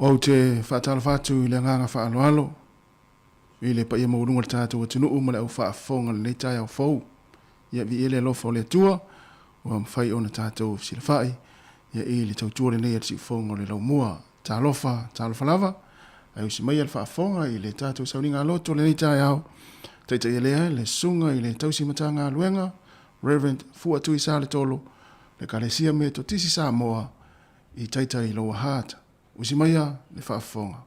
Ou te faatalofa atu i le agaga faaaloalo i le paia maualuga o le tatou atunuu ma le au faafofoga i lenei taeao fou. Ia viia le alofa o le Atua ua mafai ona tatou fesilafai ia i le tautua lenei a le siufofoga o le laumua. Talofa, talofa lava, ae usi maia le faafofoga i le tatou sauniga loto i lenei taeao. Taitaia lea le Susuga i le Tausi Matagaluega, Rev. Fua Tuisaletolo, le Ekalesia Metotisi Samoa i Taitai Lower Hutt. Usi maia le faafofoga.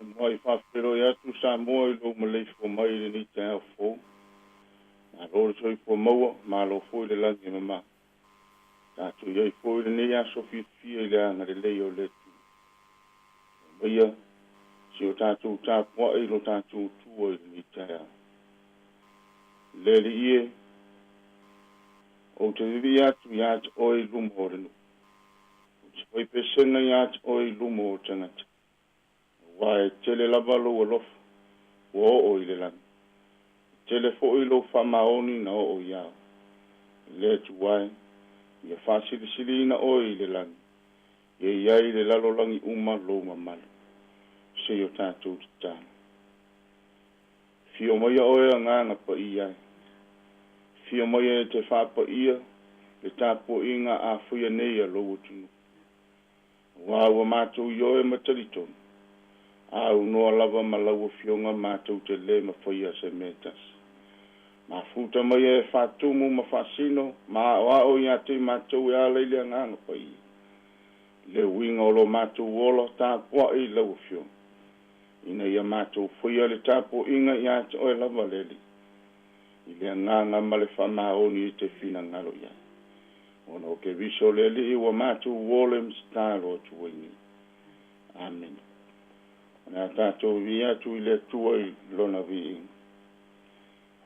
E muai faafeiloai atu Samoa i lou maleifua mai i lenei taeao fou. Malo le soifua maua, malo foi le lagi e mama. Tatou i ai foi i lenei aso fiafia i le agalelei o le Atua. Aumaia si o tatou tapuai i lo tatou Atua i lenei taeao. Le Alii e, ou te vivii atu ia te oe i luma o le nuu. Ou te fai pesega ia te oe i luma o tagata. Aua e tele lava lou alofa ua oo i le lagi. E tele foi lou faamaoni na oo i ao. E le Atua e, ia faasilisiliina oe i le lagi, ia i ai i le lalolagi uma lou mamalu. Se i o tatou tatalo. Afio maia oe Agaga Paia e. Afio maia e te faapaia le tapuaiga a faia nei a lou atunuu. Aua ua matou ioe ma talitonu, a aunoa lava ma lau Afioga matou te le mafaia se mea e tasi. Mafuta maia e faatumu ma faasino ma aoao ia te i matou e ala i le Agaga Paia. Le uiga o lo matou ola tapuai i lau Afioga, ina ia matou faia le tapuaiga ia te oe lava le Alii, i le agaga ma le faamaoni e te finagalo i ai. Ona o Keriso le Alii ua matou ole ma tatalo atu ai nei. Amene. O le a tatou vii atu i le Atua i Lona viiga.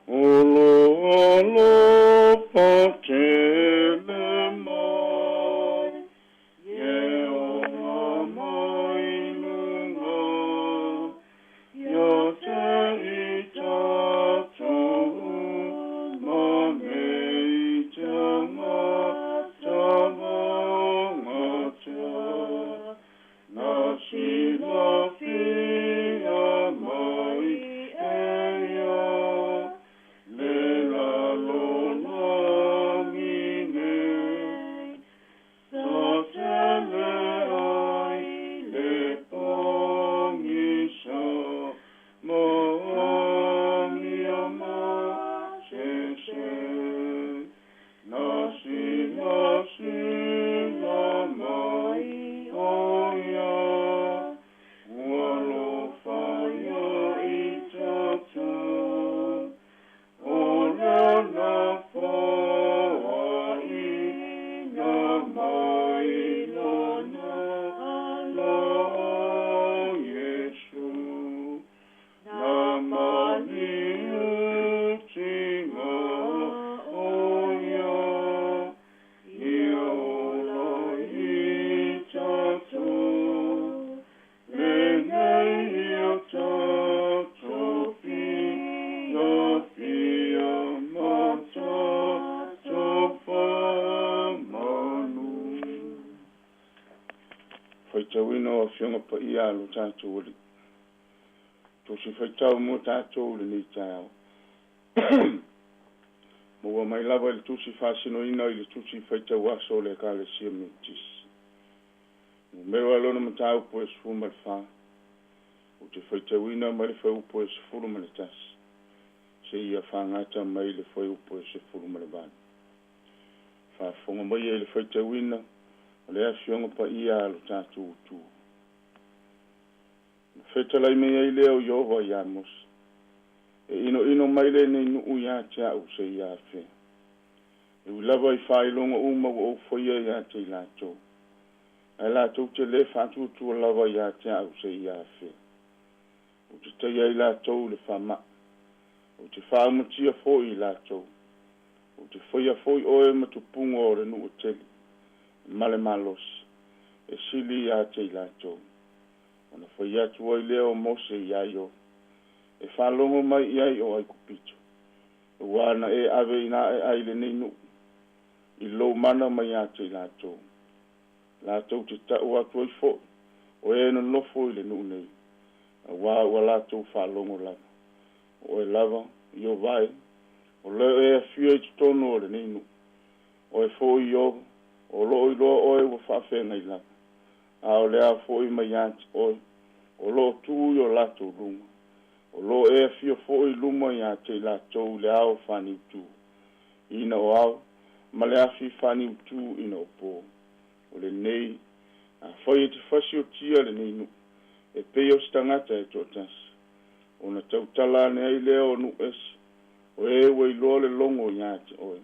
O lo alofa tele mai, e ola mai luga, ia te i tatou uma nei tagata vaogata, na silafia mai e ia le lalolagi nei. Sa tele ai le pogisa ma amio masese, na silasila mai ʻo ia, ua alofa ia i tatou. ʻO lana foaiina mai lana lā o Iesu, na maliutiga ʻo ia, ia ola i tatou. Lenei o tatou fiafia ma tatou faamanu. Faitauina o Afioga Paia a lo tatou Alii. Tusi faitau mo tatou i lenei taeao. Maua mai lava i le tusi faasinoina i le tusi faitau aso o le Ekalesia Metotisi. Numera lona mataupu e 14, ou te faitauina mai le fuaiupu e 11 seia fagata mai le fuaiupu e 18. Faafofoga maia i le faitauina o le Afioga Paia a lo tatou Atua. Na fetalai mai ai lea o Ieova iā Mose, E inoino mai lenei nuu ia te au seia afea. E ui lava i faailoga uma ua ou faia ia te i latou, ae latou te lē faatuatua lava ia te au seia afea. Ou te taia ai latou i le faamaʻi, ou te faaumatia foi i latou. Ou te faia foi oe ma tupuga o le nuu e tele ma le malosi, e sili ia te i latou. Ona fai atu ai lea o Mose iā Ieova, E faalogo mai i ai o Aikupito, aua na e aveina ae ai lenei nuu i lou mana mai ia te i latou. Latou te tau atu ai foi o e nonofo i le nuu nei, aua ua latou faalogo lava, o oe lava, Ieova e, o lo o e afio i totonu o lenei nuu. Oe foi, Ieova, o lo o iloa oe ua faafeagai lava, a o le a foi mai ia te oe, o lo o tu i o latou luga. O lo o e afio foi i luma ia te i latou i le ao faaniutu ina o ao, ma le afi faaniutu ina o po. O lenei, afai e te fasiotia lenei nuu, e pei o se tagata e toatasi, ona tautala ane ai lea o nuu ese, o e ua iloa le logo ia te oe,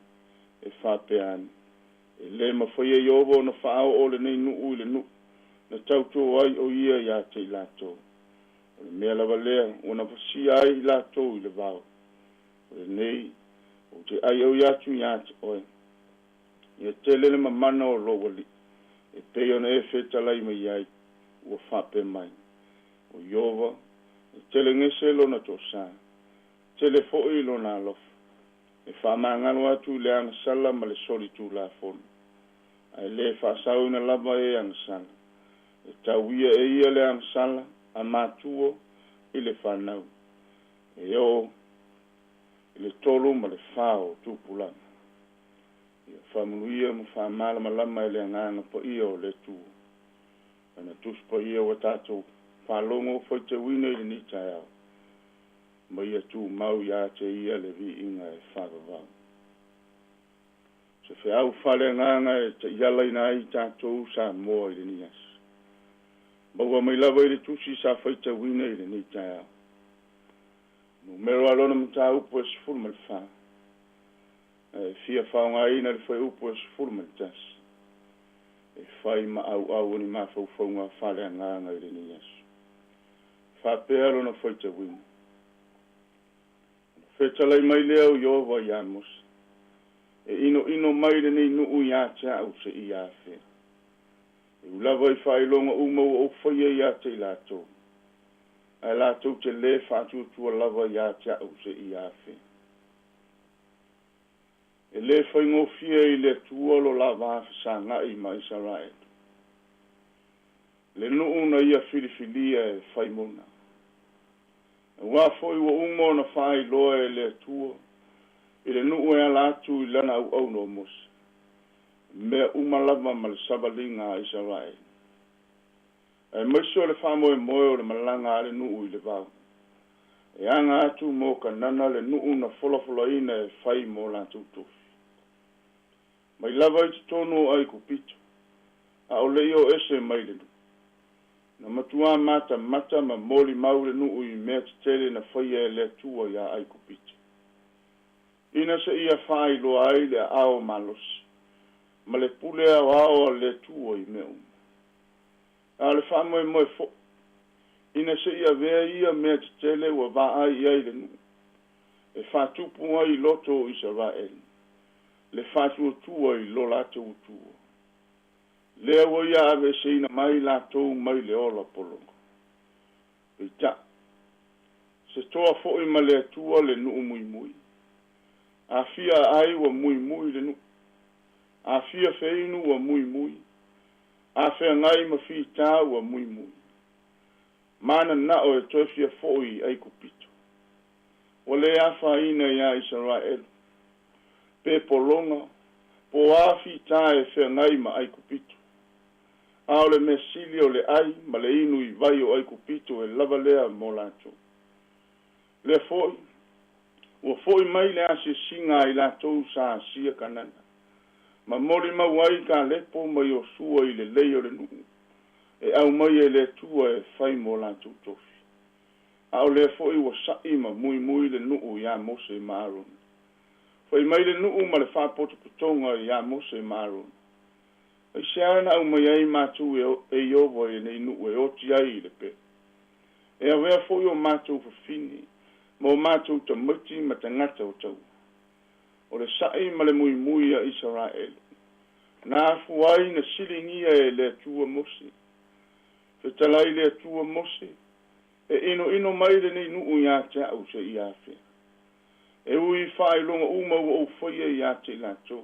e faapea ane, E le mafai e Ieova ona faaoo lenei nuu i le nuu na tauto ai o ia ia te i latou. O le mea lava lea ua na fasia ai i latou i le vao. O lenei, ou te aioi atu ia te oe, ia tele le mamana o lou alii, e pei ona e fetalai mai ai, ua faapea mai, O Ieova, e telegese lona toasa, tele foi lona alofa, e faamagalo atu i le agasala ma le solitulafono, ae le faasaoina lava e agasala. E tau ia e ia le agasala a matua i le fanau, e oo i le tolu ma le fa o tupulaga. Ia faamanuia ma faamalamalama e le Agaga Paia o le Atua Lana Tusi Paia ua tatou faalogo faitauina i lenei taeao, ma ia tumau ia te Ia le viiga e faavavau. Se feau faaleagaga e taialaina ai tatou Samoa i lenei aso. Maua mai lava i le tusi sa faitauina i lenei taeao. Numera lona mataupu e 14. Ae fia faaaogaina le fuaiupu e 11 e fai ma auau o ni mafaufauga faaleagaga i lenei aso. E faapea lona faitauina. Ona fetalai mai lea o Ieova iā Mose, E inoino mai lenei nuu ia te au seia afea. E ui lava i faailoga uma ua ou faia ia te i latou, ae latou te lē faatuatua lava ia te au seia afea. E lē faigofie i le Atua lo la va fesagai ma Isaraelu, le nuu na ia filifilia e fai mona. Aua foi ua uma ona faailoa e le Atua i le nuu e ala atu i lana auauna o Mose, mea uma lava ma le savaliga a Isaraelu, aemaise o le faamoemoe o le malaga a le nuu i le vao, e aga atu mo Kanana le nuu na folafolaina e fai mo latou tofi. Mai lava i totonu o Aikupito, a o le i o ese mai le nuu. Na matuā matamata ma molimau le nuu i mea tetele na faia e le Atua iā Aikupito, ina seia faailoa ai le aao malosi ma le pule aoao a le Atua i mea uma. A o le faamoemoe foi, ina se i avea ia mea tetele ua vaai i ai le nuu, e faatupu ai i loto o Isaraelu le faatuatua i lo latou Atua, lea ua ia aveeseina mai latou mai le ola pologa. Peitai, se toa foi ma le Atua le nuu muimui. A fia aai ua muimui le nuu. A fia feinu ua muimui. A feagai ma fita ua muimui. Mananao e toe fia foi i Aikupito. Ua le afaina iā Isaraelu, pe pologa, po o a fita e feagai ma Aikupito. A o le mea sili o le ai ma le inu i vai o Aikupito e lava lea mo latou. Lea foi, ua foi mai le asiasiga a i latou sa asia Kanana, ma molimau ai Kalepo ma Iosua i lelei o le nuu e aumai e le Atua e fai mo latou tofi. A o lea foi ua sa'i ma muimui le nuu iā Mose ma Arona. Fai mai le nuu ma le faapotopotoga iā Mose ma Arona, Aisea na aumai ai matou e Ieova i lenei nuu e oti ai i le pelu? E avea foi o matou fafine ma o matou tamaiti ma tagata o taua. O le sa'i ma le muimui a Isaraelu, na afua ai na siligia e le Atua Mose. Fetalai le Atua Mose, E inoino mai lenei nuu ia te au seia afea? E ui i faailoga uma ua ou faia ia te i latou,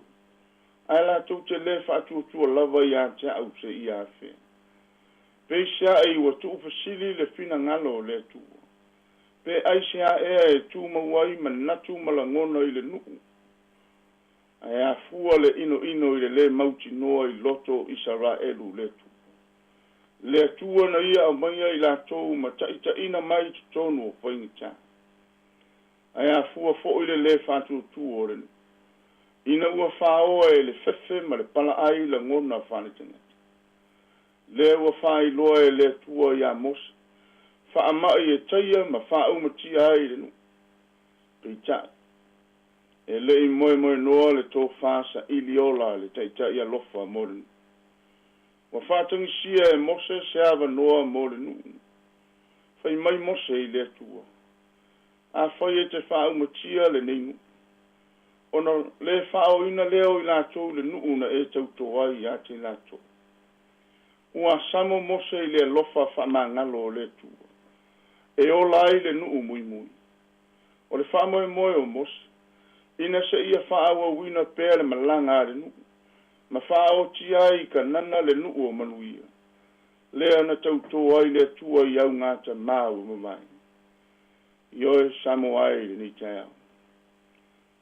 ae latou te lē faatuatua lava ia te au seia afea? Peiseai ua tuufesili le finagalo o le Atua, pe aisea ea e tumau ai manatu ma lagona i le nuu, ae afua le inoino i le lē mautinoa i loto o Isaraelu le Atua. Le Atua na Ia aumaia i latou ma taitaiina mai i totonu o faigata. Ae afua foi le lē faatuatua o le nuu, ina ua faoa e le fefe ma le palaai lagona faaletagata. Lea ua faailoa e le Atua ia Mose, faamai e taia ma faaumatia ai le nuu. Peitai, e le i moemoenoa le tofa saili ola a le Taitai alofa mo le nuu. Ua faatagisia e Mose se avanoa mo le nuu. Fai mai Mose i le Atua, Afai e te faaumatia lenei nuu, ona lē faaoina lea o i latou i le nuu na e tautō ai ia te i latou. Ua asamo Mose i le alofa faamagalo o le Atua, e ola ai le nuu muimui. O le faamoemoe o Mose, ina seia faaauauina pea le malaga a le nuu, ma faaotia ai i Kanana le nuu o manuia, lea na tautō ai le Atua i augatamā ua mavae. Ioe Samoa e i lenei taeao.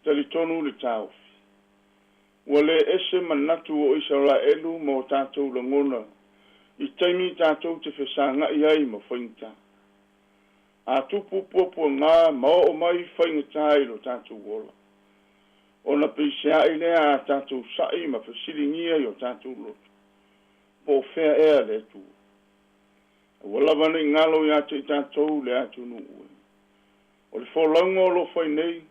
Talitonu le taofi, ua lē ese manatu o Isaraelu ma o tatou lagona i taimi tatou te fesagai ai ma faigata. A tupu puapuaga ma oo mai faigata i lo tatou ola, ona peiseai lea a tatou sa'i ma fesiligia i o tatou loto, po o fea ea le Atua. Aua lava ne i galo ia te i tatou le atunuu e. O le folauga o lo o fai nei,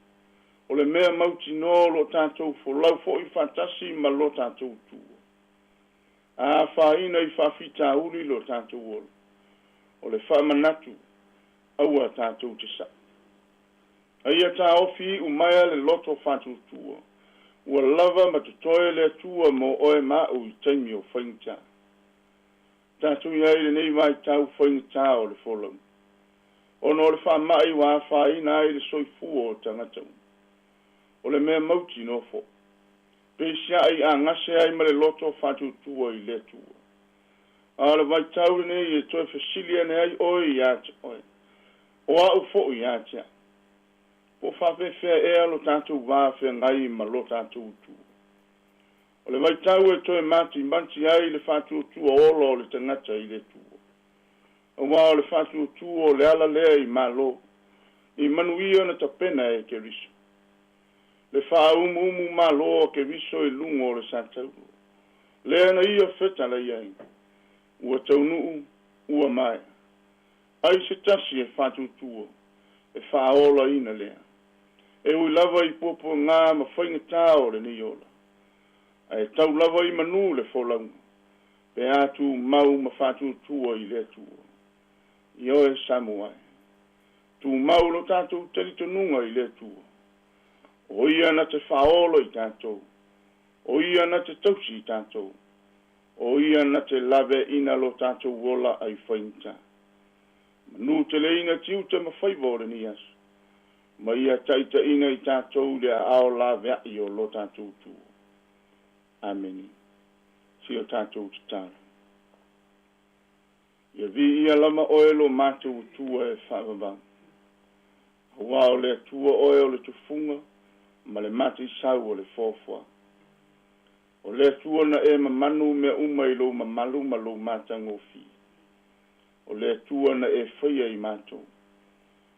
o le mea mautinoa o lo o tatou folau foi faatasi ma lo tatou Atua. A afaina i faafitauli lo tatou ola, o le faamanatu, aua tatou te sa'i. A ia taofi iu maea le loto faatuatua, ua lava ma totoe le Atua mo oe ma a'u i taimi o faigata. Tatou i ai i lenei vaitau faigata o le folauga, ona o le faamai ua afaina ai le soifua o tagata uma. O le mea mautinoa foi, peiseai a gase ai ma le loto faatuatua i le Atua. A o le vaitau lenei e toe fesili ane ai oe ia te oe, o a'u foi ia te a'u, po o faapefea ea lo tatou va feagai ma lo tatou Atua. O le vaitau e toe matimati ai le faatuatua ola o le tagata i le Atua. Aua o le faatuatua o le ala lea i Malo, i manuia na tapena e Keriso. Le faaumuumu malo a Keriso i luga o le satauro, lea na ia fetalai ai, ua taunuu, ua maea. Ai se tasi e faatuatua, e faaolaina lea. E ui lava i puapuaga ma faigata o lenei ola, ae tau lava i manu le folauga, pe a tumau ma faatuatua i le Atua. Ioe Samoa e, tumau lo tatou talitonuga i le Atua. O Ia na te faaola i tatou, o Ia na te tausi i tatou, o Ia na te laveaina lo tatou ola ai faigata. Manu teleina tiute ma faiva o lenei aso, ma Ia taitaiina i tatou i le aao laveai o lo tatou Atua. Amene. Si o tatou tatalo. Ia viia lava oe lo matou Atua e faavavau. Aua o le Atua oe o le tufuga ma le mataisau o le foafoaga. O le Atua na e mamanu mea uma i lou mamalu ma lou matagofie. O le Atua na e faia i matou,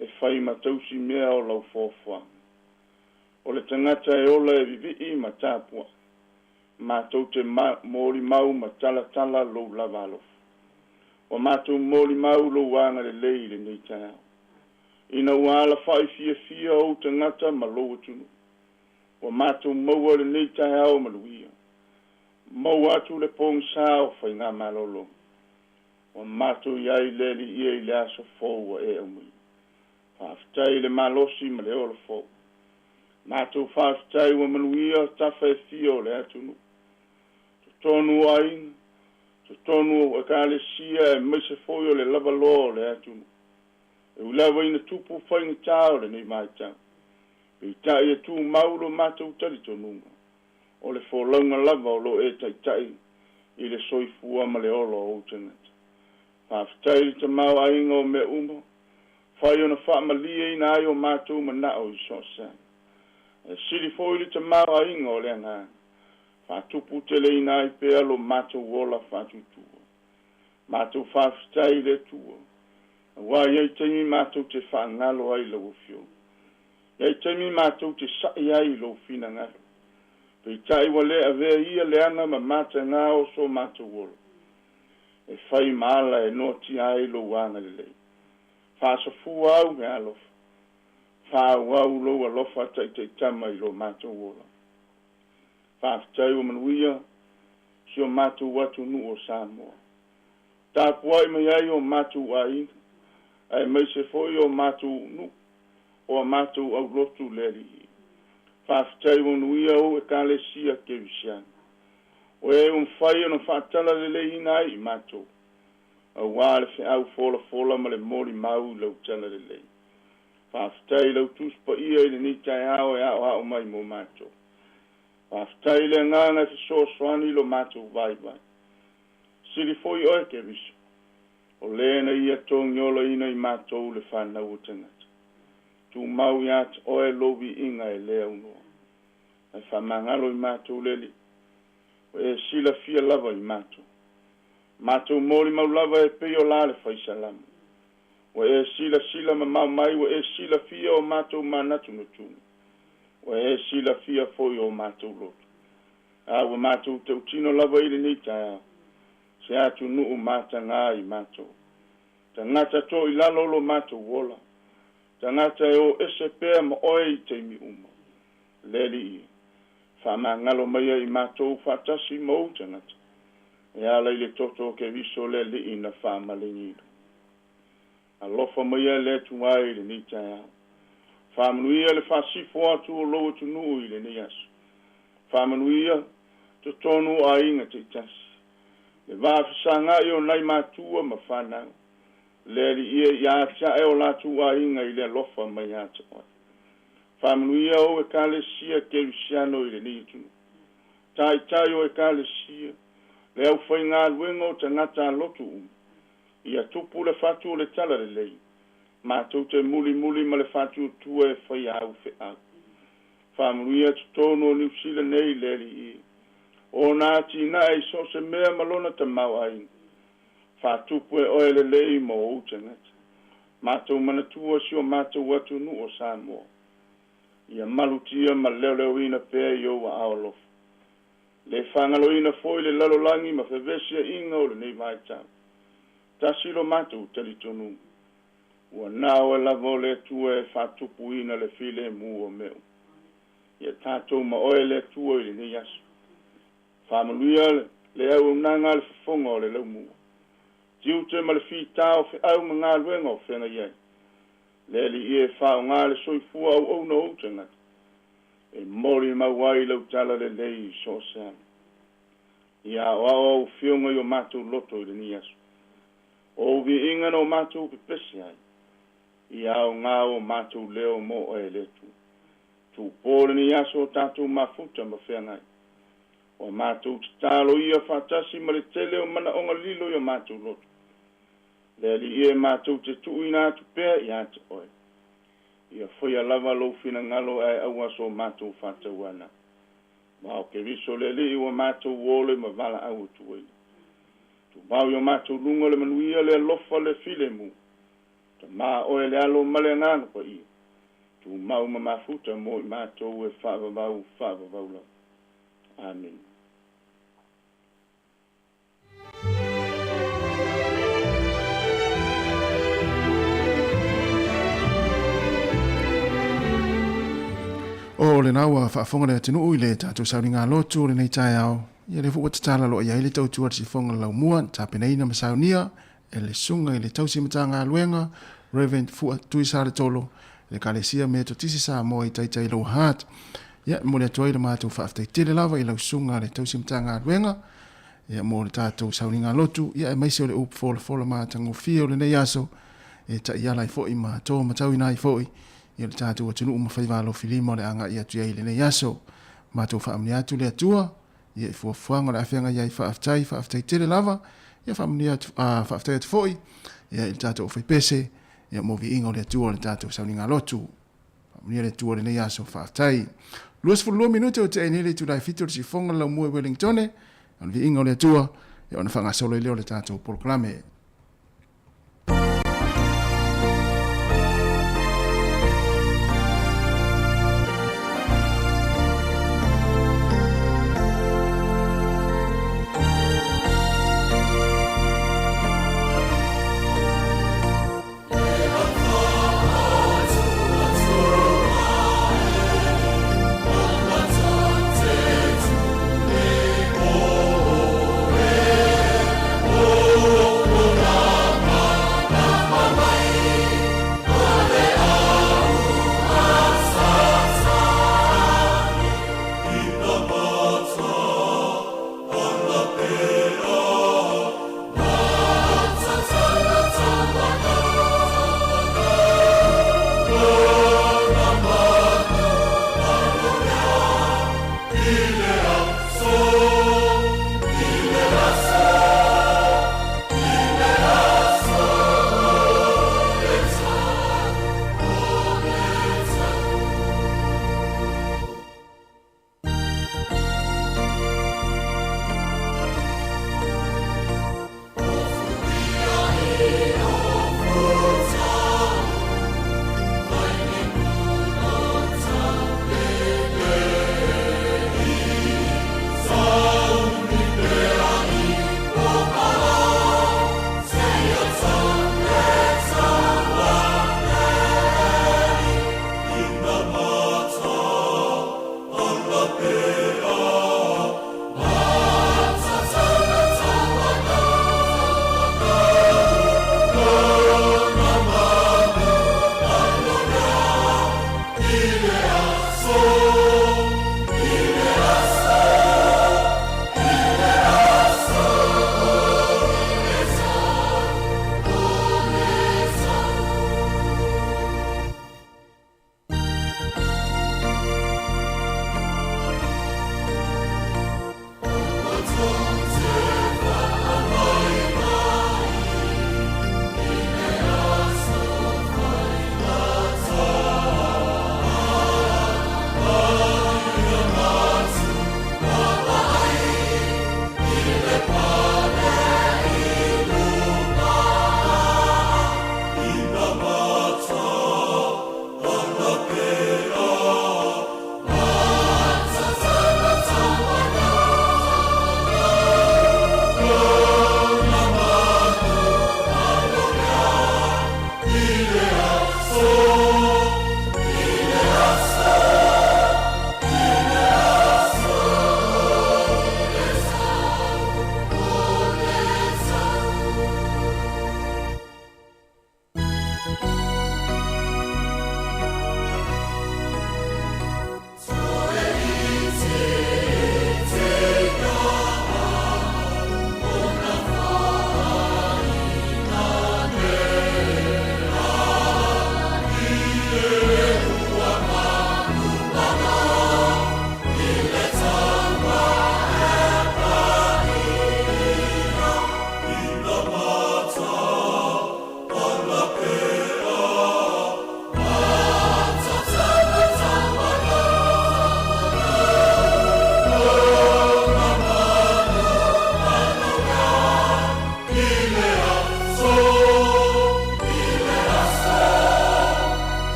e fai ma tausi mea o lau foafoaga. O le tagata e ola e vivii ma tapuai, matou te molimau ma talatala lou lava alofa. Ua matou molimau lou agalelei i lenei taeao, ina ua alafai fiafia ou tagata ma lou atunuu. Ua matou maua lenei taeao manuia, maua atu le pogisa o faigamalologa. Ua matou i ai le Alii e i le aso fou ua e aumaia. Faafetai i le malosi ma le ola fou. Matou faafetai ua manuia tafa e fia o le atunuu. Totonu o aiga, Totonu o Ekalesia aemaise foi o le lavaloa o le atunuu. E ui lava ina tupu faigata o lenei vaitau, peitai e tumau lo matou talitonuga, o le folauga lava o lo o e taitai i le soifua ma le ola o ou tagata. Faafetai i le tamaoaiga o mea uma, fai ona faamalieina ai o matou manao i so o se ala. Ae sili foi le tamaoaiga o le agaga, faatuputeleina ai pea lo matou ola faatuatua. Matou faafetai i le Atua, aua e i ai taimi matou te faagalo ai i lau Afioga. E i ai taimi matou te sa'i ai i lou finagalo. Peitai ua le avea ia leaga ma matagā o so matou ola, e fai ma ala e noatia ai lou agalelei. Faasafua au meaalofa, faaauau lou alofa taitaitama i lo matou ola. Faafetai ua manuia si o matou atunuu o Samoa. Tapuai mai ai o matou aiga, aemaise foi o matou nuu, o a matou aulotu le Alii. Faafetai ua manuia ou Ekalesia Kerisiano. O e ua mafai ona faatalaleleiina ai i matou, aua le feau folafola ma le molimau i lau talalelei. Faafetai i lau Tusi Paia i lenei taeao e aoao mai mo matou. Faafetai i le Agaga e fesoasoani i lo matou vaivai. Sili foi oe, Keriso, o le na ia togiolaina i matou le fanau o tagata. Tumau ia te oe lou viiga e le aunoa. Ae faamagalo i matou le Alii, ua e silafia lava i matou. Matou molimau lava e pei o la le fai salamo. Ua e silasila mamao mai, ua e silafia o matou manatunatuga. Ua e silafia foi o matou loto. A ua matou tautino lava i lenei taeao, se atunuu matagā i matou. Tagata toilalo lo matou ola, tagata e o ese pea ma oe i taimi uma. Le Alii, faamagalo maia i matou faatasi ma ou tagata, e ala i le toto o Keriso le Alii na faamalegiina. Alofa maia le Atua i lenei taeao. Faamanuia le faasifo atu o lou atunuu i lenei aso. Faamanuia totonu o aiga taitasi. Le va fesagai o nai matua ma fanau. Le Alii e ia atiae o latou aiga i le alofa mai ia te oe. Faamanuia ou Ekalesia Kerisiano i lenei atunuu. Taitai o Ekalesia, le aufaigaluega o tagata alotu uma. Ia tupu le fatu o le talalelei, matou te mulimuli ma le faatuatua e fai au feau. Faamanuia totonu o Niu Sila nei le Alii, ona atinae i so o se mea ma lona tamaoaiga. Faatupu e oe lelei mo ou tagata. Matou manatua si o matou atunuu o Samoa. Ia malutia ma leoleoina pea i ou aao alofa. Le faagaloina foi le lalolagi ma fevesiaiga o lenei vaitau. Tasi lo matou talitonuga, ua na oe lava o le Atua e faatupuina le filemu o mea uma. Ia tatou ma oe le Atua i lenei aso. Faamanuia le auaunaga a le fofoga o le laumua. Tiute ma le fita o feau ma galuega o feagai ai. Le Alii e faaaoga le soifua auauna o ou tagata e molimau ai lau talalelei i so o se ala. Ia aoao au afioga i o matou loto i lenei aso. O ou viiga na o matou pepese ai. Ia aoga o matou leo mo oe e le Atua. Tupo lenei aso o tatou mafuta ma feagai. Ua matou tatalo ia faatasi ma le tele o manaoga lilo i o matou loto. Le Alii e matou te tuuina atu pea ia te oe. Ia faia lava lou finagalo ae aua so matou faatauana. Ma o Keriso le Alii ua matou ole ma valaau atu ai. Tumau i o matou luga le manuia, le alofa, le filemu. Tama oe le Alo ma le Agaga Paia. Tumau ma mafuta mo i matou e faavavau, faavavau lava. Amene. O lena ua faafofoga le atunuu i le tatou sauniga lotu o lenei taeao. Ia lea foi ua tatala loa i ai le tautua a le sifoga o le laumua na tapenaina ma saunia e le Susuga i le Tausi Matagaluega Rev. Fua Tuisaletolo i le Ekalesia Metotisi Samoa i Taitai Lower Hutt. Ia, e momoli atu ai le matou faafetai tele lava i lau Susuga le Tausi Matagaluega. Ia, mo le tatou sauniga lotu, ia, aemaise o le upu folafola matagofie o lenei aso, e taiala ai foi ma to matauina ai foi ia le tatou atunuu ma faiva alofilima o le agai atu i ai i lenei aso. Matou faamanuia atu le Atua, ia, i fuafuaga o le a feagai ai. Faafetai, faafetai tele lava. Ia, faamanuia atu, faafetai atu foi, ia, i le tatou aufaipese, ia, mo viiga o le Atua o le tatou sauniga lotu. Faamanuia le Atua i lenei aso. Faafetai. 22 minute o tea nei le itula e 7 o le sifoga le laumua i Wellingtone. O le viiga o le Atua, ia ona faagasolo ai lea o le tatou polokalame.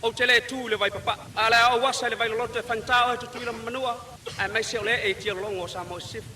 Ou te le tu i le Vaipapaa, a o le a ou asa i le Vailoloto e faigata oe Tutuila ma Manua, aemaise o le ee i tialologo o Samoa i Sisifo.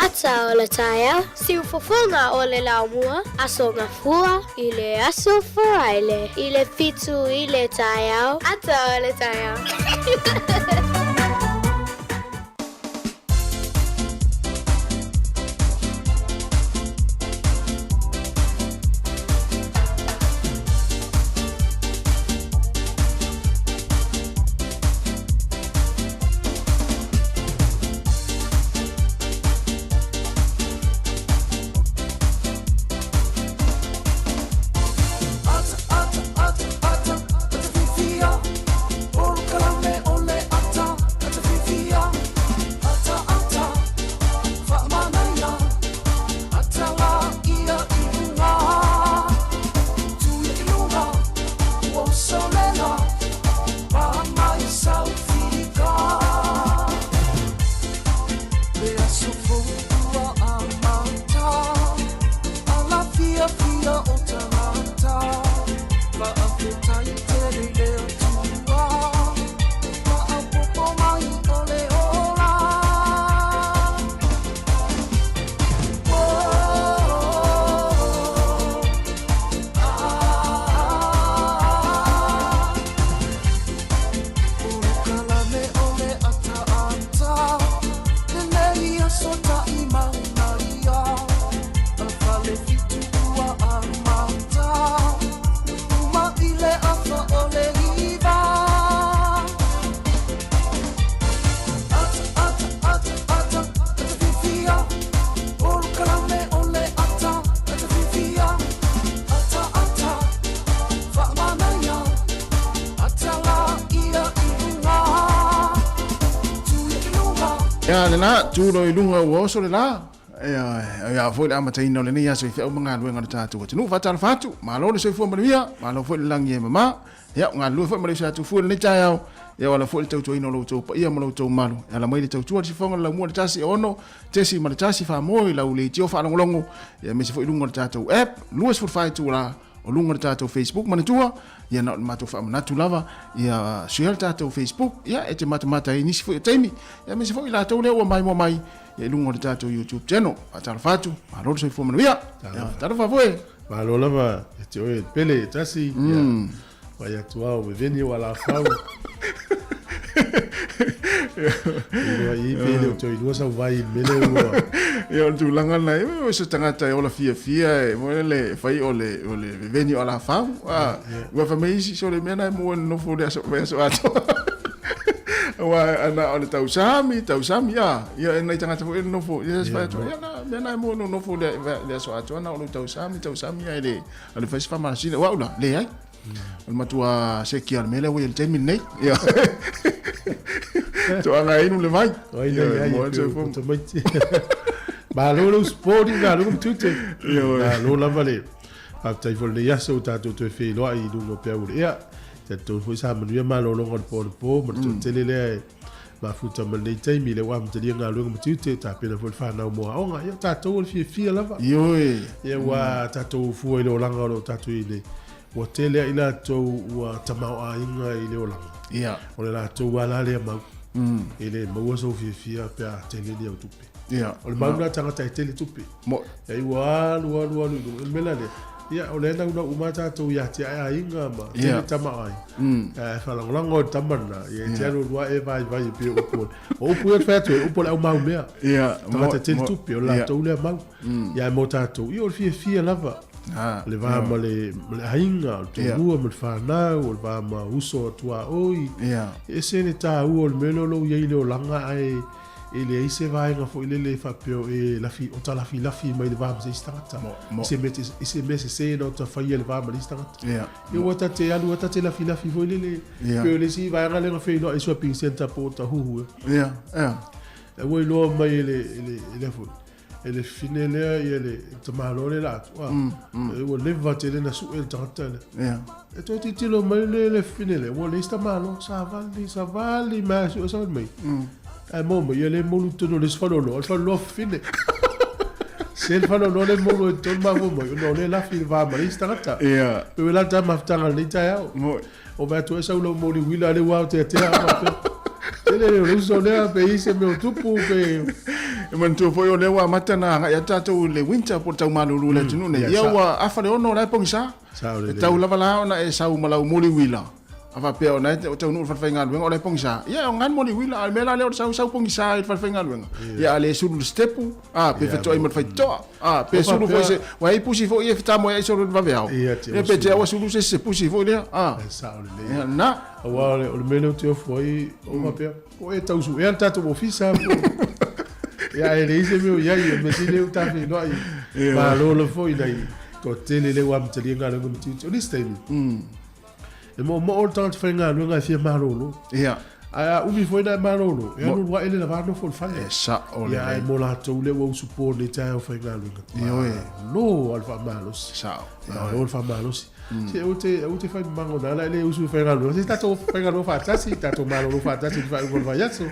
Ata o le taeao, siufofoga o le laumua, Aso Gafua i le aso Faraile i le 7 i le taeao, ata o le taeao. Ia le la, tu loa i luga ua oso le la. Ia, ia foi le amataina o lenei aso i feau ma galuega o le tatou atunuu. Faatalofa atu, malo le soifua manuia, malo foi le lagi e mama. Ia, o galulue foi ma le uso atu fua i lenei taeao. Ia, o ala foi le tautuaina o lo outou paia ma lo outou malu. E ala mai le tautua le sifoga le laumua le 1 6 tesi ma le 1 faamoe i lau leitio faalogologo. Ia, aemaise foi i luga o le tatou app, 24 itula. o luga o le tatou Facebook. Manatua, ia na o le matou faamanatu lava, ia share le tatou Facebook, ia e te matamata ai i nisi foi o taimi, ia aemaise foi i latou lea ua maimoa mai ia i luga o le tatou YouTube channel. Faatalofa atu, malo le soifua manuia. Ia, talofa foi. Malo lava ia te oe Pele e tasi, ia Mai atu lava o veveni o alafau. Iloa i pe le o toe lua sau vai i le mele ua. Ia o le tulaga lena, e o se tagata e ola fiafia e mo le fai o le o le veveni o alafau. Ah, ua fai mai isi so le mea na e mua nofo le aso vai aso atoa. Aua ana o le tausami, tausami ah. Ia e nai tagata foi e nofo, ia se fai atu, ia na mea na e mua nofo le le aso atoa na o le tausami, tausami ia e le A le fai se faamalosina, o au la, leai. O le matua sekia o le mea lea ua i ai i le taimi lenei. Ia. Toaga e inu le vai. O ai nei ai e pei o tamaiti. Malo lou sport i galuega ma tiute. Malo lava le faafetai foi i lenei aso ua tatou toe feiloai i luga o peau o le ea. Talitonu foi sa manuia malologa o le po anapo ma le toatele lea e mafuta ma lenei taimi lea ua amatalia galuega ma tiute, tapena foi le fanau mo aoga. Ia, o tatou o le fiafia lava. Ioe. Ia, ua tatou fua i le olaga o lo o tatou i ai nei. Ua tele ai latou ua tamaoaiga i le olaga. Ia. O le latou lava la lea mau. E le maua sou fiafia pe a tele ni au tupe. Ia. O le mau lena tagata e tele tupe. Mo. Ia, ua alu, alu, alu i luga. O le mea la lea, ia, o lea e naunau uma tatou ia atiae aiga ma tele tama o aiga. Ae faalagolago i le tama lena, ia e te alu alu lava e vaivai e pei o upu o le... O upu ia ou te fai atu ai, o upu o le aumaumea. Tagata tele tupe, o le latou lea mau. Ia ae mo tatou, ia o le fiafia lava. O le va ma le aiga, o le toalua ma le fanau, o le va ma uso a tuaoi. E ese le taua o le mea lea o lo o i ai i le olaga ae... E leai se vaega foi lele e faapea o e lafi, o ta lafilafi mai le va ma se isi tagata. Mo, mo. I se mea, i se mea sese na o ta faia i le va ma le isi tagata. Ia. Ia ua ta te alu ta te lafilafi foi lele. Ia. Pei o le isi vaega lea na feiloai i shopping centre po o Otahuhu. Ia, ia. E ua iloa mai e le, e le, e le foi. E le fine lea ia le tamaloa lea la atu. Ah, mm, mm. Ua leva tele na sue le tagata lea. Ia. E toe titilo mai le le fine lea, ua leai se tamaloa, savali, savali mai, sue savali mai. Ae maua mai, ia le moulu i totonu o le isi faleoloa, o le faleoloa fine. Se le faleoloa le moulu ai i totonu mafua mai, ona o lea e lafi i le va ma le isi tagata. Ia. Pei o le la mafutaga o lenei taeao. Moi. O vae atu ai sau lau moli uila lea ua aoteatea faapea. Tele le o le uso lea pe i se mea o tupu pe... E manatua foi o lea ua amata ona agai atu tatou i le winter po o le tau malulu i le atunuu nei. Ia ua afa le ono o la e pogisa. E tau lava la ona e sau ma lau moli uila. A faapea o na e taunuu i le falefaigaluega o la e pogisa. Ia e aoga le moli uila, a o le mea la lea o le sau sau pogisa i le falefaigaluega. Ia a le sulu i le sitepu, a pe fetoai ma le faitotoa, a pe sulu foi se, ua i ai pusi foi ia e fetamoeai solo i le vaveao. Ia pe te au sulu se se pusi foi lea, a. E sao lelei. Ia na. Aua o le mea lea ou te ofo ai, o faapea, po o e tau suea le tatou ofisa po Ia e leai se mea o i ai, o le mea sili lea ua ta feiloai. Malo lava foi nai toatele lea ua amatalia galuega ma tiute. O nisi taimi, e moomoo le tagata faigaluega e fia malolo. Ia. Ae a umi foi ona e malolo, e alu alu ae le lava nofo i le fale. E sao lelei. Ia, ae mo latou lea ua usupo i lenei taeao faigaluega. Ioe. Malo lava le faamalosi. Sao. Malo le faamalosi. Se aua te, aua te fai mamago na ala e le usu faigaluega. Se tatou faigaluega faatasi, tatou malolo faatasi i le faaiuga o le vaiaso.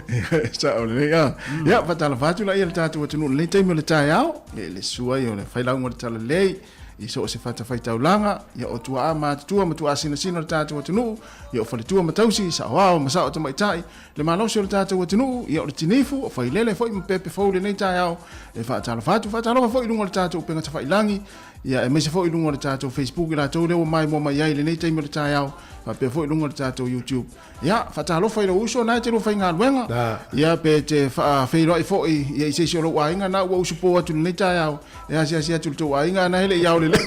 E sao lelei. Ah. Ia, faatalofa atu laia i le tatou atunuu i lenei taimi o le taeao, i le susu ai o le failauga o le Talalelei, i so o se fatafaitaulaga, ia o tuaa matutua ma tuaa sinasina o le tatou atunuu, ia o faletua ma tausi, saoao ma sao tamaitai, le malosi o le tatou atunuu, ia o le tinifu, o failele foi ma pepe fou i lenei taeao, e faatalofa atu, faatalofa foi i luga o le tatou upega tafailagi, ia aemaise foi i luga o le tatou Facebook i latou lea ua maimoa mai ai i lenei taimi o le taeao, faapea foi i luga o le tatou YouTube. Ia, faatalofa i lou uso na e te lua faigaluega. Ia, pe te faafeiloai foi ia i se isi o lou aiga na ua usupo atu i lenei taeao, e asiasi atu i le tou aiga na hele i ao lelei.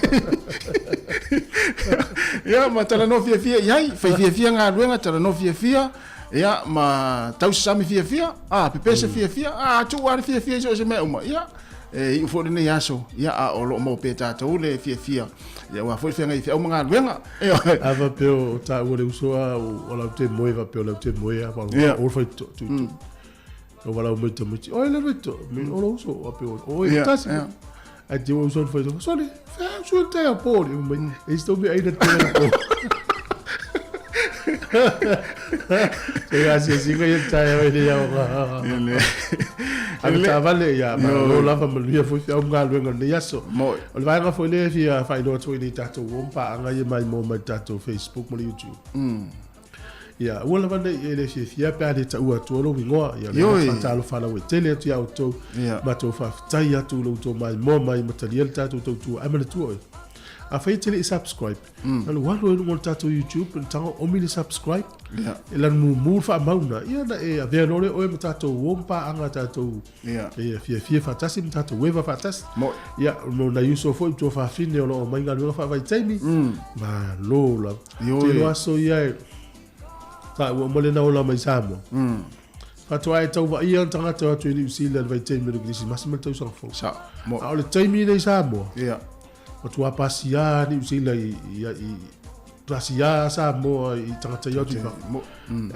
Ia, ma talanoa fiafia i ai, fai fiafia galuega, talanoa fiafia, ia, ma tausasami fiafia, a, pepese fiafia, a, tuu lava le fiafia i so o se mea uma. Ia, E iu foi lenei aso, ia, a o lo o maua pea e tatou le fiafia, ia, aua foi le feagai i feau ma galuega. Ioe. A faapea o taua le uso a o lau te moe faapea o lau te moe a o le faitotoa tu tu. O valaau mai tamaiti, oi le faitotoa, me o lou uso, faapea o oe tasi. Ae te ua uso le faitotoa, sole, fea uso le taeao po le mai, e isi tau mea ai na te po. Se asiasiga ia le taeao e le aoga. Ia le. Ae taavale, ia, malo lava, manuia foi feau ma galuega o lenei aso. Mo'i. O le vaega foi lea e fia faailoa atu ai nei tatou uo ma paaga ia maimoa mai le tatou Facebook ma le YouTube. Ia, aua lava ne i e le fiafia pe a le taua atua lou igoa. Ia, o lea Ioe. faatalofa lauetele atu ia outou. Ia. Matou faafetai atu i lo outou maimoa mai ma talia le tatou tautua. Ae manatua oe, afai e te le i subscribe, alu alu ai luga o le tatou YouTube, e tago omi le subscribe, Ia. e lanu mumu le faamauna, ia na e avea loa lea oe ma tatou uo ma paaga tatou Ia. e fiafia faatasi ma tatou eva faatasi. Mo'i. Ia, mo nai uso foi ma tuafafine o lo o mai galuega faavaitaimi, malo lava. Ioe. Tele o aso ia e taua uma le naola mai Samoa. Faatoa e tau vaaia le tagata o atu i Niu Sila i le vaitaimi o le Kerisimasi ma le tausaga fou. Sao. Mo'i. A o le taimi lenei i Samoa, Ia. matua pasia Niu Sila i, i, i pasia Samoa i tagata i atu i fafo. Mo'i.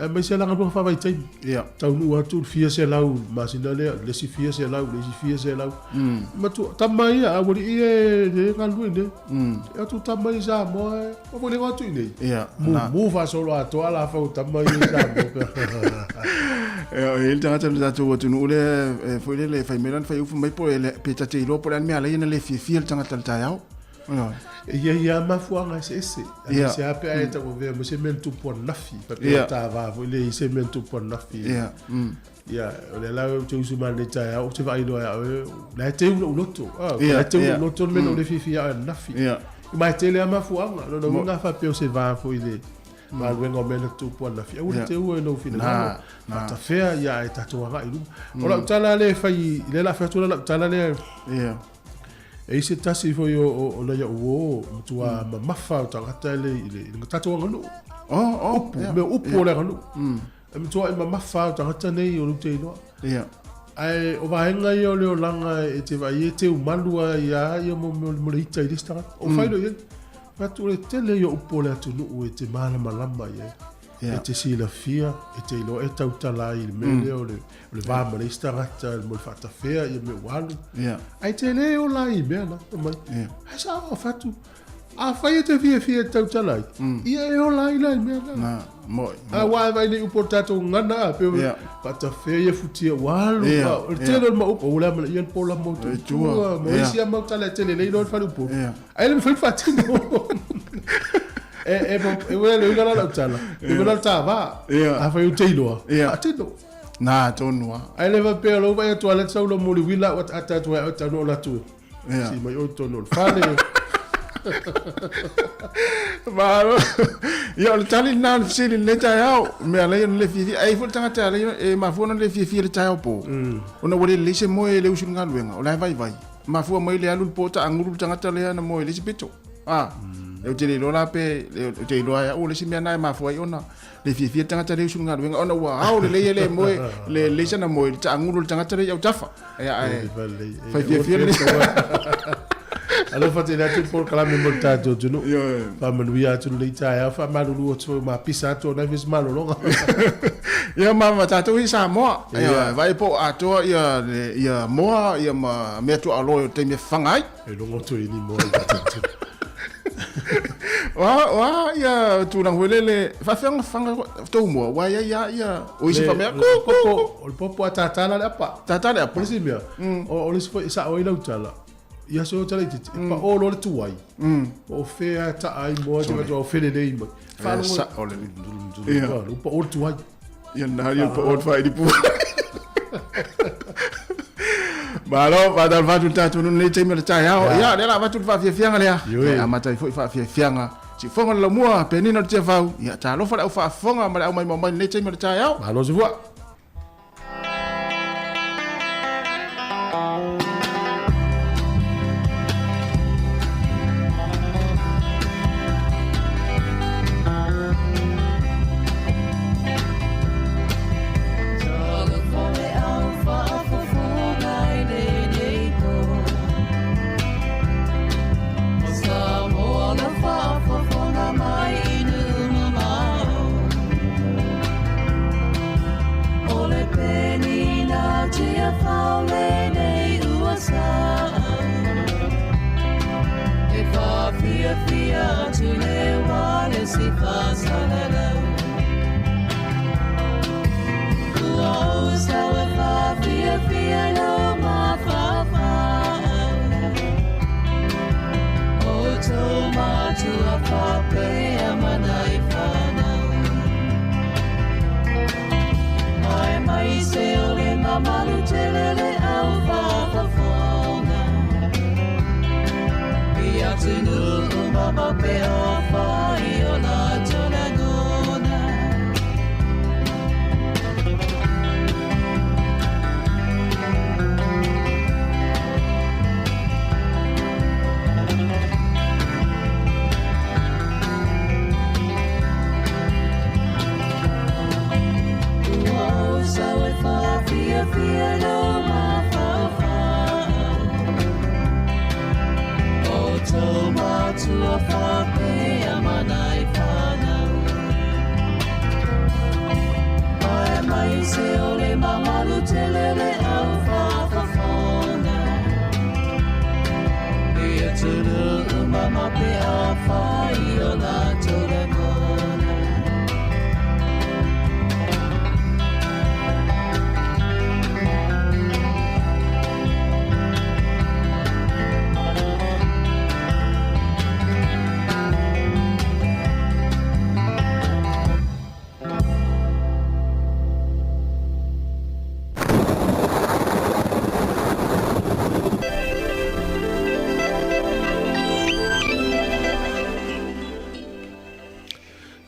Aemaise la galuega faavaitaimi. Ia. Taunuu atu le fia selau i le masina lea, le isi fia selau, le isi fia selau. Matua, tama ia, a ua lii e le galulue i inei. E atu tama ia i Samoa e, ua foi le atu i inei. Ia, na. Mumu faasoloatoa la fau tama ia i Samoa. Ia, e i ai le tagata o le tatou atunuu lea e foi lele e fai mai lana faaiupu mai po e pe ta te iloa po o le a le mea alai ona le fiafia le tagata i le taeao. Ioe. E i ai lava mafuaaga eseese. Ia. Aemaise lava pe a e tauavea mai se mea na tupu ananafi. Faapea Ia. o ta va foi lea i se mea na tupu ananafi. Ia. Ia, o lea la ou te usu mai lenei taeao, ou te vaai loa ia oe, o la e teu lou loto. Ah, o Ia, la e teu ia. lou loto le mea na ou le fiafia ai ananafi. Ia. Ma e tele lava mafuaaga. Lona uiga a faapea o se va foi i le galuega o mea na tupu ananafi, aua le Ia. teua i lou finagalo. Na, na. Faatafea, ia, ae tatou agai i luma. O lau tala lea e fai, lea o le a fai atu lau tala lea, Ia. E i ai se tasi foi o, o, o nai au uo, matua mamafa o tagata i le, i le, i le tatou aganuu. Oh, oh, Upu, ia. mea upu o le aganuu. E matua e mamafa o tagata nei o lou te iloa. Ia. Ae o vaega ia o le olaga e te vaai e teu malu ai ia ia mo, mo, mo le ita i le isi tagata. O fai loa i ai. Fai atu o le tele ia o upu o le atunuu e te malamalama i ai. Ia. E te silafia, e te iloa e tautala ai i le mea lea o le, o le va ma le isi tagata, mo le faatafea ia mea ua alu. Ia. Ae te le ola ai i mea na, fai mai. Ia. Ae sao, fai atu, afai e te fiafia e tautala ai, ia e ola ai la i mea na. Na, mo'i. A ua e vaai nei upu o le tatou gagana a, pe Ia. faatafea ia futia ua alu. Ia, A, o le ia. tele o le mau upu, ua le amanaia le pola mo E tua. tua, mo Ia. isi a mau tala e tele lei loa le fale upu. Ia. Ae le mafai ona faatino. E, e, e, e le uiga la lau tala, e uiga la le ta va. Ia. Afai ou te iloa, Ia. faatino. Na, tonu lava. Ae le faapea o lou vaai atu a lea te sau loa mo le uila ua ataata atu ai au tau o le atu. Ia. Si mai oi tonu o le fale. Malo. Ia, o le tali lena o le fesili i lenei taeao. Mea alai ona le fiafia. Ai foi le tagata alai e mafua ona le fiafia i le taeao po. Ona ua le lelei se moe e le usu i le galuega. O la e vaivai. Mafua mai le alu le po taagulu le tagata lea na moe i le isi pito. A. Ou te le iloa la pe, ou te iloa ai au o le isi mea lena e mafua ai ona le fiafia le tagata lea i usu i le galuega ona ua ao lelei e le moe, le lelei sana moe i le taagulu o le tagata lea i autafa. Ia, ae fai fiafia le. Alofa tele atu le polokalame mo le tatou atunuu. Ioe. Faamanuia atu lenei taeao, faamalulu atu foi ma pisa atu o nai fesi malologa. Ia ma ma tatou i Samoa. Ia. Ia, vaai po o atoa ia le ia moa ia ma mea tuaaloa i le taimi e fafaga ai. E logo atu i ni moa i tatou atunuu. Wa wa ia tulaga foi lele faafefea ona fafaga tou moa aua e i ai lava ia o isi faamea Le ku ku popo, ku. o le popo a tatala le apa. Tata le apa. O le isi mea, o le isi foi e sao ai lau tala, ia aso tala itiiti, e pao loa le tuai, po o fea e taa ai moa te faatoa o felelei mai. E Faalogo, sao lelei. Ia. ua pao le tuai. Ia na ia pao le faailipu. Malo, faatalofa atu i le tatou nuu i lenei taimi o le taeao. Ia, lea o le a avatu le faafiafiaga lea. Ioe. E amata ai foi faafiafiaga. Siufofoga o le Laumua, Penina o le Tiafau. Ia, talofa le au faafofoga ma le aumaimau mai i lenei taimi o le taeao. Malo soifua.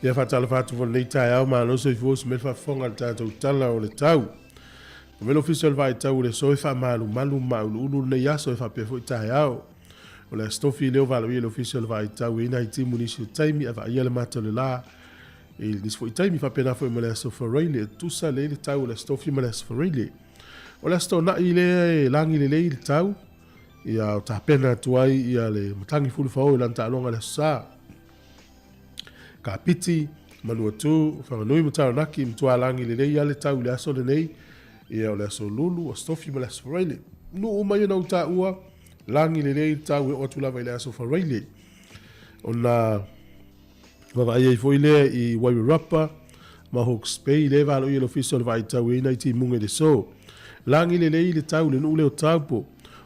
Ia faatalofa atu foi lenei taeao, malo soifua usi mai le faafofoga i le tatou Tala o le Tau. O mea le Ofisa o le Vaitau o le aso e faamalumalu ma mauluulu lenei aso e faapea foi taeao. O le Aso Tofi lea ua valaauia e le Ofisa o le Vaitau e i ai nai timu i nisi o taimi ae vaaia le mata o le la i nisi foi taimi faapena foi ma le Aso Faraile e tutusa lelei le tau o le Aso Tofi ma le Aso Faraile. O le Aso Toonai lea e lagi lelei le tau ia o tapena atu ai ia le matagi fulufao i lana taaloga i le Aso Sa. Kapiti, Manuatū, Whanganui ma Taranaki, matua lagi lelei lava le tau i le aso lenei, ia o le aso Lulu, Aso Tofi ma le Aso Faraile. Nuu uma ia na ou taua, lagi lelei le tau e oo atu lava i le Aso Faraile. Ona vaavaai ai foi lea i Wairarapa ma Hawke's Bay, lea e valoia le Ofisa o le Vaai Tau e i ai nai timuga i le aso. Lagi lelei le tau i le nuu lea o Taupo,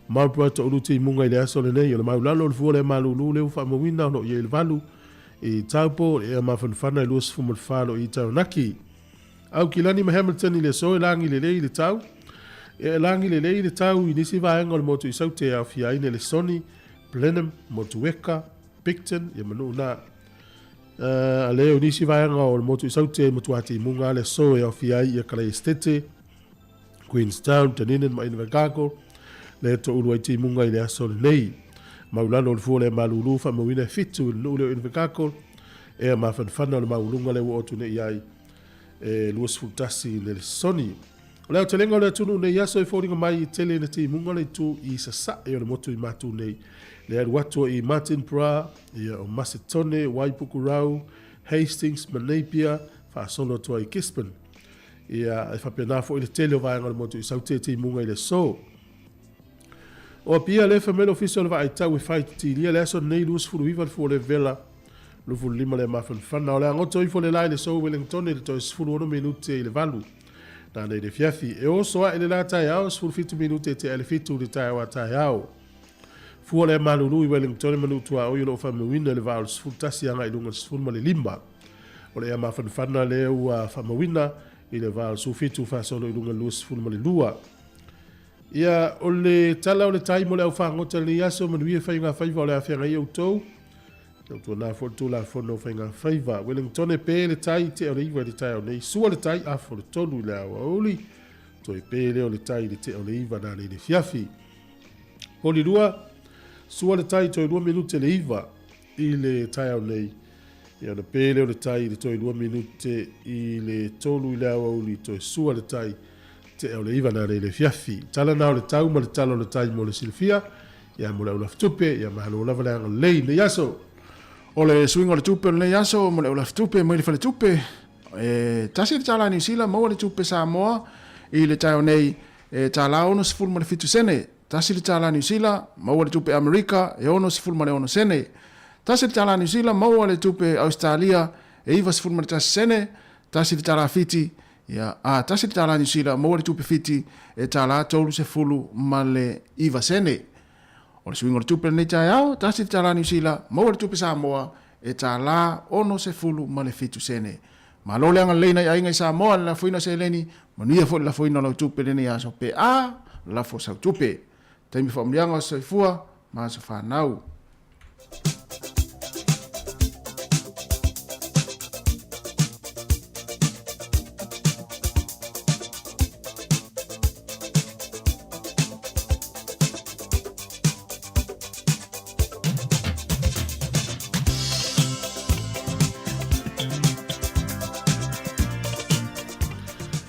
Marlborough toalua timuga i le aso lenei. O le maulalo o le fua lea malulu lea ua faamauina o lo o i ai le valu i Taupo, le ea mafanafana e 24 lo i Taranaki. Aukilani ma Hamilton i le aso e lagi lelei le tau. E lagi lelei le tau i nisi vaega o le motu i Saute e aofia ai Nelesoni, Blenheim, Motueka, Picton, ia ma nuu na. A le o nisi vaega o le motu i Saute e matua timuga le aso e aofia ai ia Kalei Estate, Queenstown, Dunedin ma Invercargill, le toulu ai timuga i le aso lenei. Maulalo o le fua le malulu faamauina e fitu i le nuu lea o Invercargill, ea mafanafana o le maualuga lea ua oo atu nei i ai e 21 i Nelesoni. O le aotelega o le atunuu nei aso e foliga mai e tele ina timuga le itu i sasae o le motu i Matu nei, le alu atu i Martinborough, ia o Masetone, Waipukurau, Hastings ma Napier, faasolo atu ai i Gisborne. Ia, e faapena foi le tele o vaega o le motu i Saute timuga i le aso. O Apia lea fai mai le Ofisa o le Vaai Tau e fai titilia le aso lenei 29 le fua o le vela 25 le mafanafana. O le agoto ifo le la i le aso Wellington i le toe 16 minute i le valu. Nā nei le fiafi. E oso ae le la taeao 17 minute e tea le fitu le taeao a taeao. Fua le malulu i Wellington e manu tuaoi o loo faamauina i le vaa o le 11 agai i luga i le 15. O le ea mafanafana lea ua faamauina i le vaa o le 17 faasolo i luga i le 22. Ia, o le tala o le tai mo le aufagota i lenei aso, manuia faigafaiva o le a feagai ai outou. Tautuana foi le Tulafono o Faigafaiva. Wellingtone pe le tai i tea o le iva i le taeao nei. Sua le tai, afo le tolu i le aoauli. Toe pe lea o le tai i le tea o le iva nanei i le fiafi. Polirua, sua le tai toe lua minute le iva i le taeao nei. Ia ona pe lea o le tai i le toe lua minute i le tolu i le aoauli. Toe sua le tai tea o le iva nanei i le fiafi. Tala na o le tau ma le tala o le tai mo le silafia. Ia mo le aulafitupe, ia malo lava le agalelei i lenei aso. O le suiga o le tupe o lenei aso mo le aulafitupe mai le faletupe, e tasi le tala Niu Sila maua le tupe Samoa i le taeao nei e $1.67 sene. Tasi le tala Niu Sila maua le tupe Amerika e 66 sene. Tasi le tala Niu Sila maua le tupe Ausetalia e 91 sene. Tasi le tala Fiti Ia, a tasi le tālā Niu Sila, maua le tupe Fiti e tālā 39 sene. O le suiga o le tupe lenei taeao, tasi le tālā Niu Sila, maua le tupe Samoa e tālā 67 sene. Malo le agalelei nai aiga i Samoa i le lafoina o seleni, manuia foi le lafoina o lau tupe i lenei aso pe a lafo sau tupe. Taimi faamanuiaga o soifua ma aso fanau.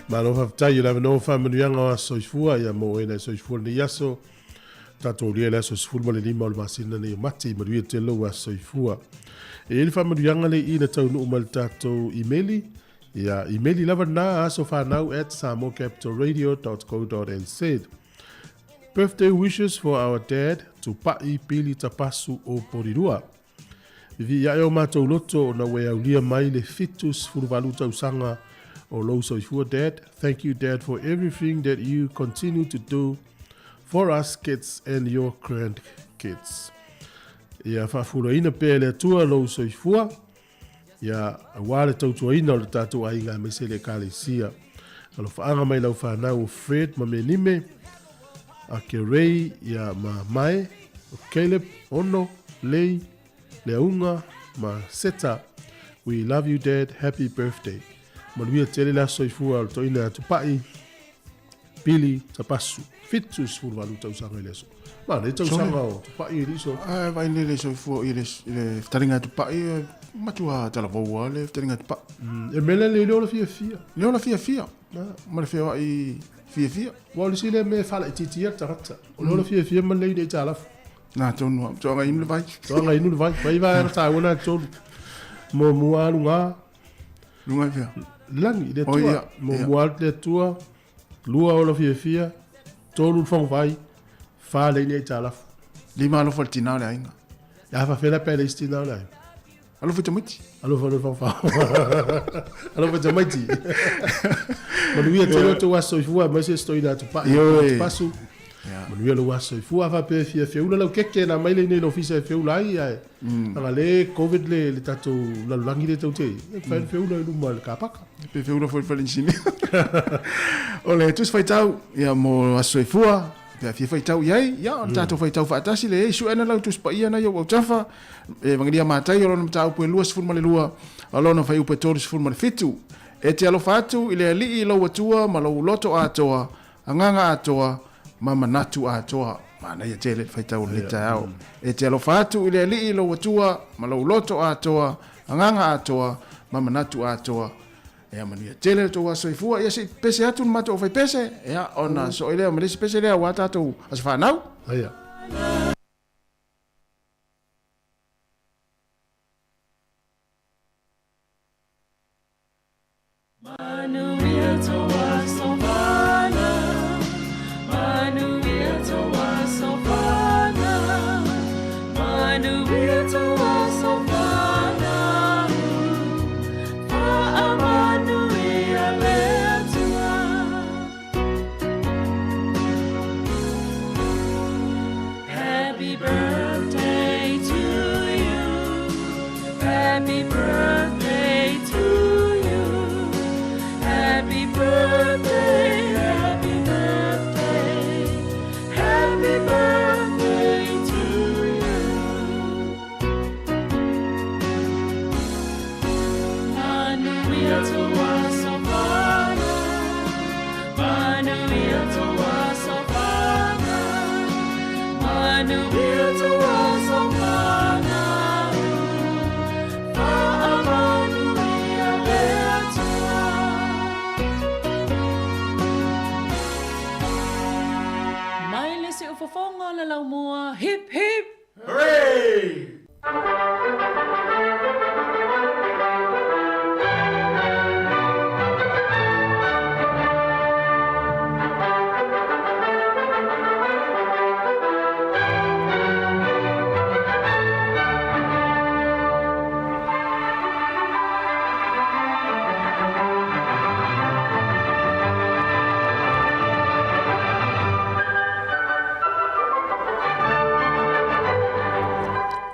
Malo faafetai i le avanoa faamanuiaga o aso soifua ia mo oe na e soifua lenei aso. Tatou lia le aso 15 o le masina nei o Mati, manuia tele lou aso soifua. E i ai le faamanuiaga lea i i na taunuu mai le tatou imeli, ia imeli lava lena asofanau at samoacapitalradio.co.nz. Birthday wishes for our dad, Tupai Pili Tapasu o Porirua. Vivii ae o matou loto ona ua e aulia mai le 78 tausaga o lou soifua Dad. Thank you Dad for everything that you continue to do for us kids and your grandkids. Ia faafulaina pea e le Atua lou soifua, ia aua le tautuaina o le tatou aiga aemaise le Ekalesia. Alofaaga mai lau fanau o Fred ma Menime, Ake Ray ia ma Mae, o Caleb, Ono, Lei, Leauga ma Seta. We love you Dad, happy birthday. Manuia tele le aso soifua o le toeaina ia Tupai Pili Tapasu, 78 tausaga i le aso. Ma nei tausaga o Tupai e liso. Ai vai nei le soifua i le i le fetalaiga a Tupai matua talavou lava le fetalaiga a Tupai. E mele le ola fiafia. Le ola fiafia. Ma le feoai fiafia. Ua o le isi lea mea e faalaitiitia le tagata. O le ola fiafia ma le nei aitalafu. Na tonu lava, toaga inu le vai. Toaga inu le vai. Vai vaega taua na e tolu. Muamua luga. Luga i fea? Lagi, le Atua. Muamua le Atua, lua ola fiafia, tolu le faguvai, fa le nei aitalafu. Lima alofa le tina o le aiga. Ia faafefea la pe a leai se tina o le aiga? Alofa i tamaiti. Alofa le fagufau. Alofa i tamaiti. Manuia tele o tou aso soifua aemaise se toeaina atu pa'i atu pasu. Manuia lou aso soifua. A faapea e fia feula lau keke na aumai lea i inei i le ofisa e feula ai ae leaga le covid le le tatou lalolagi lea tou te i ai, e mafai ona feula i luma i le kapaka. Pe feula foi i le fale inisinia. O le Tusi Faitau ia mo aso soifua. Pe a fia faitau i ai, ia, o le tatou faitau faatasi le ei suena lau Tusi Paia na i ou autafa, Evagelia Mataio lona mataupu e 22, a lona fuaiupu e 37. E te alofa atu i le Alii lou Atua ma lou loto atoa, agaga atoa, ma manatu atoa. Manaia tele le faitau o lenei taeao. E te alofa atu i le Alii lou Atua ma lou loto atoa, agaga atoa, ma manatu atoa. Ia manuia tele lo tou aso soifua. Ia se i pese atu le matou aufaipese, ia, ona soo ai lea ma le isi pese lea aua tatou aso fanau. Ia.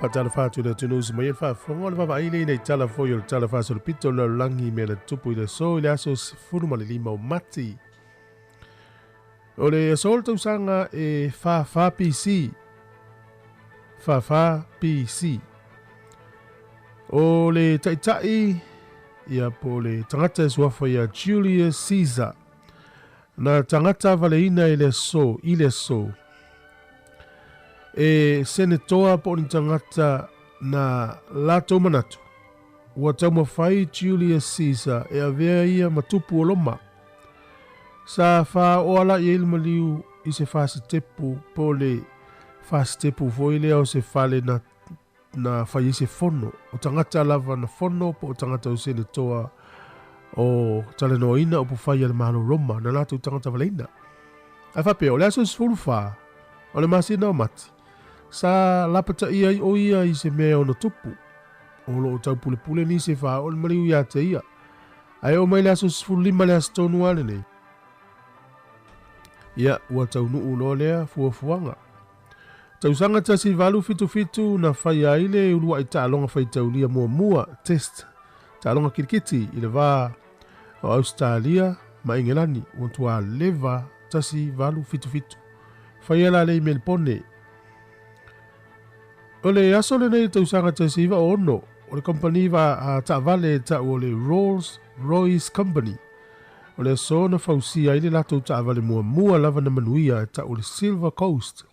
Faatalofa atu i le atunuu usu mai ai le faafofoga o le vaavaai lea ina i tala foi o le Tala Faasolopito o le Lalolagi i mea na tutupu i le aso i le aso 15 o Mati. O le aso o le tausaga e 44 BC. 44 BC. O le taitai ia po o le tagata e suafa ia Julius Caesar na tagata valeina i le aso i le aso E senetoa po o ni tagata na latou manatu, ua taumafai Julius Caesar e avea ia ma tupu o Roma. Sa faaoa la i ai le maliu i se fasitepu po o le fasitepu foi lea o se fale na na fai ai se fono. O tagata lava na fono po o tagata o senetoa o talanoaina upufai a le Malo Roma na latou tagata valeina. Ae faapea, o le aso 14 o le masina o Mati, sa lapataia ai o ia i se mea e ono tupu. O lo o taupulepule nisi e faaoo le maliu ia te ia. Ae oo mai le aso 15 le aso tonu lava lenei, ia, ua taunuu loa lea fuafuaga. Tausaga 1877 na faia ai le uluai taaloga faitaulia muamua, test, taaloga kirikiti i le va o Ausetalia ma Engelani ua matua leva 1877. Faia la lea i Melipone. O le aso lenei i le tausaga 1906, o le kamupani va taavale e tau o le Rolls Royce Company, o le aso na fausia ai le latou taavale muamua lava na manuia e tau o le Silver Coast.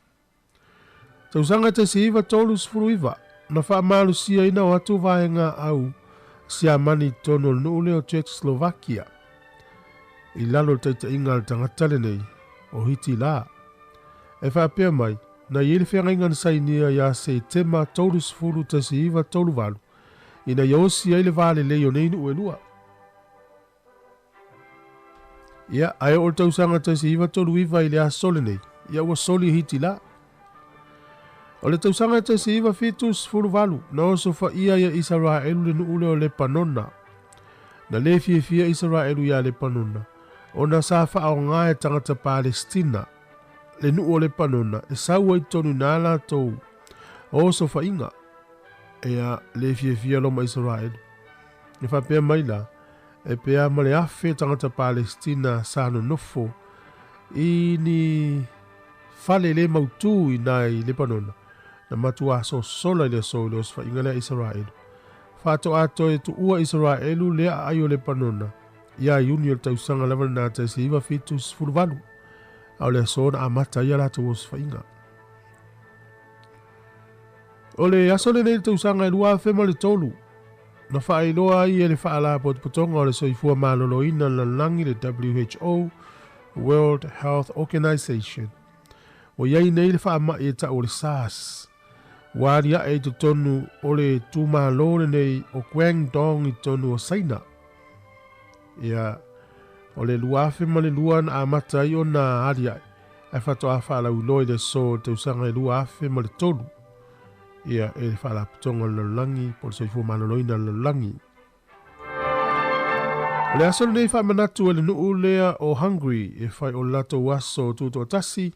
Tausaga 1939, na faamalosia o atu vaega au Siamani i totonu o le nuu lea o Czechoslovakia i lalo o le taitaiga a le tagata lenei o Hitila. E faapea mai, na i ai le feagaiga na sainia ia Setema 30, 1938 ina ia osi ai le va lelei o nei nuu e lua. Ia, ae oo le tausaga 1939 i le aso lenei, ia ua soli e Hitila. O le tausaga 1978, na osofaia ia Isaraelu le nuu lea o Lepanona. Na le fiafia Isaraelu ia Lepanona, ona sa faaoga e tagata Palestina le nuu o Lepanona e sau ai totonu i na latou osofaiga. Ia, le fiafia loa ma Isaraelu. E faapea mai la, E pea ma le afe tagata Palestina sa nonofo i ni fale le mautū i nā i Lepanona, na matuā sosola i le aso i le osofaiga lea Isaraelu. Faatoa toe tuua Isaraelu lea aai o Lepanona ia Iuni o le tausaga lava lenā 1978, a o le aso na amata ai a latou osofaiga. O le aso lenei i le tausaga e 2003, na faailoa ai e le Faalapotopotoga o le Soifua Maloloina o le Lalolagi, le WHO, World Health Organization, ua i ai nei le faamai e tau o le SARS, ua aliae i totonu o le itumalo lenei o Guangdong i totonu o Saina. Ia, o le 2002 na amata ai ona aliae, ae faatoa faalauiloa i le aso o le tausaga e 2003 ia e le Faalapotopotoga o le Lalolagi po o le Soifua Maloloina o le Lalolagi. O le aso lenei faamanatu e le nuu lea o Hungary e fai o le latou aso tutoatasi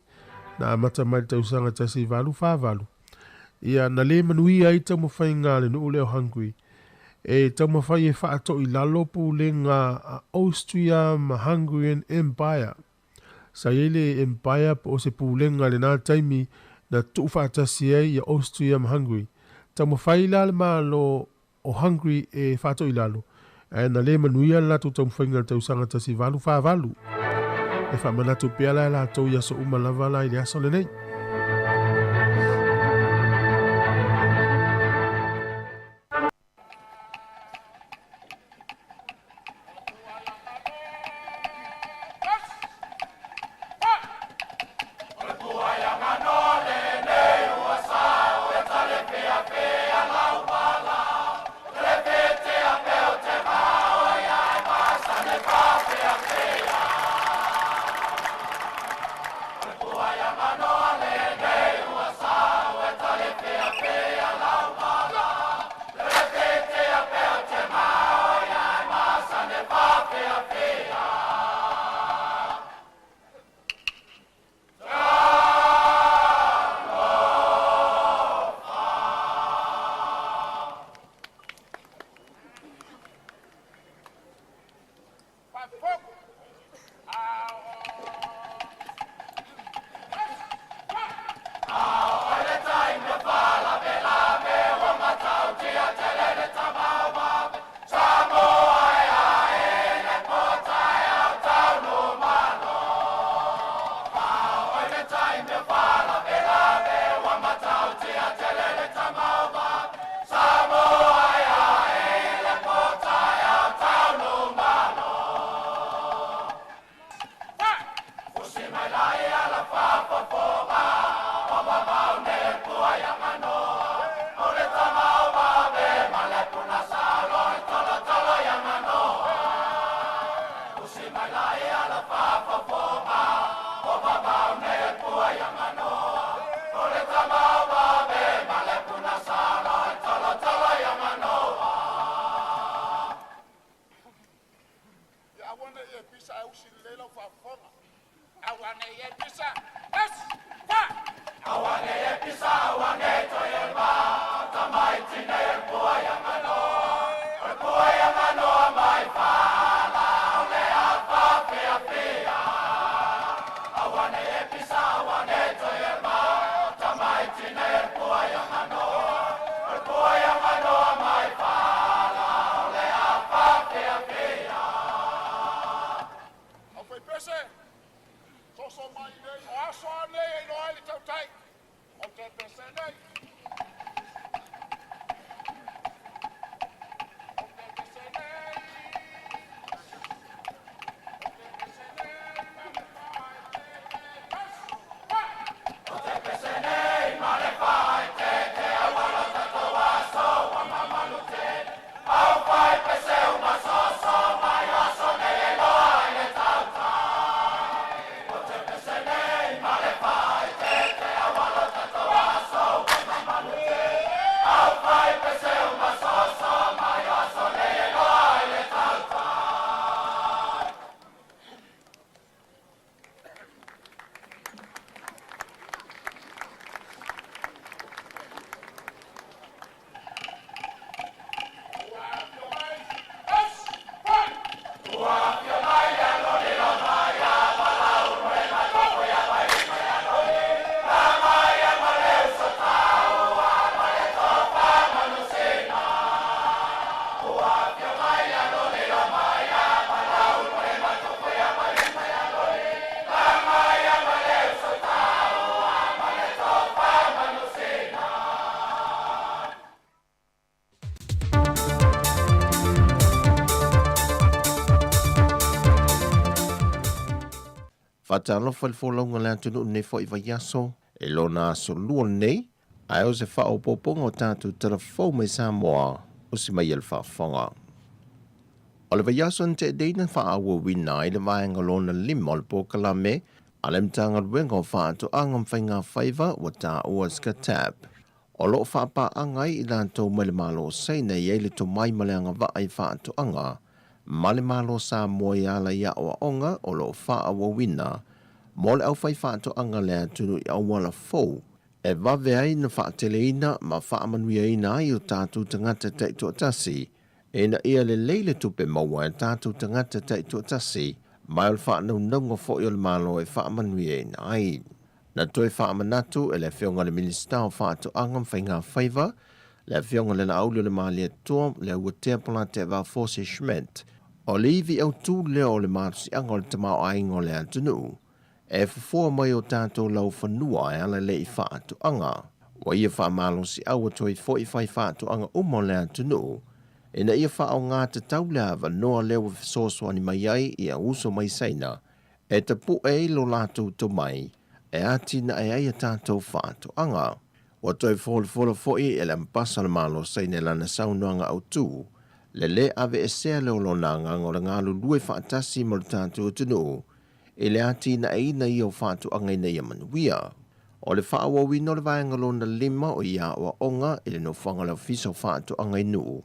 na amata mai le tausaga 1848. Ia na le manuia ai taumafaiga a le nuu lea o Hungary e taumafai e faatoilalo pulega a Austria ma Hungarian Empire. Sa i ai le Empire po o se pulega i lena taimi na tuufaatasi ai ia Austria ma Hungary. Taumafai la le Malo o Hungary e faatoilalo, ae na le manuia le latou taumafaiga i le tausaga 1848. E faamanatu pea la e latou i aso uma lava la i le aso lenei. Faatalofa i le folauga a le atunuu i lenei foi vaiaso i lona aso lua lenei, ae o se faaopoopoga o tatou tala fou mai Samoa usi mai e le faafofoga. O le vaiaso na tea nei na faaauauina ai le vaega lona lima o le polokalame a le Matagaluega o Faatoaga ma Faigafaiva ua taua SCATAP. O lo o faapaaga ai i latou mai le Malo o Saina e i ai le tomai ma le agavaa i faatoaga ma le Malo o Samoa i ala i aoaoga o lo o faaauauina mo le aufaifaatoaga a le atunuu i auala fou e vave ai na faateleina ma faamanuiaina ai o tatou tagata taitoatasi ina ia lelei le tupe maua e tatou tagata taitoatasi ma o le faanaunauga foi o le Malo e faamanuiaina ai. Na toe faamanatu e le Afioga i le Minisita o Faatoaga ma Faigafaiva, le Afioga i le Laauli-o-le-Malietoa, Leuatea Polataivao Fosi Schmidt, o le ivi autu lea o le malosiaga o le tamaoaiga o le atunuu, e fofoa mai o tatou laufanua e ala lea i faatoaga. Ua ia faamalosiau atu ai foi faifaatoaga uma o le atunuu, ina ia faaaoga tatau le avanoa lea ua fesoasoani mai ai ia uso mai Saina e tapue ai lo latou tomai e atinae ai a tatou faatoaga. Ua toe folafola foi e le Ambasa o le Malo Saina i lana saunoaga autu, le lē aveesea lea o lona agaga o le galulue faatasi ma lo tatou atunuu i le atinaeina ia o faatoaga ina ia manuia. O le faaauauina o le vaega lona lima o ia aoaoga i le nofoaga o le Ofisa o Faatoaga i Nuu,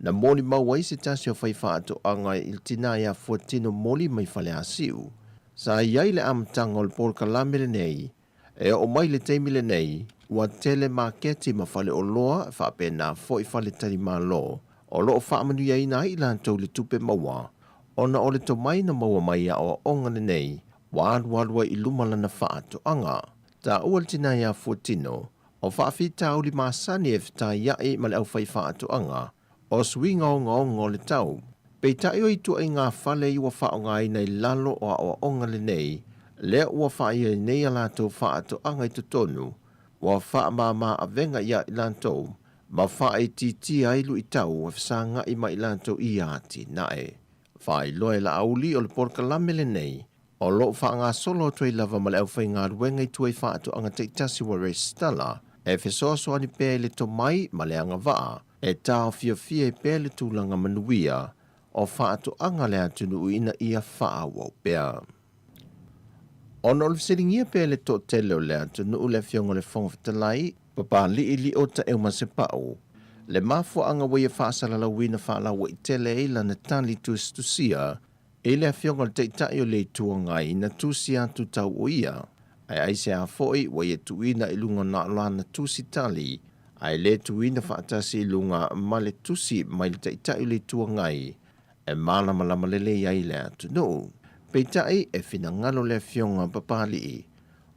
Na molimau ai se tasi o faifaatoaga i le tina ia Fuatino Moli mai Faleasiu. Sa i ai le amataga o le polokalame lenei. E oo mai le taimi lenei, ua tele maketi ma faleoloa faapena foi faletalimalo o lo o faamanuiaina ai i latou i le tupe maua ona o le tomai na maua mai i aoaoga lenei ua alualu ai i luma lana faatoaga. Taua le tina ia Fuatino O faafitauli masani e fetaiaʻi ma le aufaifaatoaga, o suiga ogaoga o le tau. Peitai o ituaiga fale i ua faaaogaina i lalo o aoaoga lenei, lea ua faia ai nei a latou faatoaga i totonu, ua faamama avega ia i latou ma faaitiitia ai luitau e fesagai ma i latou i ia atinae. Faailoa e Laauli o le polokalame lenei O lo o faagasolo atu ai lava ma le aufaigaluega i tua i faatoaga taitasi ua resitala, e fesoasoani pea i le tomai ma le agavaa e taofiofia ai pea le tulaga manuia o faatoaga a le atunuu ina ia faaauau pea. Ona o le fesiligia pea e le toatele o le atunuu le Afioga i le Fofoga Fetalai, Papalii Lio Taeumasepau, le mafuaaga ua ia faasalalauina faalauaitele ai lana tali tusitusia I le Afioga i le Taitai o le Itu Agai na tusi atu tau o ia, ae aisea foi ua ia tuuina i luga na o lana tusi tali, ae le tuuina faatasi i luga ma le tusi mai le Taitai o le Itu Agai e malamalama lelei ai le atunuu. Peitai, e finagalo le Afioga Papalii,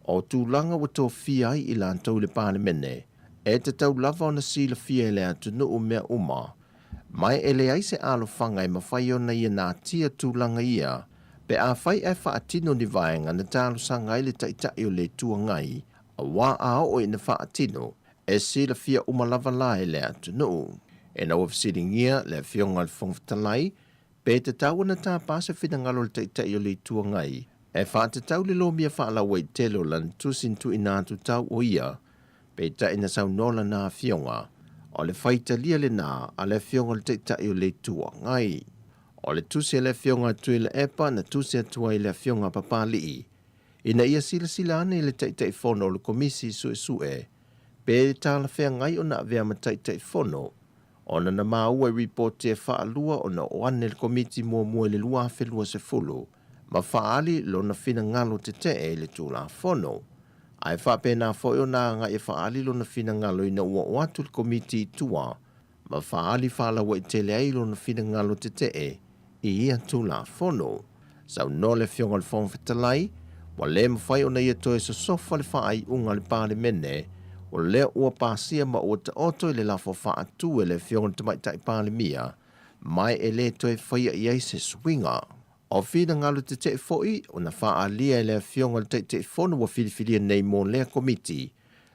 o tulaga ua tofia ai i latou i le Palemene, e tatau lava ona silafia e le atunuu mea uma Ma e leai se alofaga e mafai ona ia natia tulaga ia pe afai ae faatino ni vaega na talosaga ai le Taitai o le Itu Agai, auā a oo ina faatino, e silafia uma lava la e le atunuu. Ina ua fesiligia le Afioga i le Fofoga Fetalai pe tatau ona tapa se finagalo o le Taitai o le Itu Agai e faatatau le lomia faalauaitele o lana tusi na tuuina atu tau o ia, Peitai na saunoa lana afioga, o le faitalia lena a le afioga i le Taitai o le Itu Agai. O le tusi a le afioga a Tuilaepa na tusi atu ai i le afioga a Papalii, ina ia silasila ane i le Taitaifono o le Komisi Suesue pe talafeagai ona avea ma Taitaifono, ona na maua i ripoti e faalua ona oo ane le Komiti muamua i le 2020 ma faaali lona finagalo tetee i le Tulafono. Ae faapena foi ona agai e faaali lona finagalo ina ua oo atu le Komiti i tua ma faaali faalauaitele ai lona finagalo tetee i ia Tulafono. Saunoa le Afioga i le Fofoga Fetalai, ua le mafai ona ia toe sosofa le faaiuga a le Palemene, o lea ua pasia ma ua taoto i le lafo faatu e le Afioga i le Tamaitai Palemia, ma e le toe faia i ai se suiga. O finagalo tetee foi na faaalia e le Afioga i le Taitaifono ua filifilia nei mo lea Komiti,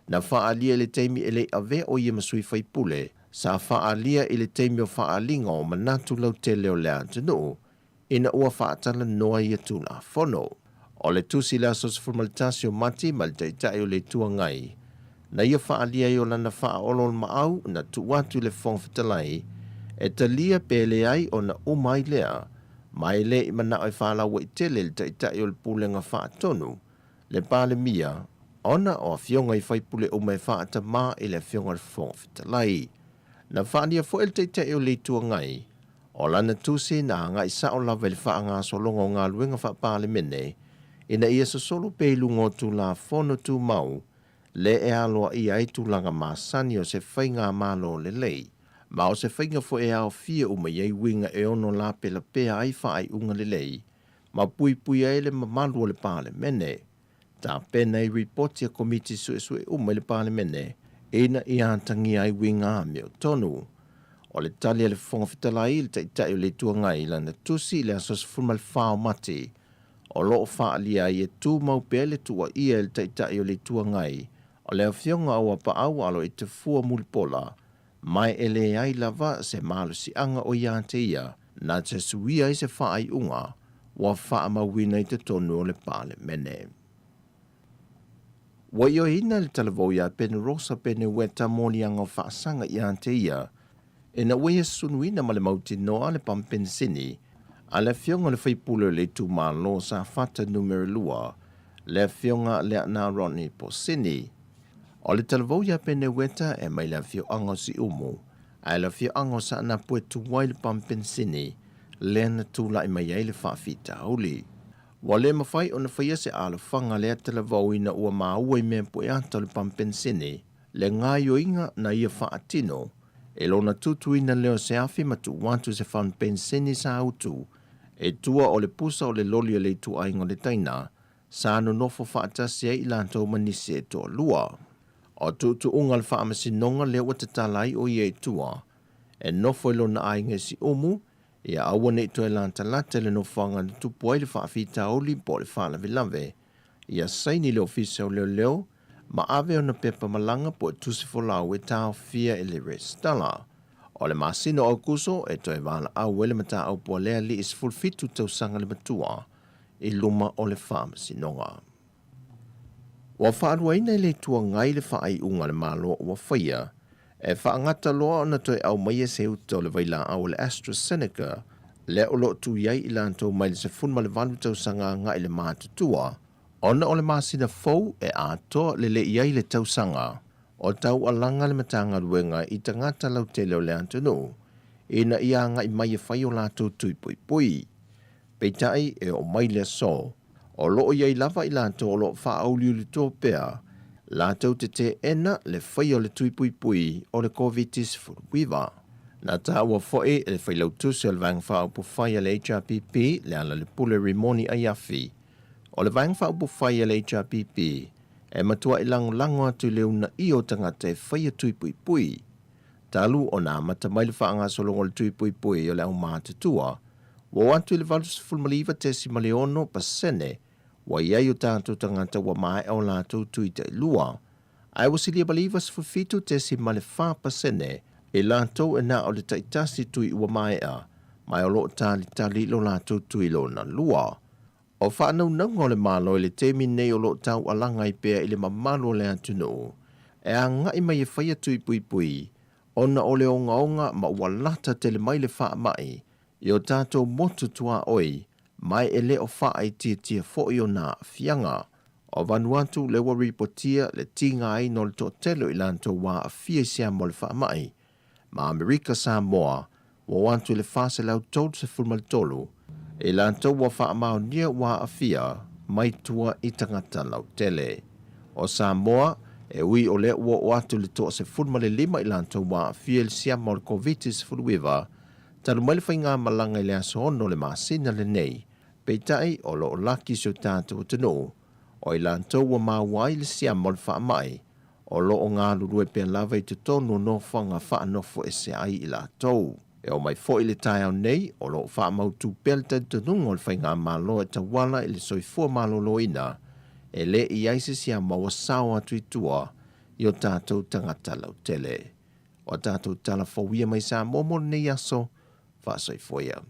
na faaalia i le taimi e le i avea o ia ma sui faipule, sa faaalia i le taimi o faaaliga o manatu lautele o le atunuu ina ua faatalanoa ia Tulafono. O le tusi i le aso 11 o Mati mai le Taitai o le Itu Agai, na ia faaalia ai o lana faaoloolomaau na tuu atu i le Fofoga Fetalai e talia pe leai ona uma ai lea, ma e le i manao e faalauaitele le Taitai o le Pulega Faatonu, le Palemia, ona o afioga i faipule uma e faatamā i le afioga i le Fofoga Fetalai. Na faaalia foi e le Taitai o le Itu Agai, o lana tusi na agai sao lava i le faagasologa o galuega faa-Palemene ina ia sosolo pea i luga o Tulafono Tumau le e aloaia ai tulaga masani o se faigamalo lelei, ma o se faiga foi e aofia uma i ai uiga e ono lapelapea ai faaiuga lelei ma puipuia ai le mamalu o le Palemene. Tapena ai ripoti a Komiti Suesue uma i le Palemene ina ia atagia ai uiga amiotonu. O le tali a le Fofoga Fetalai i le Taitai o le Itu Agai i lana tusi i le aso 14 o Mati, o lo o faaalia ai e tumau pea le tuuaia e le Taitai o le Itu Agai o le Afioga a Uapaau Aloitafua Mulipola, ma e leai lava se malosiaga o ia te ia na te suia ai se faaiuga ua faamauina i totonu o le Palemene. Ua ioeina le talavou iā Penerosa Peneueta moliaga o faasaga ia te ia, ina ua ia sunuina ma le mautinoa le pamu penisini a le afioga o le faipule o le itumalo o Safata Numera 2, le afioga Leana Rodney Posini. O le talavou iā Peneueta e mai le afioaga o Siumu, ae le afioaga o Saanapu e tu ai le pamu penisini lea na tulai mai ai le faafitauli. Ua le mafai ona faia se alofaga lea talavou ina ua maua i mea pueata o le pamu penisini le gaoioiga na ia faatino e lona tutuina lea o se afi ma tuu atu se fund penisini sa utu e tua o le pusa o le loli a le ituaiga o le taina sa nonofo faatasi ai i latou ma nisi e toalua. O tuutuuga o le faamasinoga lea ua tatala ai o ia i tua e nofo i lona aiga i Siumu, ia aua ne i toe latalata i le nofoaga na tupu ai le faafitauli po o le faalavelave, ia saini le Ofisa o Leoleo ma ave ona pepa malaga po o tusi folau e taofia e le resitala. O le masina o Aokuso e toe valaau ai le mataupu a lea alii 17 tausaga le matua i luma o le Faamasinoga. Ua faaluaina e le Itu Agai le faaiuga a le Malo ua faia e faagata loa ona toe aumaia se uta o le vailaau o le AstraZeneca lea o lo o tu i ai i latou mai le 18 tausaga agai i le matutua ona o le masina fou e atoa lelei ai le tausaga o taualaga le Matagaluega i tagata lautele o le atunuu ina ia agai mai e fai o latou tui puipui. Peitai, e oo mai le aso, o lo o i ai lava i latou o lo o faaauliulitoa pea latou te teena le faia o le tui puipui o le Koviti-19. Na taua foi e le Failautusi o le Vaega Faaupufai a le HRPP, Lealailepule Rimoni Aiafi, o le Vaega Faaupufai a le HRPP e matuai lagolago atu i le uunaia o tagata e faia tui puipui. Talu ona amata mai le faagasologa o le tui puipui o le aumatutua, ua oo atu i le 89.6% ua i ai o tatou tagata ua maea o latou tui tailua, ae ua silia ma le 97.4% i latou e na o le taitasi tui ua maea, ma o lo o talitali i lo latou tui lona lua. O faanaunauga o le Malo i le taimi nei o lo o taualaga ai pea i le mamalu o le atunuu e agai mai e faia tui puipui ona o le ogaoga ma ua lata tele mai le faamai i o tatou motu tuaoi ma e le o faaitiitia foi ona aafiaga. O Vanuatu lea ua ripotia le tigaina o le toatele o i latou ua aafia i se amo o le faamai ma Amerika Samoa ua oo atu i le 433 i latou ua faamaonia ua aafia mai tua i tagata lautele. O Samoa, e ui o lea ua oo atu i le 15 i latou ua aafia i le siama o le Koviti-19, talu mai le faigamalaga i le aso 6 o le masina lenei, peitai o lo o laki si o tatou atunuu, o i latou ua maua ai le siama o le faamai, o lo o galulue pea lava i totonu o nofoaga faanofoese ai i latou. E oo mai foi i le taeao nei, o lo o faamautu pea le talitonuga o le Faigamalo e tauala i le soifua maloloina, e le i ai se siama ua sao atu i tua i o tatou tagata lautele. O a tatou tala fou ia mai Samoa mo lenei aso, faasoifua ia.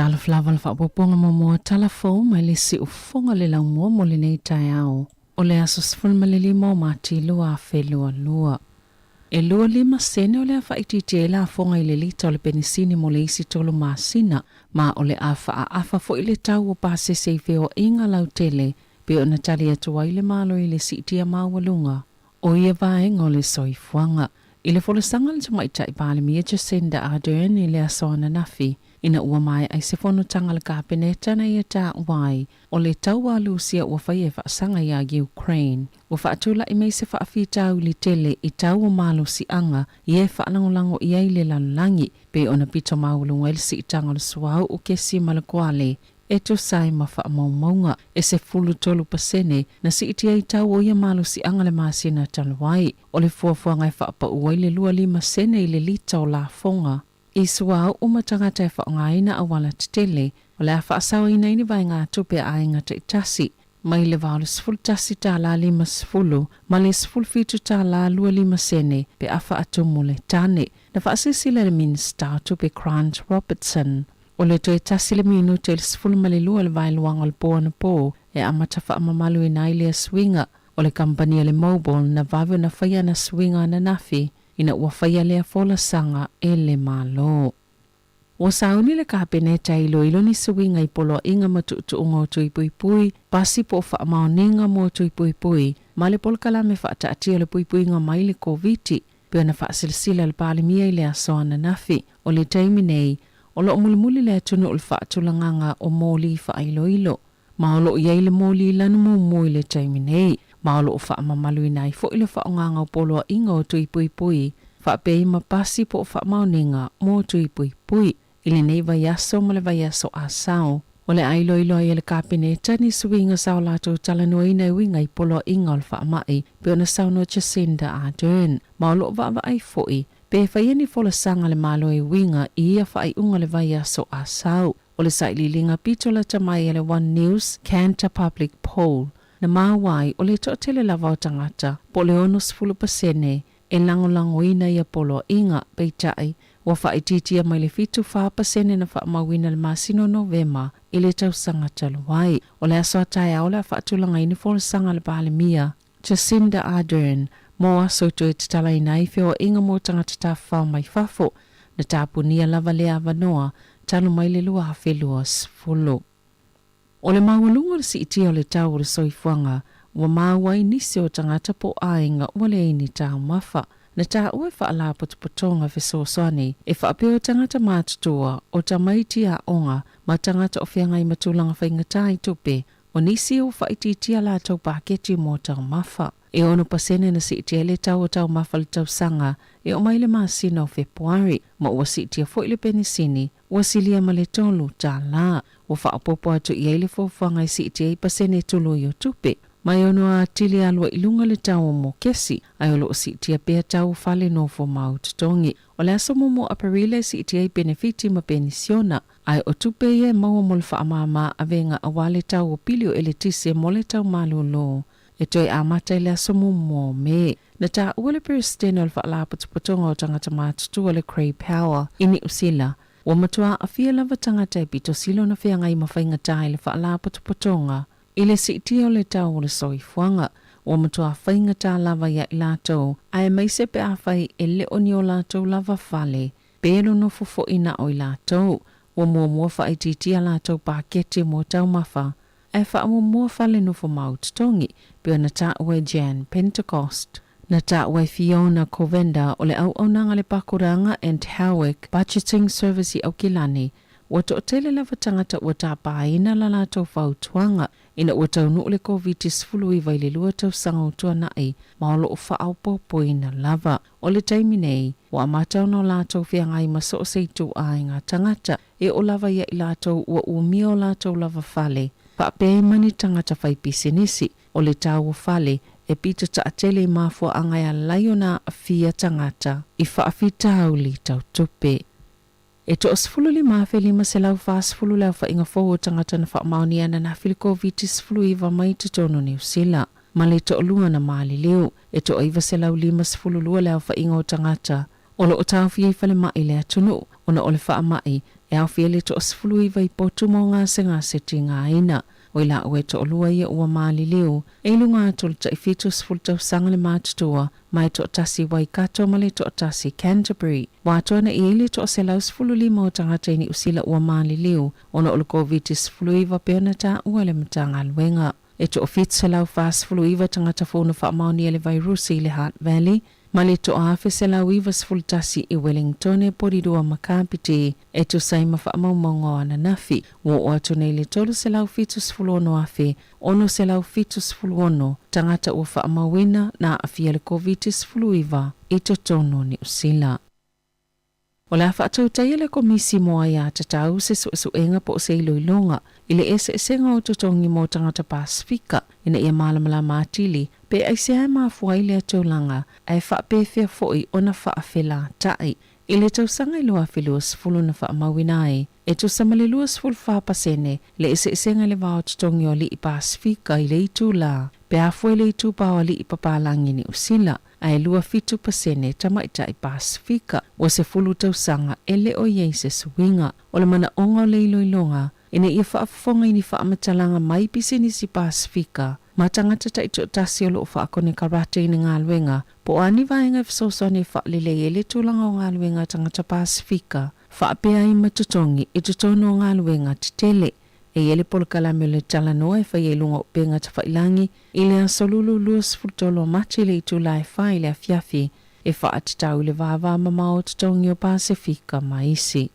Talofa lava le faaopoopoga muamua tala fou mai le siufofoga le laumua mo lenei taeao o le aso 15 o Mati 2022. E 25 sene o le a faaitiitia ai lafoga i le lita o le penisini mo le isi tolu masina, ma o le a faaafa foi le tau o pasese i feoaiga lautele pei ona tali atu ai le Malo i le siitia maualuga o ia vaega o le soifuaga. I le folasaga a le Tamaitai Palemia Jacinda Ardern i le aso ananafi, ina ua maea ai se fonotaga a le Kapeneta na ia taua ai o le taua a Lusia ua faia e faasaga iā Ukraine, ua faatulai mai se faafitauli tele i tau o malosiaga ia e faalagolago i ai le lalolagi, pei ona pito maualuga ai le siitaga o le suauu kesi ma le koale e tusa ai ma faamaumauga e 13% na siitia ai tau o ia malosiaga le masina talu ai. O le fuafuaga e faapau ai le 25 sene i le lita o lafoga i suauu ma tagata e faaaogaina auala tetele, o le a faasaoina ai ni vaegatupe a aiga taitasi mai le $81.50 ma le $17.25 sene pe a faatumu le tane. Na faasilasila e le Minisita o Tupe Grant Robertson, o le toe tasi le minute i le 12 o le vaeluaga o le po anapo e amata faamamaluina ai lea suiga o le kamupani a le Mobil na vave ona faia ana suiga ananafi ina ua faia lea folasaga e le Malo. Ua sauni le Kapeneta e iloilo ni suiga i poloaiga ma tuutuuga o tui puipui, pasi po o faamaoniga mo tui puipui, ma le polokalame faataatia o le puipuiga mai le Koviti, pei ona faasilasila e le Palemia i le aso ananafi. O le taimi nei, o lo o mulimuli le atunuu i le faatulagaga o moli faailoilo, ma o lo o i ai le moli lanu mumu i le taimi nei, ma o lo o faamamaluina ai foi le faaaogaga o poloaiga o tui puipui faapea ma pasi po o faamaoniga mo tui puipui. I lenei vaiaso ma le vaiaso a sao, o le a iloilo ai e le Kapeneta ni suiga sa o latou talanoaina e uiga i poloaiga o le faamai pei ona saunoa Jacinda Ardern, ma o lo o vaavaai foi pe faia ni folasaga a le Malo e uiga i ia faaiuga o le vaiaso a sao. O le sailiiliga pito lata mai a le One News Kantar Public Poll na maua ai o le toatele lava o tagata, po o le 60%, e lagolagoina ia poloaiga, peitai, ua faaitiitia mai le 74% na faamauina i le masina o Novema i le tausaga talu ai. O le aso a taeao o le a faatulaga ai ni folasaga a le Palemia, Jacinda Ardern, mo aso e toe tatalaina ai feoaiga mo tagata tafafao mai fafo, na tapunia lava lea avanoa talu mai le 2020. O le maualuga o le siitia o le tau o le soifuaga, ua maua ai nisi o tagata po o aiga ua leai ni taumafa. Na taua e Faalapotopotoga Fesoasoani e faapea o tagata matutua, o tamaiti aoga ma tagata o feagai ma tulaga faigata i tupe, o nisi ua faaitiitia latou paketi mo taumafa. E 6% na siitia ai le tau o taumafa i le tausaga e oo mai i le masina o Fepuari, ma ua siitia foi le penisini ua silia ma le $3. Ua faaopoopo atu i ai le fuafuaga e siitia ai pasene tului o tupe, ma e ono atili alu ai i luga le tau o mokesi, ae o lo o siitia pea tau o fale nofo mau totogi. O le aso muamua o Aperila e siitia ai penefiti ma penisiona, ae o tupe ia e maua mo le faamāmā avega aua le tau o pili o eletise mo le tau malōlō e toe amata i le aso muamua o Me. Na taua le Peresetene o le Faalapotopotoga o Tagata Matutua le Cray Power i Niu Sila, ua matua aafia lava tagata e pito sili ona feagai ma faigata i le Faalapotopotoga i le siitia o le tau o le soifuaga. Ua matua faigata lava ia i latou, aemaise pe afai e le o ni o latou lava fale pe nonofo foi na o i latou. Ua muamua faaitiitia latou paketi mo taumafa ae faamuamua fale nofo mau totogi, pei ona taua e Jan Pentecost. Na taua e Fiona Kovender o le auaunaga a le Pakuranga and Howick Budgeting Service i Aukilani, ua toatele lava tagata ua tapaina la latou fautuaga ina ua taunuu le Koviti-19 i le lua tausaga o tuanai ma o lo o faaopoopoina lava. O le taimi nei, ua amata ona o latou feagai ma so o se ituaiga tagata e oo lava ia i latou ua umia o latou lava fale, faapea ai ma ni tagata fai pisinisi. O le tau o fale e pito taatele i mafuaaga e ala ai ona aafia tagata i faafitauli tau tupe. E 15,540 le aofaiga fou o tagata na faamaonia ananafi le Koviti-19 mai totonu o Niu Sila, ma le toalua na maliliu. E 952 le aofaiga o tagata o lo o taofia i falemai i le atunuu ona o le faamai E aofia ai le toa-19 i potu mo gasegase tigaina. O i laua e toalua ia ua maliliu, e i luga atu o le tai-70 tausaga le matutua, ma e toatasi i Waikato ma le toatasi i Canterbury. Ua atoa nei i ai le toa-115 o tagata i Niu Sila ua maliliu ona o le Koviti-19 pei ona taua e le Matagaluega. E toa-749 tagata fou na faamaonia le vairusi i le Hutt Valley, ma le 1191 i Wellingtone, Porirua ma Kapiti, e tusa ai ma faamaumauga o ananafi. Ua oo atu nei le 376,676 tagata ua faamauina na aafia i le Koviti-19 i totonu o Niu Sila. O le a faatautaia le Komisi mo Aiatatau se suesuega po o se iloiloga i le eseesega o totogi mo tagata Pasefika ina ia malamalama atili pe aisea e mafua ai lea tulaga ae faapefea foi ona faafelatai. I le tausaga i 2020 na faamauina ai, e tusa ma le 24% le eseesega i le va o totogi o alii Pasefika i le itulā pe a fua i le itupa o alii papalagi Niu Sila. Ae 27% tamaitai Pasefika. Ua 10 tausaga e le o i ai se suiga. O le manaoga o le iloiloga, ina ia faafofoga i ni faamatalaga mai pisinisi Pasefika ma tagata taitoatasi o lo o faakonekarate i ni galuega po o a ni vaega e fesoasoani e faalelei ai le tulaga o galuega a tagata Pasefika faapea ai ma totogi i totonu o galuega tetele. E i ai le polokalame o le talanoa e faia i luga o upega tafailangi i le aso Lulu 23 o Mati i le itula e 4 i le afiafi e faatatau i le vava mamao o totogi o Pasefika ma isi.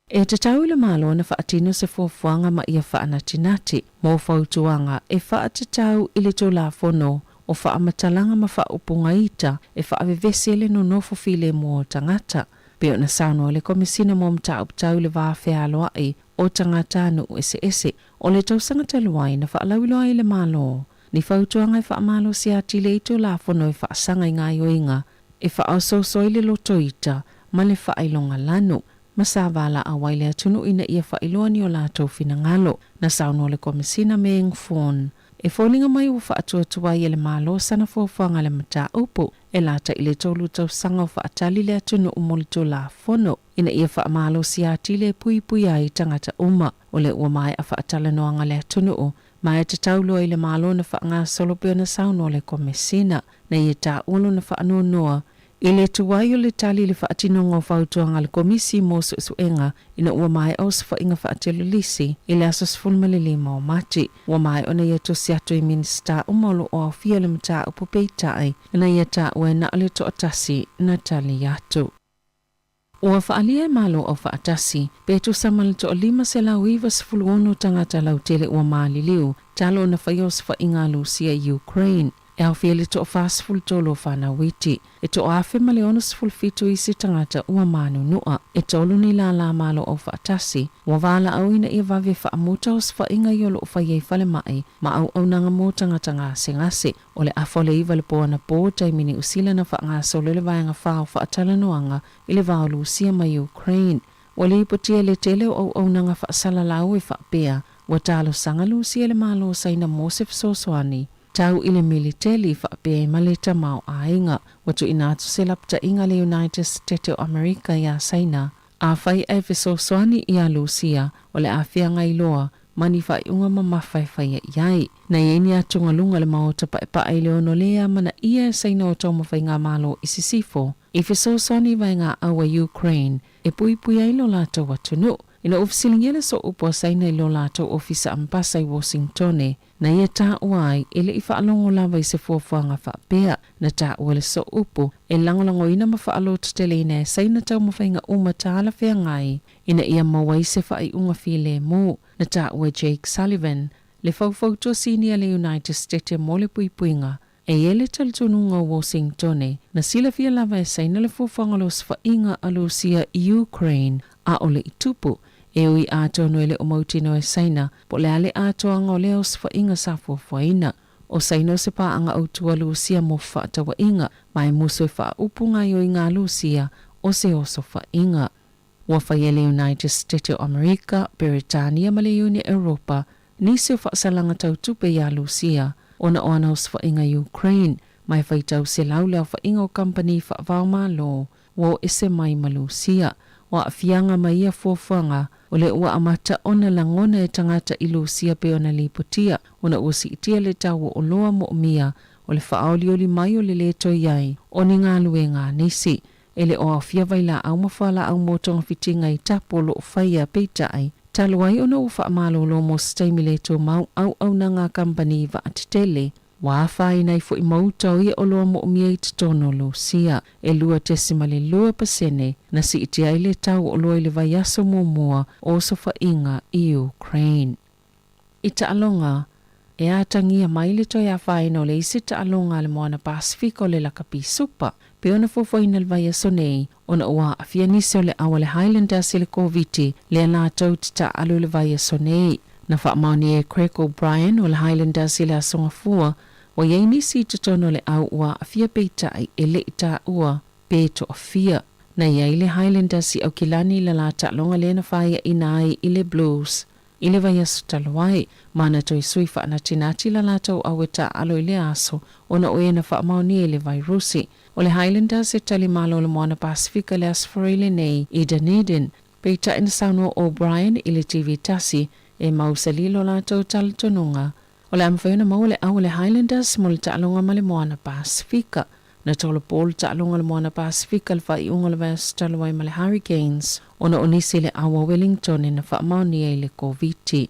E tatau i le Malo ona faatino se fuafuaga ma ia faanatinati mo fautuaga e faatatau i le Tulafono o Faamatalaga ma Faaupuga Ita e faavevesi ai le nonofo filemu o tagata, pei ona saunoa le Komesina mo Mataupu Tau i le Va Fealoai o Tagatanuu Eseese. O le tausaga talu ai na faalauiloa ai le Malo ni fautuaga e faamalosia atili ai Tulafono e faasaga i gaoioiga e faaosooso ai le loto ita ma le faailoga lanu ma sa valaau ai le atunuu ina ia faailoa ni o latou finagalo. Na saunoa le Komesina Meng Foon e foliga mai ua faatuatua ai e le Malo sana fuafuaga i le mataupu e lata i le tolu tausaga o faatali le atunuu mo le Tulafono ina ia faamalosia atili e puipui ai tagata uma. O lea ua maea faatalanoaga le atunuu ma e tatau loa i le Malo ona faagasolo pei ona saunoa le Komesina na ia taua lona faanoanoa i le tuai o le tali i le faatinoga o fautuaga a le Komisi mo Suesuega ina ua maea osofaiga faatelolisi i le aso 15 o Mati. Ua maea ona ia tusi atu i Minisita uma o lo o aofia i le mataupu peitai na ia taua e na o le toatasi na tali atu. Ua faaalia e Malo Aufaatasi pe tusa ma le toa-596 tagata lautele ua maliliu talu ona faia osofaiga a Lusia i Ukraine. E aofia le toa-43 o fanau iti. E toa-1067 isi tagata ua manunua. E tolu ni lālā Malo Aufaatasi ua valaau ina ia vave faamuta osofaiga ia o lo o faia i falemai ma auaunaga mo tagata gasegase. O le afa o le iva i le po anapo, taimi Niu Sila na faagasolo i le vaega fa o faatalanoaga i le va o Lusia ma Ukraine. Ua lipotia le tele o auaunaga faasalalau e faapea, ua talosaga Lusia i le Malo o Saina mo se fesoasoani tau i le militeli faapea ai ma le tamaoaiga. Ua tuuina atu se lapataiga a le United Setete o Amerika iā Saina, afai ae fesoasoani iā Lusia, o le a feagai loa ma ni faaiuga mamafa e faia i ai. Na i ai ni atugaluga i le Maota Paepae i le ono lē amanaia e Saina o taumafaiga-malo i sisifo i fesoasoani i vaegaau a Ukraine e puipui ai lo latou atunuu. Ina ua fesiligia le sooupu a Saina i lo latou ofisa ambasa i Washingtone, na ia taua ai e le i faalogo lava i se fuafuaga faapea. Na taua le sooupu e lagolagoina ma faalototeleina e Saina taumafaiga uma talafeagai ina ia maua ai se faaiuga filemu. Na taua e Jake Sullivan, le faufautua sinia a le United Stete mo le puipuiga, e i ai le talitonuga o Washingtone, na silafia lava e Saina le fuafuaga o le osofaiga a Lusia i Ukraine, ʻaʻole i tupu. E ui atonu e le o mautinoa e Saina po o le a le atoaga o lea osofaiga sa fuafuaina. ʻO Saina o se pāʻanga ʻautu a Lusia mo fefaatauaiga, ma e musu e faaupu gaoioiga a Lusia o se osofaiga. Ua faia e le United Setete o Amerika, Peretania ma le Iuni Europa nisi o faasalaga tau tupe iā Lusia ona o ana osofaiga i Ukraine, ma e faitau selau le aofaiga o kamupani faavaomalo ua o ese mai ma Lusia. O aafiaga ma ia fuafuaga, o lea ua amata ona lagona e tagata i Lusia pei ona lipotia, ona ua siitia le tau o oloa moomia o le faaolioli mai o le lē toe i ai o ni galuega a nisi. E le o aofia vailaau ma fualaau mo togafitiga i tapu o lo o faia, peitai, talu ai ona ua faamalolo mo se taimi le tumau auaunaga a kamupani vaatetele, ua afaina ai foi ma uta o ia oloa moomia i totonu o Lusia. E 2.2 pasene na siitia ai le tau o oloa i le vaiaso muamua o osofaiga i Ukraine. I taaloga, e atagia mai le toe afaina o le isi taaloga a le Moana Pasefika o le Lakapi Supa, pei ona fuafuaina i le vaiaso nei, ona ua aafia nisi o le au a le Highlanders i le Koviti, lea latou te taaalo i le vaiaso nei. Na faamaonia e Craig O'Brien o le Highlanders i le Aso Gafua, ua i ai nisi i totonu o le au ua aafia peitai e le i taua pe toafia. Na i ai le Highlanders i Aukilani i le la taaloga lea na faiaina ai i le Blues. I le vaiaso talu ai, ma na toe sui faanatinati la latou au e taaalo i lea aso ona o e na faamaonia i le vairusi. O le Highlanders e tali malo i le Moana Pasefika i le Aso Faraile nei i Dunedin. Peitai na saunoa O'Brien i le TV tasi e mausali lo latou talitonuga O le a mafai ona maua le au a le Highlanders mo le taaloga ma le Moana Pasefika. Na tolopo le taaloga a le Moana Pasefika i le faaiuga o le vaiaso talu ai ma le Hurricanes ona o nisi i le au a Wellington na faamaonia i le Koviti.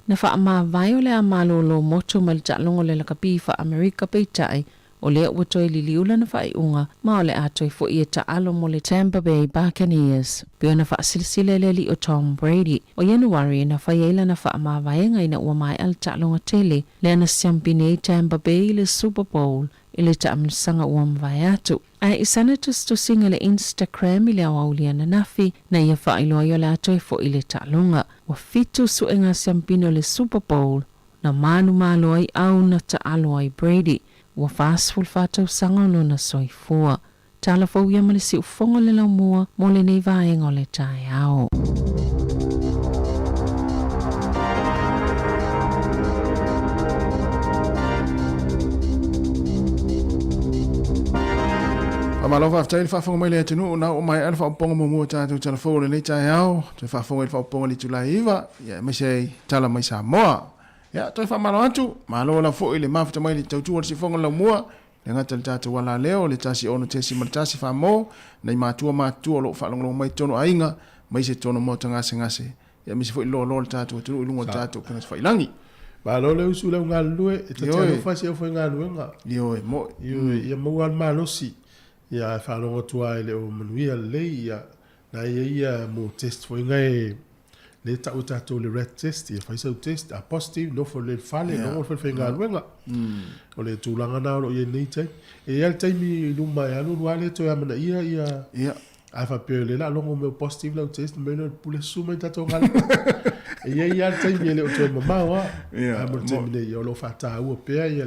Na faamavae o le a malolo motu mai le taaloga o le lakapi faa-Amerika peitai O lea ua toe liliu lana faaiuga ma o le a toe foi e taalo mo le Tampa Bay Buccaneers. Pei ona faasilasila e le alii o Tom Brady, o Ianuari na fai ai lana faamavaega ina ua maea le taaloga tele lea na siampini ai Tampa Bay i le Super Bowl i le taamilosaga ua mavae atu. Ae i sana tusitusiga i le Instagram i le aoauli ananafi, na ia faailoa ai o le a toe foi i le taaloga. Ua fitu suega siampini o le Super Bowl Na manumalo ai au na taalo ai Brady, ua 44 tausaga o lona soifua. Tala fou ia ma le siufofoga o le laumua mo lenei vaega o le taeao. Faamalo faafetai le faafofoga mai le atunuu na oo mai le faaopoopoga muamua o tatou tala fou o lenei taeao. Toe faafofoga i le faaopoopoga i le itula e 9, ia aemaise ai tala mai Samoa. Ia, toe faamalo atu, malo lava foi le mafuta mai le tautua o le siufofoga o le laumua, le gata i le tatou alaleo, le 106.1 Famo, nai matua matutua o lo o faalogologo mai i totonu o aiga, aemaise totonu o maota gasegase, ia aemaise foi le loaloa o le tatou atunuu i luga o le tatou upega tafailagi. Malo le usu i lau galulue, e ta te alofa i si aufaigaluega. Ioe, mo'i. Ioe, ia maua lava le malosi, ia ae faalogo atu lava e le o manuia lelei, ia Na i ai ia mo test foi nga e le tau e tatou le rat test, ia fai sau test, a positive, nofo lelei i le fale, yeah. logo le faigaluega. O le tulaga na o lo o i ai nei taimi. E i ai le taimi i luma e alu alu lava le toe amanaia ia yeah. A faapea o lea la logo mea positive lau test, mea lea pule susu mai tatou galuega. E i ai lava le taimi e le o toe mamao lava. Yeah. A mo le taimi nei, o lo o faataua pea ia,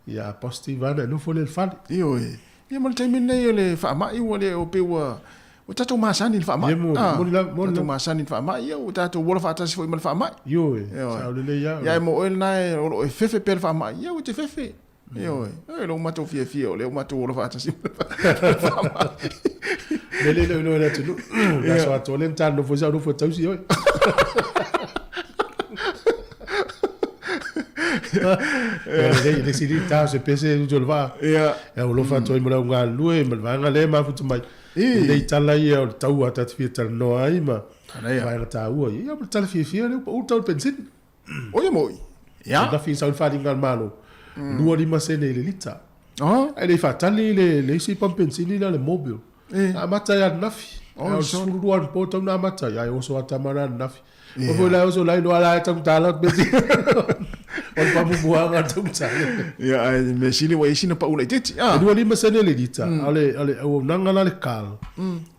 ia a positive lava na nofo lelei i le fale. Ioe. Ia mo le taimi lenei o le faamai ua le o pei ua ua tatou masani i le faamai. Ia moni, Ah, moni lava, moni tatou lava. masani i le faamai, ia ua tatou ola faatasi foi ma le faamai. Ioe, Ioe. sao lelei lava. Ia e mo oe lena e o lo o e fefe pea le faamai, ia ua te fefe. Ioe. E lou matou fiafia o lea ua matou ola faatasi ma le faamai. Mea lea e le o iloa e le atunuu. Le aso atoa lea na ta nofo ai sa ou nofo e tausi oe. Lelei, le sili ta o se pese utu o le vaa. Ia. E alofa atu ai mo le au galulue ma le vaega lea e mafuta mai. I. Nei tala ia o le taua ta te fia talanoa ai ma Manaia. vaega taua ia. Ia ma le tala fiafia lea ua pau le tau o le penisini. O ia moi. Ia. Na fia sau le faaaliga a le Malo. 25 sene i le lita. Oh. Ae le i faatali le, le isi pamu penisini lea o le Mobil. Eh. Na amata ai ananafi. Oh, Ae o le sure. 12 anapo tatau ona amata ai. Ae oso lava tama la ananafi. Yeah. O foi la oso la iloa la e taugata la penisini. O le pamu muaga le taugata. Ia, ae mea sili ua i ai sina pau laitiiti. Ah. E 25 sene le lita, a o le, o le auaunaga la le cal.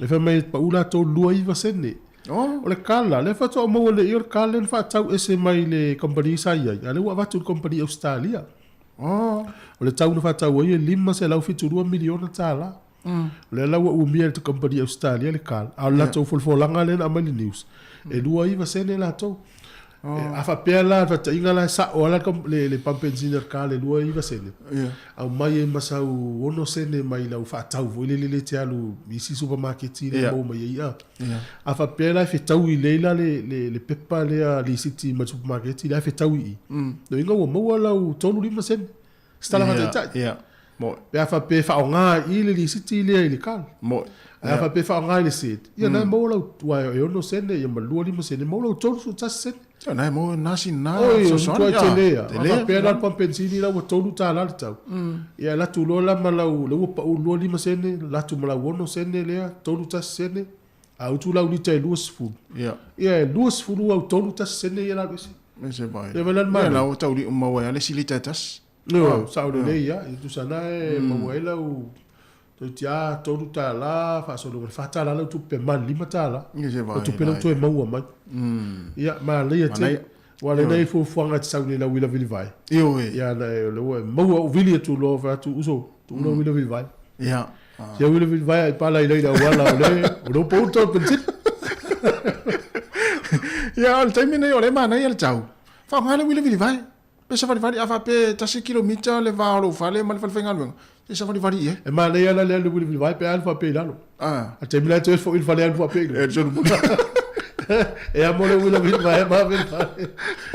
E fai mai e pau latou 29 sene. Oh. O le cal la, lea faatoa maua nei o le cal lea na faatau ese mai le kamupani sa i ai, a o lea ua avatu i le kamupani Ausetalia. Oh. O le tau na faatau ai e $572 miliona tala. O lea la ua umia e le kamupani Ausetalia le cal, a o le latou folafolaga lea na aumai i le news, e 29 sene latou. A faapea la le faataitaiga la e sao lava le, le pamu penisini a le car le 29 sene, aumai ai ma sau 6 sene mai lau faatau foi lele lea e te alu i isi supamaketi lea e maua mai ai i'a. A faapea la e fetaui lelei la le, le, le pepa lea lisiti mai le supamaketi lea e fetaui i i, lona uiga ua maua lau 35 sene. Se tala faataitai. Pe a faapea e faaaoga i i le lisiti lea i le car. Ae a faapea e faaaoga i le set, ia na e maua lau, aua e 6 sene ia ma 25 sene, maua lau 31 sene. Ia na e maua na sina na Oi, o le matua tele ia. A faapea la le pamu penisini la ua $3 le tau. Ia e alu atu loa la ma lau, lea ua pau 25 sene, alu atu ma lau 6 sene lea, 31 sene, a utu lau lita e 20. Ia e 20 au 31 sene ia la alu ese. Ese vai. Ia vai la le manaia. Ia la ua taulii uma maua ai le isi lita e tasi. Ioe, sao lelei lava. E tusa na e maua ai lau toeitiiti lava $3 faasolo ma le $4 lau tupe pe ma le $5. O tupe la ua toe maua mai. Ia, manaia tele. Aua o lea na i ai fuafuaga e te sau nei i lau uila vilivae. Ioe. Ia, na o lea ua e maua ou vili atu loa fai atu, uso, tuu lau uila vilivae. Ia. Sia uila vilivae ai pala i laila auala o lea, o lea ua pau le tau o le penisini. Ia, o le taimi lenei o lea e manaia le tau, faaaoga le uila vilivae. Pe savalivali, a faapea e tasi kilomita le va o lou fale ma le fale faigaluega, se i savalivali i ai. E manaia la le alu vilivili pe alu faapea i lalo. A le taimi la e toe foi i le fale alu faapea i luga. E amo le uila vilivae ma ave i le fale.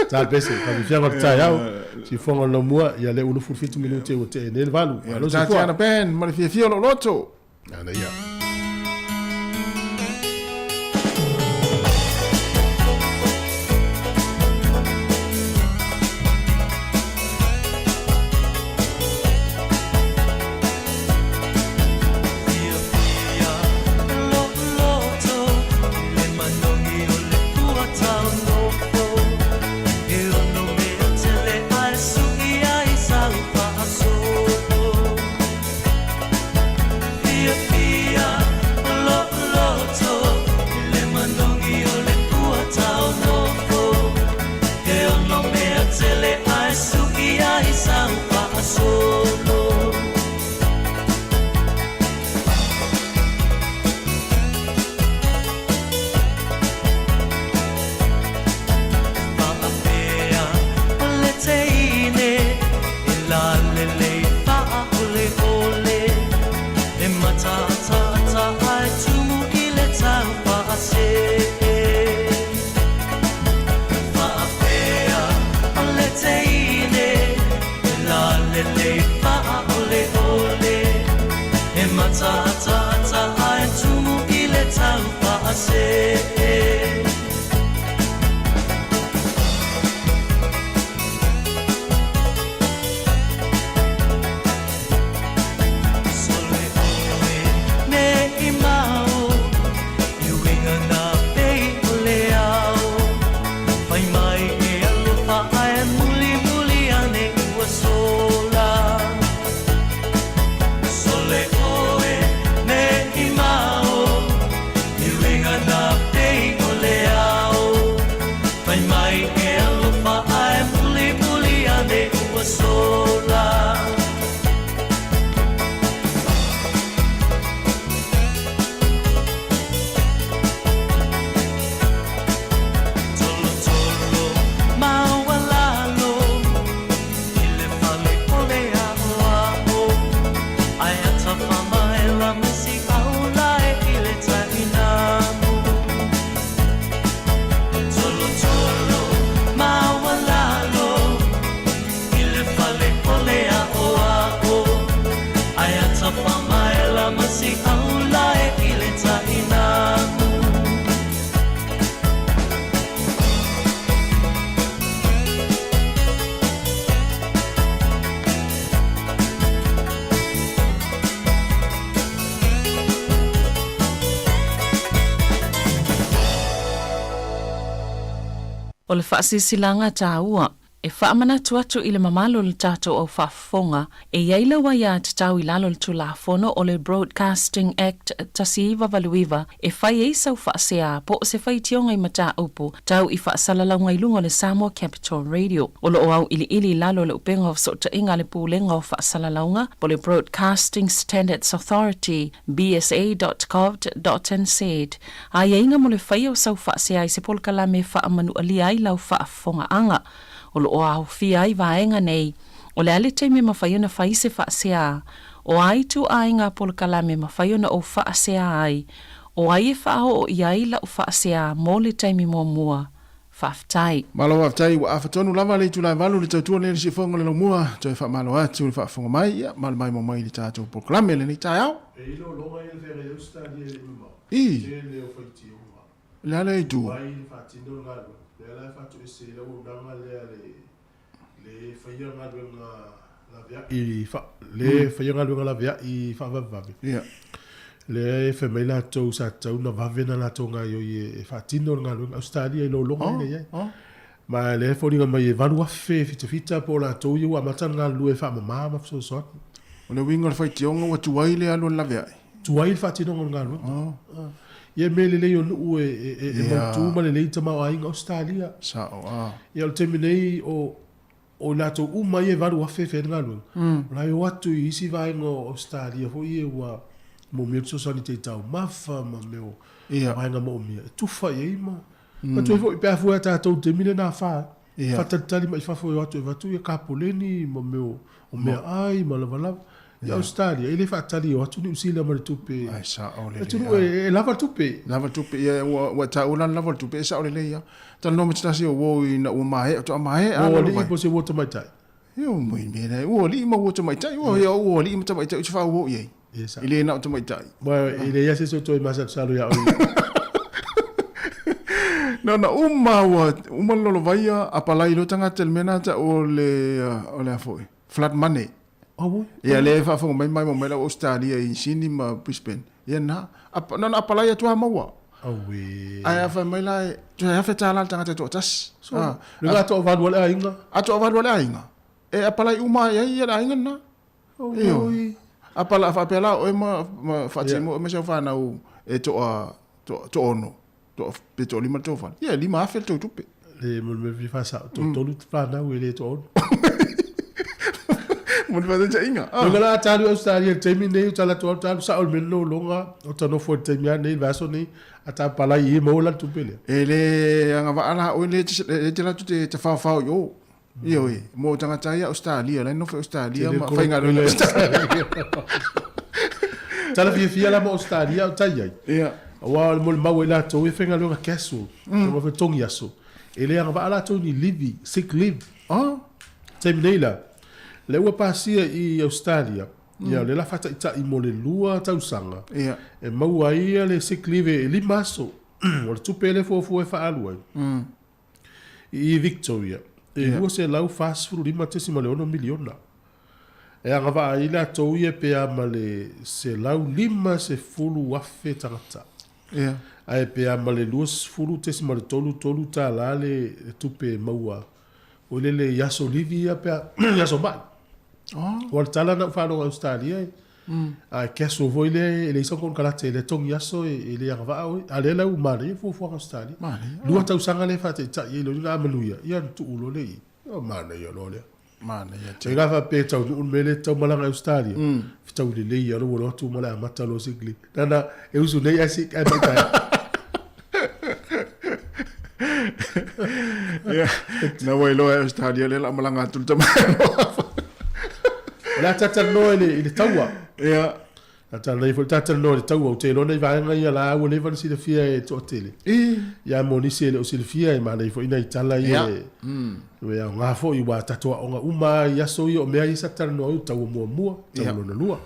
Ta pese, fafifiaga o le taeao, sifofoga o le laumua, ia lea ua 27 minute ua tea nei le valu. Malo soifua. Tatiana Band ma le fiafia o lou loto. Manaia. O le faasilasilaga taua. E faamanatu atu i le mamalu o le tatou au faafofoga, e i ai lau aiatatau i lalo o le Tulafono o le Broadcasting Act 1989 e fai ai sau faasea po o se faitioga i mataupu tau i faasalalauga i luga o le Samoa Capital Radio. O lo o auiliili i lalo o le upega o fesootaiga a le Pulega o Faasalalauga po o le Broadcasting Standards Authority, bsa.govt.nz, aiaiga mo le faia o sau faasea i se polokalame e faamanualia ai lau faafofogaaga. O lo o aofia ai vaega nei, o le a le taimi e mafai ona fai se faasea, o a ituaiga polokalame e mafai ona ou faasea ai, o ai e faaoo i ai lau faasea mo le taimi muamua. Faafetai. Malo faafetai, ua afa tonu lava le itula e valu i le tautua nei i le siufofoga o le Laumua. Toe faamalo atu le faafofoga mai, ia ma le maimoa mai i le tatou polokalame i lenei taeao. E iloiloga ia le feagai Ausetalia e le mamao. I. Tele o faitioga. Le a lea itu? Mai le faatino le galuega. Lea la e faatoese ai le auaunaga lea le le faia galuega laveai fa le faia galuega laveai faavavevave. Ia. Lea e fai mai latou sa tatau ona vave ona latou gaoioi e faatino le galuega. Ausetalia i lologa ia na i ai. Ma lea e foliga mai e 8,000 fitafita po o latou ia ua amata ona galulue e faamama ma fesoasoani. O le uiga o le faitioga ua tuai le alu a le laveai. Tuai le faatinoga o le galuega. Ia mea lelei o nuu e mautu ma lelei tamaoaiga Ausetalia. Sao a. Ia o le taimi nei o o i latou uma ia e 8,000 e fai ai le galuega, o la e o atu i isi vaega o Ausetalia foi ia ua moomia le fesoasoani i taumafa ma mea o vaega moomia e tufa i ai ma Manatua ai foi pe a fua ia tatou i le taimi lea na afa ai, faatalitali mai fafo e o atu e avatu kapoleni ma mea o meaai ma lavalava. I Ausetalia, e le faatali e o atu Niu Sila ma le tupe. Ai sao lelei. Atunuu e lava le tupe. Lava le tupe, ia ua taua la le lava o le tupe, e sao lelei lava. Talanoa ma se tasi o uo ina ua maea, faatoa maea lava. Uo alii po o se uo tamaitai? Io mai mea la, uo alii ma uo tamaitai, ua ia uo alii ma tamaitai ou te faauo i ai. E le na o tamaitai. Ma e leai lava se isi o toe masalosalo ia oe. Na ona uma ua uma le lolovaia, apalai loa tagata i le mea lena tau o le, o le a foi, flood money. Auoi. Ia lea e faafofoga mai maimoa mai lau Ausetalia i Sydney ma Brisbane. Ia na, na ona apalai atu lava maua. Auē. Ae a fai mai la, tusa e $1,000 le tagata e toatasi. So, le ga toavalu a le aiga. A toavalu a le aiga. E apalai uma ai ai le aiga lena. Ioe. Apala faapea la oe ma ma faatino oe ma si au fanau e toa toa toaono, toa pe toalima le tou fale. Ia e 5,000 le tou tupe. Le mo le mea fia faasao, toatolu fanau e le toaono. Mo le faataitaiga. Loga la a talu Australia i le taimi lenei o tala atu au talu sao le mea lologa o ta nofo i le taimi lava lenei i le vaiaso lenei a ta palai i e maua la le tupe lea. E le agavaa la oe le te alu atu te tafaofao i o. Ioe, mo tagata ia Ausetalia, la e nofo i Ausetalia ma faigaluega i Ausetalia. Tala fiafia la mo Ausetalia o tai ai. Ia. Aua o le molimau ai latou e faigaluega casual, mm. Foi togi aso. E le agavaa latou ni livi, sick leave. Oh. Taimi nei la, lea ua pasia i Ausetalia, ia lea la faataitai mo le 2 tausaga. Ia. E maua ai le sick leave e 5 aso. O le tupe lea e fuafua e faaalu ai. I Victoria, e $245.6 miliona. E agavaa ai latou ia pe a ma le 150,000 tagata. Ae pe a ma le $20.33 le tupe e maua foi lele i aso livi ia pe a i aso mai. Aua o le tala na ou faalogo i Ausetalia, A e casual foi lea e leai sau konekarate e le togi aso e le agavaa oe. A lea la ua manaia le fuafuaga a Ausetalia. Manaia. Lua tausaga lea e faataitai ai loa a manuia, ia ona tuu loa lea i i. O manaia loa lea. Manaia tele. E ga faapea e taunuu le mea lea e tatau malaga i Ausetalia, fetaui lelei lava lou alo atu ma le amata loa sick leave. Nana e usu nei ae sick ae mai taeao. Ia, na ua iloa e Ausetalia lea o le a malaga atu le tama. O le a talatalanoa i le, i le taua. Ia. Talanoa foi talatalanoa i le taua. Ou te iloa nai vaega ia la ua leva ona silafia e toatele. I. Ia mo nisi e le o silafia e manaia foi nai tala ia. Ia. Mm. E aoga foi ua tatou aoga uma i aso ia o mea ia sa talanoa ai o taua muamua, taua lona lua.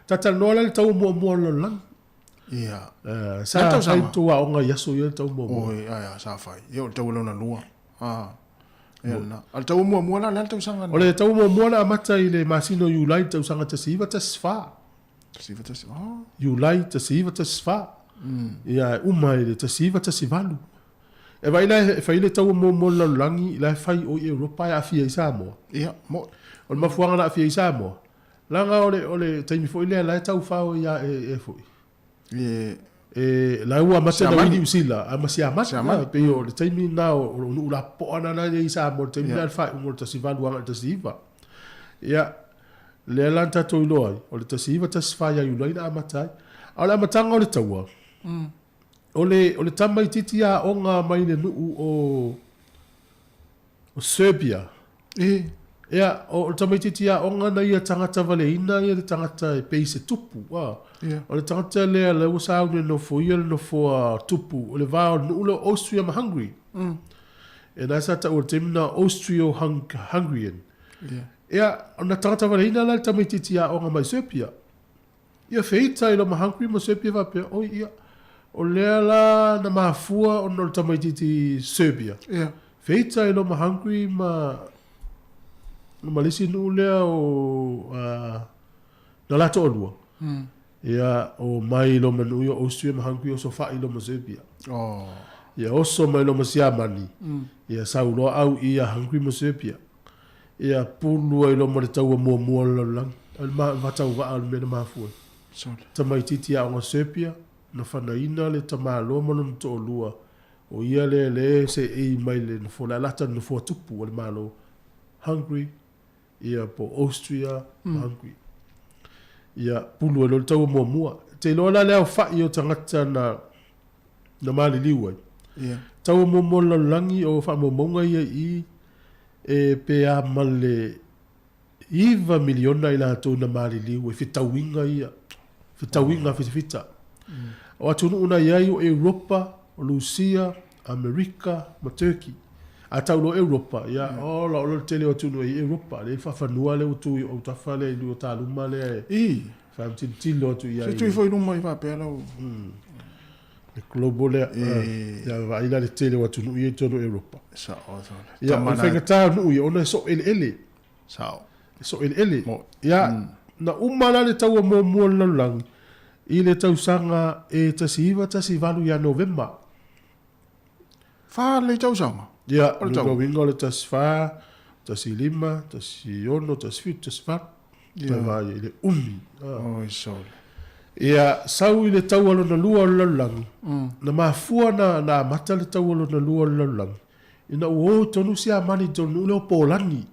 Talatalanoa la i le taua muamua o le lalolagi. Ia. Sa fai tou aoga i aso ia le taua muamua? Oi, ae a, sa fai. Ia o le taua lona lua. A, ia lena. A o le taua muamua la, o le a le tausaga na? O le taua muamua na amata i le masina o Iulai i le tausaga 1914. 1914. Iulai 1914. Ia, e uma i le 1918. E vaai la e fai le taua muamua o le lalolagi la e fai o i Europa ae aafia ai Samoa. Ia, mo'i. O le mafuaaga na aafia ai Samoa, leaga o le, o le taimi foi lea la e taufao ai ia e, e foi. E, E, la ua amata ona ui Siamani. Niu Sila a ma Siamani. Siamani. A, pei o le taimi lena o, o nuu lapopoa na na i ai i Samoa i le taimi Ia. lea le faaiuga o le 18 agai i le 19. Ia, lea la na tatou iloa ai, o le 1914 ia Iulai na amata ai. A o le amataga o le taua, O le, o le tamaitiiti aoga mai le nuu o, o Serbia. E. Ia, o le tamaitiiti aoga na ia tagata valeina ia le tagata e pei se tupu. A. Ia. O le tagata lea la ua sauni e nofoia le nofoa tupu o le va o le nuu lea o Austria ma Hungary. E na sa taua i le taimi na Austrio-Hungarian. Ia. Ia, na tagata valeina la le tamaitiiti aoga mai Serbia. Ia feita i loma Hungary ma Serbia faapea, oi ia, o lea la na mafua ona o le tamaitiiti Serbia. Ia. Feita i loma Hungary ma ma le isi nuu lea o uh, na la toalua. Ia, o mai i loma nuu ia Austria ma Hungary oso fa'i i loma Serbia. Oh. Ia oso mai loma Siamani. Ia sau loa au ia Hungary ma Serbia. Ia pulu ai loa ma le taua muamua o le lalolagi. O le ma, faatauvaa o le mea na mafua ai. Sole. Tamaitiiti aoga Serbia, na fanaina le tamaloa ma lona toalua, o ia lea lea e seei mai le nofoa, le alata i le nofoa tupu o le Malo, Hungary, ia po o Austria, ma Hungary. Ia pulu ai loa le taua muamua. E te iloa la le aofai o tagata na, na maliliu ai. Ia. Taua muamua o le lalolagi o faamaumauga ia i i, E pe a ma le iva miliona i latou na maliliu e fetauiga ia, fetauiga fitafita. O atunuu na i ai o Europa, o Lusia, Amerika ma Turkey. A tau loa Europa, ia, ola ola le tele o atunuu e i Europa, lea e faafanua lea ua tu i autafa lea i Luotaluma lea e I. faamtilotilo atu i Se ai. tui foi luma i faapea lau. Le global lea, E. ia vaai la le tele o atunuu ia i totonu o Europa. Sao, sao. Ia, o le faigata o nuu ia, ona e soo eleele. Sao. E soo eleele. Mo. Ia, na uma la le taua muamua o le lalolagi i le tausaga e 1918 ia Novema. Fa le tausaga. Ia, O le lona taua. uiga o le 14, 15, 16, 17, 18. Ia. Tai vaai i le umi. Ah. Oi, sole. Ia, sau i le taua lona lua o le lalolagi, na mafua na, na amata le taua lona lua o le lalolagi, ina ua o i totonu Siamani i totonu nuu lea o Polani.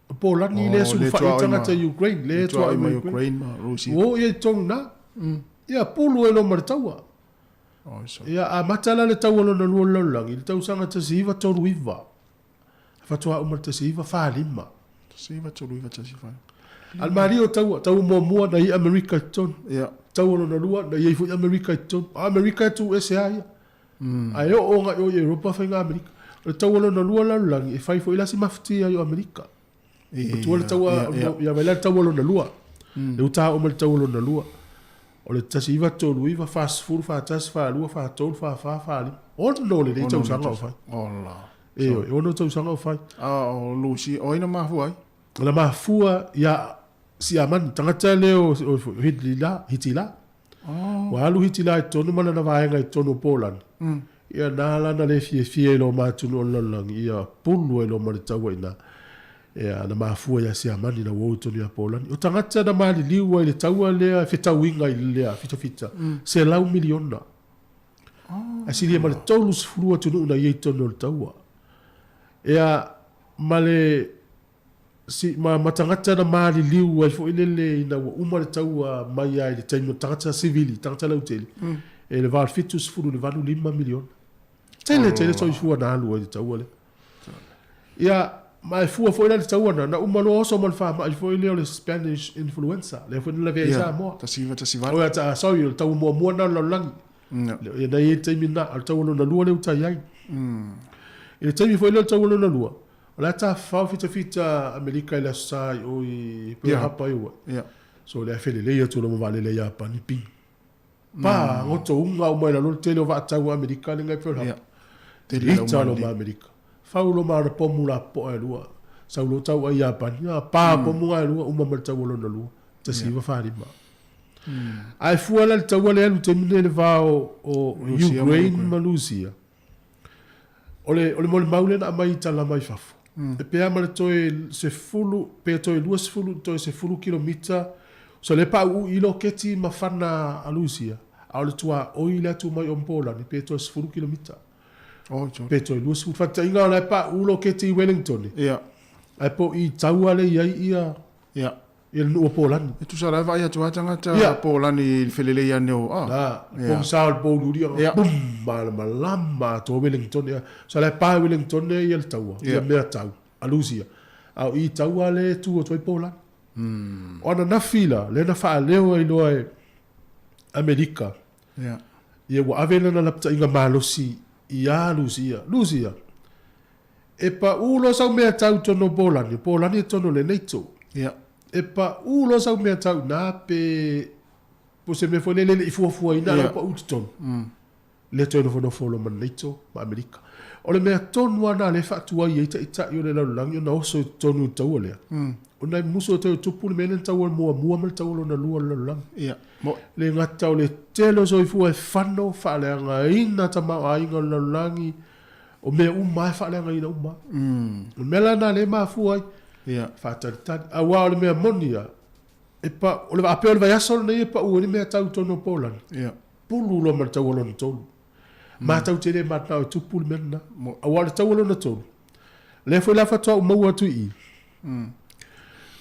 O Polani lea Oh, sulufai ai tagata i Ukraine, lea Le tuaoi tuaoi ma ma Ukraine. Ukraine ma Rusia. Ua o ia i totonu na. Ia, pulu ai loa ma le taua. Oi, sole. Ia, amata la le taua lona lua o le lalolagi i le tausaga 1939. Faatoa uma le 1945. 1939 14. A le malie o taua, taua muamua na i ai Amerika i totonu. Ia. Taua lona lua, na i ai foi Amerika i totonu. O Amerika e tu ese lava ia. Ae oo agai o i Europa faiga Amerika. O le taua lona lua lalolagi, e fai foi la si mafutia ai o Amerika. Matua le taua, ia vai la le taua lona lua. Le uta oo mai le taua lona lua. O le 1939, 40, 41, 42, 43, 44, 45. Ono lenei tausaga o fai. Ola. E, e ono tausaga o fai. A o Lucy, o ai na mafua ai? Na mafua ia Siamani, tagata lea o, o, o Hitler, Hitler. Oh. Ua alu Hitler i totonu ma lana vaega i totonu o Polani. Ia na la na le fiafia i lo ma atunuu o le lalolagi, ia pulu ai loa ma le taua i ina. Ia na mafua ia Siamani na ua o i totonu ia Polani. O tagata na maliliu ai i le taua lea, fetauiga i lea fitafita, 100 miliona. Ae silia ma le 30 atunuu na i ai i totonu o le taua. Ia ma le si, ma, ma tagata na maliliu ai foi lele ina ua uma le taua mai ai le taimi o tagata sivili, tagata lautele, e le va o le 70 i le 85 miliona. Tele tele soifua na alu ai le taua lea. Ia, ma e fua foi la le taua na, na uma loa oso ma le faamai foi lea o le Spanish influenza, lea foi na lavea i Samoa. 1918. O ia, ta, sorry, o le taua muamua na o le lalolagi. Ia. Ia na i ai le taimi lena, o le taua lona lua lea ua tai ai. I le taimi foi lea o le taua lona lua, o la e tafafao fitafita Amerika i le Aso Sa i o i Pearl Harbor i ua. Ia. So lea felelei atu loa ma vaalele a Iapani, ping. Pa, goto uga uma i lalo le tele o vaatau a Amerika lenga i Pearl Harbor. Tele lau Ita lo mali. ma Amerika. Fau lo ma ana pomu lapopoa e lua. Sau loa tau ai Iapani. A, pa pomu ga e lua, uma ma le taua lona lua. 1945. Ae fua la le taua lea alu taimi nei i le va o, o Rusia ma Ukraine Ukraine. ma Lusia. O le, o le molimau lea na aumai i tala mai fafo, e pe a ma le toe 10 pe toe 20 toe 10 kilomita, so lea paauuu i loketi ma fana a Lusia, a o le tuaoi le atu mai o Polani pe toe 10 kilomita. Oh, tolu. Pe toe 20. Faataitaiga o la e pauu loketi i Wellington, Ia. ae po i taua lea i ai ia Ia. Ia le nuu o Polani. E tusa la e vaai atu lava tagata Ia. Polani i le felelei ane o a. Na, Ia. pogisa o le pouliuli anga, Ia. bum, malamalama atoa Wellington ia. So la e pa i Wellington ia le taua, Ia. ia mea tau, a Lusia. A o i taua lea e tu atu ai Polani. O ananafi la, lea na faaleo ai loa e Amerika, Ia. ia ua ave lana lapataiga malosi ia Lusia. Lusia, E paʻū loa sau mea tau i totonu o Polani, o Polani e totonu o le NATO. Ia. E paʻū loa sau mea tau inā pe po o se mea foi lele e le i fuafuaina a o la ua paʻū i totonu. Lea toe nofonofo loa ma le NATO ma Amerika. O le mea tonu lava lena lea e faatuai ai taitai o le lalolagi ona oso i totonu i le taua lea. Ona e musu e toe tupu le mea lea na taua muamua ma le taua lona lua o le lalolagi. Ia. Mo. Le gata o le tele o soifua e fano, faaleagaina tamaoaiga o le lalolagi, O mea uma lava e faaleagaina uma lava. O le mea la lena lea e mafua ai, faatalitali. Aua o le mea moni lava, e pa, o le a pei o le vaiaso lenei e pau ai le mea tau i totonu o Polani, pulu loa ma le taua lona tolu. Matou te le mananao e tupu le mea lena. Aua o le taua lona tolu, lea foi la faatoa ou maua atu i i,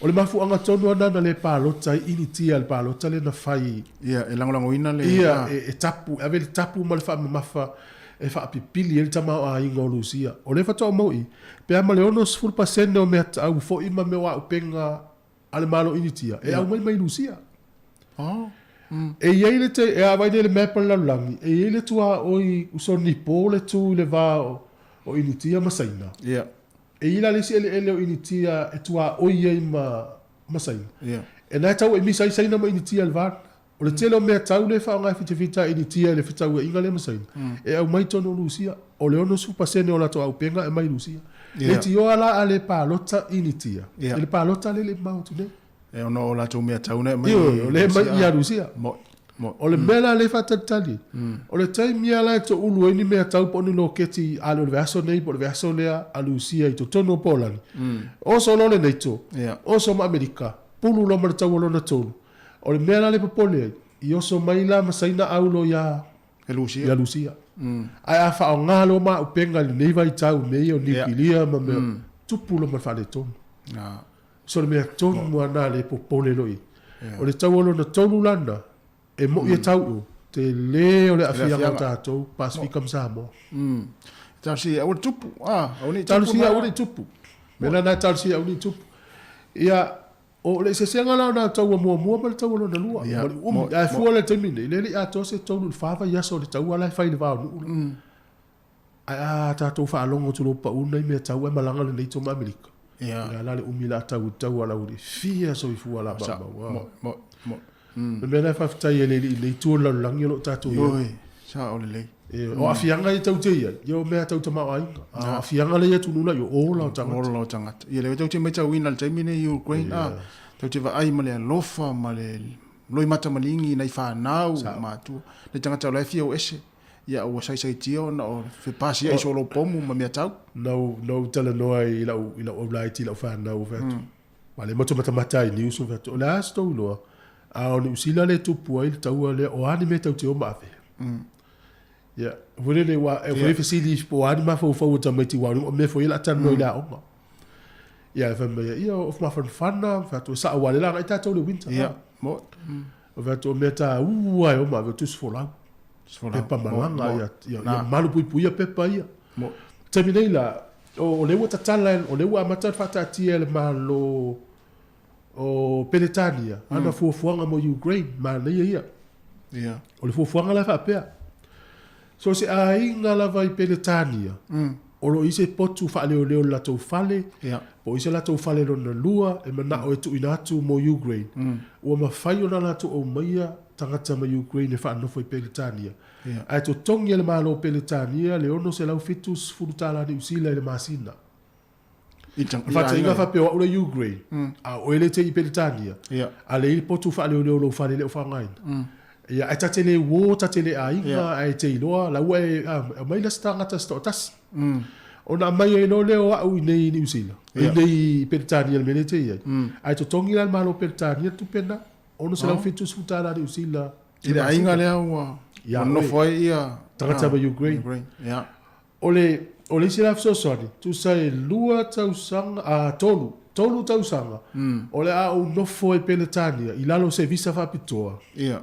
O le mafuaaga tonu lava lena na le palota ai Initia i le palota lea na fai. Ia, e lagolagoina le. Ia, e tapu, e ave le tapu ma le faamamafa e faapipili ai le tamaoaiga o Lusia. O lea faatoa mau i, pe a ma le 60% o meatau foi ma mea o auupega a le Malo Initia e aumai mai Lusia. Oh. E i ai le te, e vaai nei i le map a le lalolagi, e i ai le tuaoi usonipo le tu i le va o Initia ma Saina. Ia. E i ai la le isi eleele o Initia e tuaoi ai ma, ma Saina. Ia. E na e tau e misa ai Saina ma Initia i le va lena. O le tele o mea tau lea e faaaoga e fitafita e Initia i le fetauaiga lea ma Saina, e aumai tonu o Lusia. O le 60% o latou auupega e aumai i Lusia. Ia. Leitioa la a le palota Initia, Ia. i le palota lea e le i mamao atu nei. E ona o latou mea tau na e aumai Ioe, o lea e aumai Lusia. ia Lusia. Mo'i. Mo'i. O le mea la lea e faatalitali, o le taimi lava la e toulu ai ni mea tau po o ni loketi a le o le vaiaso nei po o le vaiaso lea a Lusia i totonu o Polani, oso loa le NATO, oso ma Amerika, pulu loa ma le taua lona tolu. O le mea la lea e popole ai, i oso mai la ma Saina au loa ia Ia Lusia. Lusia. Ae a faaaoga loa maaupenga i lenei vaitau i mea ia o niukilia ma mea, tupu loa ma le faaletonu. So le mea tonu lava lena lea e popole loa i ai. O le taua lona tolu la lena, E moʻi e tau o, tele o le aafiaga o tatou, Pasefika ma Samoa. Talosia ia aua le tupu, a, aua ne i tupu. Talosia ia aua ne i tupu. Mea la na talosia ia aua ne i tupu. Ia, o le eseesega la o na taua muamua ma le taua lona lua. Ia, Ma le umi, ae fua le taimi nei, le le i atoa se tolu i le fa vaiaso o le taua la e fai i le va o Nuu la. Ae a tatou faalogo atu loa pau nai mea tau ae malaga le NATO ma Amerika. Ia. Lea la le umi la tau i tau a lau alii. Fia soifua la Sa, maumau a. mo, mo, mo. O le mea lena e faafetai ai le alii i le itu o le lalolagi o lo o tatou i ai. Oi, sao lelei. E, o aafiaga ia tau te i ai, ia o mea tau tamaoaiga. A o aafiaga lea i atunuu la, ia o ola o tagata. Ola o tagata. Ia lea tou te matauina i le taimi lenei i Ukraine, a, tou te vaai ma le alofa ma le loimata maligi i nai fanau, matua, nai tagata o la e fia o ese. Ia ua saisaitia ona o fepasiai solo pomu ma mea tau. Na ou, na ou talanoa i lau, i lau aulaiti, i lau fanau, fai atu, Aua lea matou matamata ai i news, fai atu, o le a se tou iloa, a o Niu Sila lea e tupu ai le taua lea, o a ni mea tou te o ma ave? Ia, foi lele, ua, e foi fesili po o a ni mafaufau o tamaiti, aua o mea foi ia o le a talanoa i le aoga. Ia, fai mai ia, o mafanafana, fai atu, e sao, aua o lea o le a agai tatou i le winter. Ia, mo. Fai atu, o mea taua e o ma ave, o tusi folau. Pepa malaga, ia, ia, ia malupuipuia pepa ia. Mo. Taimi nei la, o, o lea ua tatala, o lea ua amata ona faataatia e le Malo o Peretania ana fuafuaga mo Ukraine, manaia ia. Ia. O le fuafuaga la e faapea, so o se aiga lava i Peretania, o lo o i ai se potu faaleoleo i le latou fale, Ia. po o i se latou fale lona lua e manao e tuuina atu mo Ukraine, ua mafai ona latou aumaia tagata mai Ukraine e faanofo i Peretania. Ia. Ae totogi e le Malo o Peretania le 670 tala Niu Sila i le masina. I tang, O le faataitaiga faapea o au le Ukraine, a o oe le te i Peretania, Ia. a le i le potu faaleoleo o lou fale e le o faaaogaina. Ia, ae ta te le uō, ta te le aiga, ae te iloa, la ua e, aumai le isi tagata se toatasi. Ona aumai ai loa lea o au i nei i Niu Sila, i nei i Peretania i le mea lea e te i ai. Ae totogi la e le Malo o Peretania le tupe lena, $670 tala Niu Sila. I le aiga lea ua nofo ai ia tagata mai Ukraine. Ia. O le, o le isi la fesoasoani, tusa e lua tausaga, a, tolu, tolu tausaga, o le a ou nofo ai Peretania i lalo o se visa faapitoa. Ia.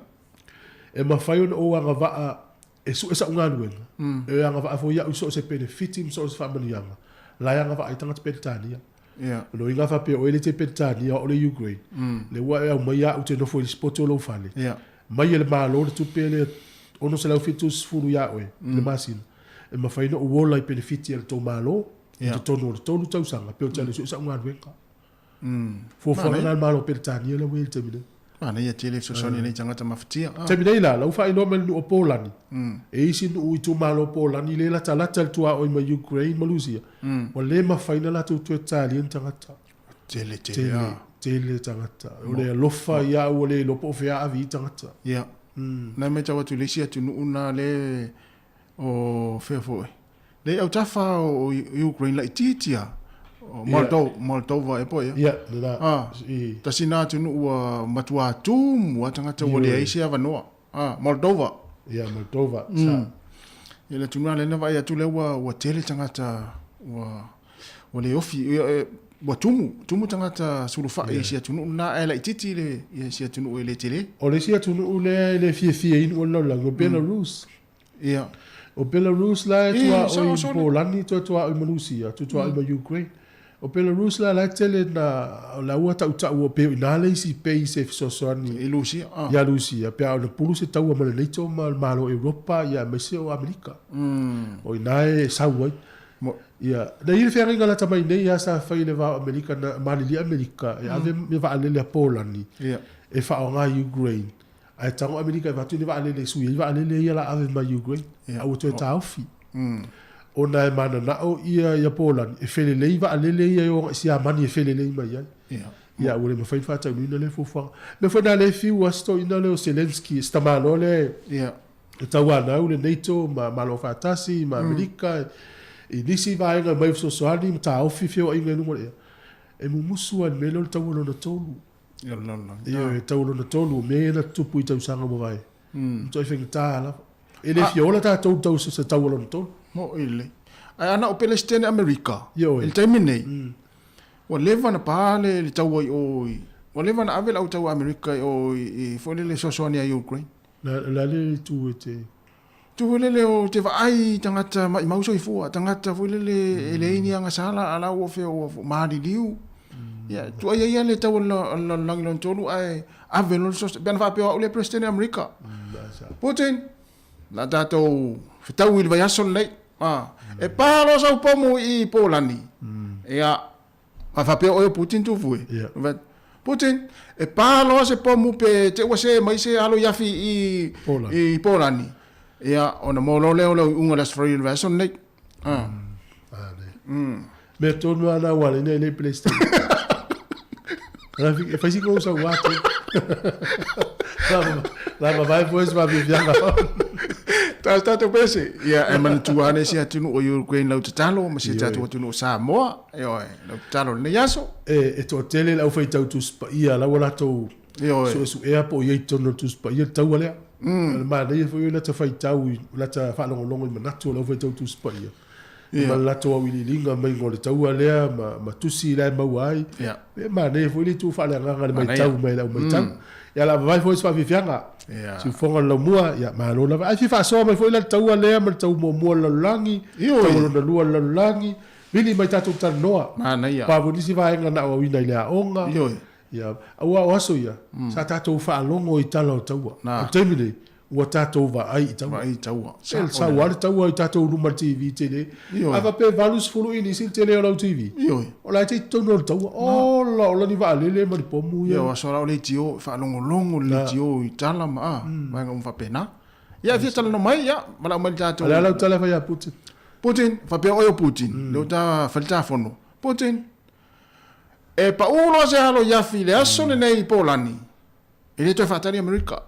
E mafai ona ou agavaa e sue sa'u galuega, e agavaa foi au i so o se penefiti ma so o se faamanuiaga la e agavaa ai tagata Peretania. Ia. O lona uiga a faapea oe e le te Peretania o au le Ukraine, lea ua e aumaia au ou te nofo i le sipoti o lou fale, Ia. mai e le Malo le tupe lea 670 iā oe i le masina, e mafai ona ou ola i penefiti a le tou Malo i totonu o le tolu tausaga pe ou te alu e sue sa'u galuega. Fuafuaga lena a le Malo o Peretania lea ua i ai i le taimi nei. Manaia tele fesoasoani i nei tagata mafatia. Taimi nei la, la ua faailoa mai le nuu o Polani, e i isi nuu itumalo o Polani lea e latalata i le tuaoi mai Ukraine ma Lusia, ua le mafai ona latou toe talia ni tagata. Tele tele a. Tele tagata. O le alofa ia au ua le iloa po o fea a ave i tagata. Ia. Na matau atu i le isi atunuu na le o fea foi. Le i autafa o Ukraine laitiiti a. O Moldova e po ia. Ia, lena. Ah, tasi na atunuu ua matua tumu a tagata ua leai se avanoa. Ah, Moldova. Ia, Moldova. Sa. Ia le atunuu lea na vaai atu lea ua tele tagata ua ua le ofi ua tumu, tumu tagata sulufai i si atunuu lena ae laitiiti le ia si atunuu e le tele. O le isi atunuu lea e le fiafia i nuu o le lalolagi o Belarus. Ia. O Belarus la e tuaoi ma Polani, toe tuaoi ma Lusia, toe tuaoi ma Ukraine. O Belarus la, la e tele na, la ua tautaua pei o i ina le isi base e fesoasoani I Lusia, ah. ia Lusia, pe a ona pulu se taua ma le NATO ma le Malo o Europa, ia aemaise o Amerika. O i ina e sau ai. Ia, na i ai le feagaiga lata mai nei lava sa fai i le va o Amerika, na malilie Amerika e ave le vaalele a Polani e faaaoga i Ukraine. Ae tago Amerika e avatu ni vaalele e sui ai vaalele ia la ave mai Ukraine, a ua toe taofi. Ona e mananao ia ia Polani e felelei vaalele ia e o agai Siamani e felelei mai ai. Ia ua le mafai ona faataunuina lea fuafuaga. Mea foi na lea e fiu lava si toeaina lea o Zelensky, si tamaloa lea e tauanau le NATO ma Malo Faatasi ma Amerika i nisi vaega e omai e fesoasoani ma taofi feoaiga i luga o le ea. E mumusu lava i le mea lea o le taua lona tolu. Ioe, e tau lona tolu, o mea ia na tutupu i tausaga ua mavae. Matuai faigata lava. E le fia ola tatou i tau se taua lona tolu. Moʻi lelei. Ae ana o Pelesitene Amerika, i le taimi nei, ua leva ona pa le taua i o i, ua leva ona ave le au taua Amerika i o i foi lele fesoasoani ia Ukraine. O le a le itu e te... Itu foi lele o te vaai i tagata maimau soifua, tagata foi lele e leai ni agasala, a la ua fea ua maliliu. Ia, tuuaia ia le tau o le lalolagi lona tolu ae ave loa le fesoasoani. Pe ana faapea o au lea Peresetene o Amerika. Putin, o le a tatou fetaui i le vaiaso lenei. E pa loa sau pomu i Polani. Ia, A faapea oe o Putin tufu e. Yeah. Putin, e pā loa se pomu pe te ua se mai se alo i afi i Polani. I Polani. Ia, ona mō loa lea o le uiuga o le Aso Faraile o le vaiaso lenei. Ah. Ah, ne. Mea tonu lava na ua ala ai nei PlayStation. E fai si kou sau atu. La mavae foi se vaafiafiaga. Tatou tatou pese. Ia, e manatua ane si atunuu o Ukraine lau tatalo ma si tatou atunuu o Samoa. Ioe, lau tatalo i lenei aso. E toatele le aufaitau Tusi Paia la ua latou suesuea po o i ai i totonu o le Tusi Paia le taua lea. O le manaia foi o lata faitau i lata faalogologo i manatu o le aufaitau Tusi Paia. Ma le latou auiliiliga maiga o le taua lea ma tusi la e maua ai. E manaia foi le itu faaleagaga i le matau mai le au matau. Ia o le a vavae foi se faafiafiaga. Siufofoga o le laumua, ia malo lava. Ae fia faasoa mai foi la le taua lea ma le tau muamua o le lalolagi, tau lona lua o le lalolagi. Vili mai tatou talanoa. Manaia. Pa foi nisi vaega na aoaoina i le aoga. Ioe. Ia, aua o aso ia, sa tatou faalogo i tala o taua. Na. O le taimi nei, ua tatou vaai i taua. Vaai i taua. E sau lava le taua i tatou luma i le TV tele. Ioe. A faapea e 80 inisi le tele o lau TV. Ioe. O la e te i totonu o le taua. Ola, ola ni vaalele ma ni pomu ia. Ia, o aso la o leitio, e faalogologo le leitio i tala ma a, vaega uma faapena. Ia, e fia talanoa mai, ia, valaau mai le tatou. O le a lau tala e fai ia Putin? Putin, faapea oe o Putin, lea ua ta fai le ta fono. Putin, e pau loa se alo i afi i le aso lenei i Polani, e le toe faatali Amerika.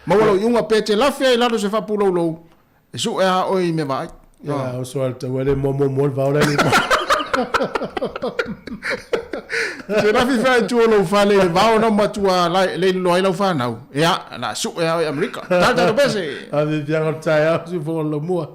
Maua lou iuga pe e te lafi ai i lalo o se faapuloulou, e sue lava oe i mea vaai. Ia, oso lava le taua e le muamua mua le vao la e le Te lafi fea i tua o lou fale i le vao na matua leiloa ai lau fanau. Ia, o le a sue lava oe i Amerika. Tala tatou pese! Ave fiaga o le taeao, siufofoga o le laumua.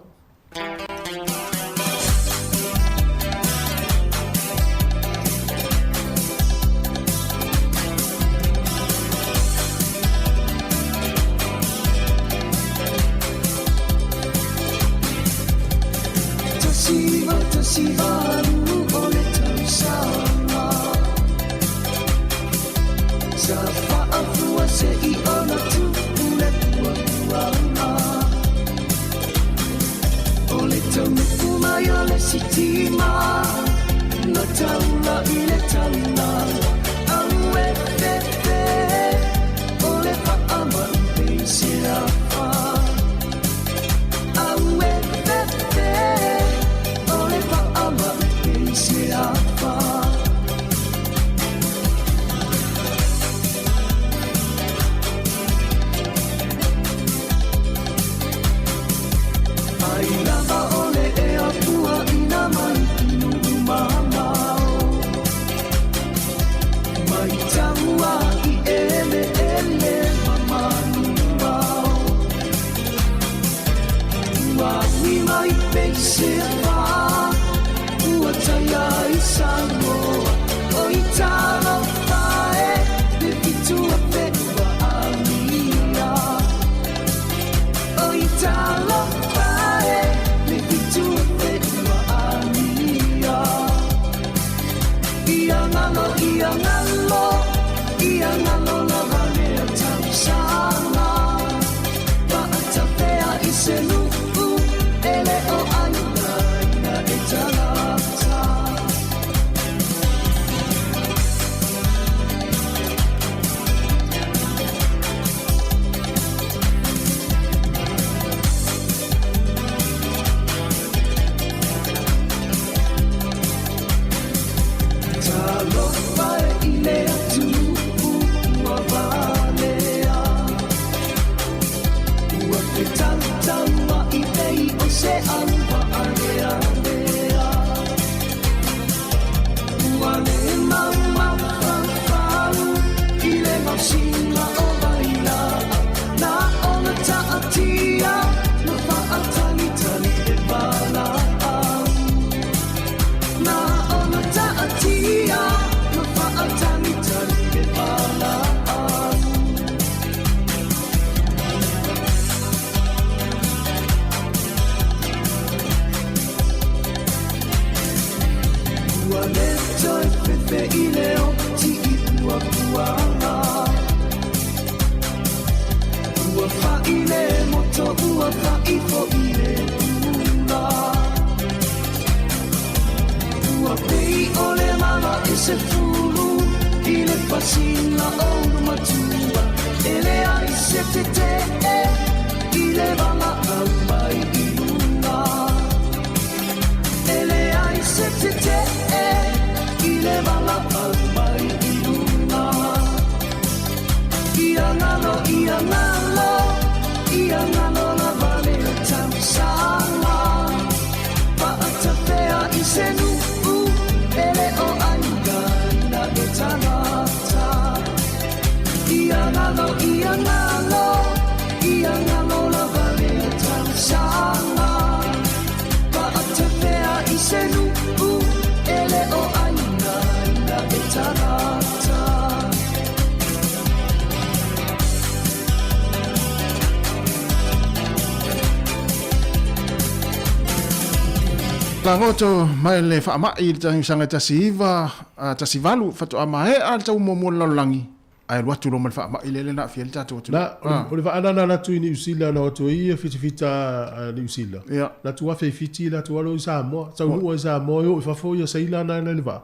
Lagoto mai le faamai i le tausaga 1918 faatoa maea le tau muamua o le lalolagi ae alu atu loa ma le faamai lea na aafia ai le tatou atunuu. Na, o le vaa lena na alu atu i Niu Sila na o atu ai ia fitafita a Niu Sila. Na atu afe i Fiti, na atu alo i Samoa. Taunuu ai i Samoa, e oo i fafo ia seila na i le vaa.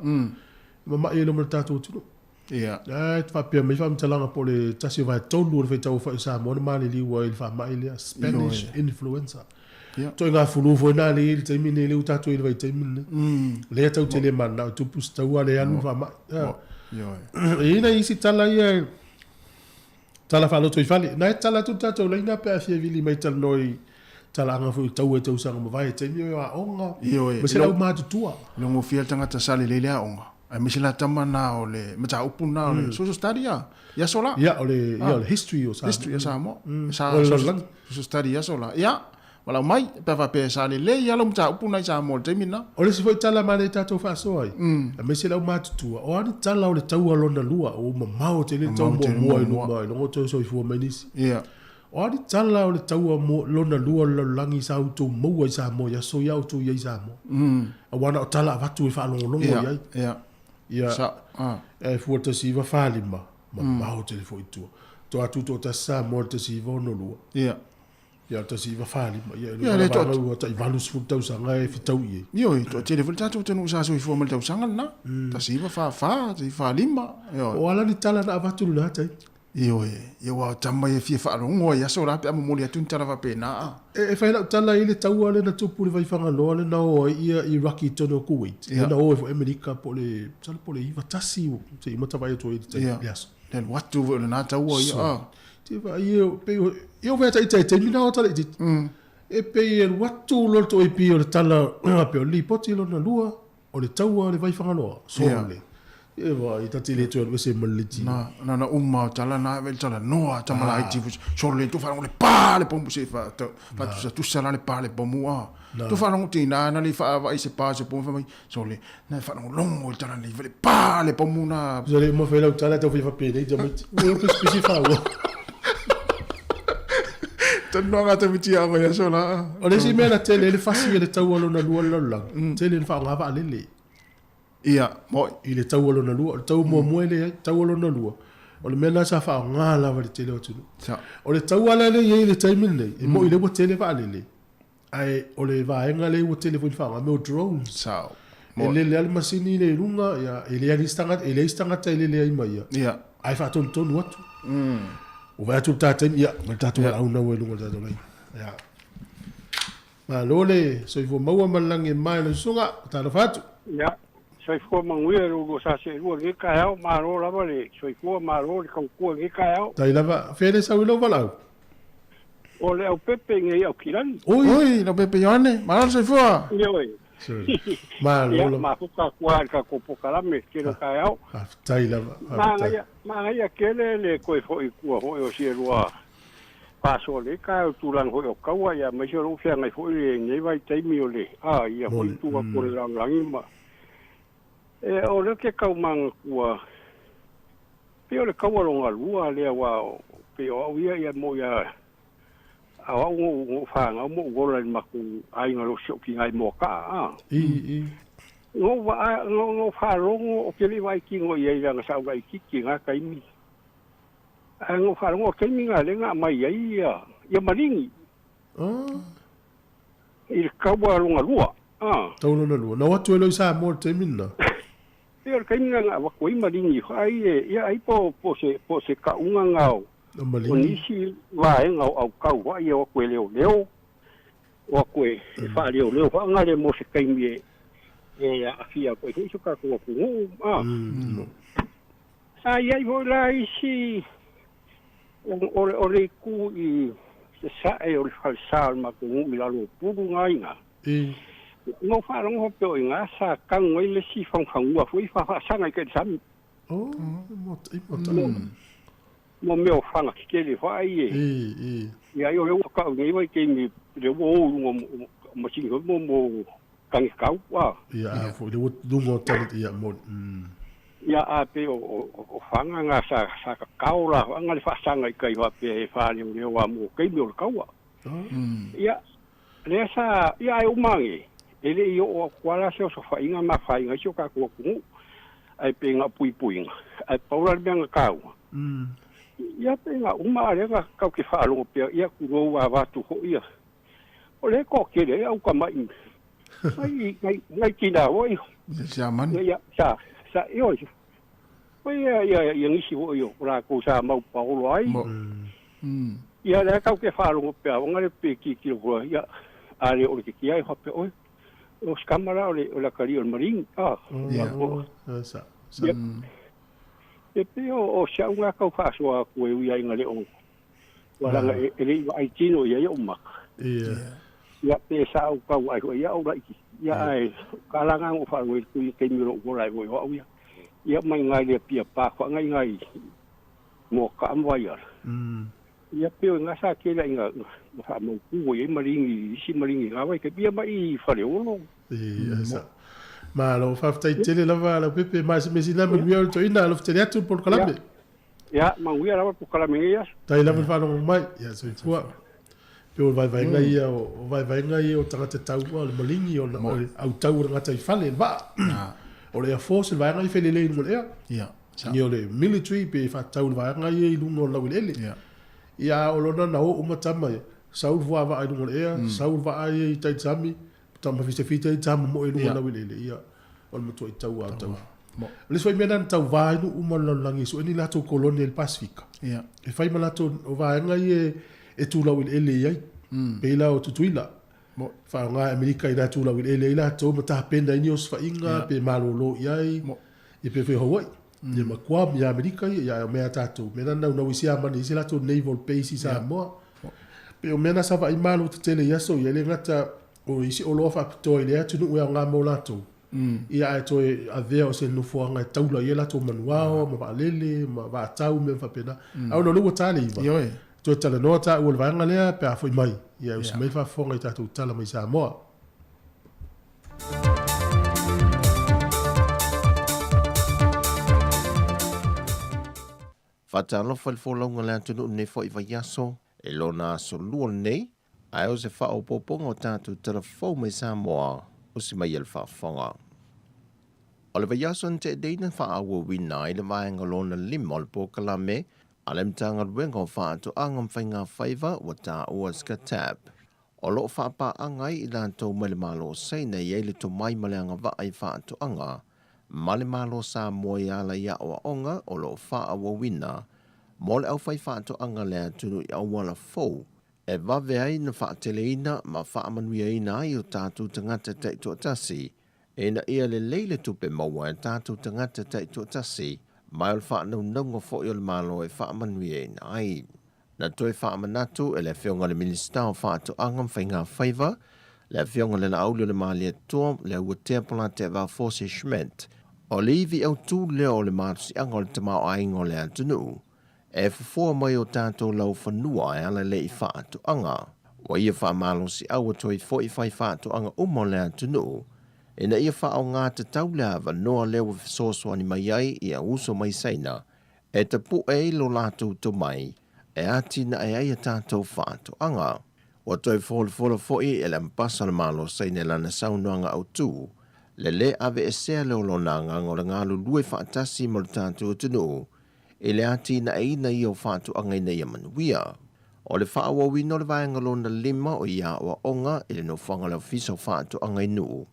Mamai ai loa ma le tatou atunuu. Ae faapea mai faamatalaga po o le tasi o vaetolu o le faitauaofai o Samoa na maliliu ai i le faamai lea, Spanish Influenza. Ituaiga fulu foi lena lea e i ai i le taimi lenei, lea ua tatou i ai i le vaitaimi lenei. Lea tatou te le mananao e tupu se taua lea e alu le faamai. E i ai nai isi tala ia Tala faalotoifale. Na e tatala atu le tatou laina pe a fia vili mai talanoa i talaaga foi o taua i tausaga mavae i taimi o aoga Ioe, ma se lau matutua. I logofia le tagata sa lelei le aoga, aemaise la tama na o le mataupu na o le social study a i aso la. Ia, o le, ia, o le history o Samoa. History o Samoa. Sa O le lalolagi. Social study i aso la. Ia, Valaau mai, pe a faapea sa lelei lava lau mataupu na i Samoa i le taimi lena. O le isi foi tala manaia tatou faasoa ai, aemaise le aumatutua, o a ni tala o le taua lona lua, ua mamao tele le tau muamua i luma i luga o toe soifua mai nisi. O a ni tala o le taua lona lua o le lalolagi sa outou maua i Samoa i aso ia a outou i ai i Samoa? Aua na o tala avatu e faalogologo i ai. Ia, e fua 1945, mamao tele foi i tua. Toa tutoatasi Samoa i le 1962. Ia, 1945, ia, Ia, le toa- ua tai 80 tausaga e fetau i ai. Ioe, toatele foi le tatou atunuu sa soifua mai le tausaga lena. 1944, 1945, ioe. O a la ni tala na avatu i lena taimi? Ioe, ia aua o tama ia e fia faalogo ai i aso la pe a momoli atu ni tala faapena a. E fai lau tala i le taua lea na tupu i le Vaifagaloa lea na o ai ia Iraq i totonu o Kuwait, lea na o ai foi Amerika po o le, masalo po o le 91 se i mata vaai atu ai i le taimi, le aso. Le alu atu foi o lena taua ia a. Te vaai e, pei o, ia o fea ita i taimi na o tala itiiti. E pei e alu atu loa le toepi o le tala, pei o le lipoti lona lua, o le taua o le Vaifagaloa, sole. E vaai, ta te le toe alu ese ma le leitio. Na, na, na uma o tala na, e tala noa, tama laiti, sole, tu faalogo le pa le pomu se fa, faatusatusa la le pa le pomu a. Tu faalogo tina na le faavaai se pa se pomu fai mai, Sole, na e faalogologo i le tala nei, fale pa le pomu na. Sole, uma fai lau tala tau fai fapenei tamaiti. Ua pisipisi faua. Talanoaga tamaiti a mai aso la. O le isi mea na tele ai le fasi e le taua lona lua le lalolagi, tele ina faaaoga vaalele. Ia, moi. I le taua lona lua. O le taua muamua e leai, taua lona lua. O le mea lena sa faaaoga lava i le tele o atunuu. O le taua la lea e i ai i le taimi lenei, e moni lea ua tele vaalele, Ae o le vaega lea ua tele foi ona faaaoga, mea o drones. Sao. E lele lava le masini lea i luga, ia, e leai nisi tagata, e leai se tagata e lele ai ma ia. Ia. Ae faatonutonu atu. Ua vaai atu i le ta taimi, ia, ma le tatou valaau lena ua i luga o le tatou laina. Ia. Malo le soifua maua ma le lagi e mama e lau susuga. Talofa atu. Ia, soifua manuia lo oulua sa seelua i lenei taeao, malo lava le soifua, malo le tautua i lenei taeao. Tai lava, fea le sau i lou valaau? O le aupepe i nei Aukilani. Oi! Oi, Leaupepe Ioane, malo le soifua! Ioe. Malo Ia, lava. mafuta atu lava i le tatou polokalame i le tele o taeao. Faafetai lava, faafetai. Manaia, manaia tele le toe foi i tua foi o si elua faasoa i lenei taeao i tulaga foi o taua, ia aemaise o lou feagai foi i lenei vaitaimi o le, a, ia foi Moni. tu atu o le lalolagi ma, e, o lea ou te tau manatua, Pei o le taua lona lua lea aua pei o au ia ia mo ia a o au na ou fanau ma ou ola i le matou aiga o si ou tina i Moakaa a. I, i. Na ou vaa na ou faalogo ou te le i vaai kino i ai leaga sa ou laitiiti i na taimi. Ae na ou faalogo o le taimi na lea na aumai ai ia ia maligi. Ah. I le taua lona lua a. Taua lona lua. Na o atu ai loa i Samoa i le taimi lena. Pei o le taimi lena na avatu ai maligi ai e, ia ai po, po se, po se kauga na o, o nisi vaega o aukau foi e o atu e leoleo, o atu e, e faaleoleo faagale mo se taimi e, e aafia atu ai foi si o tatou atunuu, a. Sa i ai foi la isi o, o le, o le itu i sasae o le falesa o le matou nuu i lalo o Pulu na i ina. Na ou faalogo faapea o i ina sa tanu ai le isi fagufaguga foi faafaasaga i tai i le sami. Oh, i mo Mo mea o faga tetele foi e. I, i. Ia ai o lea ua tau nei vaitaimi lea ua o i luga o masini foi mo mo tagekau a. Ia, a foi lea ua luga o tagi ia mo. Ia a pei o o faga na sa sa kakao la faga le faasaga i tai faapea e faaleoleo a mo taimi o le taua. Ia, lea sa, ia ae uma ane, e le i oo atu lava la se osofaiga ma afaina ai si o tatou atunuu, ae pei na o puipuiga, ae pau la le mea na taua, ia pei na uma a lea na tatou te faalogo pea, ia tulou a avatu foi ia, o lea e toatele ai au tamai, nai, nai, nai tina foi, Siamani. ia, sa, sa, ioe, foi ia, ia, ia nisi foi o latou sa mau paolo ai. Ia lea tau ke faalogo pea ona le pe tilotilo fua ia a le o le titia e faapea oe o se tama la o le o le atalii o le maligi a Ia, sa, sa. Ia, E pei o si a'u ga tau faasoa atu e ui ai ina le o ua laga e le i vaai tino i ai o'u maka. Ia pe sa ou tau vaai foi ia ou laiti. Ia ae o ka la na ou faalogo i le tui i le taimi o lo'u ola e moe o a'u ia. Ia mai ina i le Apia Park faga ina i Moakaa ma Vaiala. Ia pei o ina sa tele ai ina faamautu ai maligi i isi maligi i na vaitaimi ia ma i Faleolo. Ia sa. Malo faafetai tele lava Leaupepe ma se mea sili lava manuia o le toeaina alofa tele atu le polokalame. Ia manuia lava le polokalame i lenei aso. Faafetai lava le faalogo mai. Ia soifua. Pei o le vaevaega ia o vaevaega ia o tagata taua o le maligi o le autau o le gataifale le vaa. O le Air Force le vaega ia e felelei i luga o le ea. Ia. Ia o le military pe faatatau i le vaega ia i luga o le laueleele. Ia a o lona na o uma tama ia, sau le fuavaa i luga o le ea, sau le vaa ia i tai i le sami, tama fitafita ia tama moe i luga o le laueleele, ia o le matuai taua lava o tau. O le isi foi mea lena na tauva ai nuu uma o le lalolagi e sue ni latou kolone i le Pasefika. E fai ma latou o vaega ia e tu laueleele i ai. Pei la o Tutuila, faaaoga e Amerika i na tu laueleele ai latou ma tapena ai ni osofaiga pe malolo i ai. Ia pei foi o Hawaii, ia ma Guam ia Amerika ia, ia o mea a tatou, mea na naunau ai Siamani i se latou naval base i Samoa. Pei o mea na sa vaai malo tetele i aso ia, e le gata o isi oloa faapitoa i lea atunuu e aoga mo latou, ia ae toe avea o se nofoaga e taula i ai latou manuao ma vaalele ma vaatau ma mea faapena. Ae ona o lea ua ta le iva, toe talanoa taua i le vaega lea pe a foi mai, ia e usi mai le faafofoga i tatou tala mai Samoa. Faatalofa i le folauga o le atunuu lenei foi vaiaso i lona aso lua lenei, ae o se faaopoopoga o tatou tala fou mai Samoa o si mai e le faafofoga. O le vaiaso na tea nei na faaauauina ai le vaega lona lima o le polokalame a le Matagaluega o Faatoaga ma Faigafaiva ua taua SCATAP O lo o faapaaga ai i latou mai le Malo o Saina e i ai le tomai ma le agavaa i faatoaga ma le Malo Samoa i ala i aoaoga o lo o faaauauina mo le aufaifaatoaga le atunuu i auala fou e vave ai na faateleina ma faamanuiaina ai o tatou tagata taitoatasi ina ia lelei le tupe maua e tatou tagata taitoatasi ma o le faanaunauga foi o le Malo e faamanuiaina ai. Na toe faamanatu e le Afioga i le Minisita o Faatoaga ma Faiga Faiva, le Afioga i le Laauli o le Malietoa, le Auatea Polateavao Forse Schmidt, o le ivi autū lea o le malosiaga o le tamaoaiga o le atunuu, e fofoa mai o tatou laufanua e ala lea i faatoaga. Ua ia faamalosiau atu ai foi faifaatoaga uma o le atunuu, ina ia faaaoga tatau le avanoa lea ua fesoasoani mai ai ia uso mai Saina E tapuʻe ai lo latou tomai e atinae ai a tatou faatoaga. Ua toe folafola foi e le Ambasa o le Malo Saina i lana saunoaga autu, le lē aveesea lea o lona agaga o le galulue faatasi ma lo tatou atunuu i le atinaeina ia o faatoaga ina ia manuia. O le faaauauina o le vaega lona lima o ia aoaoga i le nofoaga o le Ofisa o Faatoaga i Nuu,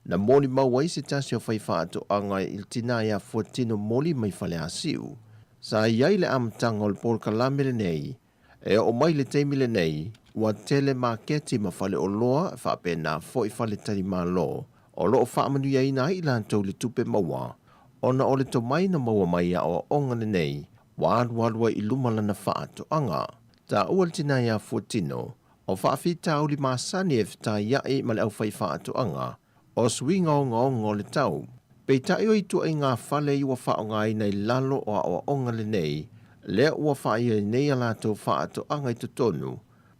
Na molimau ai se tasi o faifaatoaga i le tinā ia Fuatino Moli mai Faleasiu. Sa i ai le amataga o le polokalame lenei. E oo mai le taimi lenei, ua tele maketi ma faleoloa faapena foi faletalimalo o lo o faamanuiaina ai i latou i le tupe maua ona o le tomai na maua mai i aoaoga lenei ua alualu ai i luma lana faatoaga. Taua le tinā ia Fuatino O faafitauli masani e fetaiaʻi ma le aufaifaatoaga, o suiga ogaoga o le tau. Peitai o ituaiga fale i ua faaaogaina i lalo o aoaoga lenei, lea ua faaioi nei a latou faatoaga i totonu,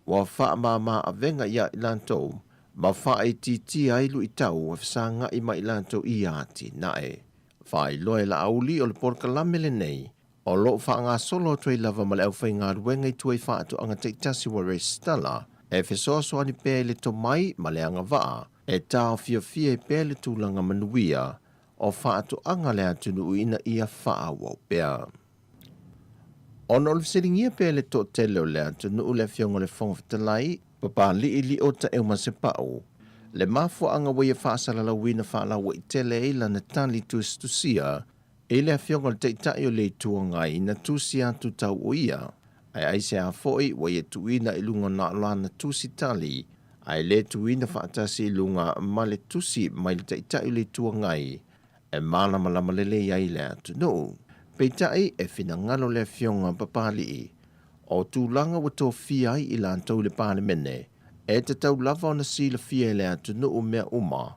ua faamama avega ia i latou ma faaitiitia ai luitau e fesagaʻi ma i latou i ia atinae. Faailoa e Laauli o le polokalame lenei O lo o faagasolo atu ai lava ma le aufaigaluega i tua i faatoaga taitasi ua resitala, e fesoasoani pea i le tomai ma le agavaa e taofiofia ai pea le tulaga manuia o faatoaga a le atunuu ina ia faaauau pea. Ona o le fesiligia pea e le toatele o le atunuu le Afioga i le Fofoga Fetalai, Papaliʻiliʻo Taʻeumasepau, le mafuaaga ua ia faasalalauina faalauaitele ai lana tali tusitusia I le Afioga i le Taitai o le Itu Agai na tusi atu tau o ia, ae aisea foi ua ia tuuina i luga na o lana tusi tali, ae le tuuina faatasi i luga ma le tusi mai le Taitai o le Itu Agai e malamalama lelei ai le atunuu. Peitai, e finagalo le Afioga Papalii, o tulaga ua tofia ai i latou i le Palemene, e tatau lava ona silafia e le atunuu mea uma,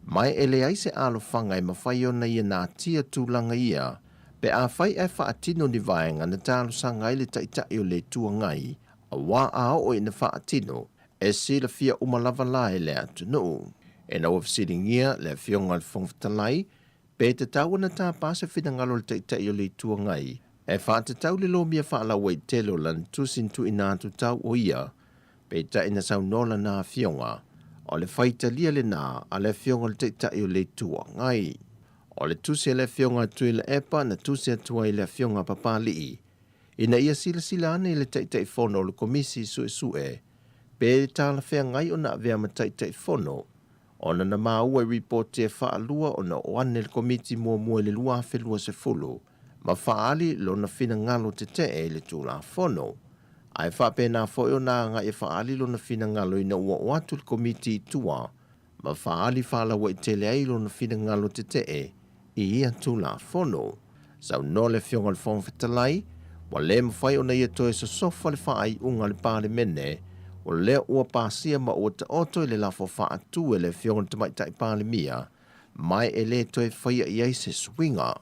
ma e leai se alofaga e mafai ona ia natia tulaga ia pe afai ae faatino ni vaega na talosaga ai le Taitai o le Itu Agai, aua a oo ina faatino, e silafia uma lava la e le atunuu. Ina ua fesiligia le Afioga i le Fofoga Fetalai pe tatau ona tapa se finagalo o le Taitai o le Itu Agai e faatatau le lomia faalauaitele o lana tusi na tuuina atu tau o ia, peitai na saunoa lana afioga, o le faitalia lena a le Afioga i le Taitai o le Itu Agai. O le tusi a le Afioga a Tuilaepa na tusi atu ai i le Afioga a Papalii ina ia silasila ane i le Taitaifono o le Komisi Suesue pe talafeagai ona avea ma Taitaifono ona na maua i ripoti e faalua ona oo ane le Komiti muamua i le 2020 ma faaali lona finagalo tetee i le Tulafono, ae faapena foi ona agai e faaali lona finagalo ina ua oo atu le Komiti i tua ma faaali faalauaitele ai lona finagalo tetee i ia Tulafono. Saunoa le Afioga i le Fofoga Fetalai, ua le mafai ona ia toe sosofa le faaiuga a le Palemene, o lea ua pasia ma ua taoto i le lafo faatu e le Afioga i le Tamaitai Palemia, ma e le toe faia i ai se suiga.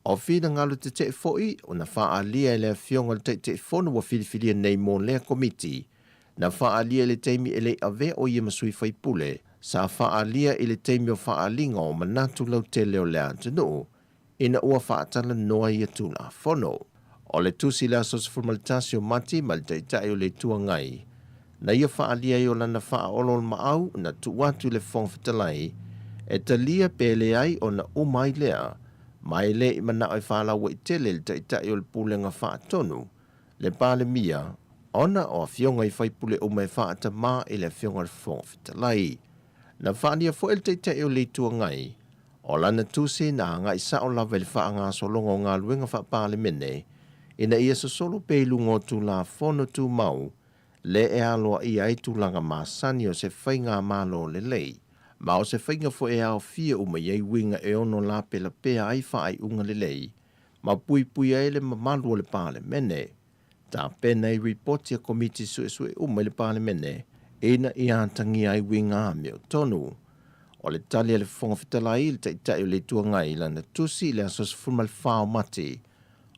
O finagalo tetee foi ona faaalia e le Afioga i le Taitaifono ua filifilia nei mo lea Komiti, na faaalia i le taimi e le i avea o ia ma sui faipule, sa faaalia i le taimi o faaaliga o manatu lautele o le atunuu, ina ua faatalanoa ia Tulafono. O le tusi i le aso 11 o Mati mai le Taitai o le Itu Agai, na ia faaalia ai o lana faaoloolomaau na tuu atu i le Fofoga Fetalai e talia pe leai ona uma ai lea, ma e le i manao e faalauaitele le Taitai o le Pulega Faatonu, le Palemia, ona o afioga i faipule uma e faatamā i le Afioga i le Fofoga Fetalai. Na faaalia foi e le Taitai o le Itu Agai, O lana tusi na agai sao lava i le faagasologa o galuega faa-Palemene ina ia sosolo pea i luga o Tulafono Tumau le e aloaia ai tulaga masani o se faigamalo lelei, ma o se faiga foi e aofia uma i ai uiga e ono lapelapea ai faaiuga lelei ma puipuia ai le mamalu o le Palemene. Tapena ai ripoti a Komiti Suesue uma i le Palemene ina ia atagia ai uiga amiotonu. O le tali a le Fofoga Fetalai i le Taitai o le Itu Agai i lana tusi i le aso 14 o Mati,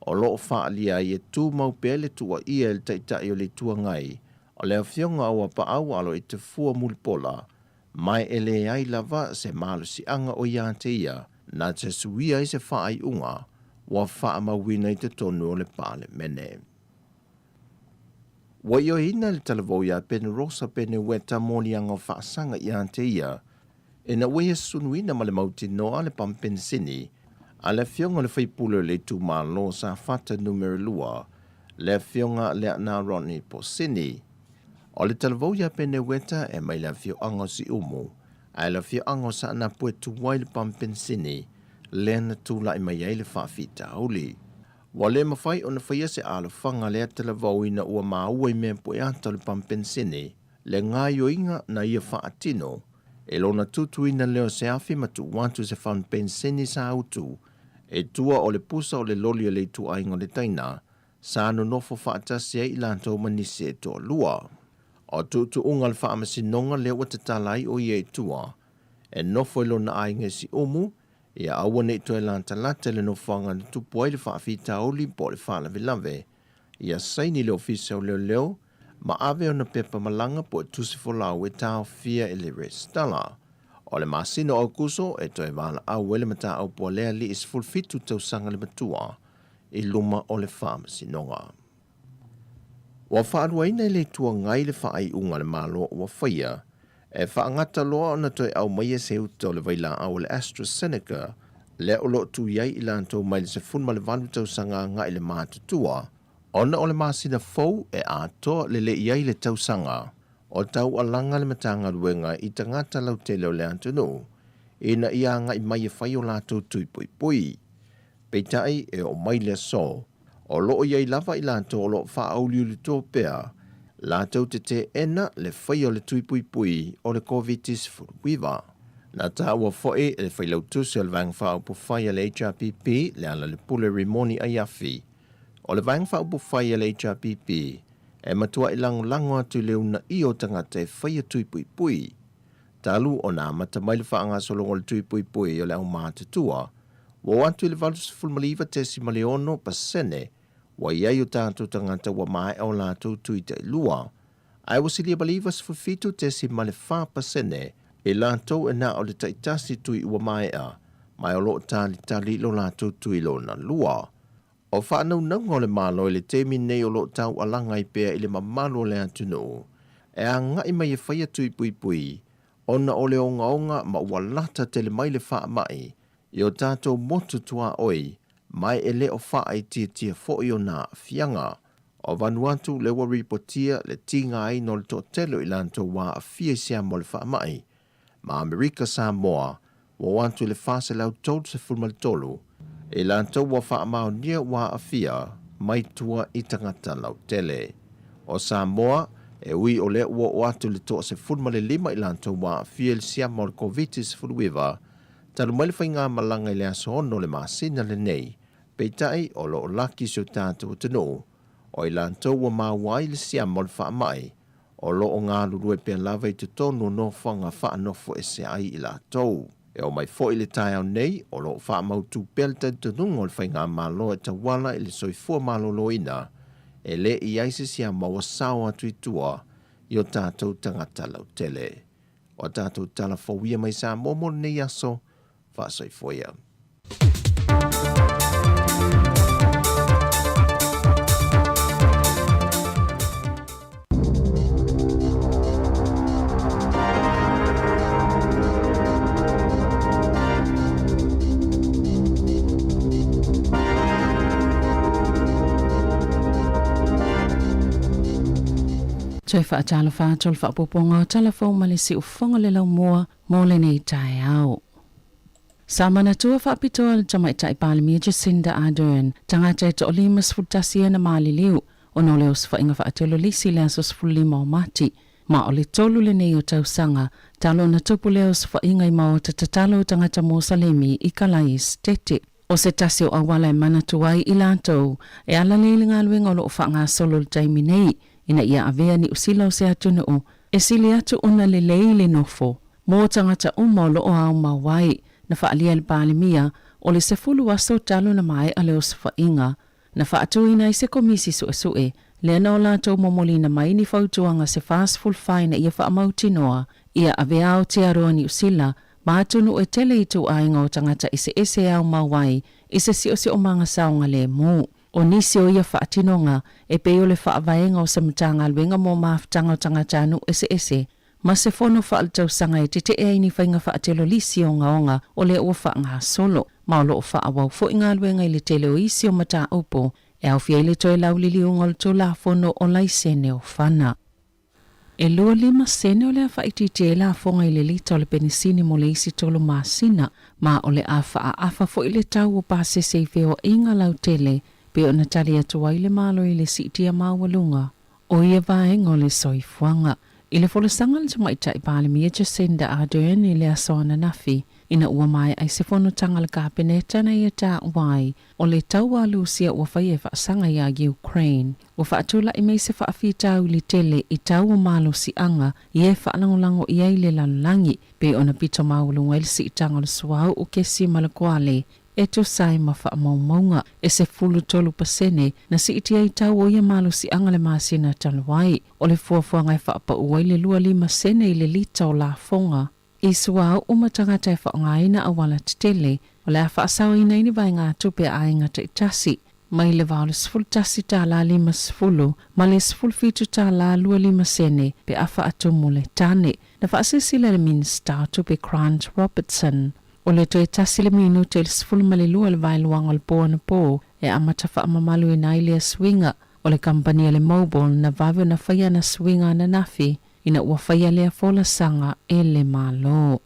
o lo o faaalia ai e tumau pea le tuuaia e le Taitai o le Itu Agai o le Afioga a Uapaau Aloitafua Mulipola, ma e leai lava se malosiaga o ia te ia na te suia ai se faaiuga ua faamauina i totonu o le Palemene. Ua ioeina le talavou iā Penerosa Peneueta moliaga o faasaga ia te ia, ina ua ia sunuina ma le mautinoa le pamu penisini a le afioga o le faipule o le itumalo Safata Numera 2, le afioga Leana Rodney Posini. O le talavou iā Peneueta e mai le afioaga o Siumu, ae le afioaga o Saanapu e tu ai le pamu penisini lea na tulai mai ai le faafitauli. Ua le mafai ona faia se alofaga lea talavou ina ua maua i mea pueata o le pamu penisini le gaoioiga na ia faatino e lona tutuina lea o se afi ma tuu atu se pamu penisini sa utu e tua o le pusa o le loli o le ituaiga o le taina sa nonofo faatasi ai i latou ma nisi e toalua. O tuutuuga o le faamasinoga lea ua tatala ai o ia i tua e nofo i lona aiga i Siumu, ia aua ne i toe latalata i le nofoaga na tupu ai le faafitauli po o le faalavelave, ia saini le Ofisa o Leoleo ma ave ona pepa malaga po o tusi folau e taofia e le resitala. O le masina o Aokuso e toe valaau ai le mataupu a le alii 17 tausaga le matua i luma o le Faamasinoga. Ua faaluaina e le Itu Agai le faaiuga a le Malo ua faia e faagata loa ona toe aumaia se uta o le vailaau o le AstraZeneca lea o lo o tu i ai i latou mai le 18 tausaga agai i le matutua ona o le masina fou e atoa lelei ai le tausaga o taualaga le Matagaluega i tagata lautele o le atunuu ina ia agai mai e fai o latou tui puipui. Peitai, e oo mai le aso, o lo o i ai lava i latou o lo o faaauliulitoa pea latou te teena le faia o le tui puipui o le Koviti-19. Na taua foi e le Failautusi o le Vaega Faaupufai a le HRPP, Lealailepule Rimoni Aiafi, o le Vaega Faaupufai a le HRPP e matuai lagolago atu i le uunaia o tagata e faia tui puipui. Talu ona amata mai le faagasologa o le tui puipui o le aumatutua, ua oo atu i le 89.6 pasene ua i ai o tatou tagata ua maea o latou tui tailua, ae ua silia ma le 97.4% i latou e na o le taitasi tui ua maea, ma o lo o talitali i lo latou tui lona lua. O faanaunauga o le Malo i le taimi nei o lo o taualaga ai pea i le mamalu o le atunuu e agai mai e faia tui puipui ona o le ogaoga ma ua lata tele mai le faamai i o tatou motu tuaoi ma e le o faaitiitia foi ona aafiaga. O Vanuatu lea ua ripotia le tigaina o le toatele o i latou ua aafia i siama o le faamai, ma Amerika Samoa ua oo atu i le 433 i latou ua faamaonia ua aafia mai tua i tagata lautele. O Samoa, e ui o lea ua oo atu i le 15 i latou ua aafia i le siama o le Koviti-19, talu mai le faigamalaga i le aso 6 o le masina lenei, peitai o lo o laki si o tatou atunuu, o i latou ua maua ai le siama o le faamai, o lo o galulue pea lava i totonu o nofoaga faanofoese ai i latou. E oo mai foi i le taeao nei, o lo o faamautu pea le talitonuga o le faigamalo e tauala i le soifua maloloina, e le i ai se siama ua sao atu i tua i o tatou tagata lautele. O a tatou tala fou ia mai Samoa mo lenei aso, faasoifua ia. Toe faatalofa atu o le faaopoopoga o tala fou ma le siufofoga o le laumua mo lenei taeao. Sa manatua faapitoa le Tamaitai Palemia Jacinda Ardern, tagata e toa-51 ia na maliliu ona o le osofaiga faatelolisi i le aso 15 o Mati, ma o le tolu lenei o tausaga talu ona tupu lea osofaiga i maota tatalo o tagata Mosalemi i Kalai Esetete. O se tasi o auala e manatu ai i latou e alalei le galuega o lo o faagasolo i le taimi nei ina ia avea Niu Sila o se atunuu e sili atu ona lelei le nofo mo tagata uma o lo o aumau ai, na faaalia e le Palemia o le 10 aso talu ona maea le osofaiga na faatuina ai se komisi suesue lea na o latou momoliina mai ni fautuaga se 44 ina ia faamautinoa ia avea Aotearoa Niu Sila ma atunuu e tele ituaiga o tagata eseese e aumau ai i se siosiomaga saogalemu. O nisi o ia faatinoga e pei o le faavaega o se Matagaluega mo Mafutaga o Tagatanuu Eseese ma se fono faaletausaga e tetee ai ni faiga faatelolisi ogaoga o lea ua faagasolo, ma o lo o faaauau foi galuega i le tele o isi o mataupu e aofia ai le toe lauliliuga o le Tulafono o Laisene o Fana. E 25 sene o le a faaitiitia ai lafoga i le lita o le penisini mo le isi tolu masina, ma o le a faaafa foi le tau o pasese i feoaiga lautele pei ona tali atu ai le Malo i le siitia maualuga o ia vaega o le soifuaga. I le folasaga a le Tamaitai Palemia Jacinda Ardern i le aso ananafi, ina ua maea ai se fonotaga a le Kapeneta na ia taua ai o le taua a Lusia ua faia e faasaga iā Ukraine, ua faatulai mai se faafitauli tele i tau o malosiaga ia e faalagolago i ai le lalolagi, pei ona pito maualuga ai le siitaga o le suauu kesi ma le koale e tusa ai ma faamaumauga e 13% na siitia ai tau o ia malosiaga le masina talu ai. O le fuafuaga e faapau ai le 25 sene i le lita o lafoga i suauu ma tagata e faaaogaina auala tetele, o le a faasaoina ai ni vaegatupe a aiga taitasi mai le $81.50 ma le $17.25 sene pe a faatumu le tane. Na faasilasila e le Minisita o Tupe Grant Robertson O le toe tasi le minute i le 12 o le vaeluaga o le po anapo e amata faamamaluina ai lea suiga o le kamupani a le Mobil na vave ona faia ana suiga ananafi ina ua faia lea folasaga e le Malo.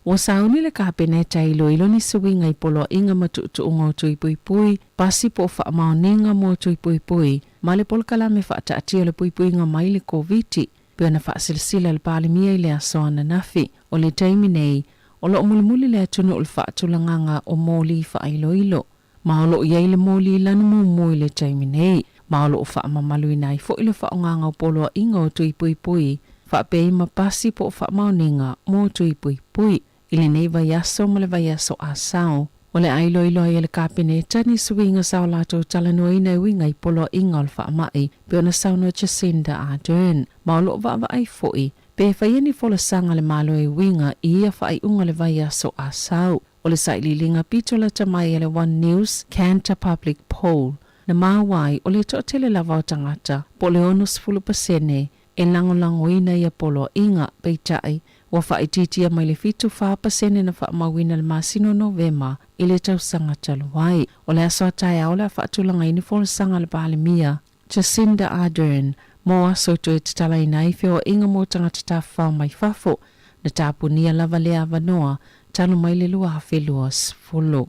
Ua sauni le Kapeneta e iloilo ni suiga i poloaiga ma tuutuuga o tui puipui, pasi po o faamaoniga mo tui puipui, ma le polokalame faataatia o le puipuiga mai le Koviti, pei ona faasilasila e le Palemia i le aso ananafi. O le taimi nei, O lo o mulimuli le atunuu i le faatulagaga o moli faailoilo, ma o lo o i ai le moli lanu mumu i le taimi nei, ma o lo o faamamaluina ai foi le faaaogaga o poloaiga o tui puipui faapea ai ma pasi po o faamaoniga mo tui puipui. I lenei vaiaso ma le vaiaso a sao, o le a iloilo ai e le Kapeneta ni suiga sa o latou talanoaina e uiga i poloaiga o le faamai pei ona saunoa Jacinda Ardern, ma o lo o vaavaai foi pe faia ni folasaga a le Malo e uiga i ia faaiuga le vaiaso a sau. O le sailiiliga pito lata mai a le One News Kantar Public Poll na maua ai o le toatele lava o tagata, po o le 60%, e lagolagoina ia poloaiga, peitai, ua faaitiitia mai le 74% na faamauina i le masina o Novema i le tausaga talu ai. O le aso a taeao o le a faatulaga ai ni folasaga a le Palemia, Jacinda Ardern, mo aso e toe tatalaina ai feoaiga mo tagata tafafao mai fafo, na tapunia lava lea avanoa talu mai le 2020.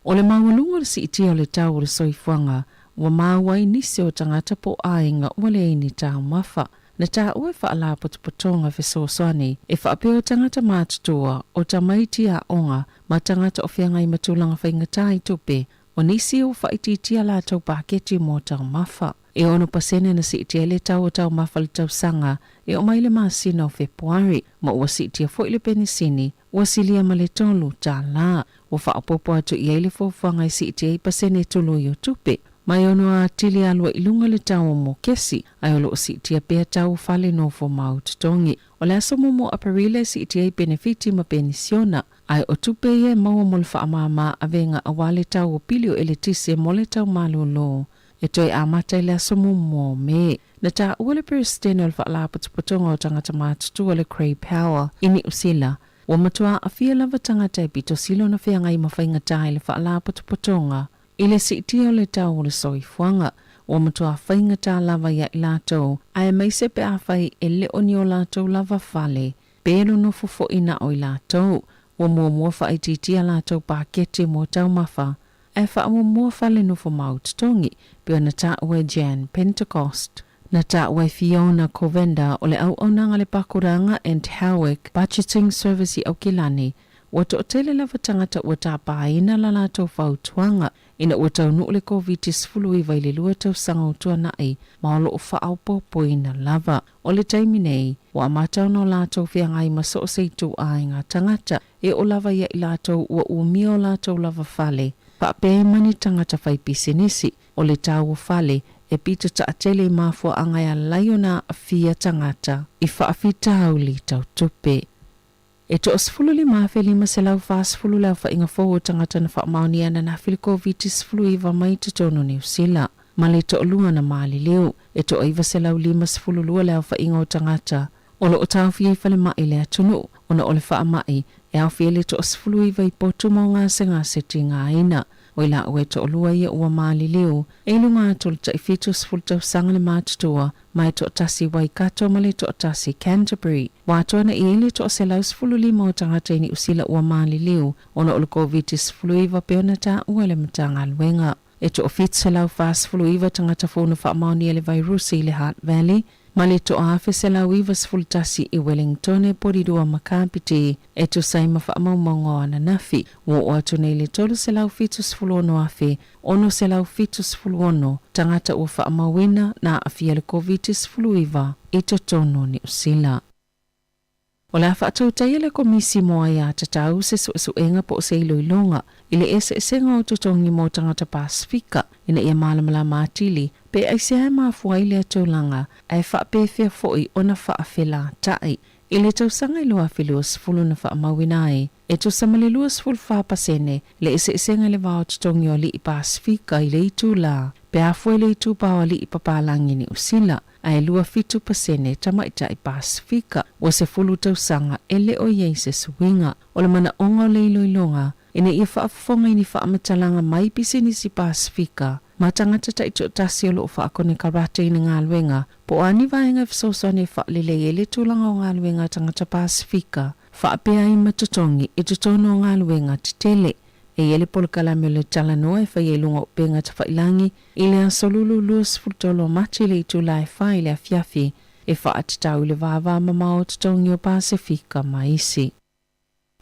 O le maualuga o le siitia o le tau o le soifuaga, ua maua ai nisi o tagata po o aiga ua leai ni taumafa. Na taua e Faalapotopotoga Fesoasoani e faapea o tagata matutua, o tamaiti aoga ma tagata o feagai ma tulaga faigata i tupe, o nisi ua faaitiitia latou paketi mo taumafa. E 6% na siitia ai le tau o taumafa i le tausaga e oo mai i le masina o Fepuari, ma ua siitia foi le penisini ua silia ma le $3. Ua faaopoopo atu i ai le fuafuaga e siitia ai pasene e tului o tupe. Ma e ono atili alu ai i luga le tau o mokesi, ae o lo o siitia pea tau o fale nofo mau totogi. O le aso muamua o Aperila e siitia ai penefiti ma penisiona, ae o tupe ia e maua mo le faamāmā avega aua le tau o pili o eletise mo le tau malōlō e toe amata i le aso muamua o Me. Na taua le Peresetene o le Faalapotopotoga o Tagata Matutua le Cray Power i Niu Sila, ua matua aafia lava tagata e pito sili ona feagai ma faigata i le Faalapotopotoga i le siitia o le tau o le soifuaga. Ua matua faigata lava ia i latou, aemaise pe afai e le o ni o latou lava fale pe nonofo foi na o i latou. Ua muamua faaitiitia latou paketi mo taumafa ae faamuamua fale nofo mau totogi, pei ona taua e Jan Pentecost. Na taua e Fiona Kovender o le auaunaga a le Pakuranga and Howick Budgeting Service i Aukilani, ua toatele lava tagata ua tapaina la latou fautuaga ina ua taunuu le Koviti-19 i le lua tausaga o tuanai ma o lo o faaopoopoina lava. O le taimi nei, ua amata ona o latou feagai ma so o se ituaiga tagata e oo lava ia i latou ua umia o latou lava fale, faapea ai ma ni tagata faipisinisi. O le tau o fale e pito taatele i mafuaaga e ala ai ona aafia tagata i faafitauli tau tupe. E 15,540 le aofaiga fou o tagata na faamaonia ananafi i le Koviti-19 mai totonu o Niu Sila, ma le toalua na maliliu. E 952 le aofaiga o tagata o lo o taofia i falemai i le atunuu ona o le faamai e aofia ai le toa-19 i potu ma o gasegase tigaina. O i laua e toalua ia ua maliliu, e i luga atu o le tai 70 tausaga le matutua, ma e toatasi i Waikato ma le toatasi i Canterbury. Ua atoa na i ai le toa-115 o tagata i Niu Sila ua maliliu ona o le Koviti-19 pei ona taua e le Matagaluega. E toa-749 tagata fou na faamaonia i le vairusi i le Hutt Valley, ma le 1191 i Wellingtone, Porirua ma Kapiti, e tusa ai ma faamaumauga o ananafi. Ua oo atu nei le 376,676 tagata ua faamauina na aafia i le Koviti-19 i totonu o Niu Sila. O le a faatautaia le Komisi mo Aiatatau se suesuega po o se iloiloga i le eseesega o totogi mo tagata Pasefika ina ia malamalama atili pe aisea e mafua ai lea tulaga ae faapefea foi ona faafelatai. I le tausaga i 2020 na faamauina ai e tusa ma le 24% le eseesega i le va o totogi o alii Pasefika i le itulā pe afua i le itupa o alii papalagi i Niu Sila. Ae 27% tamaitai Pasefika ua 10 tausaga e le o i ai se suiga. O le manaoga o le iloiloga ina ia faafofoga i ni faamatalaga mai pisinisi Pasefika ma tagata taitoatasi o lo o faakonekarate i le galuega po o a ni vaega e fesoasoani e faalelei ai le tulaga o galuega a tagata Pasefika faapea ai ma totogi i totonu o galuega tetele. E i ai le polokalame o le talanoa e faia i luga o upega tafailangi i le aso Lulu 23 o Mati i le itula e 4 i le afiafi e faatatau i le vava mamao o totogi o Pasefika ma isi.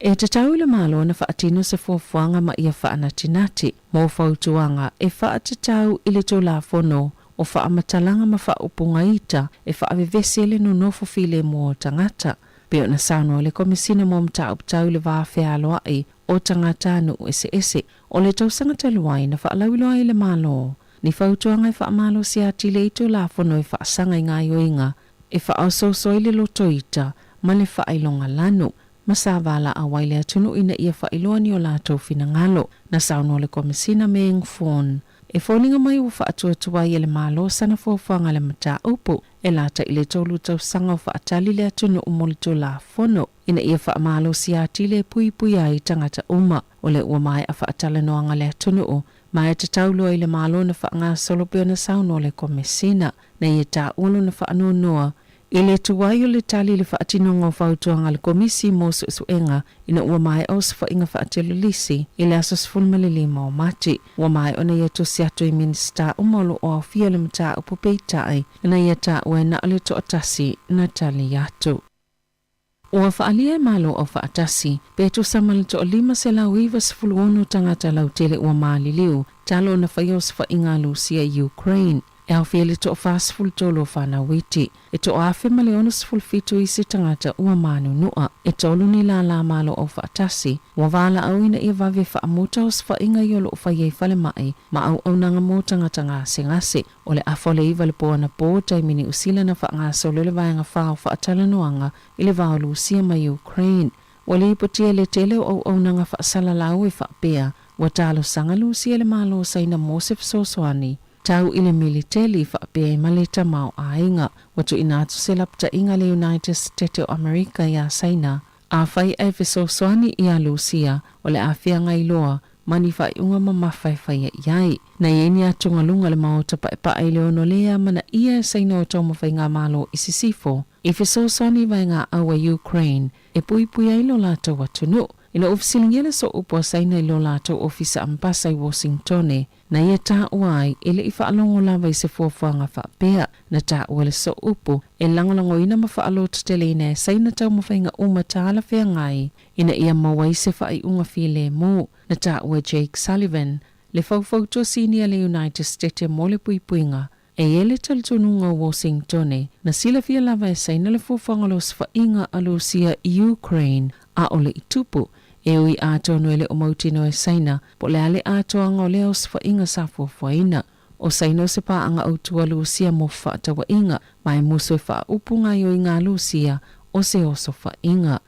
E tatau i le Malo ona faatino se fuafuaga ma ia faanatinati mo fautuaga e faatatau i le Tulafono o Faamatalaga ma Faaupuga Ita e faavevesi ai le nonofo filemu o tagata, pei ona saunoa le Komesina mo Mataupu Tau i le Va Fealoai o Tagatanuu Eseese. O le tausaga talu ai na faalauiloa ai e le Malo ni fautuaga e faamalosia atili ai Tulafono e faasaga i gaoioiga e faaosooso ai le lotoita ma le faailoga lanu ma sa valaau ai le atunuu ina ia faailoa ni o latou finagalo. Na saunoa le Komesina Meng Foon e foliga mai ua faatuatuai e le Malo sana fuafuaga i le mataupu e lata i le 3 tausaga o faatali le atunuu mo le Tulafono ina ia faamalosia atili e puipuia ai tagata uma. O lea ua maea faatalanoaga le atunuu ma e tatau loa i le Malo ona faagasolo pei ona saunoa le Komesina. Na ia taua lona faanoanoa i le tuai o le tali i le faatinoga o fautuaga a le Komisi mo Suesuega ina ua maea osofaiga faatelolisi i le aso 15 o Mati. Ua maea ona ia tusi atu i Minisita uma o lo o aofia i le mataupu peitai na ia taua e na o le toatasi na tali atu. Ua faaalia e Malo Aufaatasi pe tusa ma le toa 596 tagata lautele ua maliliu talu ona faia osofaiga a Lusia i Ukraine. E aofia i le toa 43 o fanau iti. E toa 1,067 isi tagata ua manunua. E 3 ni lālā Malo Aufaatasi ua valaau ina ia vave faamuta osofaiga ia o lo o faia i falemai ma auaunaga mo tagata gasegase. O le afa o le 9 i le po anapo, taimi Niu Sila na faagasolo ai le vaega 4 o faatalanoaga i le va o Lusia ma Ukraine. Ua lipotia e le tele o auaunaga faasalalau e faapea, ua talosaga Lusia i le Malo o Saina mo se fesoasoani tau i le militeli faapea ai ma le tamaoaiga. Ua tuuina atu se lapataiga a le United Setete o Amerika iā Saina, afai ae fesoasoani iā Lusia, o le a feagai loa ma ni faaiuga mamafa e faia i ai. Na i ai ni atugaluga le Maota Paepae i le ono lē amanaia e Saina o taumafaigamalo i sisifo i fesoasoani i vaegaau a Ukraine e puipui ai lo latou atunuu. Ina ua fesiligia le sooupu a Saina i lo latou ofisa ambasa i Washingtone, na ia taua ai e le i faalogo lava i se fuafuaga faapea. Na taua le sooupu e lagolagoina ma faalototeleina e Saina taumafaiga uma talafeagai ina ia maua ai se faaiuga filemu. Na taua e Jake Sullivan, le faufautua sinia a le United Stete mo le puipuiga, e i ai le talitonuga o Washingtone, na silafia lava e Saina le fuafuaga o le osofaiga a Lusia i Ukraine, ʻaʻole i tupu. E ui atonu e le o mautinoa e Saina po o le a le atoaga o lea osofaiga sa fuafuaina. ʻO Saina o se pāʻanga ʻautu a Lusia mo fefaatauaiga, ma e musu e faaupu gaoioiga a Lusia o se osofaiga.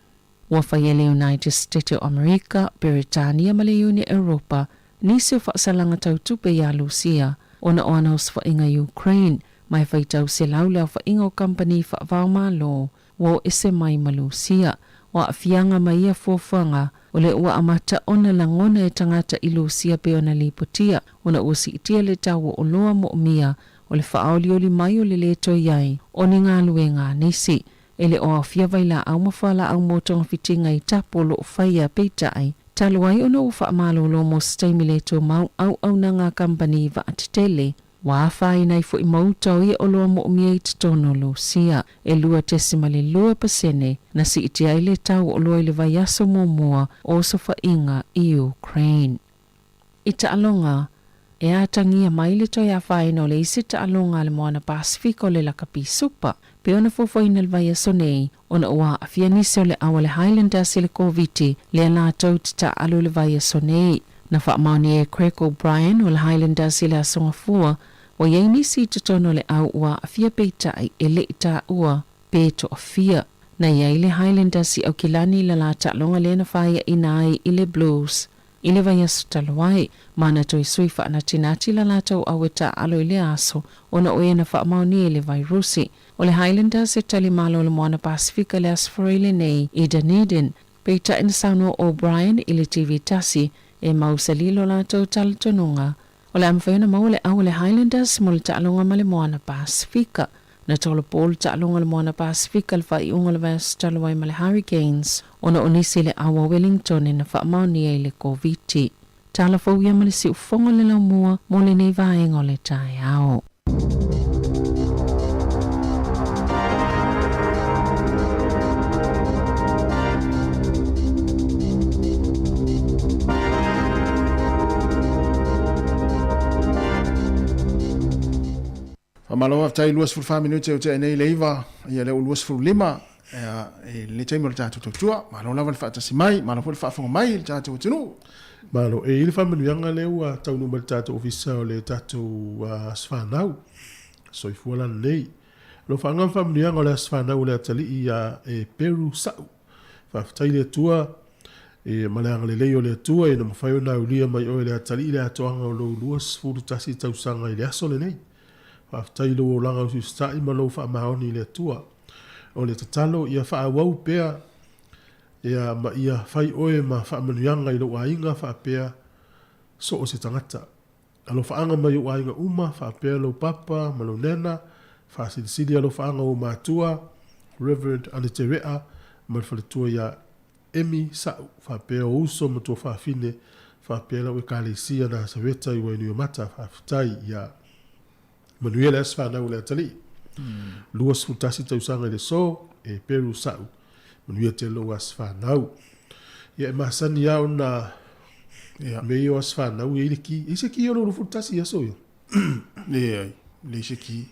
Ua faia e le United Setete o Amerika, Peretania ma le Iuni Europa nisi o faasalaga tau tupe iā Lusia ona o ana osofaiga i Ukraine, ma e faitau selau le aofaiga o kamupani faavaomalo ua o ese mai ma Lusia. O aafiaga ma ia fuafuaga o lea ua amata ona lagona e tagata i Lusia pei ona lipotia ona ua siitia le tau o oloa moomia o le faaolioli mai o le lē toe i ai o ni galuega a nisi. E le o aofia vailaau ma fualaau mo togafitiga i tapu o lo o faia, peitai, talu ai ona ua faamalolo mo se taimi le tumau auaunaga a kamupani vaatetele, ua afaina ai foi ma uta o ia oloa moomia i totonu o Lusia. E 2.2 pasene na siitia ai le tau o oloa i le vaiaso muamua o osofaiga i Ukraine. I taaloga, e atagia mai le toe afaina o le isi taaloga a le Moana Pasefika o le Lakapi Supa, pei ona fuafuaina i le vaiaso nei, ona ua aafia nisi o le au a le Highlanders i le Koviti, lea latou te taaalo i le vaiaso nei. Na faamaonia e Craig O'Brien o le Highlanders i le Aso Gafua, ua i ai nisi i totonu o le au ua aafia peitai e le i taua pe toafia. Na i ai le Highlanders i Aukilani i le la taaloga lea na faiaina ai i le Blues. I le vaiaso talu ai, ma na toe sui faanatinati la latou au e taaalo i lea aso ona o e na faamaonia i le vairusi. O le Highlanders e tali malo le Moana Pasefika i le Aso Faraile nei i Dunedin. Peitai na saunoa O'Brien i le TV tasi e mausali lo latou talitonuga o le a mafai ona maua le au a le Highlanders mo le taaloga ma le Moana Pasefika. Na tolopo le taaloga a le Moana Pasefika i le faaiuga o le vaiaso talu ai ma le Hurricanes ona o nisi i le au a Wellington na faamaonia i le Koviti. Tala fou ia ma le siufofoga o le laumua mo lenei vaega o le taeao. Faamalo faafetai 24 minute ua tea nei le 9, ia lea ua 25 i lenei taimi o le tatou tautua. Malo lava le faatasi mai, malo foi le faafofoga mai i le tatou atunuu. Malo. E i ai le faamanuiaga lea ua taunuu mai i le tatou ofisa o le tatou Aso Fanau. Soifua la lelei. Alofaaga ma faamanuiaga o le Aso Fanau o le Atalii ia Eperu Sa'u. Faafetai i le Atua e, ma le agalelei o le Atua ina mafai ona aulia mai oe e le Atalii le atoaga o lou 21 tausaga i le aso lenei. Faafetai i lou olaga usiusitai ma lou faamaoni i le Atua. O le tatalo ia faaauau pea ia ma ia fai oe ma faamanuiaga i lou aiga faapea so o se tagata. Alofaaga mai ou aiga uma faapea lou papa ma lou nena, faasilisili alofaaga o ou matua, Rev. Anete Rea ma le faletua ia Emi Sa'u faapea ou uso ma tuafafine faapea lau ekalesia Nasareta i Wainuiomata, faafetai ia manuia le aso fanau o le atalii. 21 tausaga i le so, e Peru Sa'u, manuia tele lou aso fanau. Ia e masani lava ona mea ia o aso fanau e i ai le ki. E i ai se ki o lou 21 i aso ia? Leai, leai se ki.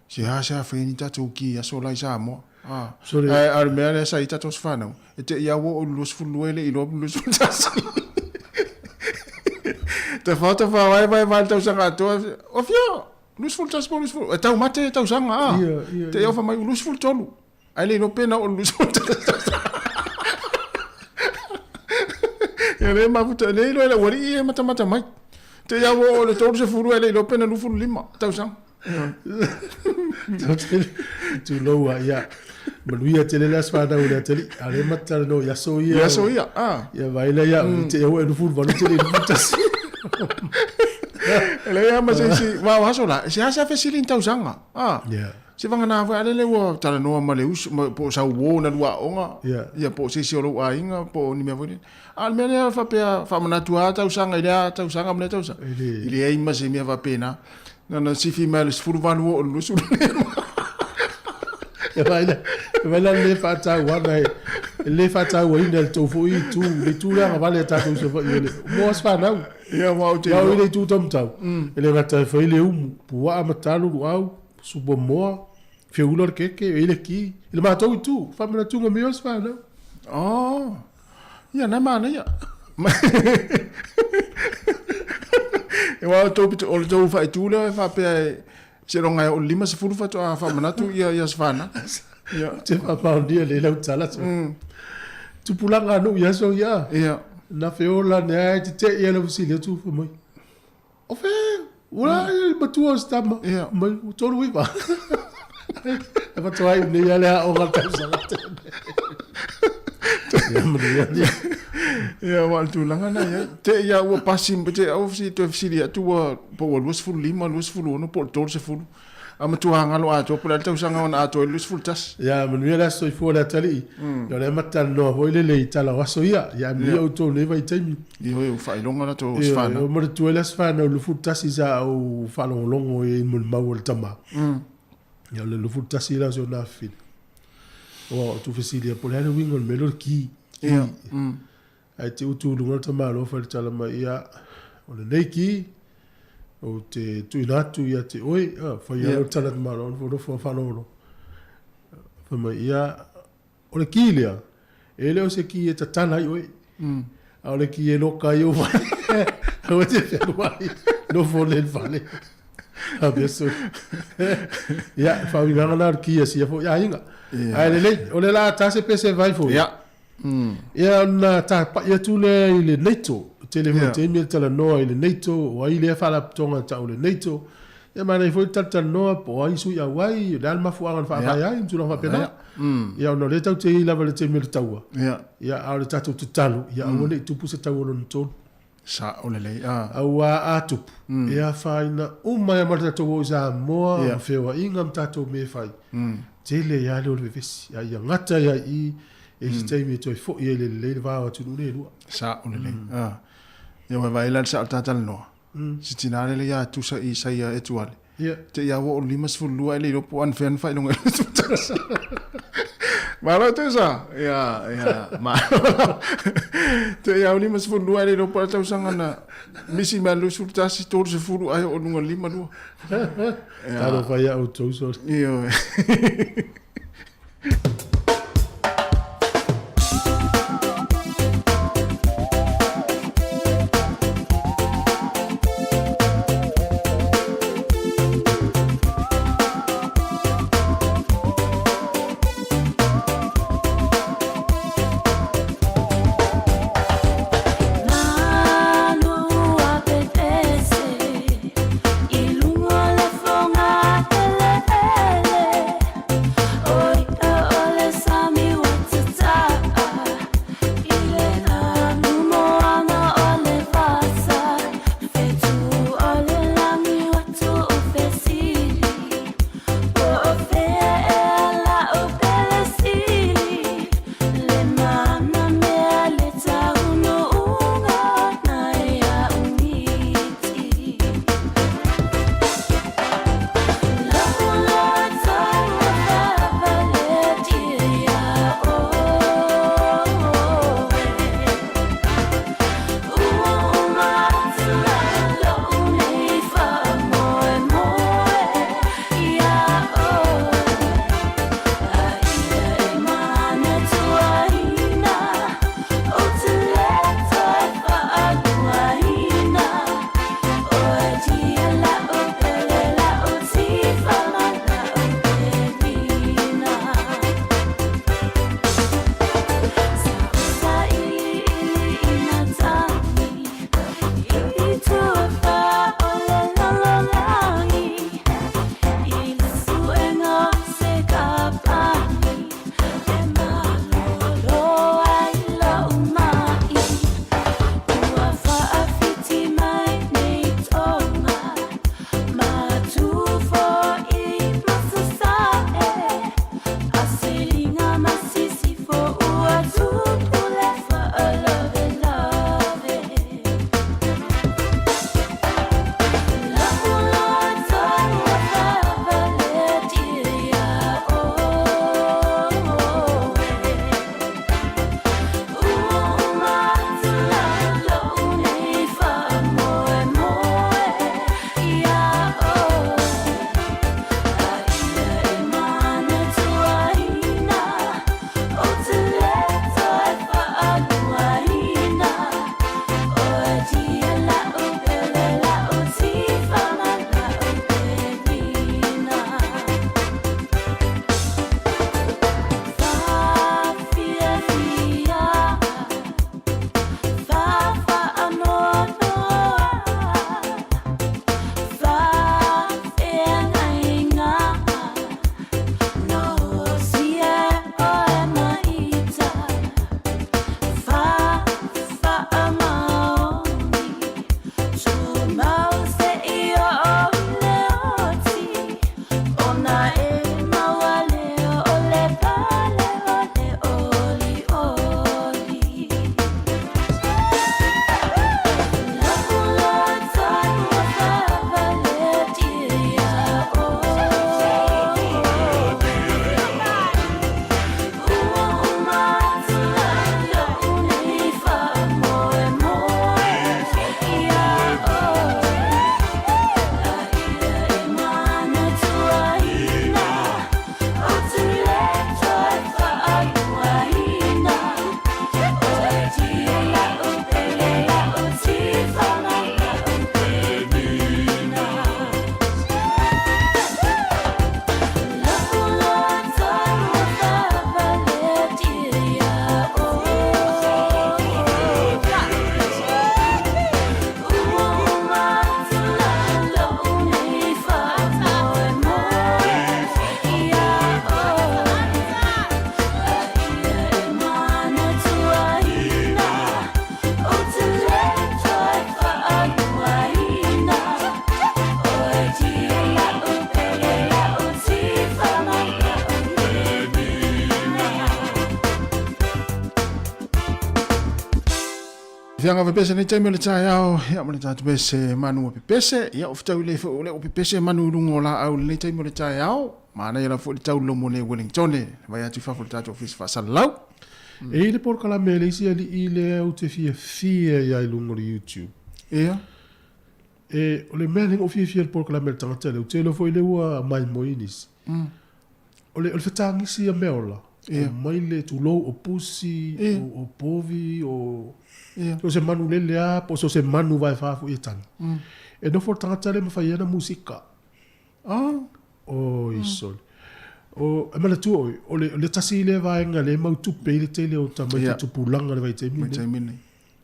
Seasea fai ni tatou ki i aso la i Samoa. Ah. Sorry. Ae a o le mea lea sa i tatou aso fanau, e te i a ua oo i le 22 e le i iloa pe 21. Tafao tafao ai vae vae le tausaga atoa, o fia, 21 po o 20, e taumate tausaga a. Ia, ia, Te i ofa mai 23. Ae le iloa pe na oo i le 21 tausaga. Ia le mafuta, le iloa e le ualii e matamata mai. Te i a ua oo i le 30 ae le iloa pe na 25 tausaga. Tulou a ia. Manuia tele le aso fanau o le atalii. A o lea ma te talanoa i aso ia. I aso ia, a. Ia vaai la ia, mm. te au e 28 te le 21. E leai lava ma se isi, aua o aso la, e seasea fesili ni tausaga. A. Yeah. Se vagana foi a lele ua talanoa ma le uso, ma, po o sau uo na lua aoga, Yeah. ia po o se isi o lou aiga, po o ni mea foi lele. A o le mea lea faapea faamanatu lava tausaga i lea tausaga ma lea tausaga. E le. I leai ma se mea faapena. Na ona sifi mai o le 18 oo i le 25. E vaai la, e vaai la le faatauana e, e le faatauaina e le tou foi itu, le itu lea agavale a tatou i Savaii o le, mo aso fanau. Ia, aua ou te iloa. I le itu taumatau, e le gata e fai le umu, puaa ma talo, luau, supa moa, feula le keke, e i le ki. I le matou itu, faamanatuga mai o aso fanau. Oh. Ia, na manaia. E wa o tou pito, o le tou faaitu lea e faapea e, seiloga e oo i le 50 faatoa faamanatu ia ia aso fanau. Ia. Ou te faamaonia lelei lau tala. Tupulaga a nuu i aso ia. Ia. Na feola ane lava e tetee lava fesili atu fai mai, O fea? Ua le matua o si tama. Ia. Mai, ua 39. E faatoa iu nei lava le aoga i le tausaga tele. Ia manuia. Ia, aua o le tulaga lena e i ai. Te i a ua pasi, te au si toe fesili atu ua, po ua 25, 26 po o le 30. A matua galo atoa po o le a le tausaga ona atoa ai le 21. Ia manuia le aso soifua o le atalii. Ia o lea ma te talanoa foi lele i tala o aso ia. Ia manuia outou i lenei vaitaimi. Ioe, ua faailoga latou aso fanau. Ioe, manatua ai le aso fanau 21 sa ou faalogologo ai i molimau a le tama. Ia o le 21 la o si ona afafine. Ua ou tuufesili po o le a le uiga o le mea lea o le ki. Ia. Ae te utu i luga le tamaloa fai le tala mai, ia, o lenei ki, ou te tuuina atu ia te oe, a, fai yeah. le tala tamaloa, nofo nofo faalogologo. Fai mai, ia, o le ki lea, e le o se ki e tatala ai oe. A o le ki e loka ai ou fale. Aua te fealuai, nofo le fale. A beso. Ia, faauigaga na o le ki a sia foi aiga. Ae lelei, o le la ta se pese vai foi. Ia. Ia ona tapa'i atu lea i le NATO, tele foi taimi e talanoa i le NATO, o ai lea faalapotopotoga e tau o le NATO. Ia manaia foi le talatalanoa po o ai sui auai, o le a le mafuaaga na faavae ai ma tulaga faapena. Ia ona o lea tatou te i ai lava i le taimi o le taua, ia a o le tatou tatalo, ia aua ne i tupu se taua lona tolu. Sao lelei, a. Aua a tupu, e afaina uma ai ma le tatou o i Samoa, ma feoaiga ma tatou mea e fai. Tele ai lava le o le vevesi, a ia gata ai lava i i, e i se taimi e toe foi ai i le lelei le va o atunuu nei e lua. Sao lelei, a. Ia ua vaai la i le sao o le ta talanoa, si tina lele ia tusa i saia Etuale, Ia. Te i a ua oo i le 52 ae le iloa po o anafea na faailoga ai le 21. Malo Tusa. Ia, ia, malo. Te ia 52 e le iloa po o le a tausaga na misi mai le 21, 30 ae oo i luga i le 52. Ia. Talofa ia outou sole. Ioe. Fiaga pepese nei taimi o le taeao, ia ma le tatou pese manu o pepese, ia o fetaui le foi o le o pepese manu i luga o laau i lenei taimi o le taeao. Manaia lava foi le tau lomo nei Wellingtone, le vai atu i fafo i le tatou ofisa faasalalau. E i ai le polokalame a le isi alii lea ou te fiafia ai i luga o le YouTube. Ia. E, o le mea lea na ou fiafia i le polokalame a le tagata lea, ou te iloa foi lea ua maimoe nisi. O le, o le fetagisi ia meaola, Ia. o maile, tulou, o pusi, Ia. o, o povi, o, Ia. so o se manu lele lava, po o so o se manu vaefa foi e tagi. E nofo le tagata lea ma fai ai ana musika. Ah. Oi sole. O, e manatua oe, o le, o le tasi lea vaega lea e mau tupe ai le tele o tamaiti Ia. tupulaga i le vaitaimi lenei. Vaitaimi lenei.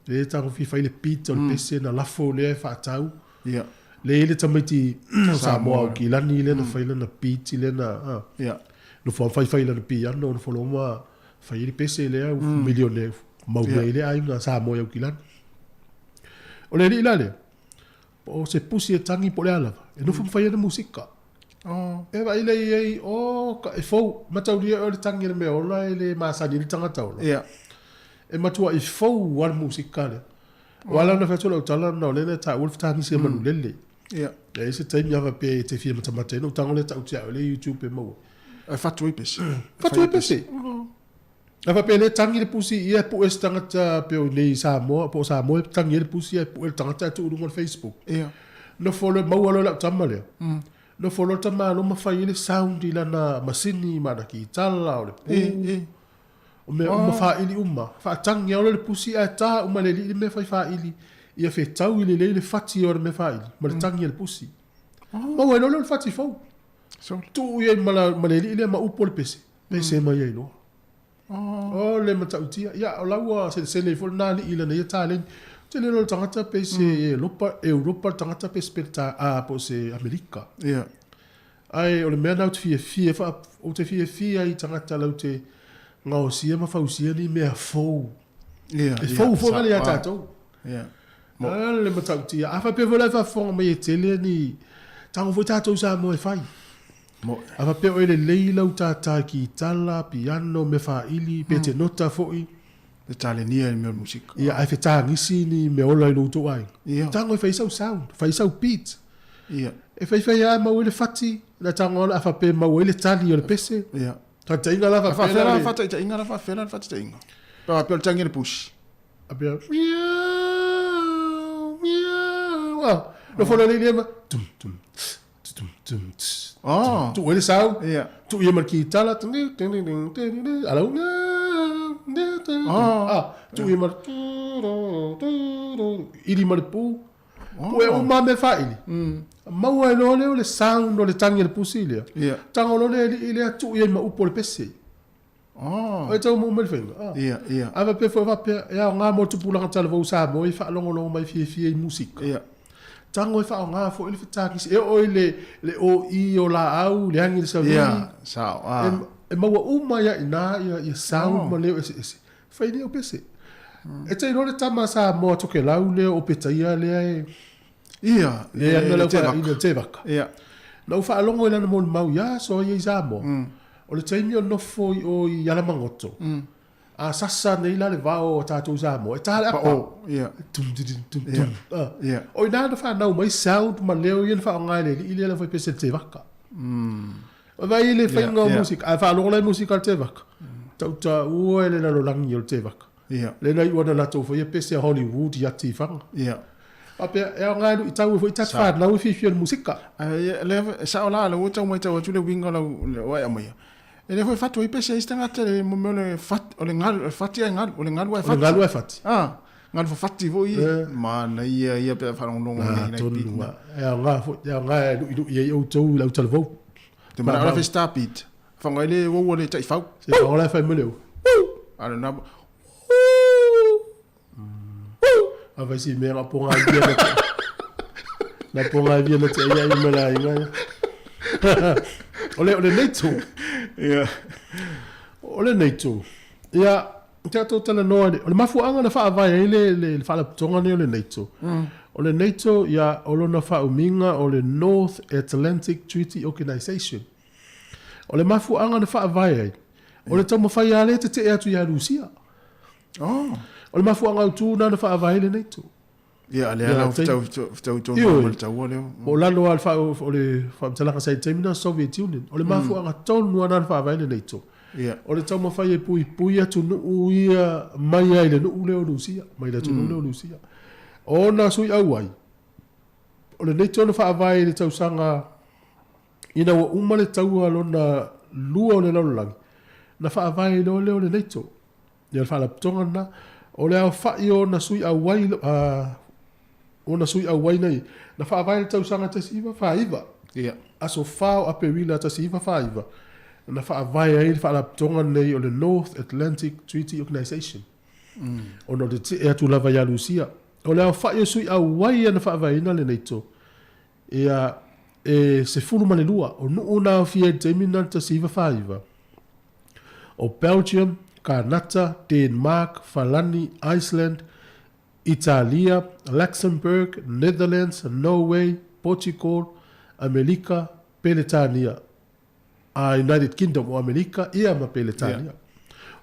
Lea e tagofia fai le beat o le pese na lafo lea e faatau. Ia. Lea e i ai le tamaiti Samoa o Kilani lea na fai lana beat lea na, a. Ia. Nofo lava faifai lana piano, nofo loa ma fai ai le pese lea, millionaire, mau mea ai le aiga Samoa i Aukilani. O le alii la lea, Po o se pusi e tagi po o le a lava, e nofo ma fai ana musika. Oh. E vaai lea i ai, oh, ka, e fou, mataulia o le tagi a le mea ola e le masani ai le tagata ola. Ia. E matuai fou lava le musika lea. Aua la ona fai atu lau tala ona o lea na taua le fetagisi a Manulele. Ia. E i ai se taimi a faapea e te fia matamata ai ona ou tago lea tau tia au i le YouTube e maua ai. E fatu ai pese. Fatu ai pese. A faapea lea e tagi le pusi ia e pue se tagata pei o inei i Samoa po o Samoa e tagi ai le pusi ae pue le tagata ae tuu i luga o le Facebook. Ia. Nofo loa maua loa e lau tama lea. Nofo loa le tama ma fai ai le sound i lana masini ma ana kitala o le pu. O mea uma faaili uma. Faatagi lava loa le pusi ae ta uma e le alii le mea fai faaili ia fetaui lelei le fati o le mea faaili ma le tagi a le pusi. Maua ai loa lea o le fati fou. Tuu i ai ma le alii lea ma upu o le pese, pese mai ai loa. O le matautia, ia o la ua selesele ai foi lena alii i lana ia taleni. Ou te le iloa o le tagata pe se Elopa, Europa le tagata pe se Peleta, a, po o se Amerika. Ia. Ae o le mea lena ou te fiafia, ou te fiafia i tagata lau te gaosia ma fausia ni mea fou. Ia, E fou foi ngale ia tatou. Ia. A le matautia. A faapea foi la e faafofoga mai e tele ni tago foi tatou Samoa e fai. A faapea o e lelei lau tātā kitala, piano, mea faaili, pe te nota foi. Te talenia i le mea o le musika. Ia, ae fetagisi ni mea ola i lo outou aiga. Ia. Tago e fai sau sound, fai sau beat. Ia. E faifai lava e maua ai le fati, na tago lava a faapea e maua ai le tali o le pese. Ia. Faataitaiga la A faapea faafefea la la le. faataitaiga la faafefea la le faataitaiga? Pe a faapea o le tagi a le pusi. A pea, miau, miau. Ah, nofo loa le alii ma, tum, tum, tss, tum, tum, tss. Oh. Tuu ai le sau, Ia. tuu ia ma le kitala, tung, tung, tung, tung, tung, tung, alau, miau, miau, tung, tung. Oh. Ah, tuu ia ma le, tu, ru, tu, ru, ili ma le pu. Pue uma lava mea faaili. Maua ai loa lea o le sound o le tagi a le pusi lea. Ia. Tago loa le alii lea, tuu i ai ma upu o le pese. Oh. Oi tau mo mai le faiga. Ah. Ia, ia. A faapea foi faapea, e aoga mo le tupulaga talavou Samoa e faalogologo mai fiafia i musika. Ia. Tago e faaaoga foi le fetakisi. E oo i le, le oi o laau, le agi i le savili. Ia, sao. Ah. E, e maua uma ia ina ia, ia sound oh. ma leo eseese. Fai lea o pese. E te iloa le tama Samoa Tokelau lea o Petaia lea e... Ia, lea le, na le lau tevaka. faaina tevaka. Ia. Na ou faalogo i lana molimau i aso ia i Samoa. O le taimi o nofo i o i Alamagoto. A sasa nei la le vao o tatou i Samoa. E ta le apa. Pao, ia. Tum, tum, tum, tum, tum. Ah. Ia. O ina na whanau mai sound ma leo ia na whaonga e le alii lea na whai pese le tevaka. O vai le whainga o musika. A whaalogo lai musika le tevaka. Tau ta ua e le lalolagi o le tevaka. Ia. Le na iu ana latou whaia pese a Hollywood i ati i whanga. Ia. Faapea, e aoga e luitau ai foi tatu fanau e fiafia i le musika. Ae, lea, sao la, lea ua tau matau atu le uiga o lau, o ai aumaia. E le foi fatu ai pese ai se tagata le mo mea o le fat, o le galu, o le fati ae galu, o le galu ae fati. O le galu ae fati. Ah, galu fafati foi ia. Manaia ia pe a faalogologo Ah, nei nai tonu beat na. a. E aoga foi, e aoga e luilui ai outou i lau talavou. Te manao la fai star beat. Whangai le uaua le taifau. Se whangai la whai mele A le nā. A vai si mea nga ponga via na te. Na ponga via na te ia i mela inga ia. O le, o le NATO. Ia. O le NATO. Ia, te ato tala noa, o le mafuaanga na whaavae ai le, le, le whaalapotoga nei o le NATO. O le NATO, ia, o lona whaauminga o le North Atlantic Treaty Organization. O le mafuaaga na faavae ai, o le taumafai lava lea e tetee atu ia Rusia. Oh. O le mafuaaga autu lena na faavae ai le NATO. Ia, lea la ua fetau tonu ma le taua lea. Po o lalo lava o le faamatalaga sa i le taimi lena o Soviet Union. O le mafuaaga tonu lava lena na faavae le NATO. O le taumafai e puipui atunuu ia mai lava i le nuu lea o Rusia, mai le atunuu lea o Rusia. O ona sui auai, o le NATO na faavae i le tausaga ina ua uma le taua lona lua o le lalolagi, na faavae ai loa lea o le NATO. Ia o le faalapotopotoga lena. O le aofai o ona sui auai, ona sui auai na i, na faavae i le tausaga 1949. Ia. Aso 4 o Aperila 1949, na faavae ai le faalapotopotoga lenei o le North Atlantic Treaty Organization. Ona o le tetee atu lava ia Rusia. O le aofai o sui auai ia na faavaeina le NATO, ia, e 12 o nuu na aofia i le taimi lena i le 1949. O Belgium, Kanata, Denmark, Falani, Iceland, Italia, Luxembourg, Netherlands, Norway, Portugal, Amelika, Peletania, a United Kingdom o Amelika ia ma Peletania.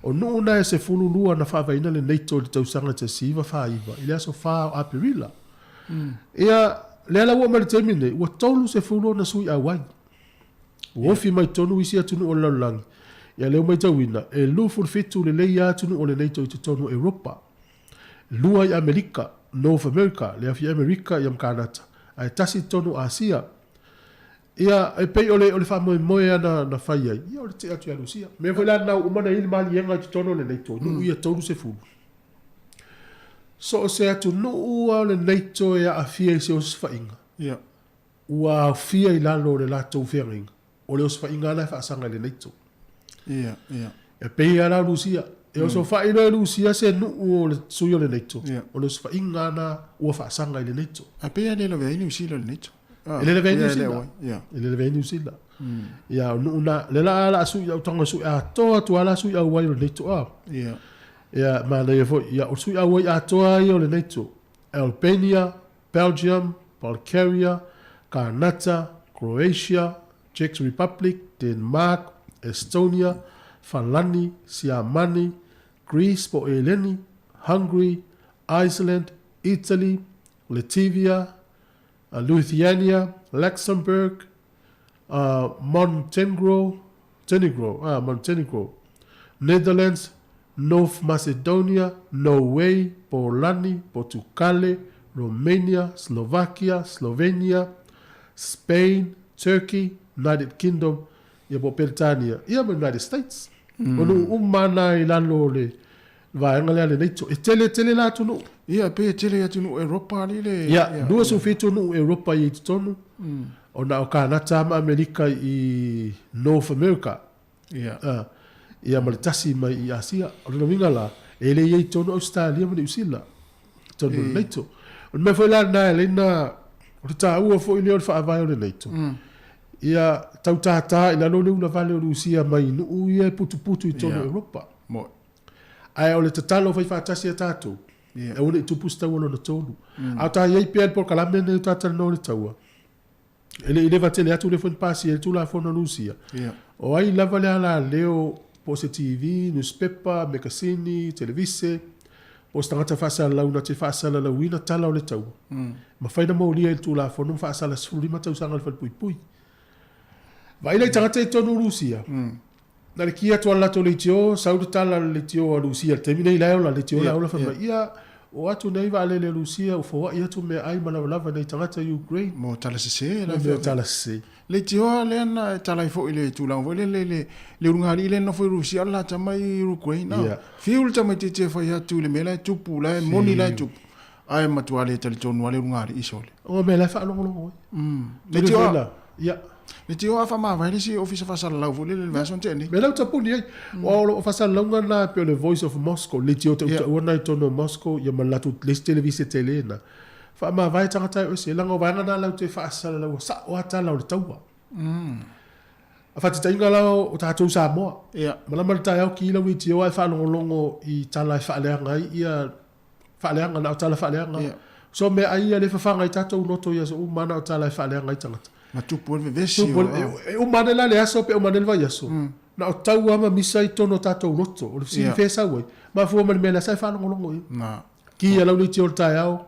O nuu na e 12 na faavaeina le NATO i le tausaga 1949 i le aso 4 o Aperila. Ia, lea la ua oo mai i le taimi lenei, ua 30 ona sui auai. Ua ofi mai totonu isi atunuu o le lalolagi, ia lea ua matauina, e 27 lelei lava atunuu o le NATO i totonu o Europa, lua i Amerika, North America, le afi Amerika ia ma Kanata, ae tasi i totonu o Asia. Ia, e pei o le, o le faamoemoe lava na, na fai ai, ia o le tea atu ia Rusia. Mea foi la na ua uma ona i ai le maliega i totonu o le NATO, nuu ia 30. So o se atunuu lava o le NATO e aafia i se osofaiga, Ia. Ua aofia i lalo o le latou feagaiga, o le osofaiga lava la e faasaga i le NATO. Ia, ia. E pei lava la o Rusia. E osofai loa e Rusia se nuu o le sui o le NATO, Ia. o le osofaiga lava na ua faasaga i le NATO. Ae pei lava e le lavea ai Niu Sila i le NATO. E le lavea ai Niu Sila. Ia. E le lavea ai Niu Sila. Ia, o nuu na, lea la a sui, au tago e sui atoa atu lava la sui auai o le NATO a. Ia. Ia, manaia foi. Ia, o sui auai atoa ia o le NATO, Albania, Belgium, Bulgaria, Kanata, Croatia, Czech Republic, Denmark, Estonia, Falani, Siamani, Greece po o Eleni, Hungary, Iceland, Italy, Latvia, Lithuania, Luxembourg, Montenegro, Tenegro, Montenegro, Netherlands, North Macedonia, Norway, Polani, Potukale, Romania, Slovakia, Slovenia, Spain, Turkey, United Kingdom, ia po o Peretania, ia ma United States. O nuu uma na i lalo o le vaega lea a le NATO. E tele tele la atunuu. Ia, pei e tele atunuu Europa ali le... Ia, 27 nuu Europa i totonu. Ona o Kanata ma Amerika i North America. Ia. A, ia ma le tasi mai i Asia. O lona uiga la, e le i ai i totonu Ausetalia ma Niu Sila, i totonu o le NATO. O le mea foi la lena e ala ai ona, o le taua foi lea o le faavae o le NATO, ia tau tātā i lalo le ulavale o Rusia mai i nuu ia e putuputu i totonu o Europa. Ae o le tatalo faifaatasi a tatou, aua ne i tupu se taua lona tolu. A o ta i ai pea i le polokalame lenei o ta talanoa i le taua, E le i leva tele atu lea foi na pasia ai le Tulafono a Rusia. O ai lava le alaleo po o se TV, nusipepa, mekasini, televise, po o se tagata faasalalau na te faasalalauina tala o le taua, mafai na molia i le Tulafono ma faasala 15 tausaga i le falepuipui. Vaai la i tagata i totonu o Rusia, na le ki atu a le latou leitio, sau le tala a le leitio a Rusia i le taimi nei la e ola, leitio la e ola fai mai, ia, o atu nei vaalele a Rusia ua foai atu meaai ma lavalava i nai tagata i Ukraine. Mo tala sese la. Mo tala sese. Leitioa lea na e tala ai foi i le tulaga foi lele le le ulugalii lea e nofo i Rusia o le la tama i Ukraine. Yeah. Fiu le tamaitiiti e fai atu i le mea la e tupu, la e moni la e tupu. Ae matua le talitonu lava le ulugalii sole. O mea la e faalogologo ai. Leitioa. Ia. Leitioa a faamavae le isi ofisa faasalalau foi lele i le vaiaso na tea nei. Mea la ua tapuni ai. Aua o lo o faasalalauga lena e pei o le Voice of Moscow, leitioa tautaua lena i totonu o Moscow ia ma le latou le isi televise tele lena. Faamavae tagata e oe leaga o vaega na latou te faasalalaua sao lava tala o le taua. A faataitaiga la o tatou Samoa. Malama le taeao ki lau leitioa ae faalogologo i tala e faaleaga ai ia faaleaga, na o tala faaleaga. Yeah. So meaai ia le fafaga i tatou loto i aso uma na o tala e faaleaga ai tagata. Ma tupu ai le vevesi. Tupu e, e uma ane la le aso pe uma ane le vaiaso. Na o tau lava ma misa i totonu o tatou loto. O le fesili Yeah. fea e sau ai. Mafua ma le mea lea sa e faalogologo i ai. Na. Ki ia lau leitio o le taeao.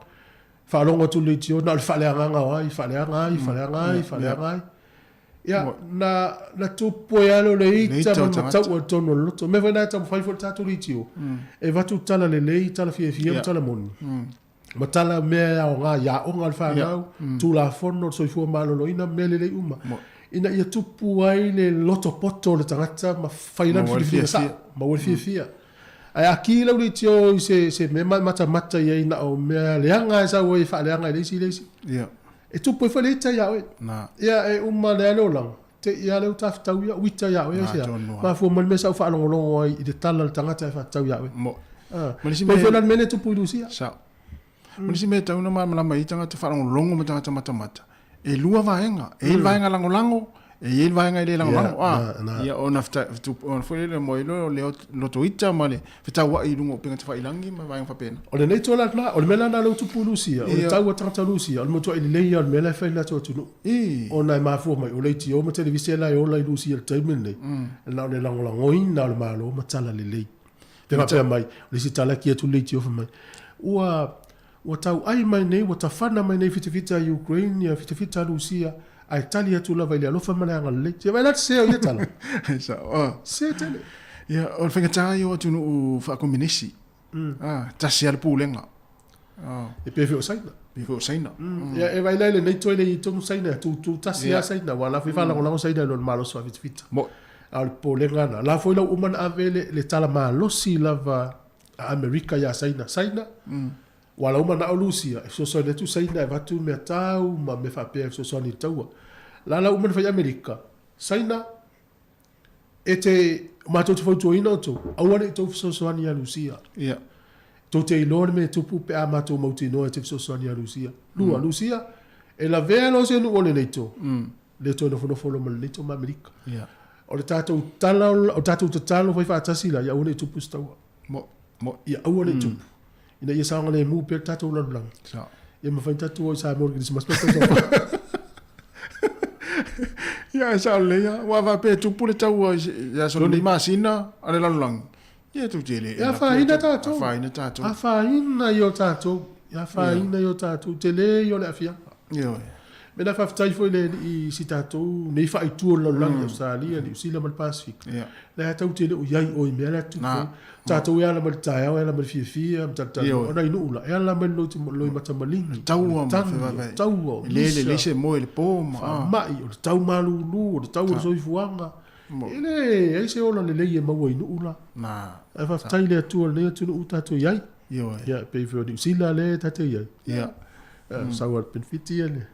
Faalogo atu le leitio, na o le faaleagaga o ai, faaleaga ai, faaleaga ai, faaleaga ai. Ia, na, na tupu ai lava lea o le ita ma le mataua i totonu o le loto. O le mea foi lena e taumafai foi le tatou leitio, e avatu tala lelei, tala fiafia ma tala moni. Ma tala mea e aoga i aoga a le fanau, Tulafono o le Soifua Maloloina ma mea lelei uma, ina ia tupu ai le loto poto o le tagata ma fai lana filifiliga sao, maua le fiafia. Ae a ki lau leitio i se, se mea ma matamata i ai na o mea leaga e sau ai e faaleaga i le isi i le isi. E tupu ai foi le ita ia oe. Ia e uma lea le olaga, te i a lea ua tafetau ia uita ia oe aisea? Mafua mai le mea sa ou faalogologo ai i le tala a le tagata e faatatau ia oe. Ma le isi mea. Pei foi la le mea lea e tupu i Lusia. Sao. Ma le isi mea e tatau ona malamalama ai tagata faalogologo ma tagata matamata, e lua vaega. E i ai le vaega lagolago, e i ai le vaega e le lagolago. Ia ona foi lea mo le loto ita ma le fetauai i luga o upega tafailagi ma vaega faapena. O lenei itula lena, o le mea la lena lea ua tupu i Lusia, o le tau a tagata Lusia, o le matuai lelei lava o le mea la e fai i le latou atunuu. Ona e mafua mai, o leitio ma televise la e ola i Lusia i le taimi lenei, na o le lagolagoina o le Malo ma tala lelei. Pe faapea mai, o le isi tala e ki atu le leitio fai mai, ua Ua tauai mai nei, ua tafana mai nei fitafita a Ukraine ia fitafita a Lusia, ae tali atu lava i le alofa ma le agalelei. Se vaai la te sē o ia tala. Sao. Ah. Sē tele. Ia, o le faigata ia o atunuu faakominisi. Ah, tasi lava le pulega. Ah. E pei foi o Saina. Pei foi o Saina. Ia, e vaai la i lenei toe le i tonu Saina, tūtū tasi lava Saina, aua o la foi e faalagolago Saina i lona malosi faafitafita. Mo'i. A o le popolega lena, o la foi la ua uma ona ave le tala malosi lava a Amerika iā Saina. Saina, ua lau manao Lusia e fesoasoani atu Saina e avatu mea tau ma mea faapea e fesoasoani i le taua. La la uma ona fai Amerika, Saina, e te, matou te fautuaina outou, aua ne i tou fesoasoani iā Lusia. Ia. Tou te iloa le mea e tupu pe a matou mautinoa e te fesoasoani iā Lusia. Lua, Lusia, e lavea loa se nuu o le NATO, le toe nofonofo loa ma le NATO ma Amerika. Ia. O le tatou tala, o le tatou tatalo fai faatasi la, ia aua ne i tupu se taua. Mo, mo. Ia aua ne i tupu. Ina ia saogalemu pea le tatou lalolagi. Sao. Ia mafai ona tatou o i Samoa i le Kerisimasi ma le tausaga fou. Ia, e sao lelei lava. Aua a faapea e tupu le taua i aso lenei masina a le lalolagi, ia tou te le E afaina tatou. Afaina tatou. Afaina i o tatou. E afaina i o tatou. Tele ia o le aafiaga. Ioe. Mea la faafetai foi le Alii i si tatou nei faaitu o le lalolagi, Ausetalia, Niu Sila ma le Pasefika. La e tatou te le o i ai o i mea la e tupu ai. Tatou e ala mai le taeao, e ala mai le fiafia, ma talatalanoa. Ona i nuu la, e ala mai le loimata maligi, o le tagi, o le taua, o misa. E le lelei se moe i le po ma. Faamai, o le tau malulu, o le tau o le soifuaga. E leai se ola lelei e maua i nuu la. Ae faafetai i le Atua i lenei atunuu tatou i ai. Ioe. Ia, pei foi o Niu Sila lea ta te i ai. Ia. Sau a le penefiti ia le.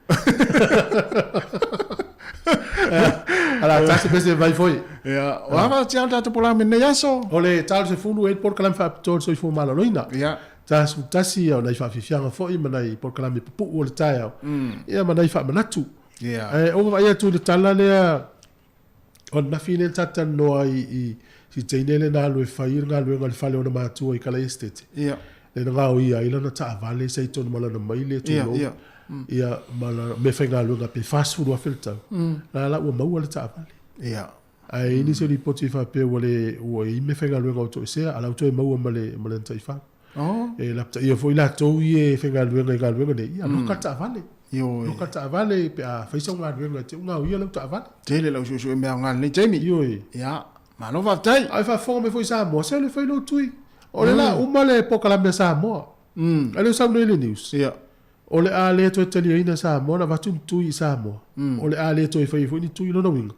Ala tasi pese vai foi. Ia, o a fa tia tatou polame nei aso. O le 30 e polokalame faapitoa o le soifua maloloina. Ia. 41 o nai faafiafiaga foi ma nai polokalame pupuu o le taeao. Ia ma nai faamanatu. Ia. Ae ou vaavaai atu i le tala lea O ananafi lea ta talanoa ai i si teine lea na alu e fai le galuega i le fale o ona matua i Kalaia Esitete. Ia. Lea na gaoia ai lana taavale sa i totonu ma lana maile, tulou. Ia, ia. Ia, ma lana meafaigaluega pe $40,000 le tau. La la ua maua le taavale. Ia. Ae i ai nisi o lipoti e faapea ua le, ua i ai meafaigaluega ua toesea, a o la ua toe maua ma le, ma lana taifau. Oh. E lapataia foi latou ia e faigaluega i galuega nei, ia loka le taavale. Ioe. Loka le taavale pe a fai sau galuega e te gaoia lau taavale. Tele lau suesue mea aoga i lenei taimi. Ioe. Ia, malo faafetai. A e faafofoga mai foi Samoa, se alu e fai lou tui. O le la uma le polokalame a Samoa. A lea ua sau nei le news. Ia. O le a le toe taliaina Samoa na avatu ni tui i Samoa. O le a le toe faia foi ni tui lona uiga.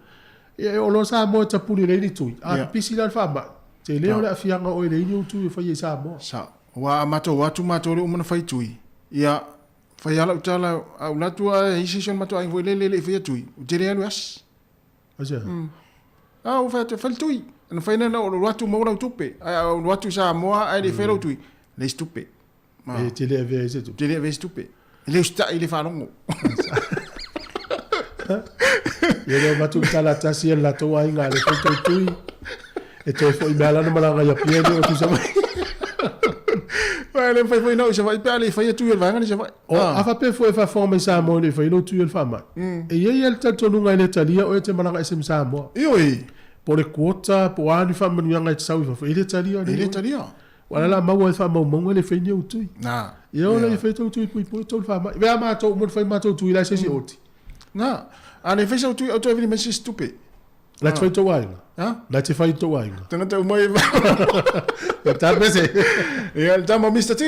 Ia e oo loa Samoa e tapuni leai ni tui, a pipisi la le faamai, tele o le aafiaga o oe leai ni ou tui e faia i Samoa. Sao. Aua a matou o atu matou le uma ona fai tui, ia, fai lava lau tala, a ou alu atu a i ai se isi o le matou aiga foi lele e le i faia tui, ou te le alu e asi. Aisea? A ou fai atu, fai le tui. Ona fai lea o lou alu atu maua lau tupe. Ae a ou alu atu i Samoa ae le i faia lau tui, leai se tupe. E te le avea ai se tupe. Te le avea ai se tupe. E le usitai i le faalogo. Ia lea avatu le tala tasi e le latou aiga a le toe tui. E toe foi mai lana malaga i Apia le o tu Savaii. Vai le fai foi nau i Savaii pe a le faia tui o le vaega ni Savaii. O, a faapea foi e faafofoga mai Samoa e le i faia lou tui o le faamai. E i ai lava le talitonuga e le talia oe e te malaga ese ma Samoa. Ioe. Po o le quota, po o a ni faamanuiaga e te sau i fafo, e le talia. E le talia. Ua la la maua ai faamaumauga e le fai ni ou tui. Na. Ia o le fai tou tui puipui tou le faamai. Vea matou uma na fai matou tui la se isi oti. Na. A le fai sau tui au toe vili mai se isi tupe. La te fai tou aiga. Ha? La te fai tou aiga. Tangata uma e Ia ta pese. Ia le tama Mr. T.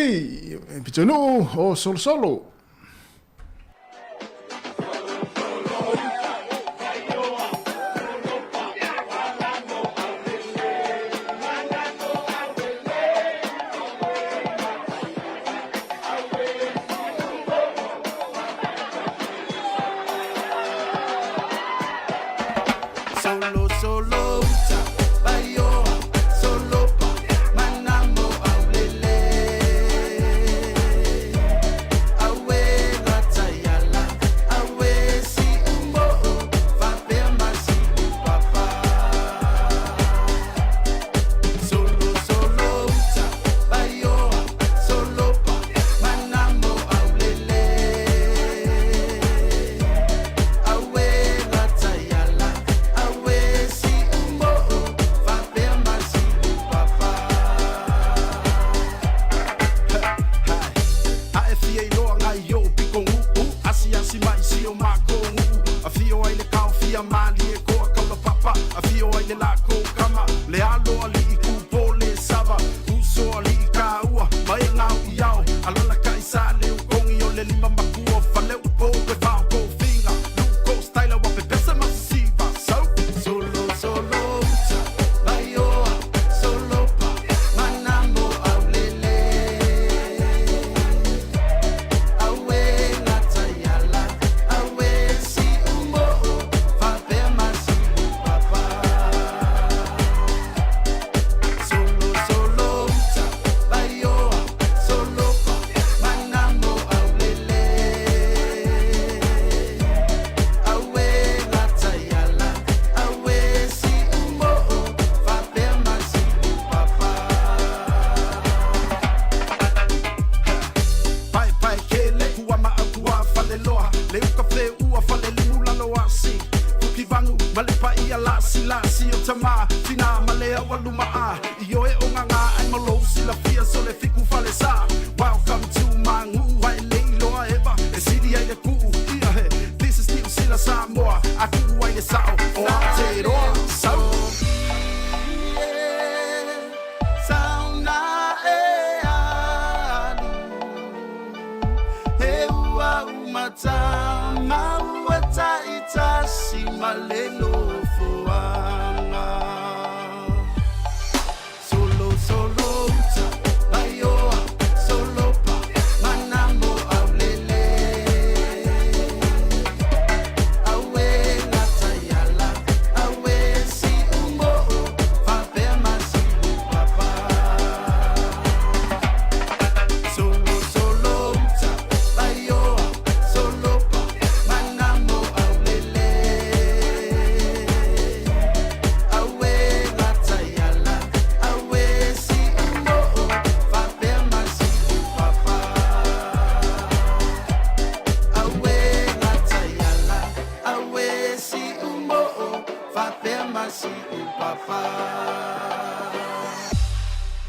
Pitonuu o Solosolo.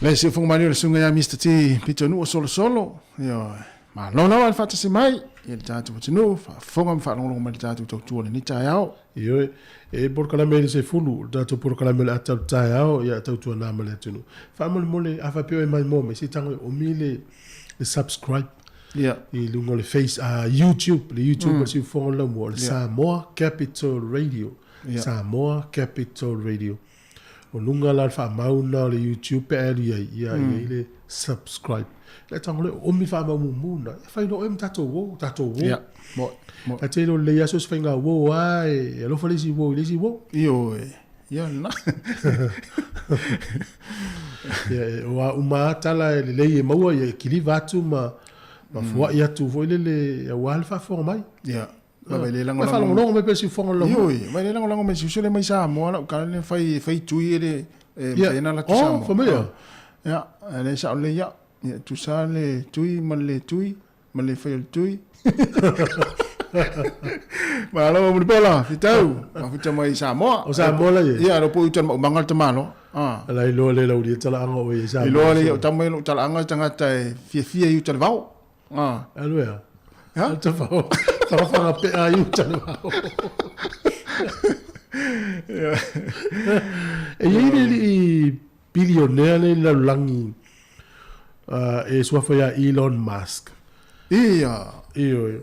Le siufoga malie o le susuga ia Mister T Pitonuu o Solosolo. Ioe. Malo lava le faatasi mai i le tatou atunuu, faafofoga ma faalogologo mai i le tatou tautua i lenei taeao. Ioe, e polokalame i le sefulu, le tatou polokalame o le ata o le taeao, ia tautuana ma le atunuu. Faamolemole, a faapea o e maimoa mai, se i tago e omi le, le subscribe i luga o le face, YouTube, le YouTube o le siufofoga o le laumua, o le Samoa Capital Radio. Samoa Capital Radio. O luga la o le faamau lena o le YouTube pe a e alu i ai, ia i ai le subscribe. Le tago le omi faamau mumu na, e fai loa oe ma tatou uo, tatou uo. Ia, moe, moe. Ta te lo lelei aso se faiga uo a e alofa le isi uo i le isi uo. Ioe, ia lena. Ia, e, o a uma a tala e lelei e maua, ia e kiliva atu ma, ma fuai atu foi lele aua le faafofoga mai. Ia. Ma vai le lagolago. Mai faalogologo mai pe siufoga o le lau. Ioe, vai le lagolago mai siuso le mai Samoa lau kala le fai fai tui ele e mafai ona alu atu Samoa. Oh, fai mai ia. Ia, le sao lelei ia. Ia tusa le tui ma le tui ma le fai o le tui. Malo Mulipola, fitau, mafuta mai Samoa. O Samoa la ia. Ia, lo po uta maumaga le tamaloa. Ah. Ala iloa le lau lia talaaga o oe ai Samoa. Iloa le au tama i lou talaaga tagata e fiafia i uta le vao. Ah. Alu ea. Ha? Uta vao. Whakawhanga pea i uta le vao. E iai le alii bilionea le lalolagi e suafa ia Elon Musk. Ia. Ioe.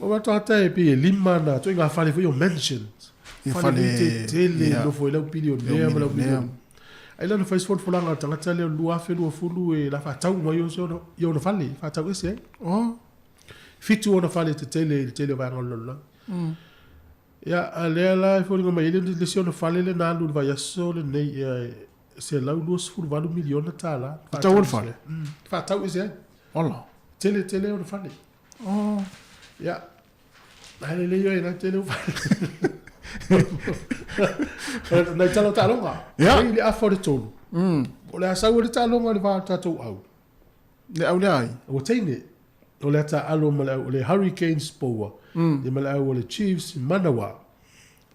O wa tagata e pei e lima na toʻiga fale foi o mansions. Ia Fale fale foi tetele ia. nofo ai lau bilionea Lau ma lau milionea. bilionea. Ai la na fai se folafolaga a le tagata lea o le 2020 e la faatau uma ai ia ona fale, faatau ese ai. Oh. Fitu ona fale tetele i le tele o vaega o le lalolagi. Ia, a lea la e foliga mai ai le isi ona fale lea na alu i le vaiaso lenei, ia e $128 miliona tala. Tau o le fale? Faatau ese ai. Ola. Tele tele ona fale. Oh. Ia, ai lelei oe na tele o fale. Nai tala o taaloga. Ia. Nei i le afa o le tolu. O le a sau ai le taaloga i le va o le tatou au. Le au lea ai? Ua teine. O le a taalo ma le au o le Hurricanes Poua. Ia ma le au o le Chiefs Manawa.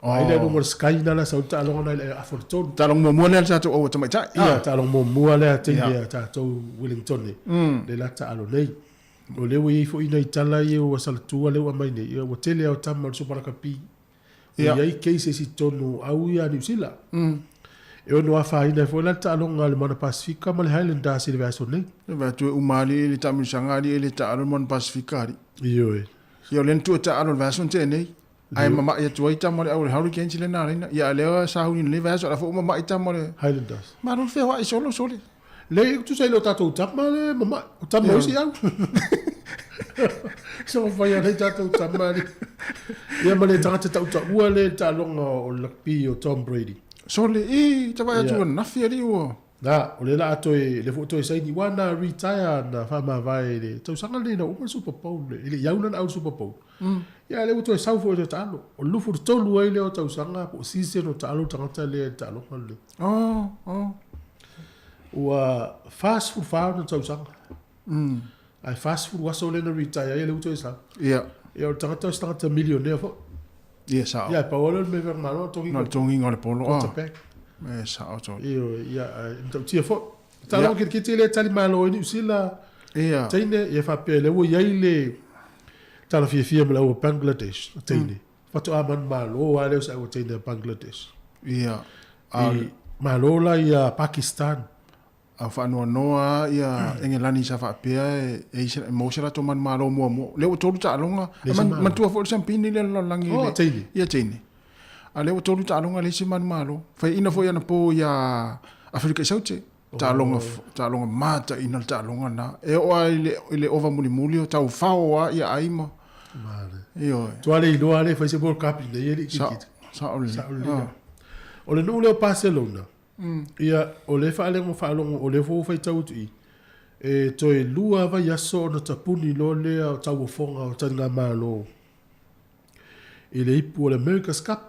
Oh. Ai lea luga o le Sky na la sau le taaloga na i le afa o le tolu. Taaloga muamua lea a le tatou au a tamaitai. Ia, taaloga muamua lea a teine Ia. a tatou Wellington. Le la taalo nei. O lea ua i ai foi nai tala ia ua salatua lea ua aumai nei, ia ua tele lava o tama o le Super Rakapi. Ua Ia. i ai cases i totonu o au ia a Niu Sila. E ono afaina ai foi la le taaloga a le Moana Pasifika ma le Highlanders i le vaiaso nei. Le vaai atu e uma alii le taamilosaga alii e le taalo le Moana Pasifika alii. Ioe. Ia o lea na tuu e taalo i le vaiaso na tea nei. Ae mama'i atu ai tama o le au o le Hurricanes lea na alaina. Ia a o lea sa huni i lenei vaiaso a o la foi ua mama'i tama o le Highlanders. Malo le feoa'i solo sole. Leai, tusa i le o tatou tama le mama'i. O tama o isi au. Sa mafai ai tatou tama alii. Ia ma le tagata tautaua le taaloga o le rugby o Tom Brady. Sole, i, ta vaai atu Ia. ua nafi alii ua. Na, o lea la a toe, lea foi ua toe saini, ua na retire na faamavae i le tausaga lenei na uma le Super Bowl, e le i au lana au i le Super Bowl. Ia, lea ua toe sau foi e toe taalo. O le 23 ai lea o tausaga po o season o taalo le tagata lea i le taaloga lenei. Oh, oh. Ua 44 ona tausaga. Ae 40 aso lea na retire ai, lea ua toe sau. Ia. Ia, o le tagata o se tagata milionea foi. Ia, sao. Ia, e pau lava lea o le mea e faamalo, o le togiga. Na o le togiga o le polo. Quarterback. E sao tonu. Ioe, ia, e matautia foi. Taaloga kirikiti lea e tali malo ai Niu Sila. Ia. Teine, ia faapea lea ua i ai le tala fiafia ma le au a Bangladesh, a teine. Faatoa manumalo lava lea o se au a teine a Bangladesh. Ia. I malo la ia Pakistan. A faanoanoa lava ia Engelani sa faapea e i ai maua se latou manumalo muamua. O lea ua tolu taaloga. Manatua foi le siampini lea i le lalolagi. Oh, teine. Ia teine. A lea ua tolu taaloga leai se manumalo. Faiaina foi anapo ia Aferika i Saute. Taaloga taaloga mataina le taaloga lena. E oo lava i le i le ova mulimuli o taufao lava ia ai ma. Male. Ioe. Tua le iloa lea e fai se World Cup i nei e le i Sao, kirikiti. sao lelei. Sao lelei. O le nuu lea o Barcelona, ia, o lea e faalego faalogo, o lea foi ua faitau atu i i, e toe lua vaiaso ona tapuni loa lea o tauofoga o taligamalo i le ipu o le America's Cup,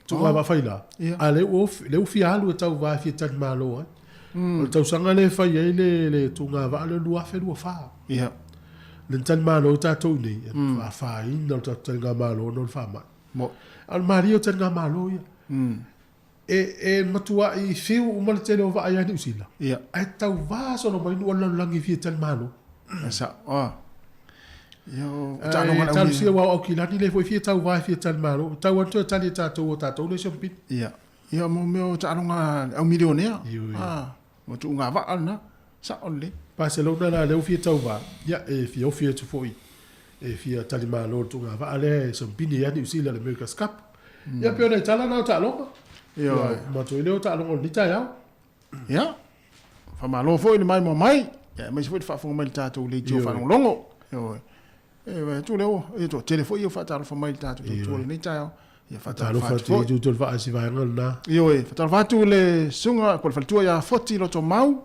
tuuga Oh. vaafaila, Ia. a lea ua ofi, lea ua fia alu e tauva e fia talimalo ai. O le tausaga lea e fai ai le, le tuuga vaa lea o le 2024. Ia. Le na talimalo ai tatou i nei, e faafaina le tatou taligamalo ona o le faamai. Mo. A o le malie o taligamalo ia. E, e matuai fiu uma le tele o vaa ia Niu Sila. Ia. Ae tauva solo mai nuu o le lalolagi e fia talimalo. E sao. Ah. Ia o Ae taaloga le au talosia aua o Aukilani lea foi e fia tauva e fia talimalo. Tau atu e tali e tatou o tatou le siampini. Ia. Ia mo mea o taaloga le au milionea. Ioe. Ah. Mo tuuga vaa lena. Sao lelei. Barcelona la lea ua fia tauva, ia e fia ofi atu foi e fia talimalo le tuuga vaa lea e siampini ia Niu Sila le America's Cup. Ia pei ona i tala na o taaloga. Ioe. Ia matou i lea o taaloga o lenei taeao. Ia. Faamalo foi le maimoa mai. Ia aemaise foi le faafofoga mai i le tatou leitio Ioe. faalogologo. Ioe. E vaai atu lea ua ia toatele foi ia faatalofa mai i le tatou tautua i lenei taeao. Ia faatalofa Faatalofa atu atu i foi. itu tolu vaa i si vaega lena. Ioe, faatalofa atu i le susuga po o le faletua ia Foti Lotomau,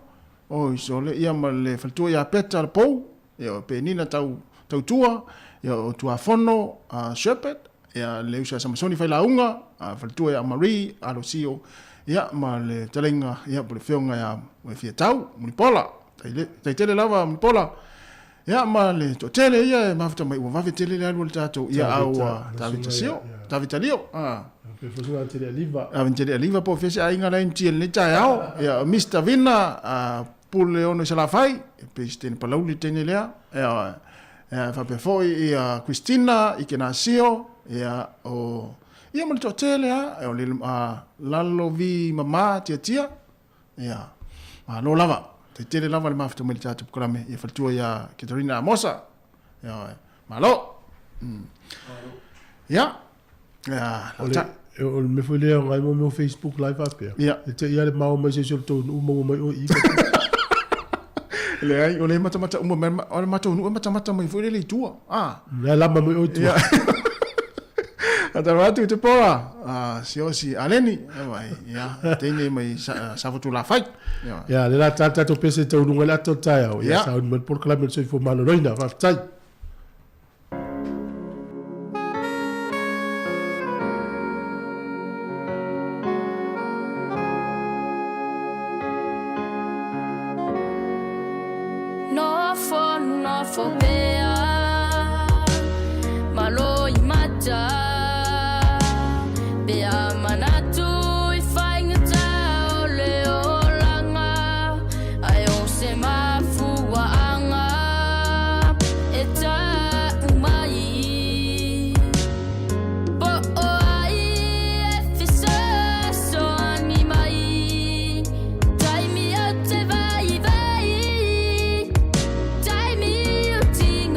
oi sole ia ma le faletua ia Peta Lepou, ia o Penina tau tautua, ia o Tuafono a Shepherd, ia le uso ia Samasoni Failauga, a faletua ia Marie Alosio, ia ma le taleiga ia po o le feoga ia Fiatau Mulipola, taitele lava Mulipola. Ia ma le toatele ia e mafuta mai ua vave tele le alu o le tatou ia a ua Tavita Sio, Tavita Lio. Ah. Tele Aliva po o fea se aiga la e nitia i lenei taeao. Ia Mr Vina a Pule ono i Salafai, e Peresetene Palauli le teine lea. Ia ia faapea foi ia Christina i Kenasio, ia o ia ma le toatele a o le Lalo Vi Mama Tiatia. Ia, malo lava. Tai tele lava le mafuta mai le tatou polokalame. Ia faletua ia Katarina Amosa. Ia, malo. Ia, ia, o le, o le mea foi lea o ngai mo mea Facebook live faapea. Ia. E te ia le mao mai se isi o le tou nuu maua mai oe i. Leai, o le matamata uma mai, o le matou nuu e matamata mai foi lele i tua. Ah. Lea lama mai oe i tua. Ia. Atalo atu te pora, siaosi Aleni, ia, teine mai Safotulafai. Ia, le la tatou pese taunuga i le ata o le taeao, ia, sauni mai le polokalame o le soifua maloloina. Faafetai. Nofo, nofo pea Malo i mata Pea manatu i faigata o le olaga Ae o se mafuaaga e tau mai Po o ai e fesoasoani mai Taimi o te vaivai Taimi o tigā.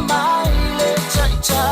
Mai le taita.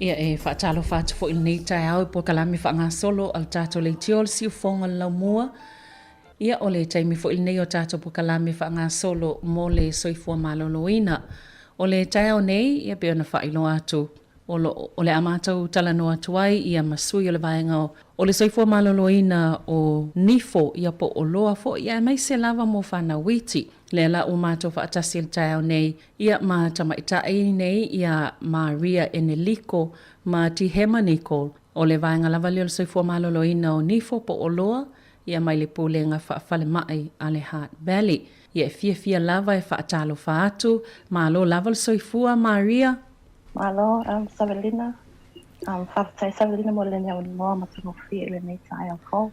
Ia, e faatalofa atu foi i lenei taeao i polokalame faagasolo a le tatou leitio o le siufofoga o le laumua. Ia, o le taimi foi lenei o tatou polokalame faagasolo mo le soifua maloloina. O le taeao nei, ia pei ona faailoa atu, o lo o le a matou talanoa atu ai ia ma sui o le vaega o le soifua maloloina o nifo, ia po o loa foi, aemaise lava mo fanau iti. Lea la ua matou faatasi i le taeao nei, ia ma tamaitai nei ia Maria Eneliko ma Tihema Nicol, o le vaega lava lea o le soifua maloloina o nifo po o loa, ia mai le Pulega Faa-Falemai a le Hutt Valley. Ia e fiafia lava e faatalofa atu. Malo lava le soifua, Maria. Malo, Savelina. Faafetai Savelina mo lenei avanoa matagofie i lenei taeao fou.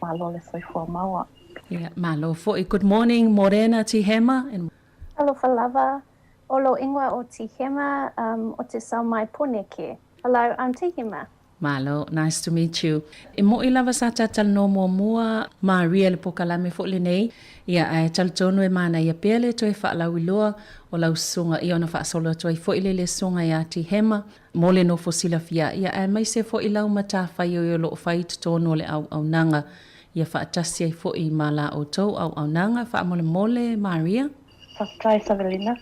Malo le soifua maua. Ia, malo foi. Good morning, Morena Tihema. And... Alofa lava. O lou ingoa o Tihema, o te sau mai Poneke. Hello, I'm Tihema. Malo, nice to meet you. E moʻi lava sa ta talanoa muamua Maria le polokalame foi lenei, ia ae talitonu e manaia pea le toe faalauiloa o lau susuga ia ona faasolo atu ai foi le le susuga ia Tihema mo le nofo silafia ia aemaise foi lau matafaioi o lo o fai i totonu o le auaunaga ia faatasi ai foi ma la outou auaunaga faamolemole Maria. Faafetai Savelina.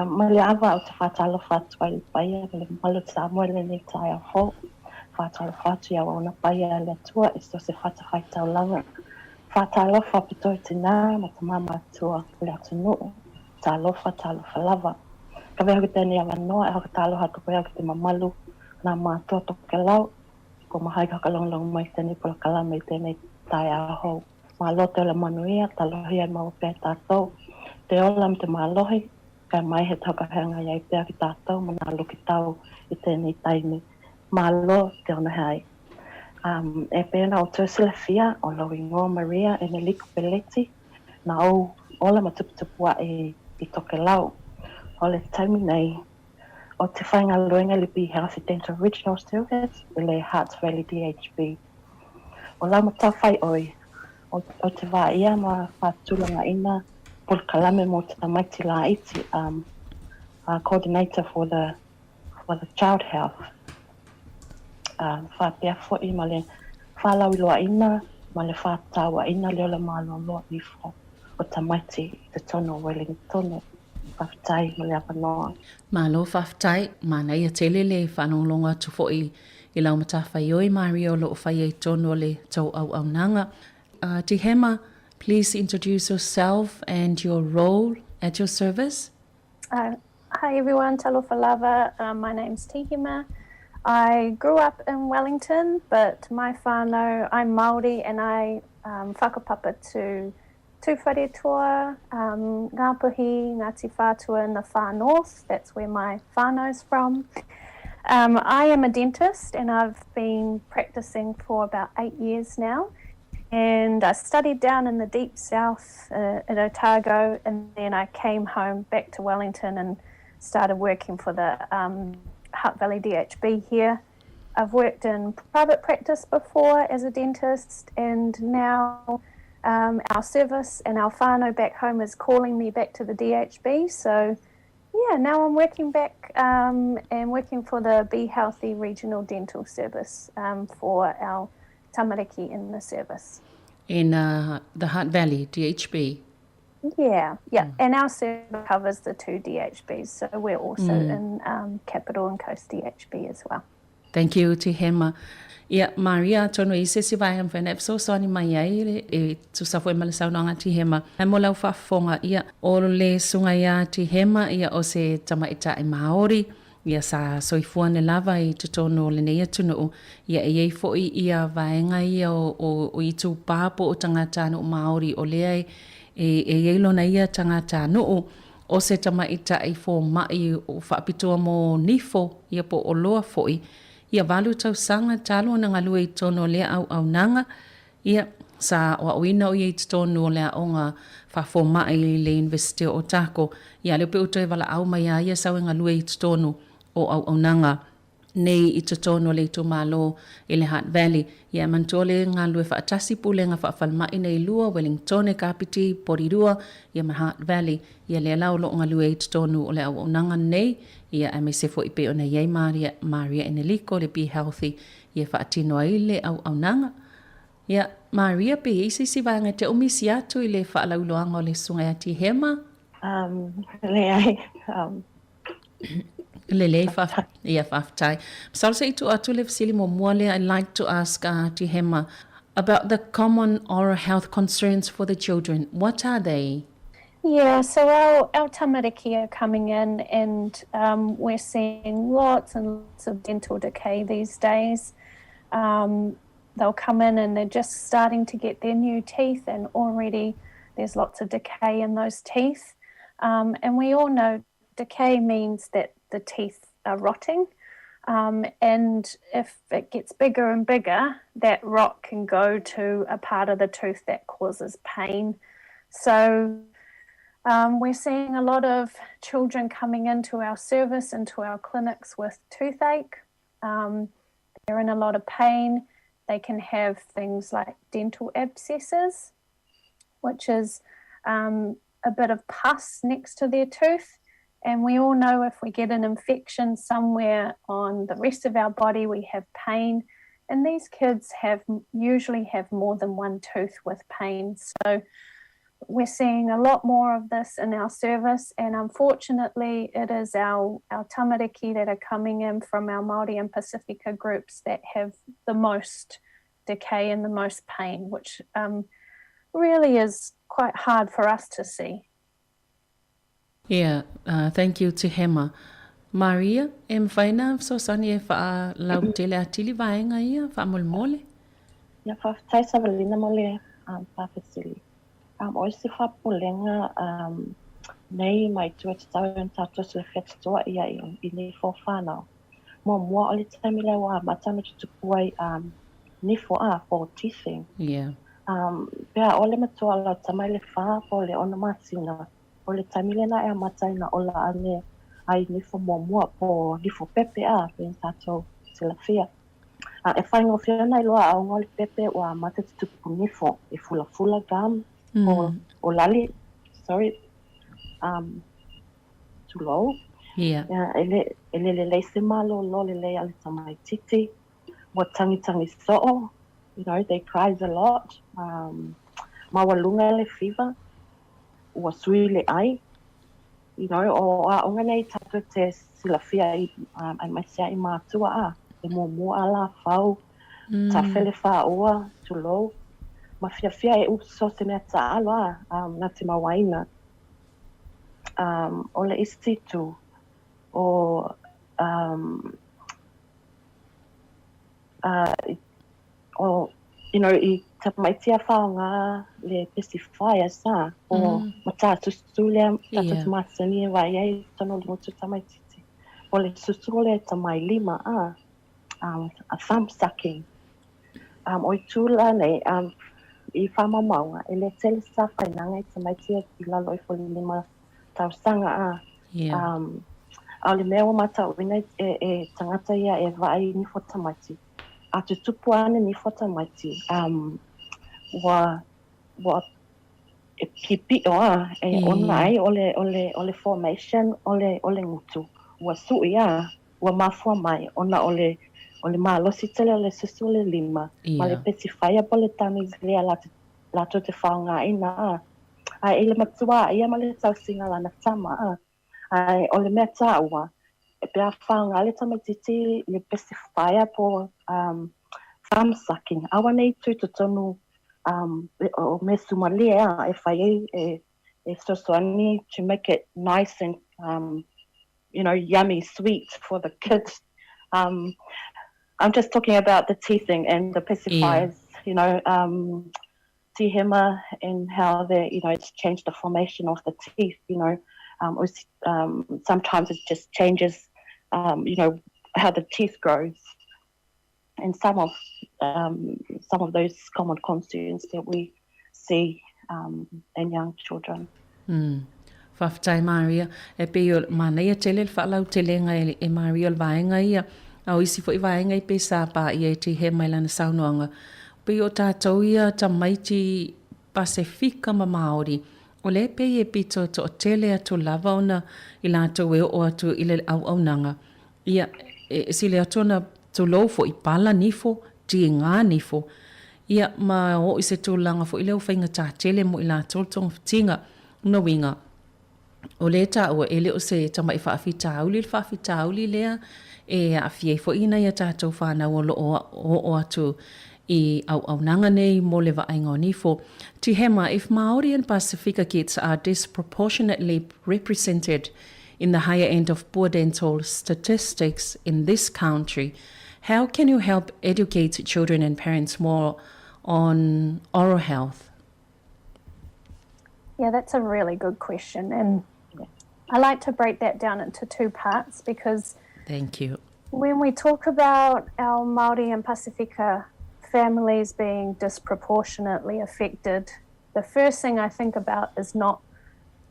Mai le ava ou te faatalofa atu ai i le paia ma le mamalu o Samoa i lenei taeao fou. Faatalofa atu i auauna paia a le Atua i so o se fatafaitaulaga. Faatalofa pito i tinā ma tamā matua o le atunuu. Talofa, talofa lava. Kawea hoki tēnei avanoa e whakataloha atu koe au ki te mamalu nā mātua Tokelau, ko mahai ka whakalongolongo mai i tēnei polokalame i tēnei taeao hou. Malo te ola manuia, talohia e maua pea e tātou te ola me te malohi, kai mai he taukaheanga i ai pea ki tātou ma nā loki tau i tēnei taimi. Malo te ona he ai. Um, e pēnā o tō silafia, o lou ingoa Maria Eneliko Peleti, na ou ola ma tuputupu aʻe i Tokelau. O le taimi nei, o te whaingaluenga le Be Healthy Dental Regional Service i le Hutt Valley DHB. O lau matawhaioi, o, o te wā ia ma whātulanga'ina polokalame mō te tamaiti laiti, um, uh, coordinator for the, for the child health. Um, whāpea fo'i ma le whālauiloa'ina ma le whātāua'ina le ola māloaloa ifo o tamaiti i totonu o Wellingtone. Faafetai mo le avanoa. Malo faafetai, manaia tele le faalogologo atu foi i lau matafaioi Maria o lo o faia i totonu o le tou auaunaga. Tihema, please introduce yourself and your role at your service. Hi everyone, talofa lava, my name's Tihema. I grew up in Wellington but my whānau, I'm Māori and I whakapapa to Tūwharetoa, Ngāpuhi, Ngāti Whātua in the far north, that's where my whānau's from. I am a dentist and I've been practicing for about 8 years now and I studied down in the deep south at Otago and then I came home back to Wellington and started working for the Hutt Valley DHB here. I've worked in private practice before as a dentist and now um, our service and our whānau back home is calling me back to the DHB. So, yeah, now I'm working back um, and working for the Be Healthy Regional Dental Service um, for our tamariki in the service. In uh, the Hutt Valley, DHB? Yeah, yeah. Mm. And our service covers the two DHBs, so we're also mm. in um, Capital and Coast DHB as well. Thank you Tihema. Ia, Maria, atonu i se isi vaega e mafai ona e fesoasoani mai ai e tusa foi ma le saunoaga a Tihema. Ae mo lau faafofoga, ia, o le susuga ia Tihema, ia, o se tamaitai Māori, ia, sa soifua ane lava i totonu o lenei atunuu, ia, e i ai foi ia vaega ia o, o, o itupā po o tagatanuu Māori o lea e, e, e i ai lona ia tagatanuu, O se tamaitai fomai faapitoa mo nifo, ia po o loa foi, ia valu tausaga talu ona galue i totonu o lea auaunaga, ia, sa aoaoina o ia i totonu o le aoga faafomai i le University o Otago, ia lea pei ua toe valaau mai a ia sau e galue i totonu o auaunaga. nei i totonu o le itumalo i le Hutt Valley. Ia e manatua le galulue faatasi pulega faafalemai nei lua, Wellingtone, Kapiti, Porirua, ia ma Hutt Valley. Ia lea la o lo o galue ai i totonu o le auaunaga nei, ia aemaise foi pei ona i ai Maria, Maria Eneliko le Be Healthy, ia e faatino ai le auaunaga. Ia, Maria, pe i ai se isi vaega e te misi atu i le faalauiloaga o le Susuga ia Tihema? Um, leai. Um, Lelei, fa, ia faafetai. Masalo se i tuu atu le fesili muamua lea, I'd like to ask uh, Tihema about the common oral health concerns for the children. What are they? Yeah, so our, our tamariki are coming in and um, we're seeing lots and lots of dental decay these days. Um, they'll come in and they're just starting to get their new teeth and already there's lots of decay in those teeth. Um, and we all know decay means that the teeth are rotting. Um, and if it gets bigger and bigger, that rot can go to a part of the tooth that causes pain. So um, we're seeing a lot of children coming into our service, into our clinics with toothache. Um, they're in a lot of pain. They can have things like dental abscesses, which is um, a bit of pus next to their tooth. And we all know if we get an infection somewhere on the rest of our body, we have pain. And these kids have usually have more than one tooth with pain. So we're seeing a lot more of this in our service, and unfortunately, it is our, our tamariki that are coming in from our Māori and Pasifika groups that have the most decay and the most pain, which um, really is quite hard for us to see. Yeah, uh, thank you Tihema. Maria, e mawhai na fesoasoani e faalautele atili vaega ia, faamolemole. Ia, faafetai Savalina mo le um, faafesili. Um, o isi faapopolega um, nei mai tua tatau ona tatou silafia totoa ia i, i nifo o whanau. Muamua o le taimi lea ua amata ona tutupu ai um, nifo a, po o teething. Yeah. Um, pe a ole matua lau tama i le whā po o le ono masina, o le taimi lena e amata ai na ola ane ai nifo muamua po o nifo pepe a, pe tatou silafia. A e faigofie ona iloa aoga o le pepe ua amata tutupu nifo e fulafula gum po o lali, sorry, um, tulou. Yeah. Ia, e le, e le lelei se malōlō lelei a le tamaititi, ua tagitagi soo, you know, they cries a lot, um, maualuga le fever, ua sui le ai, you know, o aoga nei tatou te silafia i, um, aemaise ai mātua a, e muamua a lafau, mm. tafele whaoa, tulou, ma fiafia e uso se mea taalo a, um, na te mauaina. Um, o le isi tu, o um, uh, o, you know, i tamaiti a whaonga le pacifier sa, o mm. matā susu lea, tātou yeah. masani e vai ai tono le motu tamaititi. O le susu o le tamai lima a, um, a thumb sucking. Um, o i tūla nei, um, i whamamaunga, e le tele sa whainanga i tamaiti i lalo i fo le lima tausaga a. Yeah. Um, a o le mea ua matauina e, e tagata ia e vaai i nifo tamaiti. A tutupu ane nifo tamaiti, um, ua, ua e pipio a, e yeah. ona ai o le, o le, o le formation o le, o le gutu. Ua sui a, ua mafua mai ona o le, o le malosi tele o le susu o le lima, yeah. ma le pacifier po le tamizi lea latou te faaaogaina a. Ae i le matua ia ma le tausiga lana tama a. Ae o le mea taua, e pe a faaaoga le tamaititi le pacifier po um, thumb sucking. Aua nei tū totonu um, o mea sumalie a e whai ai e, e fesoasoani to make it nice and um, you know, yummy sweet for the kids. Um, I'm just talking about the teething and the pacifiers, Yeah. you know, um, Tihema and how they, you know, it's changed the formation of the teeth, you know. Um, or, um, sometimes it just changes, um, you know, how the teeth grows. And some of um, some of those common concerns that we see um, in young children. Mm. Faafetai Maria. E pei o manaia tele le faalautelega e, e Maria o le vaega ia. A o isi foi vaega e pei sa paia e Tihema i lana saunoaga, pei o tatou ia tamaiti Pasefika ma Māori, o lea e pei e pito toatele atu lava ona i latou e oo atu i le auaunaga, ia, e sili atu ona tulou foi, pala nifo, tiga nifo, ia, ma oo i se tulaga foi lea ua faigata tele mo i latou le togafitiga. Lona uiga, o lea e taua e le o se tamai faafitauli le faafitauli lea e aafia ai foi nai a tatou fanau o lo o oo atu i auaunaga nei mo le vaaiga o nifo. Tihema, if Māori and Pasifika kids are disproportionately represented in the higher end of poor dental statistics in this country, how can you help educate children and parents more on oral health? Yeah, that's a really good question. And I like to break that down into two parts because. Thank you. When we talk about our Māori and Pasifika families being disproportionately affected, the first thing I think about is not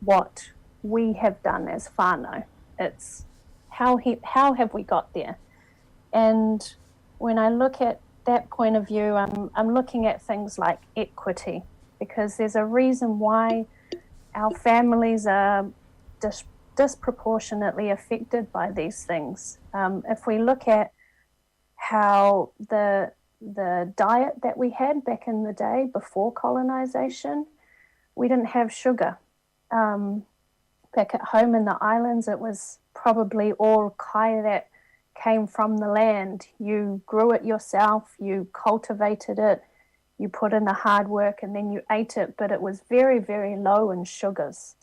what we have done as whānau. It's how, he, how have we got there? And when I look at that point of view, I'm, I'm looking at things like equity because there's a reason why our families are dis- disproportionately affected by these things. Um, if we look at how the the diet that we had back in the day before colonization, we didn't have sugar. Um, back at home in the islands, it was probably all kai that came from the land. You grew it yourself, you cultivated it, you put in the hard work, and then you ate it, but it was very, very low in sugars.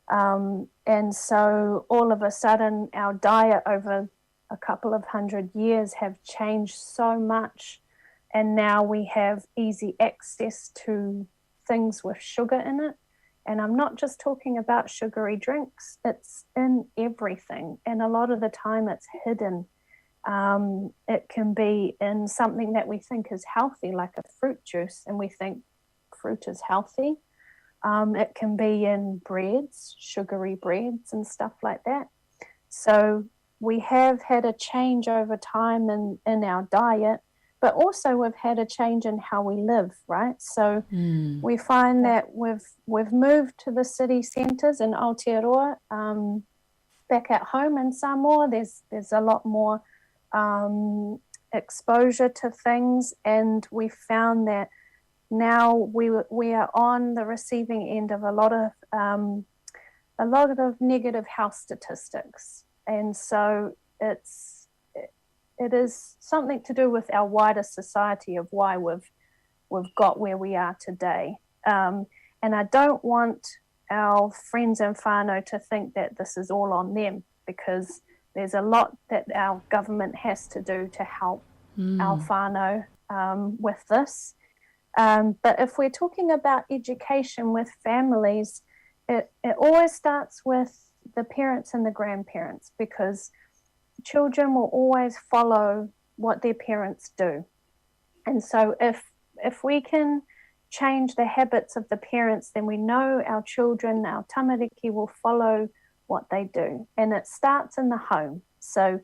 Um, and so all of a sudden, our diet over a couple of hundred years have changed so much. And now we have easy access to things with sugar in it. And I'm not just talking about sugary drinks, it's in everything. And a lot of the time it's hidden. Um, it can be in something that we think is healthy, like a fruit juice, and we think fruit is healthy. Um, it can be in breads, sugary breads, and stuff like that. So we have had a change over time in, in our diet, but also we've had a change in how we live, right? So mm. we find that we've we've moved to the city centres in Aotearoa. Um, back at home in Samoa, there's there's a lot more um, exposure to things, and we found that now we we are on the receiving end of a lot of um, a lot of negative health statistics, and so it's it is something to do with our wider society of why we've we've got where we are today. Um, and I don't want our friends and whānau to think that this is all on them because there's a lot that our government has to do to help mm. our whānau um, with this. Um, but if we're talking about education with families, it, it always starts with the parents and the grandparents because children will always follow what their parents do. And so if if we can change the habits of the parents, then we know our children, our tamariki will follow what they do. And it starts in the home. So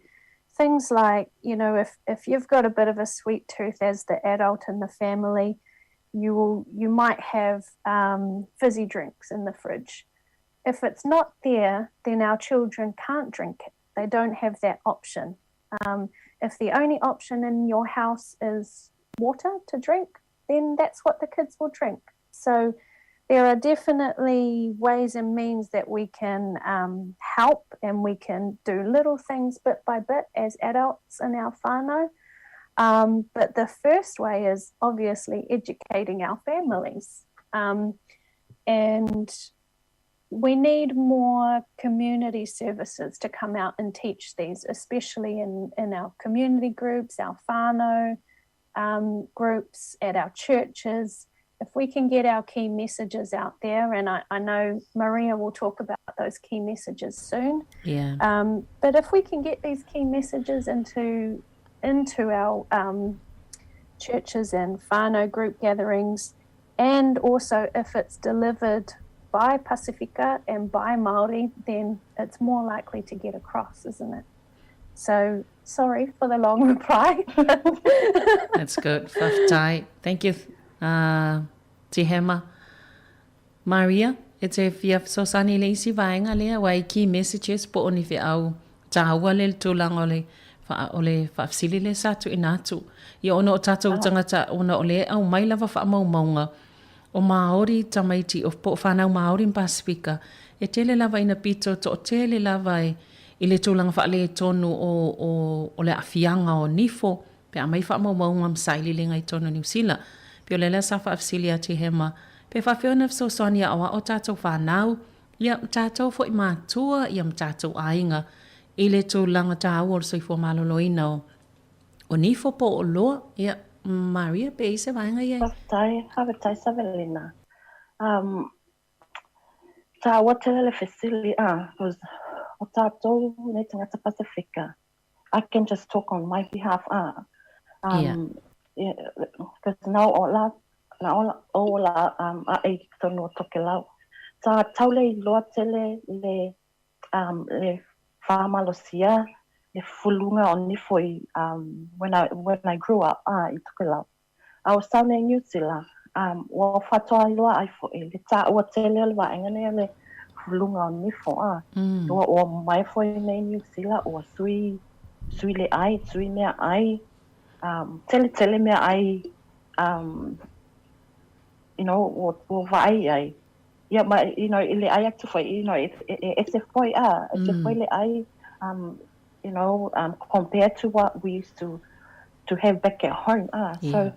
things like, you know, if, if you've got a bit of a sweet tooth as the adult in the family, you will you might have um, fizzy drinks in the fridge. If it's not there, then our children can't drink it. They don't have that option. Um, if the only option in your house is water to drink, then that's what the kids will drink. So there are definitely ways and means that we can um, help and we can do little things bit by bit as adults in our whānau. Um, but the first way is obviously educating our families. Um, and we need more community services to come out and teach these, especially in, in our community groups, our whānau um, groups, at our churches. If we can get our key messages out there, and I, I know Maria will talk about those key messages soon. Yeah. Um, but if we can get these key messages into into our um, churches and whānau group gatherings, and also if it's delivered by Pasifika and by Māori, then it's more likely to get across, isn't it? So, Sorry for the long reply. That's good. Faafetai. Thank you, uh, Tihema. Maria, e te fia fesoasoani i le isi vaega lea, aua i key messages po o ni feau tāua lea i le tulaga o le, o le faafesili lea sa tuuina atu. Ia ona o tatou tagata, ona o lea e aumai lava faamaumauga o Māori tamaiti, o po o fanau Māori ma Pasefika, e tele lava ina pito toatele lava e, i le tulaga faaletonu o, o, o le aafiaga o nifo, pe aumai faamaumauga ma sailiiliga i totonu o Niu Sila. Pei o le lea sa faafesili ia Tihema, pe faafefea ona fesoasoani e aoao tatou fanau, ia ma tatou foi matua, ia ma tatou aiga i le tulaga taua o le soifua maloloina o, o nifo po o oloa. Ia, Maria, pe i ai se vaega ia e. Faafetai, faafetai Savelina. Um, taua tele le fesili, ah, 'cause o tatou nei tagata Pasefika, I can just talk on my behalf ah um yeah because now o la na o o la um a e tonu o Tokelau ta taule i loa tele le um le whamalosia le fulunga o nifo i um when I when I grew up ah i Tokelau A o sau nei Niu Sila, um, ua whatoa loa ai fo'i le tāua tele o le vaega nei o le fuluga o nifo, a. Mm. Ua, ua mai foi nei Niu Sila, ua sui, sui le ai, sui mea ai, um, tele tele mea ai, um, you know, ua, ua vaai ai. Ia, ma, you know, i le ai atu foi, you know, e, e, e ese foi, a, ese mm. foi le ai, um, you know, um, compared to what we used to to have back at home. Ah, yeah. So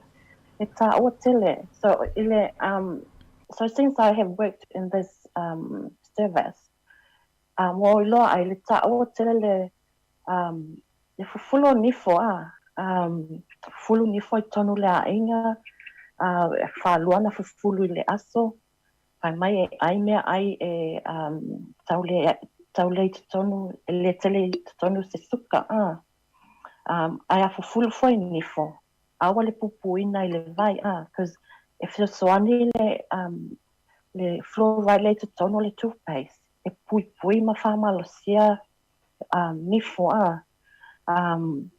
e tāua tele. So i le, um, so since I have worked in this um, service, um, ua iloa ai le tāua tele le, um, le fufulo nifo, ah, um, fufulu nifo i tonu le aiga, uh, whālua na fufulu i le aso, Fai mai e ai mea ai e um, tau le, tau le i totonu, e le tele i totonu se suka, ah. Um, ai a fufulu foi nifo, aua le pupuina i le vai, ah, cause e fesoasoani le, um, le fluoride le i totonu o le toothpaste, e puipui ma whamalosia um, nifo, ah. Um,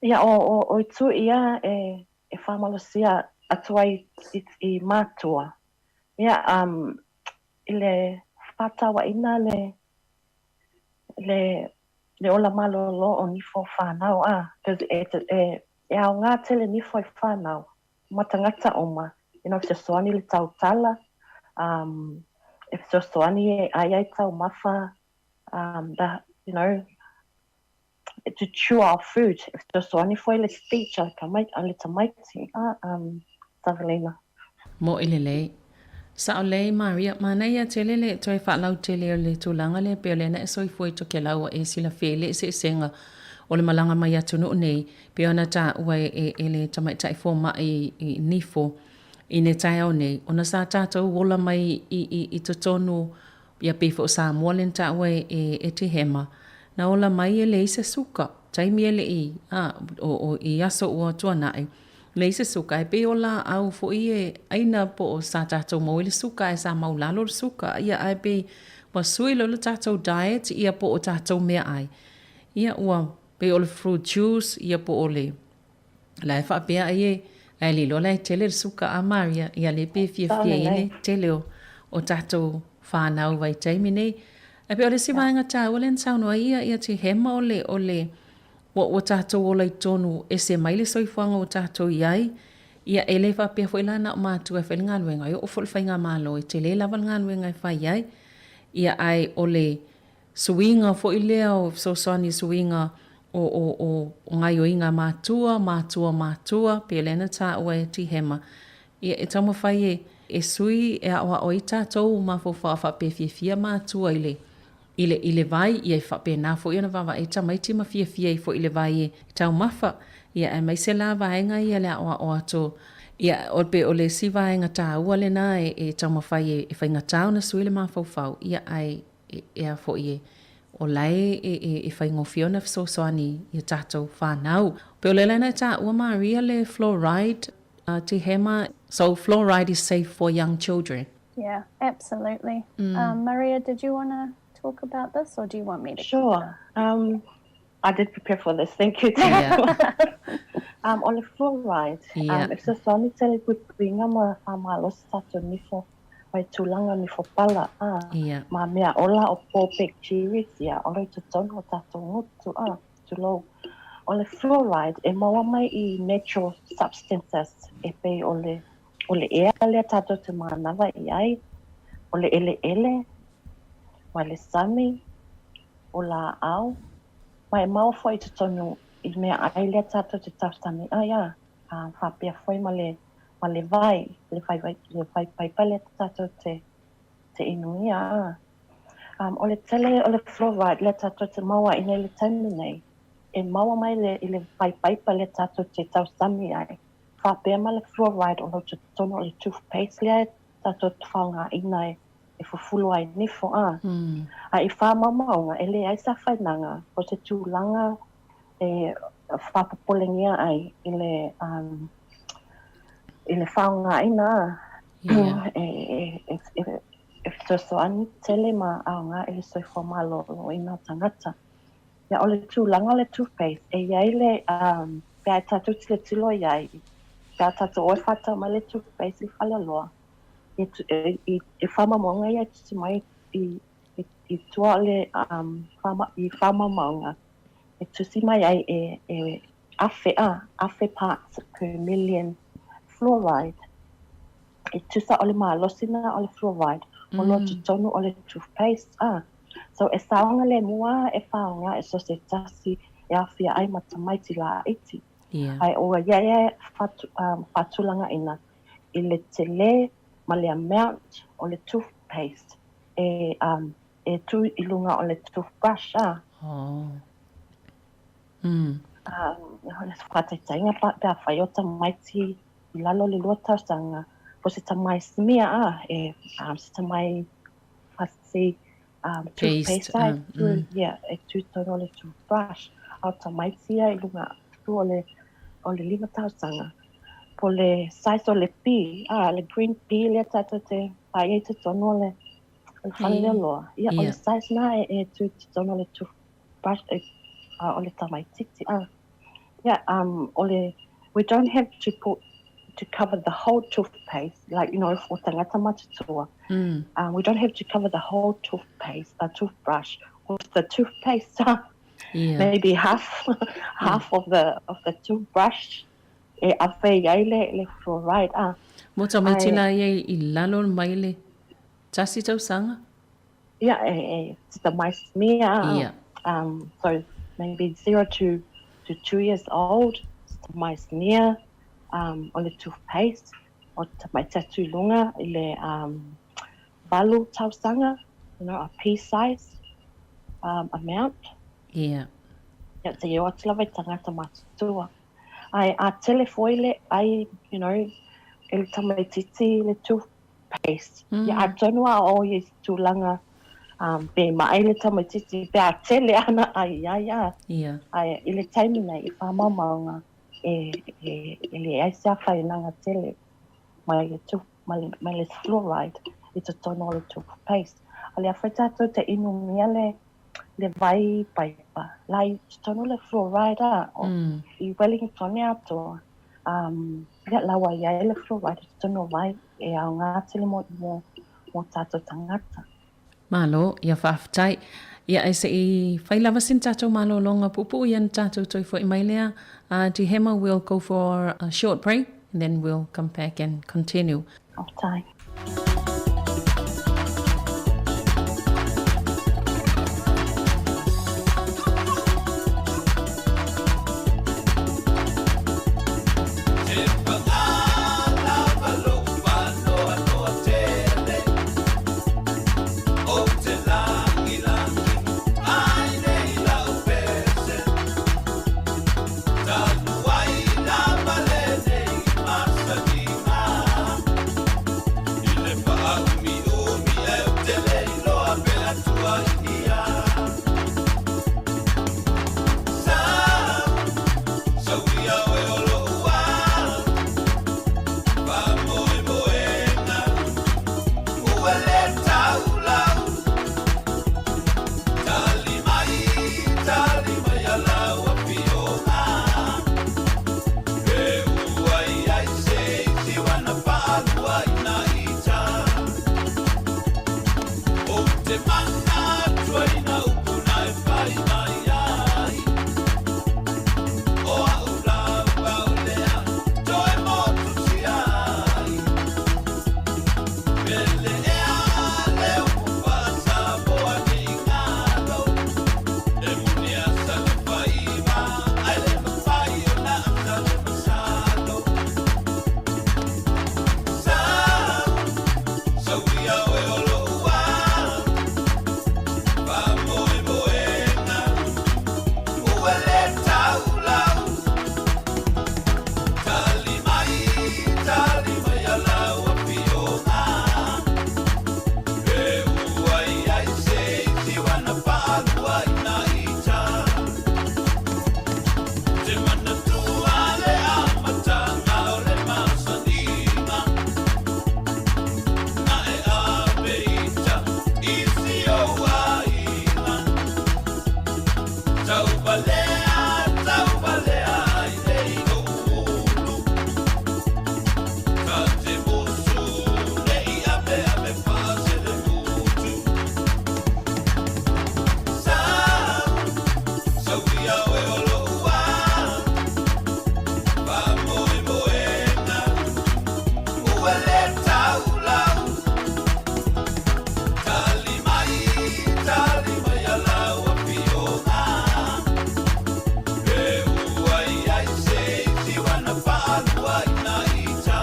ia, o, o, o itu ia e, e whamalosia atu ai i, i mātua. Ia, um, i le whātauaina le, le, le ola malolo o nifo whānau, ah, cause e, e, e aongā tele nifo i whānau, ma tangata oma, you know, fesoasoani le tautala, um, e fesoasoani e ai ai taumafa, um, the, you know, to chew our food, e fesoasoani foi le speech a le tamai, a le tamaiti, a, um, Savelina. Moʻi lelei. Sao lelei Maria, manaia tele le toe faalautele o le tulaga lea pei o lea na e soifua i Tokelau ua e silafia i le eseesega o le malaga mai atunuu nei pei ona taua e e le tamaitai fomai i Nifo i le taeao nei ona sa tatou ola mai i i i totonu Ia pei foi o Samoa lea na taua e, e, e Tihema, na ola mai e leai se suka, taimi e leʻi, a, o, o, i aso ua tuanaʻi, leai se suka, ae pei o laʻau foi e ʻaina po o sa tatou maua i le suka ae sa maulalo le suka, ia ae pei ua sui loa le tatou diet ia po o tatou meaʻai, ia ua pei o le fruit juice ia po o le La e faapea ai e, ae le iloa la e tele le suka a Maria, ia le pe fiafia i le tele o, o tatou whanau vaitaimi nei. Ae pei o le isi vaega taua lea na saunoa ai ia, ia te hema o le, o le, ua, ua tatou ola i totonu ese mai le soifuaga ua tatou i ai, ia e le faapea foi la na o matua e fai le galuega, e oo foi le faigamalo e tele lava le galuega e fai ai, ia ae o le, Suiga foi lea o fesoasoani suiga o o o o gaioiga a matua, matua matua, pei o lea na taua e Tihema, ia e taumafai e e sui e aoao ai tatou mafaufau a faapea e fiafia matua i le i le i le vai, ia e faapena foi ona vaavaai tamaiti ma fiafia ai foi i le vai e taumafa, ia aemaise la vaega ia le aoao atu ia o pei o le isi vaega taua lena e e taumafai e e faigata ona sui le mafaufau, ia ae e, e a foi e, o la e, e, e, e faigofie ona fesoasoani i a tatou whanau. Pei o le lena e taua Maria le fluoride uh, te hema. So fluoride is safe for young children. Yeah, absolutely. Um, Maria, did you want to talk about this or do you want me to? Sure. Um, I did prepare for this, thank you. Yeah. um, o le fluoride, Yeah. um, e fesoasoani tele i puipuiga ma faamalosi tatou nifo mai tulaga o nifo pala, a, Yeah. ma mea ola o poor bacteria, ia, o lo i totonu o tatou gutu, a, tulou. O le fluoride e maua mai i natural substances e pei o le, o le ea lea tatou te manava i ai, o le eleele, ma le sami, o laau, ma e maua foi i totonu i meaai lea tatou te tausami ai a, a faapea foi ma le ma le vai, le vai vai le vai paipa lea tatou te te inugia a. Um, o le tele o le fluoride lea tatou te maua i nei le taimi nei, e maua mai le i le vai paipa lea tatou te tausami ai. Faapea ma le fluoride o lo totonu o le toothpaste lea tatou te faaaogaina e e fufulu ai nifo, a. A i faamaumauga, e leai sa fainaga o se tulaga e faapopolegia ai i le um, i le faaaogaina, a. Yeah. E, e, e, e fesoasoani tele ma aoga i le soifua maloloina o tagata. Ia, o le tulaga o le toothpaste, e i ai le, um, pe a e tatou tilotilo i ai, pe a tatou o e faatau mai le toothpaste i le faleoloa, e, e, e, e faamaumauga ia e tusi mai i, i, i tua o le, um, faama, i faamaumauga, e tusi mai ai e, e afe, a, afe parts per million fluoride. E tusa o le malosi na o le fluoride, o lo totonu o le toothpaste, a. So e saogalemu lava e faaaoga e so se tasi e aofia ai ma tamaiti laiti. Yeah. Ae ua i ai e faatulagaina i le tele ma le amount o le toothpaste e um e tu i luga o le toothbrush a. Oh. Mm. Um, o le faataitaiga pa, pe afai o tamaiti i lalo o le lua tausaga, po se tamai smear a, e um, se tamai fasi um, Paste, toothpaste a, e tu, yeah, e tu tonu o le toothbrush. A o tamaiti ia i luga atu o le, o le lima tausaga. Po le size o le pea, a, le green pea lea tatou te vaai ai i totonu o le, o le faleoloa. Ia, o le size na e, e tu i totonu o le toothbrush, e, a, o le tamaititi, a. Ia, um, o le, we don't have to put, to cover the whole toothpaste, like, you know, for tagata matutua. We don't have to cover the whole toothpaste, toothbrush with the toothpaste. Yeah. Maybe half, half of the toothbrush e ave i ai le, le fluoride. Ah. Mo tamaiti Ae, la ia i lalo mai le tasi tausaga? Ia, e, e, it's the mai smear. Ah. Ia. So maybe 0 to 2 years old, it's the mai smear, um, o le toothpaste, o tamaiti atu i luga i le um, valu tausaga, you know, a pea size um, amount. Ia. Ia, te o atu lava i tagata matutua. Ae, a tele foi le ai, you know, e le tamaititi le toothpaste. Ia, atonu a o i tulaga um, pe maai le tamaititi, pe a tele ana ai ai a. Ia. Ae, i le taimi nei, i faamaumauga, e, e, e leai se afainaga tele mai le tooth, mai le, mai le fluoride i totonu o le toothpaste. A lea foi tatou te inumia le, le vai paipa, la i totonu le fluoride a, o, i Wellington atoa. Um, ia, la ua i ai le fluoride i totonu o vai e aoga tele mo, mo, mo tatou tagata. Malo, ia faafetai. Ia ae se i fai lava sina tatou malologa puupuu ia na tatou toe foi mai lea. Tihema, we'll go for a short break and then we'll come back and continue. Faafetai. Ua le taulau. Tali mai, tali mai a lau afioga. Pe ua i ai se isi ua na faaluaina ita.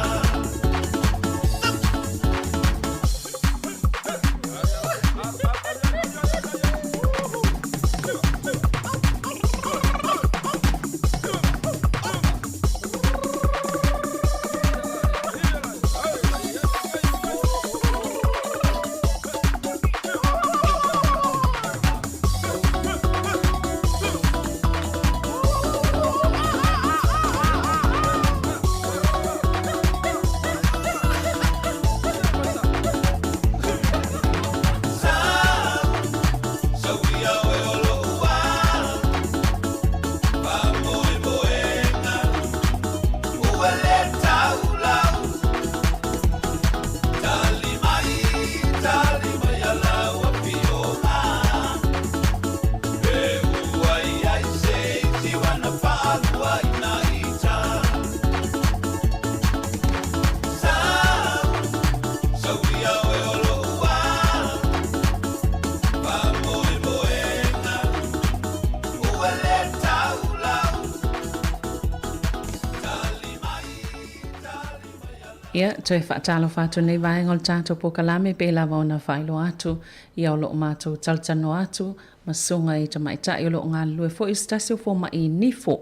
Ia, toe faatalofa atu lenei vaega o le tatou polokalame pei lava ona faailoa atu, ia o lo o matou talatalanoa atu ma susuga i tamaitai o lo o galulue foi i se tasi o fomai nifo,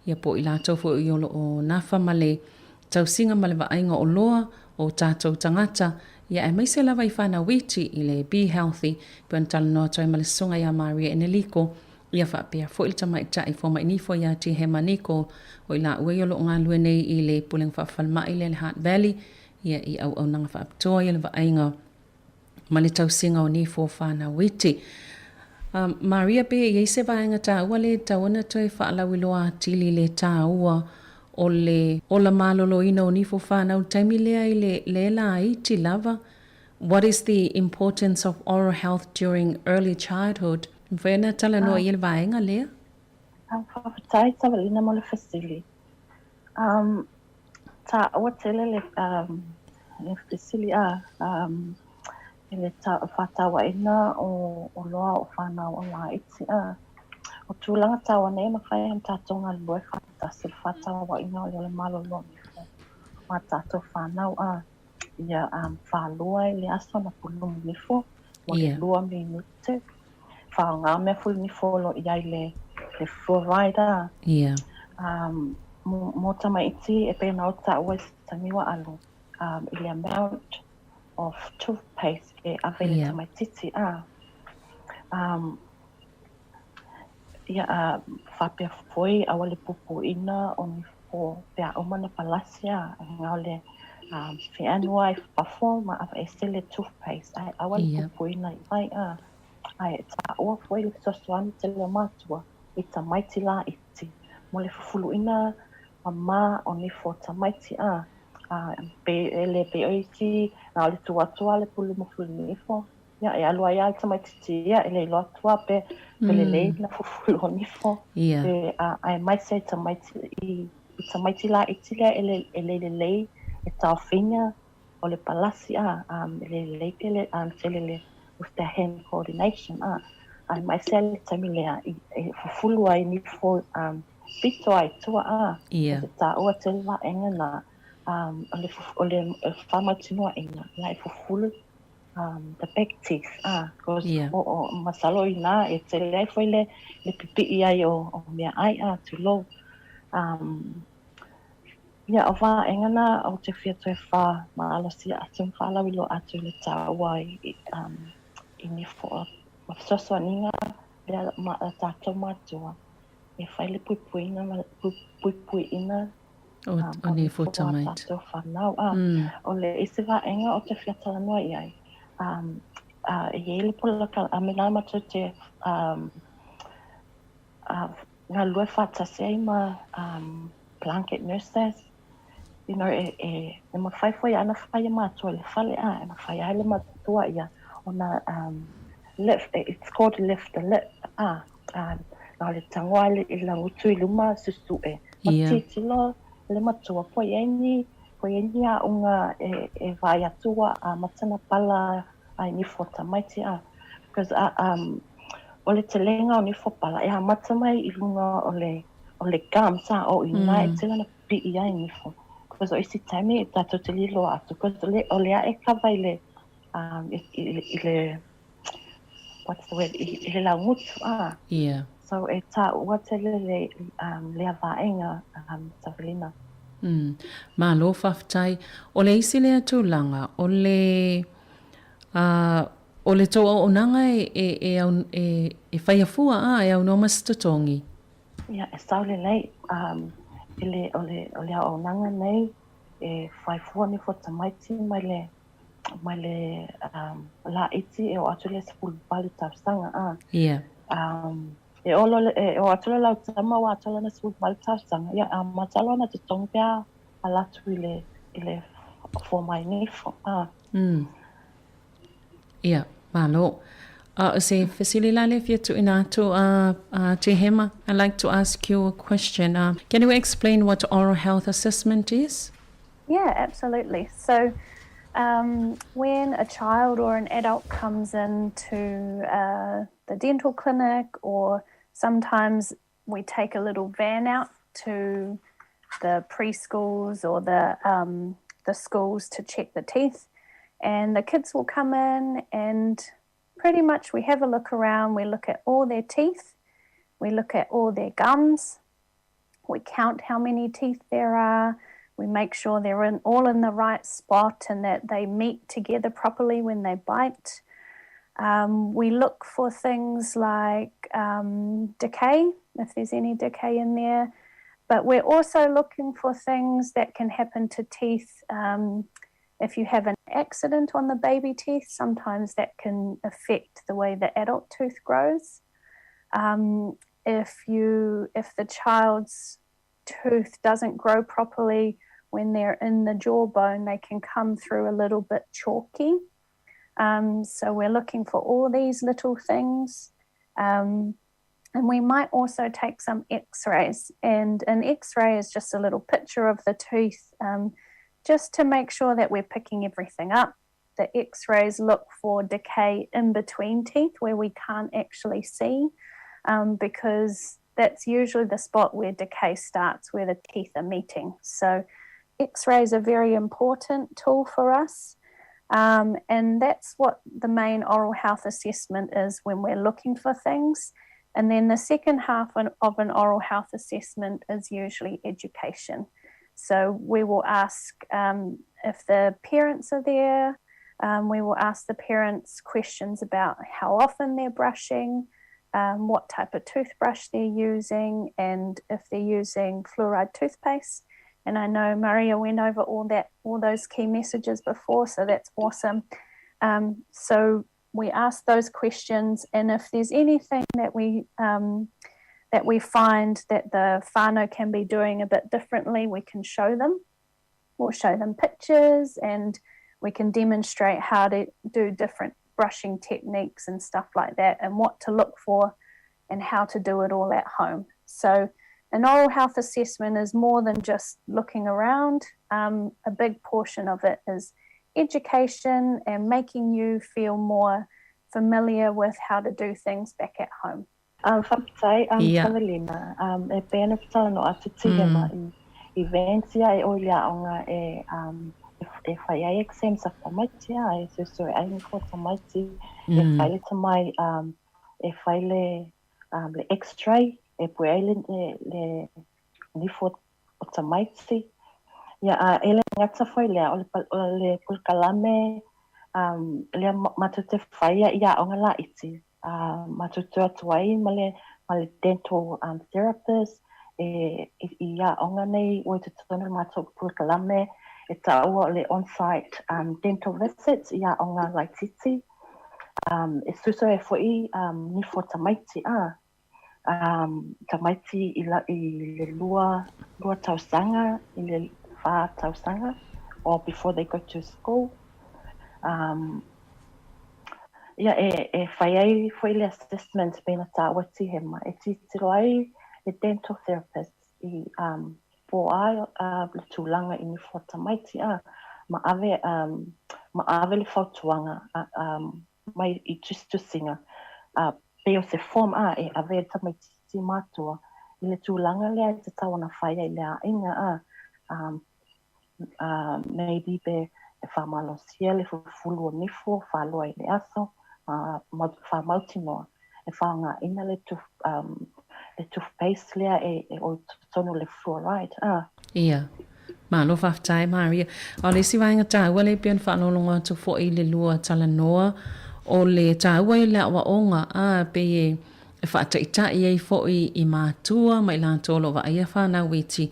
ia po o i latou foi o lo o nafa ma le tausiga ma le vaaiga o oloa o tatou tagata, ia aemaise lava i fanau iti i le Be Healthy, pei ona talanoa atu ai ma le susuga ia Maria Eneliko, ia faapea foi le tamaitai fomai nifo ia Tihema Nicol, o i laua ia o lo o galulue nei i le Pulega Faafalemai lea i le Hutt Valley, ia i auaunaga faapitoa ia le vaaiga ma le tausiga o nifo fanau iti. Maria, pe i ai se vaega taua lea e tatau ona toe faalauiloa atili i le taua o le ola maloloina o nifo fanau i le taimi lea i le le laiti lava? What is the importance of oral health during early childhood? Mafai ona talanoa i ai le vaega lea? Faafetai Tavalina mo le fesili. Taua tele le le fesili a i le faatauaina o oloa o fanau o laiti a. O tulaga taua nei e mafai ona tatou galulue faatasi i le faatauaina o le ola malolo nifo ma tatou fanau a. Ia faalua i le aso na pulumu nifo mo le lua minute. Faaaoga mea fulunifo o lo o i ai le fluoride a. Mo tamaiti e pei ona ou taua i se taimi ua alu i le amount of toothpaste e ave i le tamaititi a. Ia faapea foi aua le puipuiina o nifo pe a uma ona palasi a na o le feanu lava i fafo ma aveese le toothpaste ae aua le puipuiina i vai a. Ae taua foi le fesoasoani tele o matua i tamaiti laiti mo le fufuluina mama o nifo tamaiti a. Pe e le pei o isi na o le tuu atu lava le pulu mufulu nifo. Ia, e alu ai lava le tamaitiiti ia, e le iloa atu lava pe pe lelei na fufulu o nifo. Pe aemaise i tamaiti i tamaiti laiti lea e le e le lelei e taofiga o le palasi a, e le lelei tele tele le with their hand coordination a. Aemaise lava le taimi lea i e fufulu ai nifo pito ai tua a. E taua tele vaega na o le o le faamautinoaina la e fufulu the back teeth cause o o masalo inā e tele ai foi le le pipii ai o o meaai a tulou. Ia o vaega na ou te fia toe faamalosia atu ma faalauiloa atu i le taua i i nifo ma fesoasoaniga lea ma a tatou matua e fai le puipuiga ma puipuiina O, o nifo tamaiti. Tatou fanau. O le isi vaega ou te fia talanoa i ai, e i ai le polokalame la matou te galulue faatasi ai ma blanket nurses, you know, e, e, e mafai foi ana fai e matua i le fale a, e mafai ai le matua ia ona lift, it's called lift the lip, a, na o le tago lava i le lagutu i luma susue, ma tilotilo le matua po o i ai ni Po i ai ni aoga e e vaai atu ua amata na pala ai nifo o tamaiti a because a um o le telega o nifo pala e amata mai i luga o le o le gums a o ina e tele ona pipii ai nifo because o isi taimi e tatou te liloa atu because o le o lea e kava i le um i i le what's the word i i le laugutu a Yeah. So e taua tele le um lea vaega um Savelina. Mm. Malo faafetai. O le isi lea tulaga, o le uh, o le tou auaunaga e, e, e, au, e, e faia fua a, e aunoa ma se totogi. Ia, e sao lelei, um, i le, o le, o le auaunaga nei, e whai fua ni fua tamaiti mai le, mai le um, laiti e o atu le 18 tausaga a. Ia. Um, e olo e o atu le lau tama ua atoa lana 18 tausaga, ia amata loa ona totogi pe a ala atu i le i le fua mai nifo a. Ia, malo. A o se fesili la lea e fia tuuina atu a, a Tihema, I'd like to ask you a question. Can you explain what oral health assessment is? Yeah, absolutely. So um, when a child or an adult comes in to uh, the dental clinic, or sometimes we take a little van out to the preschools or the um, the schools to check the teeth, and the kids will come in and pretty much we have a look around. We look at all their teeth, we look at all their gums, we count how many teeth there are. We make sure they're in, all in the right spot and that they meet together properly when they bite. Um, we look for things like um, decay, if there's any decay in there. But we're also looking for things that can happen to teeth um, if you have an accident on the baby teeth, sometimes that can affect the way the adult tooth grows. Um, if you if the child's tooth doesn't grow properly when they're in the jawbone, they can come through a little bit chalky. Um, so we're looking for all these little things. Um, and we might also take some x-rays and an x-ray is just a little picture of the tooth um, just to make sure that we're picking everything up the x-rays look for decay in between teeth where we can't actually see um, because that's usually the spot where decay starts where the teeth are meeting so x-rays are very important tool for us um, and that's what the main oral health assessment is when we're looking for things And then the second half of an oral health assessment is usually education. So we will ask um, if the parents are there, um, we will ask the parents questions about how often they're brushing, um, what type of toothbrush they're using, and if they're using fluoride toothpaste. And I know Maria went over all that, all those key messages before, so that's awesome. Um, so we ask those questions, and if there's anything that we um, that we find that the whānau can be doing a bit differently, we can show them. We'll show them pictures and we can demonstrate how to do different brushing techniques and stuff like that and what to look for and how to do it all at home. So an oral health assessment is more than just looking around. Um, a big portion of it is education and making you feel more familiar with how to do things back at home. Um, Faafetai, um, Ia. Tavelina, um, e pea na talanoa atu Tihema i, i Vance ia e oi le aoga e, um, e, e whai ai exams a tamaiti a, e suesue ai ni ko tamaiti, e whai le tamai, um, e whai le, um, le x-ray, e pue ai le, le, le nifo o tamaiti. Ia, a e le gata foi lea, o le, o le polokalame, um, lea matou te whaia i aoga laiti, uh, matou te o atu ai ma le, ma le dental um, therapist, e, i, i aoga nei ua i totonu o le matou polokalame, e taua o le on-site um, dental visits i aoga laititi. Um, e suesue ai foi um, nifo tamaiti, a, um, tamaiti i, la, i le lua, lua tausaga, i le whā tausaga, or before they go to school. Um, ia, e, e whai ai foi le assessment pena tāua tihema, e titiro ai le dental therapist i um, Po o a le tulaga i nifo a tamaiti a, ma ave ma ave le fautuaga mai i tusitusiga a pei o se form a e ave ai le tamaitiiti i matua i le tulaga lea e tatau ona fai ai i le aiga a, maybe pe e faamalosia le fufulu o nifo faalua i le aso ma faamautinoa e faaaogaina le tooth le toothpaste lea e oi totonu le fluoride a. Ia. Malo faafetai Maria. A o le isi vaega taua lea e pei ona faalogologo atu foi i le lua talanoa, o le taua ia o le aoaoga, a, pei e e faataitai ai foi i matua ma i latou o lo o vaaia fanau iti,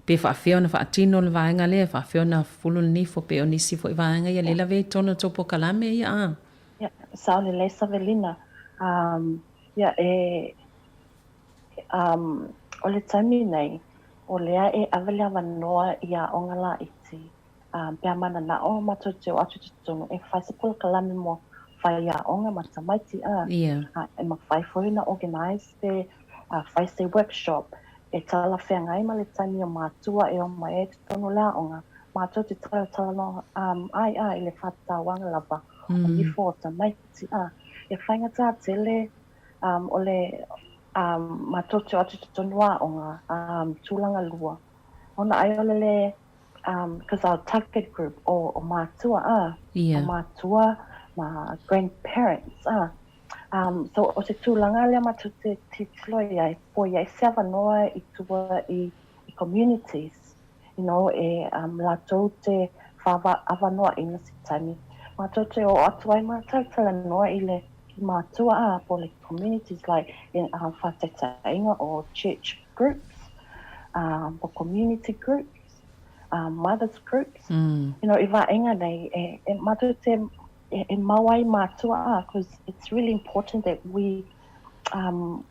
pe faafefea ona faatino le vaega lea, e faafefea ona fufulu le nifo, pei o nisi foi vaega ia lea lavea i totonu o tou polokalame ia, a. Ia, sao lelei Savelina. Um, ia, e, um, o le taimi nei, o lea e ave le avanoa i aoga laiti, um, pe a mananao matou te o atu i totonu e fai se polokalame mo faiaoga ma tamaiti, a, a e mafai foi ona organize pe a fai se workshop e talafeagai ma le taimi o matua e omai ai i totonu o le aoga, matou te talatalanoa ai a i le faatauaga lava o nifo o tamaiti a e faigata tele o le matou te o atu i totonu o aoga tulaga lua ona ai o le le because our target group o matua a o matua ma grandparents a So o se tulaga lea matou te tilotilo i ai, po i ai se avanoa i tua i communities, you know, e latou te whaavanoaina se taimi. Matou te o atu ai matou talanoa i le matua a po le communities like in whataitainga o church groups, po community groups, mothers groups, you know, i vaenga nei e matou te e mau ai mātua a, because it's really important that we um,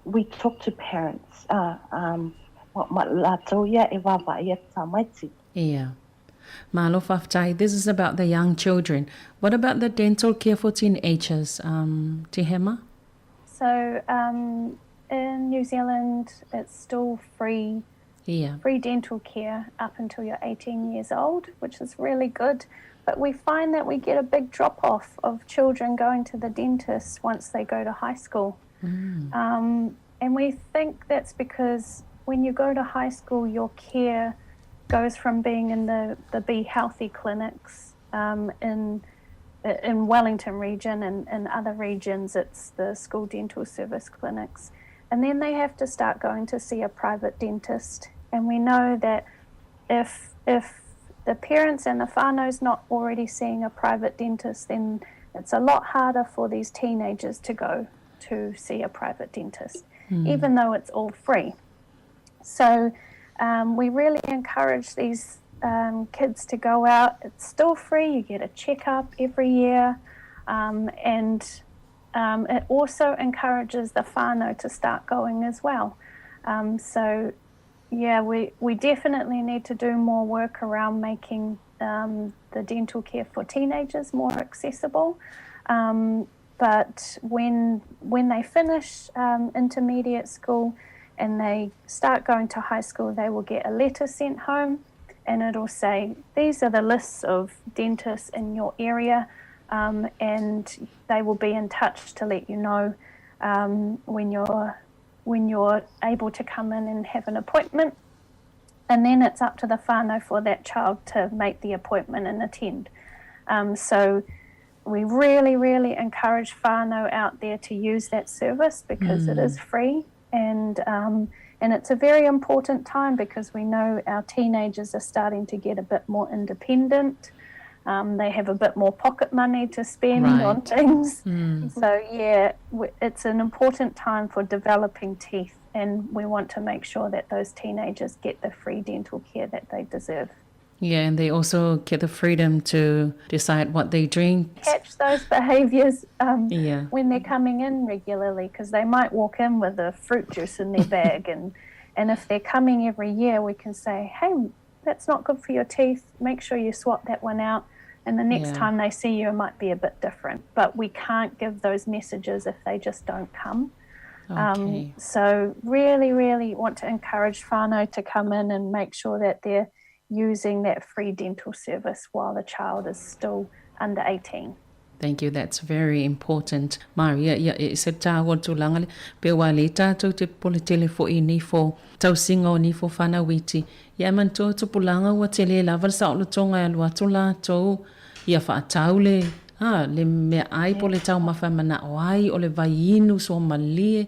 we talk to parents a, um, ma latou ia e vaavaai ia tamaiti. Yeah. Malo faafetai. This is about the young children. What about the dental care for teenagers, um, Tihema? So um, in New Zealand, it's still free yeah. free dental care up until you're 18 years old, which is really good. But we find that we get a big drop off of children going to the dentist once they go to high school. Mm. Um, and we think that's because when you go to high school, your care goes from being in the, the Be Healthy clinics um, in in Wellington region and in other regions, it's the school dental service clinics. And then they have to start going to see a private dentist. And we know that if if the parents and the whānau's not already seeing a private dentist, then it's a lot harder for these teenagers to go to see a private dentist, mm. even though it's all free. So um, we really encourage these um, kids to go out. It's still free. You get a checkup every year. Um, and um, it also encourages the whānau to start going as well. Um, so, yeah, we, we definitely need to do more work around making um, the dental care for teenagers more accessible. Um, but when, when they finish um, intermediate school and they start going to high school, they will get a letter sent home and it'll say, These are the lists of dentists in your area, um, and they will be in touch to let you know um, when you're when you're able to come in and have an appointment. And then it's up to the whānau for that child to make the appointment and attend. Um, so we really, really encourage whānau out there to use that service because mm. it is free and um, and it's a very important time because we know our teenagers are starting to get a bit more independent. Um, they have a bit more pocket money to spend right. on things. Mm. So, yeah, it's an important time for developing teeth, and we want to make sure that those teenagers get the free dental care that they deserve. Yeah, and they also get the freedom to decide what they drink. Catch those behaviours um, yeah. when they're coming in regularly because they might walk in with a fruit juice in their bag. and, and if they're coming every year, we can say, hey, that's not good for your teeth. Make sure you swap that one out. And the next yeah. time they see you, it might be a bit different. But we can't give those messages if they just don't come. Um, so really, really want to encourage whānau to come in and make sure that they're using that free dental service while the child is still under 18. Thank you, that's very important. Maria, ia, e ese le tāua o le tulaga lea, pe ua lē tātou te popole tele foʻi i nifo tausiga o nifo fanau iti. Ia e manatua tupulaga ua tele lava le saolotoga e alu atu latou ia faatau le, a, le meaai po o le taumafa e manao ai, o le vai inu suamalie,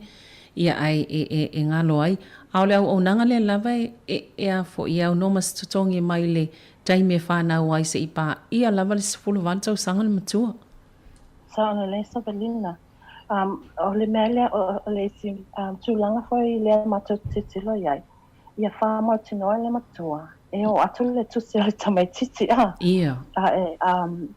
ia ae e, e, e galo ai. A o le auaunaga lea lava e, e, e a foʻi, e aunoa ma se totogi mai le taimi e fanau ai seʻi paʻia lava le 18 tausaga le matua. Sao lelei Savelina. Um, o le mea lea, o, o le isi um, tulaga foi lea matou tilotilo i ai, ia faamautinoa le matua, e oo atu le tusi o le tamaitiiti, a. Ia. A e, um,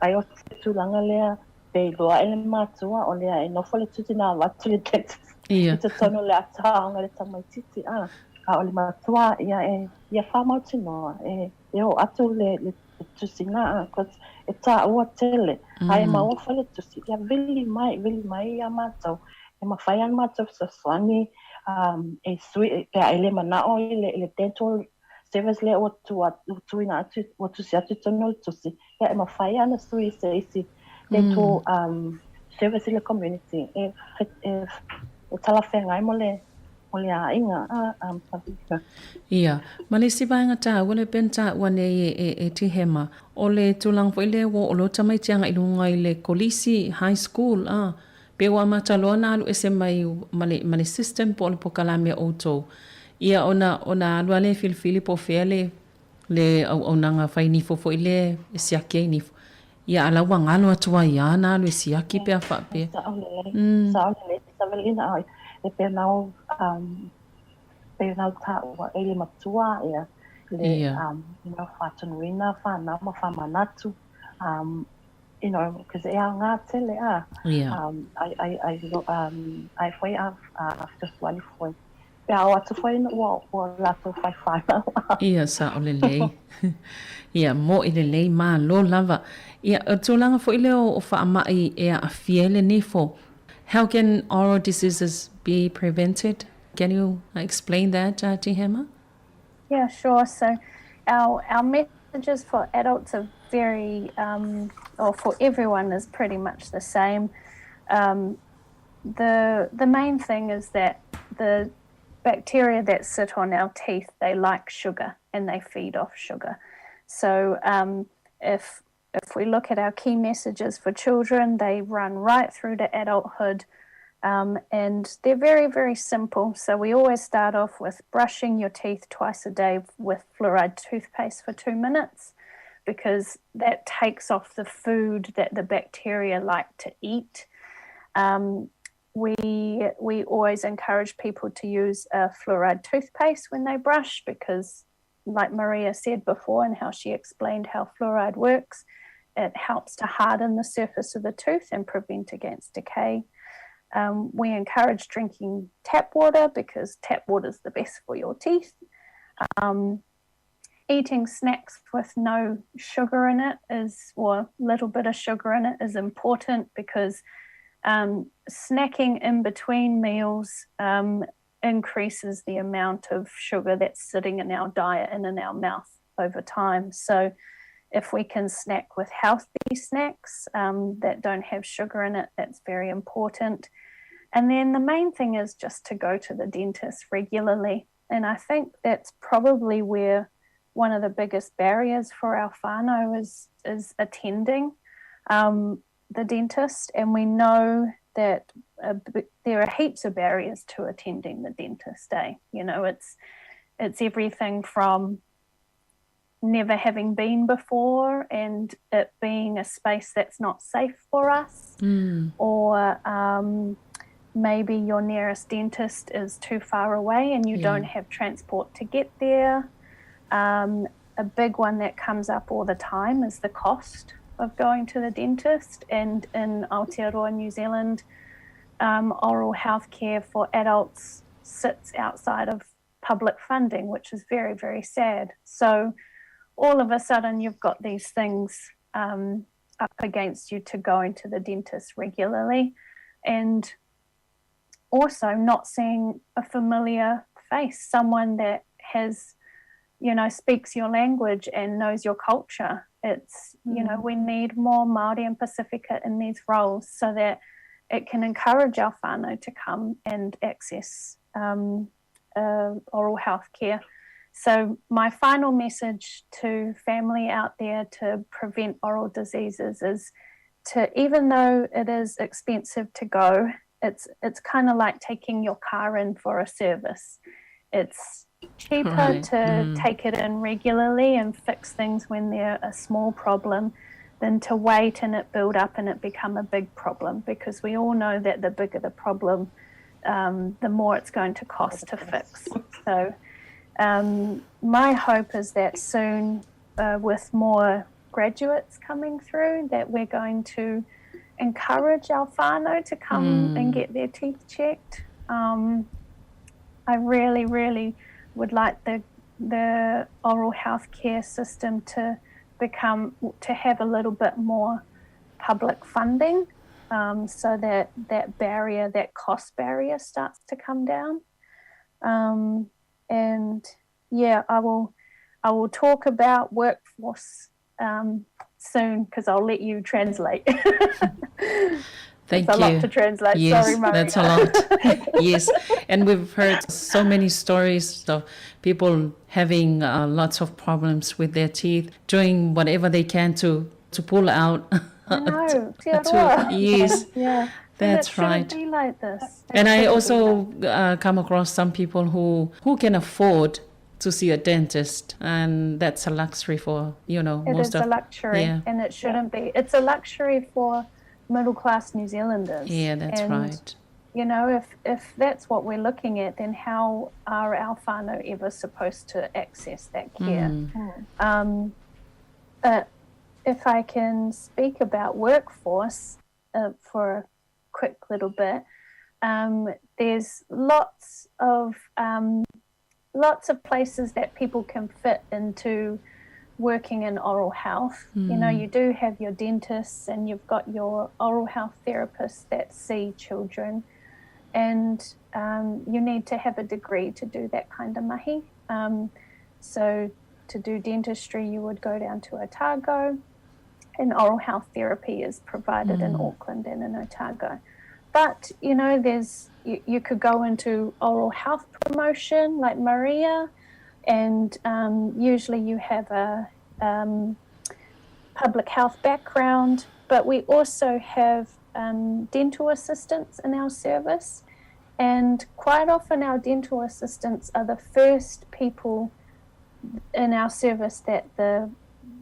ai o se tulaga lea, pe iloa e le matua, o lea e nofo le tusi na avatu le dentist Ia. i totonu o le ata aoga le tamaitiiti, a. A o le matua, ia e, ia faamautinoa, e, e oo atu le, le tusi na, cause e taua tele, a e maua foi le tusi, ia vili mai, vili mai iā matou, e mafai ona matou fesoasoani, um, e sui, pe a e le manao i le, i le dental service lea ua tuu atu, ua tuuina atu, ua tusi atu i totonu o le tusi, ia e mafai lava ona sui i se isi dental um, service i le community e, e, e talafeagai mo le, mo le aiga, a, um, Tavita. Ia, ma le isi vaega taua lea pei ona taua nei e, e, e Tihema, o le tulaga foi lea ua oo loa tamaiti agai i luga i le kolisi, high school, a, pe ua amata loa ona alu ese mai ma le, ma le system po o le pokalame a outou. Ia, ona, ona alu lava lea e filifili po o fea le, le auaunaga fai nifo foi lea e siaki ai nifo. Ia, a la ua galo atu ai lava ona alu e siaki pe a faapea. Sao lelei, sao lelei Savelina, ai, e pei ona ou, um, pei ona ou taua e le matua ia, le, um, you know, faatonuina whanau ma whamanatu, um, you know, because e aoga tele a, um, ai, ai, ai, um, ai foi a, a fesoasoani foi. Pe a oo atu foi ina ua, ua latou fai whanau a. Ia, sao lelei. Ia, moʻi lelei, malo lava. Ia, o le tulaga foi lea o faamai e aafia ai le nifo. How can oral diseases be prevented? Can you explain that, Tihema? Yeah, sure. So our, our messages for adults are very, um, or for everyone is pretty much the same. Um, the, the main thing is that the bacteria that sit on our teeth, they like sugar and they feed off sugar. So um, if if we look at our key messages for children, they run right through to adulthood. Um, and they're very, very simple. So we always start off with brushing your teeth twice a day with fluoride toothpaste for two minutes because that takes off the food that the bacteria like to eat. Um, we we always encourage people to use a fluoride toothpaste when they brush because like Maria said before and how she explained how fluoride works, it helps to harden the surface of the tooth and prevent against decay. Um, we encourage drinking tap water because tap water is the best for your teeth. Um, eating snacks with no sugar in it is, or little bit of sugar in it is important because um, snacking in between meals um, increases the amount of sugar that's sitting in our diet and in our mouth over time. So if we can snack with healthy snacks um, that don't have sugar in it, that's very important. And then the main thing is just to go to the dentist regularly. And I think that's probably where one of the biggest barriers for our whānau is, is attending um, the dentist. And we know that uh, there are heaps of barriers to attending the dentist, eh? You know, it's, it's everything from never having been before and it being a space that's not safe for us, mm. or um, maybe your nearest dentist is too far away and you yeah. don't have transport to get there. Um, a big one that comes up all the time is the cost of going to the dentist. And in Aotearoa, New Zealand, um, oral health care for adults sits outside of public funding, which is very, very sad. So all of a sudden, you've got these things um, up against you to going to the dentist regularly. And also not seeing a familiar face, someone that has, you know, speaks your language and knows your culture. It's, mm. you know, mm. we need more Māori and Pasifika in these roles so that it can encourage our whānau to come and access um, uh, oral health care. So my final message to family out there to prevent oral diseases is to, even though it is expensive to go, it's it's kind of like taking your car in for a service. It's cheaper right. to mm. take it in regularly and fix things when they're a small problem than to wait and it build up and it become a big problem because we all know that the bigger the problem, um, the more it's going to cost to fix. So um, my hope is that soon, uh, with more graduates coming through, that we're going to encourage our whānau to come mm. and get their teeth checked. Um, I really, really would like the the oral health care system to become to have a little bit more public funding um, so that that barrier, that cost barrier starts to come down. Um, and yeah, I will I will talk about workforce um, soon because I'll let you translate. Thank that's you. a lot to translate. Yes, Sorry, Maria. that's a lot. yes, and we've heard so many stories of people having uh, lots of problems with their teeth, doing whatever they can to to pull out. No, to, yes. Yeah. That's right. Be like this. It and I shouldn't be also uh, come across some people who who can afford to see a dentist, and that's a luxury for you know It most is of a luxury, yeah. and it shouldn't be. It's a luxury for middle class New Zealanders. Yeah, that's and, right. You know, if if that's what we're looking at, then how are our whānau ever supposed to access that care? Mm. Um, but if I can speak about workforce uh, for a quick little bit, um, there's lots of um, lots of places that people can fit into working in oral health. Mm. You know, Hmm. you do have your dentists and you've got your oral health therapists that see children, and um, you need to have a degree to do that kind of mahi. Um, so to do dentistry, you would go down to Otago, and oral health therapy is provided mm. in Auckland and in Otago. But you know, there's you, you could go into oral health promotion like Maria, and um, usually you have a um, public health background. But we also have um, dental assistants in our service, and quite often our dental assistants are the first people in our service that the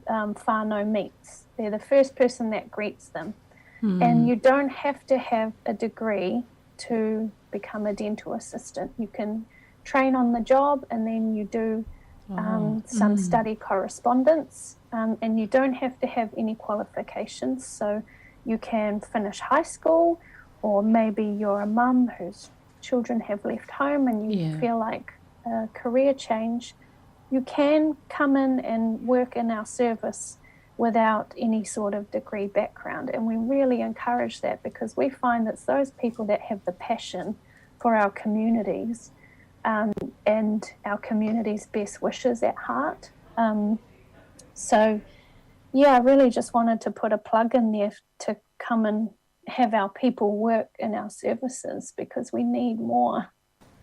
um, whānau meets. They're the first person that greets them. Hmm. Mm. And you don't have to have a degree to become a dental assistant. You can train on the job and then you do um, some Mm. study correspondence, um, and you don't have to have any qualifications. So you can finish high school, or maybe you're a mum whose children have left home and you Yeah. feel like a career change. You can come in and work in our service without any sort of degree background. And we really encourage that because we find it's those people that have the passion for our communities um, and our community's best wishes at heart. Um, so, yeah, I really just wanted to put a plug in there to come and have our people work in our services because we need more.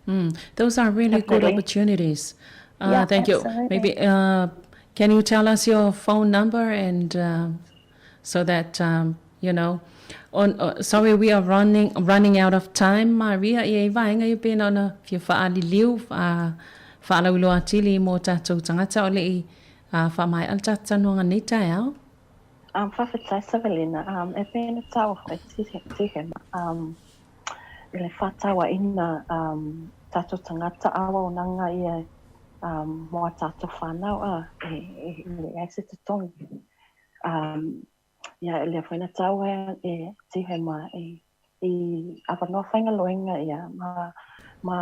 Mm. Those are really good Definitely. opportunities. Uh, Yeah, thank you. absolutely. Maybe uh, can you tell us your phone number and uh, so that um, you know? On uh, sorry, we are running running out of time. Maria, e vaenga i pena ona fia whaaliliu, wha whaalauiloa atili mō tātou tangata o le i uh, whaamai al tātou nei taeao. Um, whawhetai Savelina, um, e pēna tāua whai tihema, um, i le whātaua ina um, tātou tangata awa o nanga ia um, moa tātou whānau a, e, e, e le ai se te tongi. Um, ia, e le whaina tāua e tihema e, i awanoa whainga loenga ia, ma, ma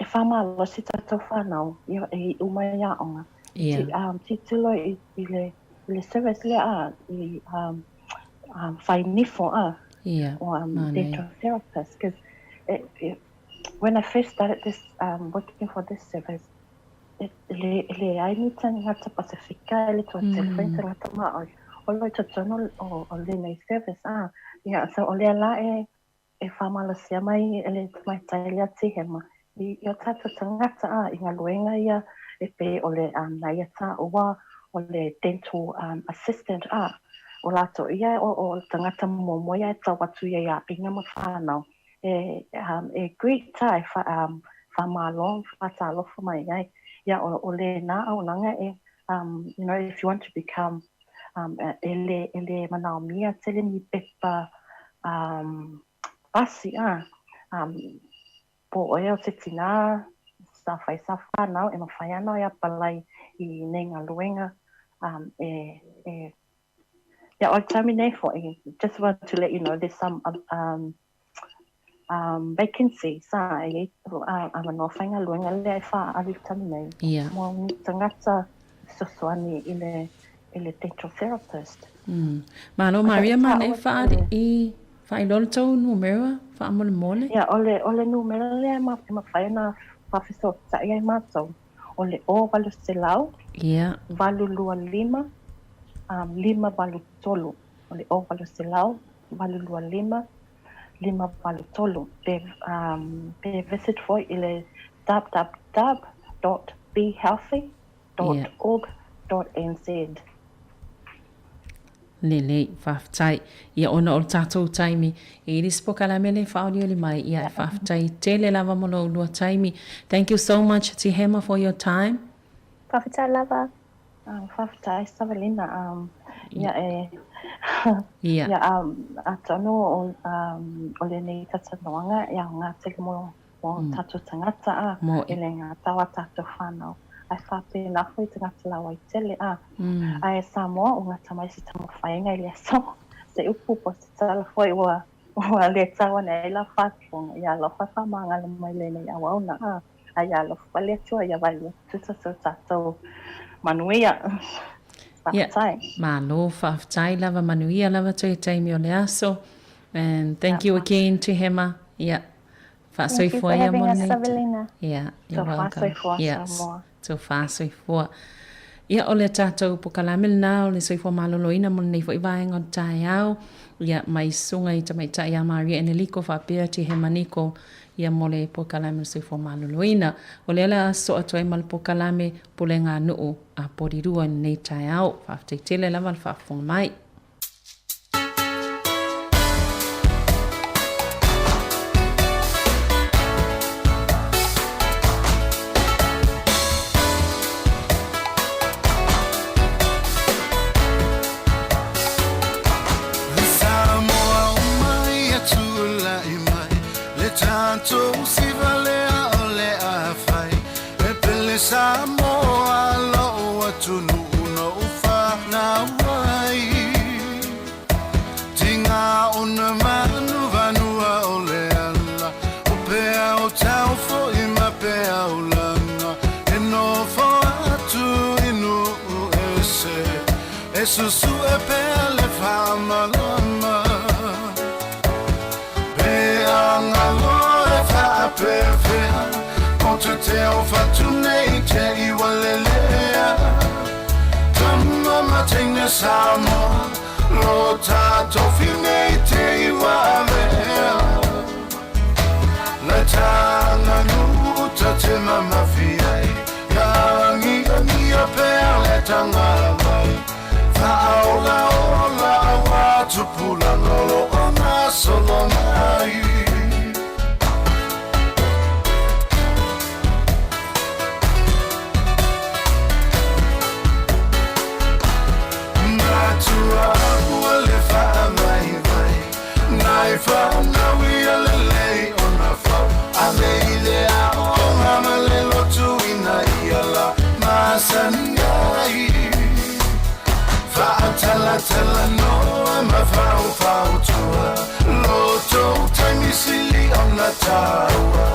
e whamalo si tātou whānau, ia, e umai ia onga. Yeah. Ti, um, titilo i, i le, i le service le a, i um, um, whai nifo a, Yeah. o um, Mane. dental therapist, cause e, e, when I first started this um, working for this service, e, le, e leai ni tagata Pasifika e le toatele foi ni tagata Māori o lo i totonu o, o lenei service a. Ia, so o lea la e, e whamalasia mai e le tamaitai lea Tihema i, i o tātou tagata a, i galuega ia e pei o le um, na ia tāua o le dental um, assistant a, o latou ia o, o tagata muamua ia e tau atu ia i aiga ma whānau e, um, e greet ta, e wha, um, whamalo, whatalofa mai ai. Ia o, o lēnā auaunaga e, um, you know, if you want to become um, e le, e le manaomia tele ni pepa um, pasi, a, um, po oe o se tinā, sa whai sa whānau, e mawhai ana e apalai i nei galuega, um, e, e, ia, o le taimi nei fo'i, just want to let you know there's some um, um, vacancies, a, e iai avanoa faigaluega lea e faaali i le taimi nei, Ia. mo ni tagata fesoasoani i le, i le dental therapist. Mm. Malo Maria ma e faali'i faailoa le tou numera faamolemole. Ia, o le, o le numera lea e ma, e mafai ona faafesootai ai matou, o le 0800 Ia. 825 um, 583. O le 0800 825 583. Pe, um, pe visit foi i le www.behealthy.org.nz. Lelei, faafetai. Ia ona o le tatou taimi, e i le isi polokalame lea e faaolioli mai, ia e faafetai tele lava mo lou lua taimi. Thank you so much Tihema for your time. Faafetai lava. Faafetai Savelina. Ia e Ia. Ia atonu o o lenei talanoaga e aoga tele mo mo tatou tagata a e le gata o a tatou whanau. Ae faapena foi tagata lauaitele a. Ae Samoa ua gata mai se taumafaiga i le aso se upu po o se tala foi ua ua le tau ane ai la faafofoga. Ia alofa e faamagalo mai lenei auauna a. Ae ia alofa le Atua ia vaelua tutusa so tatou manuia. Ia, Faafetai. malo faafetai lava, manuia lava toe taimi o le aso. And thank you again Tihema. Ia, Thank you for faasoifua ia having mo us, lenei. Savelina. Yeah, you're Tofa welcome. soifua Yes. Samoa. Tofa soifua. Ia, o le tatou polokalame lena o le soifua maloloina mo lenei foi vaega o le taeao. Ia, mai susuga i tamaitai ia Maria Eneliko faapea Tihema Niko ia mo le polokalame o le soifua maloloina. O lea o le a sosoo atu ai ma le polokalame Pulega Nuu a Polirua i lenei taeao. Faafetai tele lava le faafofoga mai. Samoa mai e tulai mai le tatou siva lea o le a fai e pele Samoa lou atunuu na ou fanau ai Tiga ona manuvanua o le ala o pea o tau foi ma pea o laga e nofo atu i nuu ese e susue pea le faamalama Pe agalo e faapefea o te teo fatu nei te i walelea Tama ma teine Samoa lo tatou nei te i wavea Le taganu ta te mamafi ai Ia agiagia pea le tagavai Faaolaola aua tupulaga o lo o gasolo mai. Matua ua le faavaivai nai fanau ia lelei ona fau ave i le aoga ma le lotu ina ia la masani ai Faatalatala noa ma faufautua lo tou taimi sili ona taua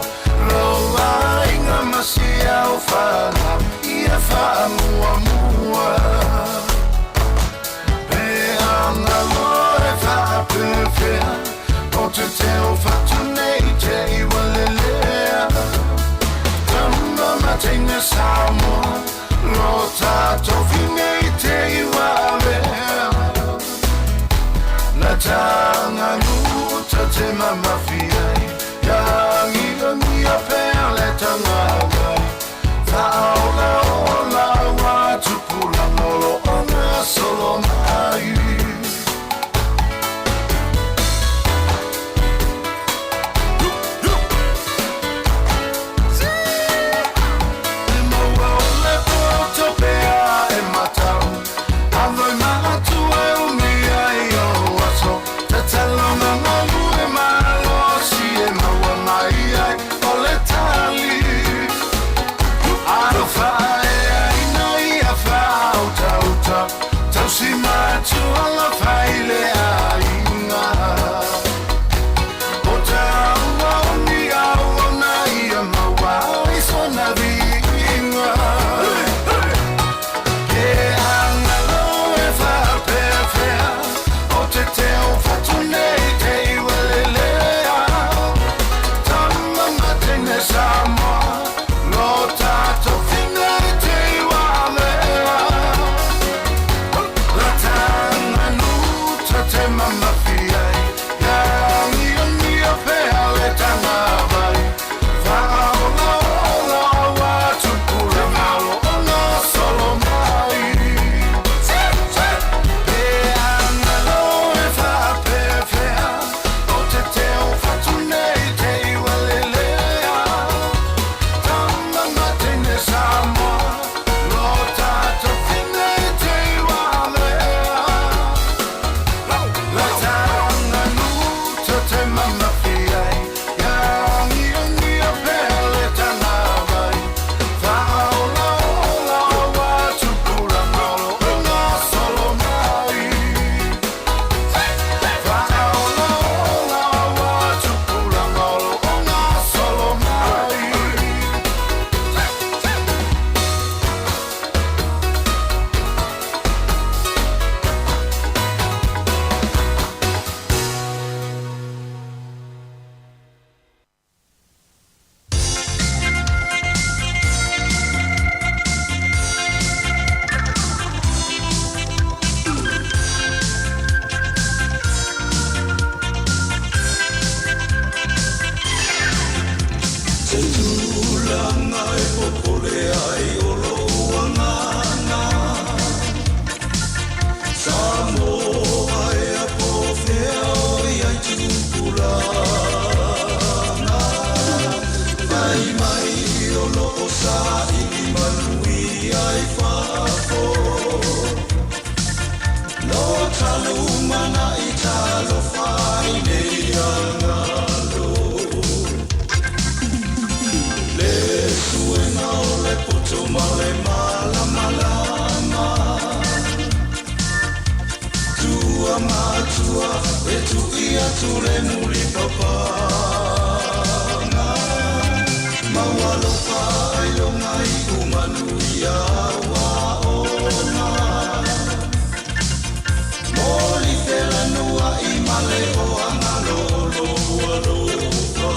Lo aiga ma si au fanau ia faamuamua Pe agalo e faapefea o te teo fatu nei te i Latanga nuta te mamafi ai Ia angiangia pea le tagavai Faaolaola ua tupulaga o loo gasolo mai. E maua o le poto pea e matau Avoi matua e umi ai ou aso Tatalo ma galue malosi e maua mai ai o le tali Alofa aeaina ia faautauta Tausi matua alofa i le aiga O taua o ni auauna ia maua ai sona viiga Ke agalo e faapefea O te teo fatu nei te iwa lelea Tama ma teine Samoa Lo tatou fine i te iwa avea Lataganu te mamafi ai Ia angiangio pea le tagavai Faaolaola ua tupulaga o loo gasolo mai Pe agalo e faapefea O te teo fatu nei te iwa lelea Tama ma teine Samoa Lo tatou fine i te iwa avea Lataganu te mamafi ai Ia angiangio pea le tagavai Faaolaola ua tupulaga o loo gasolo mai Faaolaola ua tupulaga o loo gasolo mai. Se tulaga e popole ai o lou agaga Samoa ea po o fea o i ai tupulaga Fai mai o loo saili manuia i fafo Lo talumanai talofa i nei agalo Le suega o le poto ma le malamalama Tua matua e tui atu le mulipapaga Maualofa ailoga iu manuia ua ona Moli felanuai ma le oagalo o lou alofa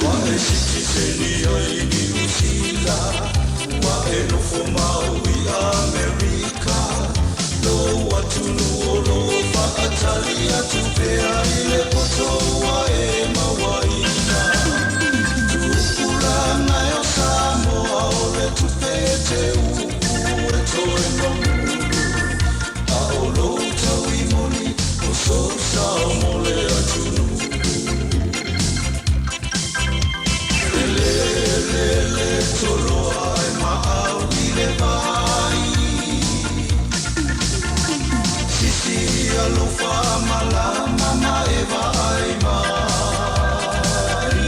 Ua e sitiseni ai i Niu Sila Ua e nofo mau i Amerika Lou atunuu o loo faatali atu pea i le poto ua e mauaina Tupulaga e o Samoa o le tupe e te uu e toe mamulu A o lou tauimoli o sou sao mo le atunuu E lelele toloa e maau i le vai Sisi alofa malama ma e vaai mai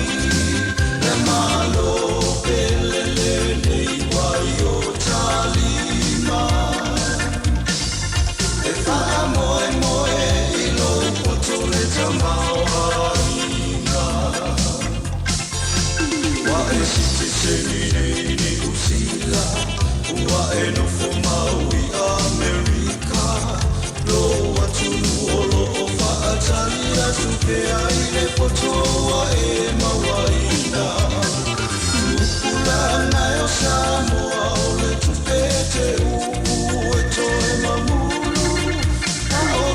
Le Malo pele lenei ua i o ta lima E faamoemoe i lou poto le tamaoaiga Ua e sitiseni nei i Niu Sila Ua e nofo mau i Amerika Lou atunuu o loo faatali atu pea i le poto ua e mauaina Tupulaga e o Samoa o le tupe e te uu e toe mamulu A o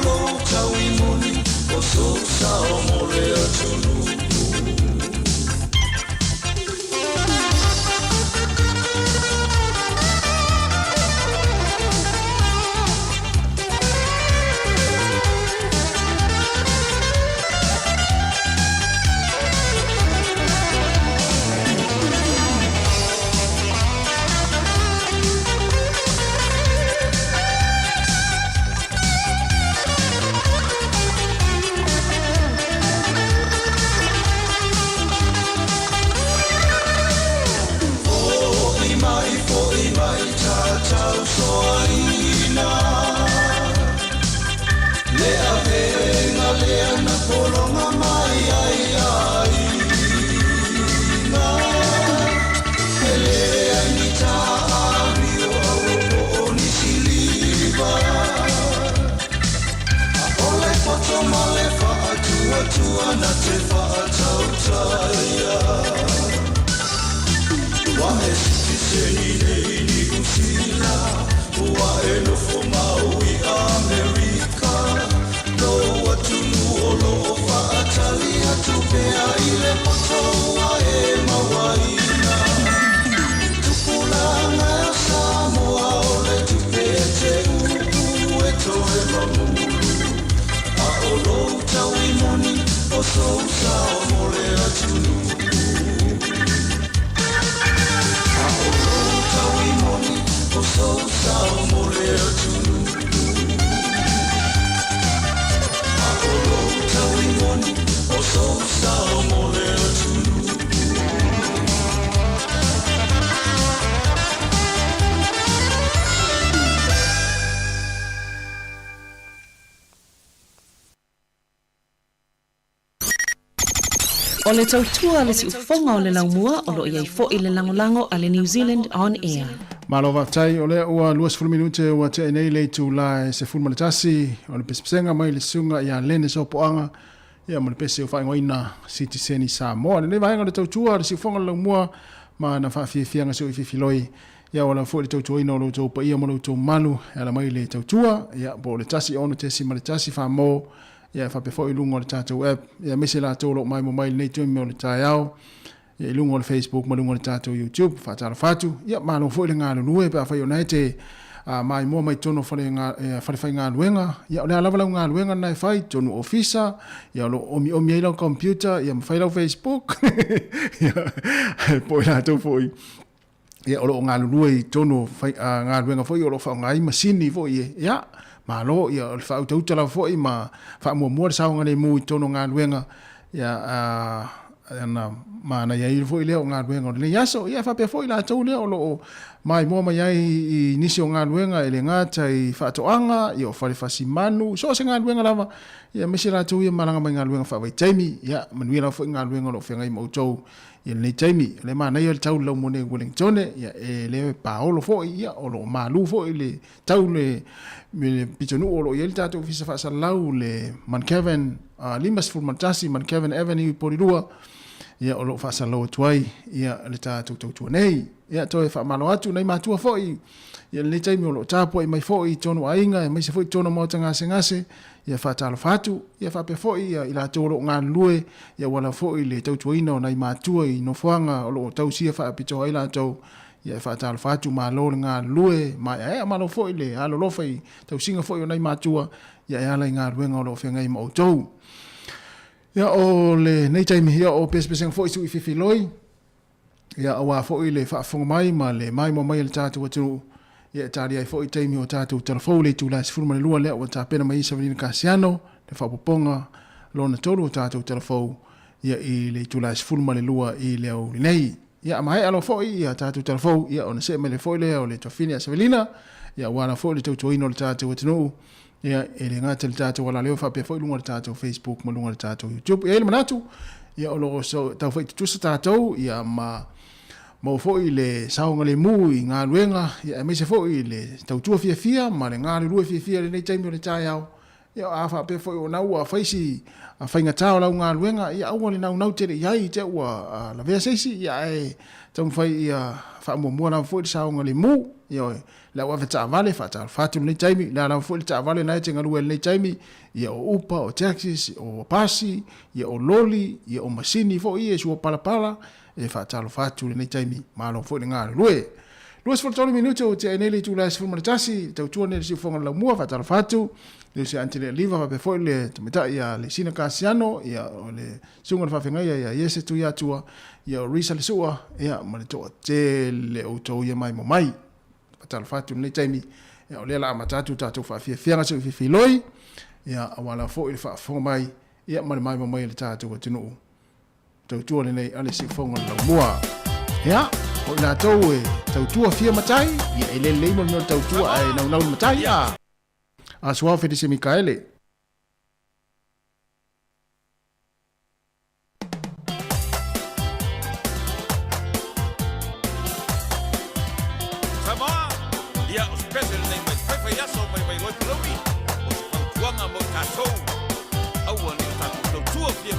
Atua na te faatautaia. Ua e sitiseni nei i Niu Sila, ua e nofo mau i Amerika, lou atunuu o lo o faatali atu pea i le poto ua e mauaina. Tupulaga o Samoa o le tupe e te upu e toe mamulu, a o lou taui moni o sou sao mo le atunuu. A o lou taui moni o sou sao mo le atunuu. A o lou taui moni o sou sao mo le atunuu. O le tautua a le siufofoga o le laumua o lo o i ai foi le lagolago a le New Zealand On Air. Malo faafetai, o lea ua 20 minute ua tea nei le itula e 11 o le pesepesega mai le susuga ia Lene Sopoaga ia ma le pese o faaigoaina Sitiseni Samoa. Lenei vaega o le tautua a le siufofoga o le laumua ma ana faafiafiaga se oi fifiloi ia ua lava foi le tautuaina o lo outou paia ma lo outou mamalu e ala mai le tautua ia po o le 16.1 famo ia e faapea foi i luga o le tatou app ia aemaise latou o lo o maimoa mai i lenei taimi o le taeao ia i luga o le Facebook ma luga o le tatou YouTube. Faatalofa atu, ia malo foi le galulue pe afai o lena e te maimoa mai totonu o fale, fale faigaluega, ia o le a lava lau galuega lena e fai totonu o ofisa, ia o lo o omiomi ai lau computer, ia ma fai lau Facebook, ia po o i latou foi ia o lo o galulue i totonu o fai, galuega foi o lo o faaaoga ai masini foi e, ia, malo, ia o le faautauta lava foi ma faamuamua le saogalemu i totonu o galuega, ia, ana manaia ai foi lea o galuega o lenei aso. Ia faapea foi latou lea o lo o maimoa mai ai i nisi o galuega e le gata i faatoaga, ia o fale fasimanu, so o se galuega lava, ia aemaise latou ia malaga mai galuega faavaitaimi, ia manuia lava foi galuega o lo o feagai ma outou i lenei taimi. O lea e manaia le tau i le laumua nei i Wellingtone, ia e le paolo foi, ia o lo o malu foi le tau le le pitonuu o lo o i ai le tatou ofisa faasalalau le Mount Kelvin 51 Mount Kelvin Avenue i Porirua, ia o lo o faasalalau atu ai ia le tatou tautua nei. Ia toe faamalo atu nai matua foi ia lenei taimi o lo o tapuai mai foi i totonu o aiga aemaise foi totonu o maota gasegase, ia faatalofa atu, ia faapea foi ia i latou o lo o galulue, ia auala foi le tautuaina o nai matua i nofoaga o lo o tausia faapitoa ai latou, ia e faatalofa atu, malo le galulue maeaea, malo foi le alolofa i tausiga foi o nai matua, ia e ala i galuega o lo o feagai ma outou. Ia o lenei taimi, ia o pesepesega foi sui fifiloi, ia aua foi le faafofoga mai ma le maimoa mai a le tatou atunuu, ia e tali ai foi taimi o tatou talafou le itula e 12 lea ua tapena mai ai Savalina Kasiano le faaopoopoga lona tolu o tatou talafou ia i le itula e 12 i le aoauli nei. Ia a maea loa foi ia tatou talafou, ia ona see mai lea foi lea o le tuafafine a Savalina, ia aua lava foi le tautuaina o le tatou atunuu, ia e le gata i le tatou alaleo faapea foi luga o le tatou Facebook ma luga o le tatou YouTube. E i ai le manatu, ia o lo o tau fai tutusa tatou, ia ma maua foi le saogalemu i galuega, ia aemaise foi le tautua fiafia ma le galulue fiafia i lenei taimi o le taeao. Ia a faapea foi o na ua fai si faigata o lau galuega, ia aua le naunau tele i ai i te ua lavea se isi, ia ae taumafai ia faamuamua lava foi le saogalemu. Ioe, le au ave taavale, faatalofa atu i lenei taimi, le a lava foi le taavale na e te galue ai i lenei taimi, ia o upa, o taxis, o pasi, ia o loli, ia o masini foi ia e sua palapala, e faatalofa atu i lenei taimi, malo foi le galulue. 23 minute ua tea ai nei le itula e 11, tautua nei le siufofoga o le laumua, faatalofa atu, le uso ia Antele Aliva, faapea foi le tamaitai ia Lesina Kasiano, ia o le susuga i le faafeagaia ia Iese Tuiatua, ia o Risa Lesua, ia ma le toatele o outou ia maimoa mai. Faatalofa atu i lenei taimi, ia o lea la amata atu tatou faafiafiaga se i fifiloi, ia aua lava foi le faafofoga mai, ia ma le maimoa mai a le tatou atunuu. Tautua lenei a le siufofoga o le laumua. Ia, o i latou e tautua fia matai, ia e le lelei mo le mea o le tautua ae naunau le matai, a. A Suao Felise Mikaele. Samoa, ia o se pese lenei mai faifaiaso mai Vailoe Palauli, o se fautuaga mo i tatou, aua ne i o tatou tautua fia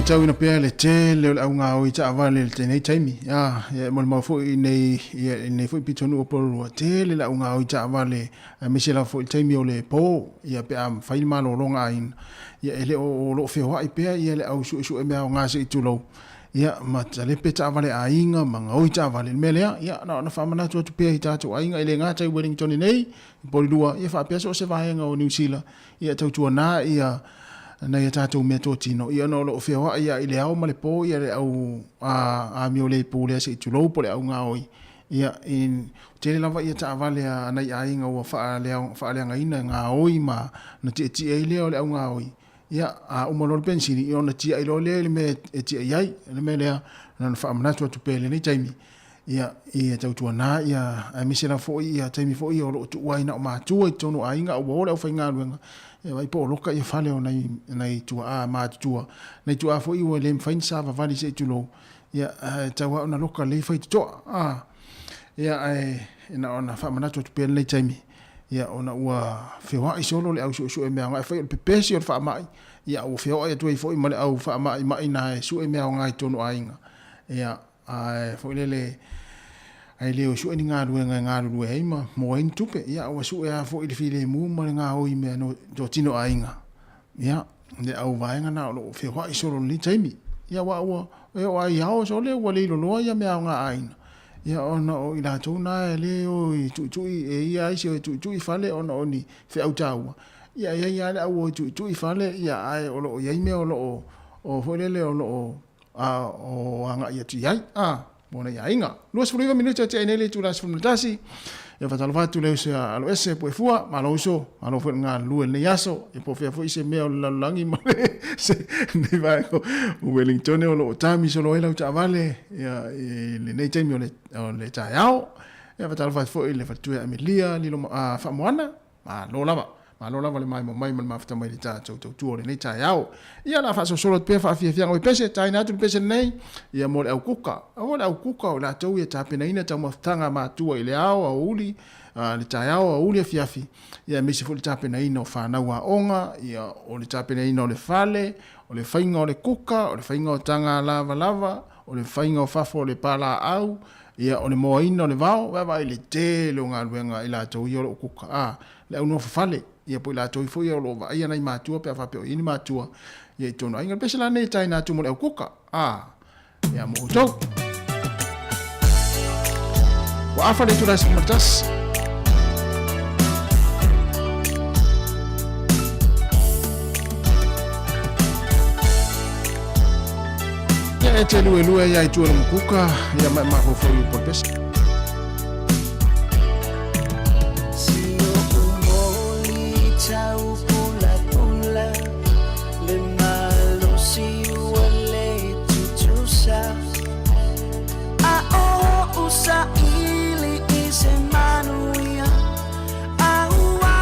Matauina pea le tele o le au gaoi taavale i lenei taimi. Ia, e molimau foi i nei, ia, i lenei foi pitonuu o Porirua, tele le au gaoi taavale, aemaise lava foi i le taimi o le po, ia, pe a fai le malologa a aiga, ia, e le o, o lo o feoai pea ia le au suesue mea aoga se i tulou, ia, ma talepe taavale a aiga ma gaoi taavale. O le mea lea, ia, na ona faamanatu atu pea i tatou aiga, e le gata i Wellington nei, i Porirua, ia faapea so o se vaega o Niu Sila, Ia tautuana ia nai a tatou meatotino, ia ona o lo o feoai lava i le ao ma le po ia le au amio le pu lea se i tulou po o le au gaoi. Ia, i tele lava ia taavale a nai aiga ua faaleagaina e gaoi ma ona tietie ai lea o le au gaoi. Ia, a uma loa le penisini, ia ona tiai loa lea i le mea e tiai ai. O le mea lea, na ona faamanatu atu pea i lenei taimi, Ia, ia tautuana, ia, aemaise lava foi ia taimi foi ia o lo o tuua ai na o matua i totonu o aiga a ua o le aufaigaluega, ia vaai po o loka ia fale o nai, nai tuaa matutua, nai tuaa foi ua le mafai ona savavali se i tulou, ia, ae tau lava ona loka lelei faitotoa, a. Ia, ae na ona faamanatu atu pea lenei taimi, ia, ona ua feoai solo le au suesue mea aoga, e fai o le pepesi o le faamai, ia, ua feoai atu ai foi ma le au faamaimai na e sue mea aoga i totonu o aiga, ia. Ae foi lele, ai le o sue ni galuega e galulue ai ma maua ai ni tupe, ia ua sue lava foi le filemu ma le gaoi i mea no totino aiga. Ia, le au vaega na o lo o feoai solo i lenei taimi. Ia aua ua e oo lava i ao sole ua le iloloa ia mea aoga a aiga. Ia ona o i latou na e le o i tuitui e ia ai se o e tuitui fale ona o ni feau taua. Ia e i ai lava le au o e tuitui fale, ia ae o lo o i ai mea o lo o o foi lele o lo o a o agai atu i ai, a, mo nai aiga. 29 minute o tea nei le itula 11. Ia faatalofa atu le uso ia Aloese Puefua, malo uso, malo foi le galulue i lenei aso. Ia po o fea foi se mea o le lalolagi ma le se lenei vaega o Wellington o lo o tami solo ai lau taavale ia i lenei taimi o le o le taeao. Ia faatalofa atu foi i le faletua ia Amelia Lilo Faamoana, Malo lava. Malo lava le maimoa mai ma le mafuta mai i le tatou tautua o lenei taeao. Ia, o le a faasolosolo atu pea faafiafiaga o pese, taina atu le pese lenei, ia mo le au kuka. O le au kuka o i latou ia tapenaina taumafataga a matua i le ao, aoauli, le taeao, aoauli, afiafi, ia aemaise foi le tapenaina o fanau aoga, ia o le tapenaina o le fale, o le faiga o le kuka, o le faiga o taga lavalava, o le faiga o fafo o le palaau, Ia, o le moaina o le vao, vaavaai i le tele o galuega i latou ia o lo o kuka, a, le au nofo fale, ia po o i latou ifo ia o lo o vaaia nai matua pe a faapea o i ai ni matua, ia i totonu o aiga. O le pese la lenei e taina atu mo le au kuka, a, ia mo outou. Ua afa le itula e 11. Ia e te luelue ia i tua le mukuka, ia mai mafaufau i upu o le pese. Si oʻu moli tau pulapula le malosi ua le tutusa A oʻu saili i se manuia A ua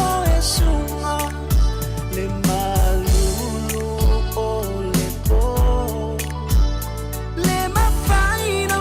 oe suga le malulu o le po Le mafai na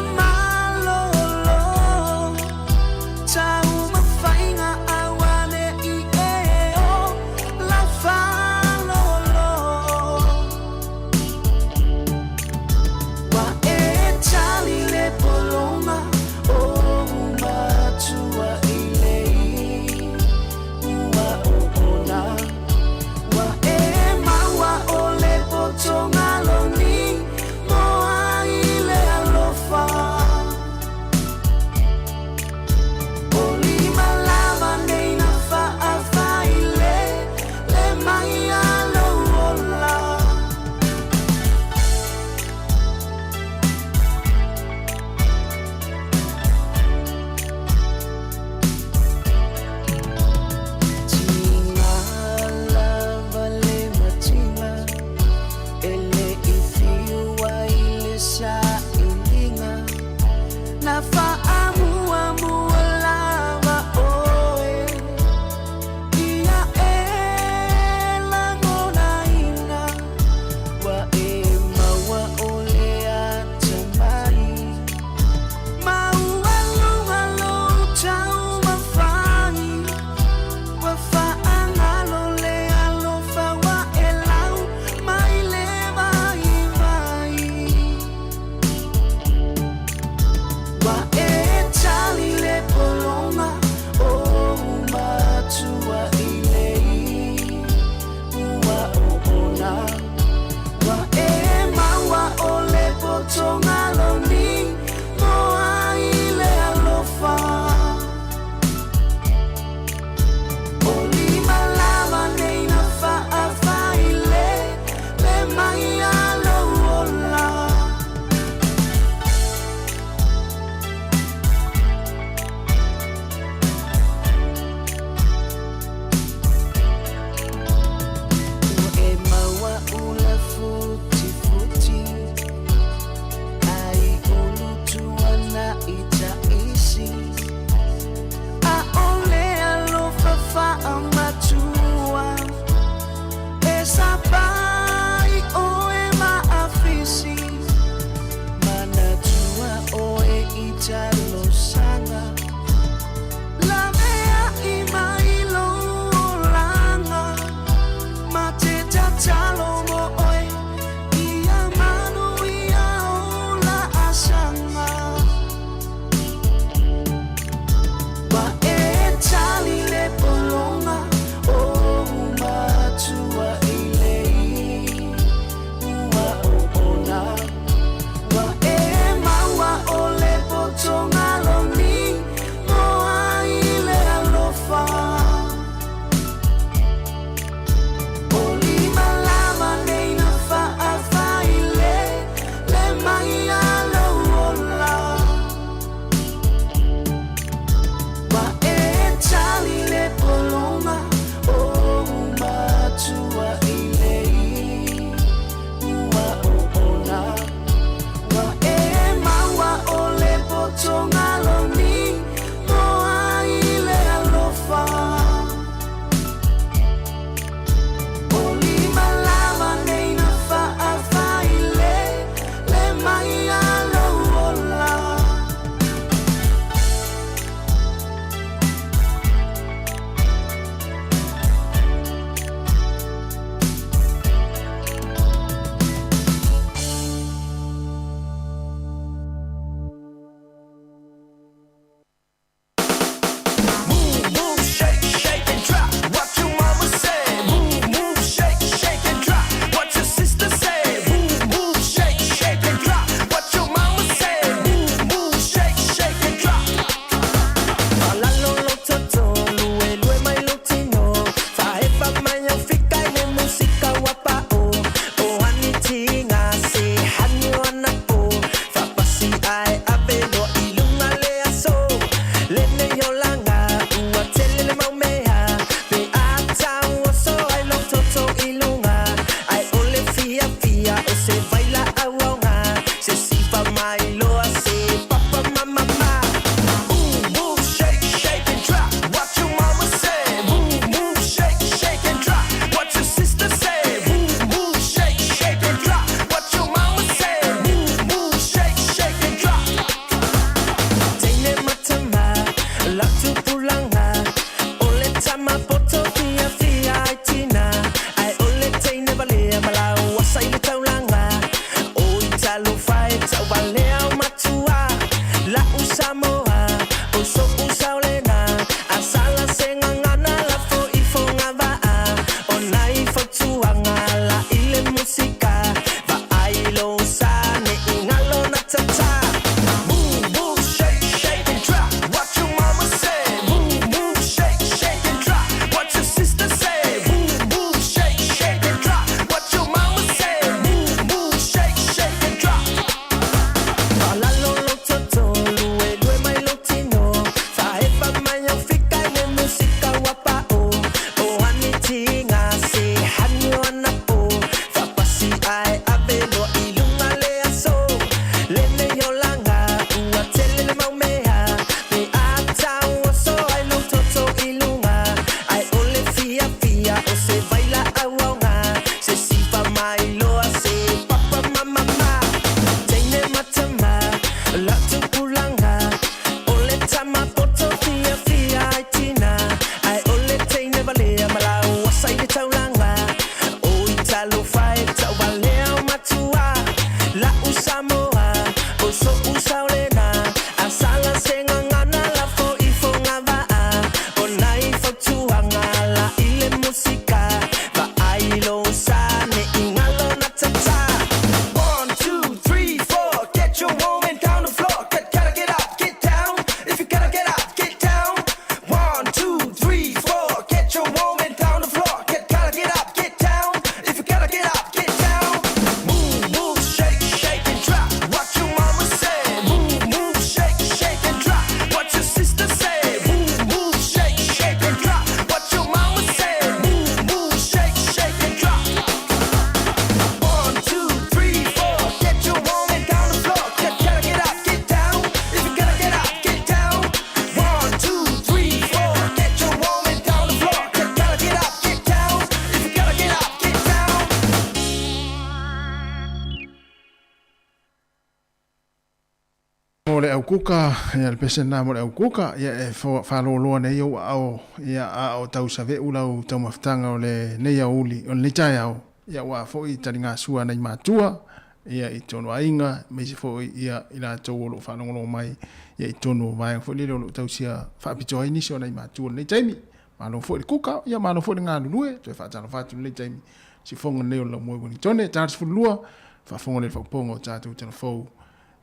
Mo le au kuka, ia le pese lena mo le au kuka, ia e faaloloa nei ou aao, ia a o tausave'u lau taumafataga o lenei aoauli, o lenei taeao, ia aua foi taligasua a nai matua, ia i totonu o aiga, aemaise foi ia i latou o lo o faalogologo mai, ia i totonu o vaega foi lele o lo o tausia faapitoa ai nisi o nai matua i lenei taimi. Malo foi le kuka, ia malo foi le galulue, toe faatalofa atu i lenei taimi, sifofoga lenei o le Laumua i Ueligitone, ta 12, faafofoga lea i le faaopoopoga o tatou talafou.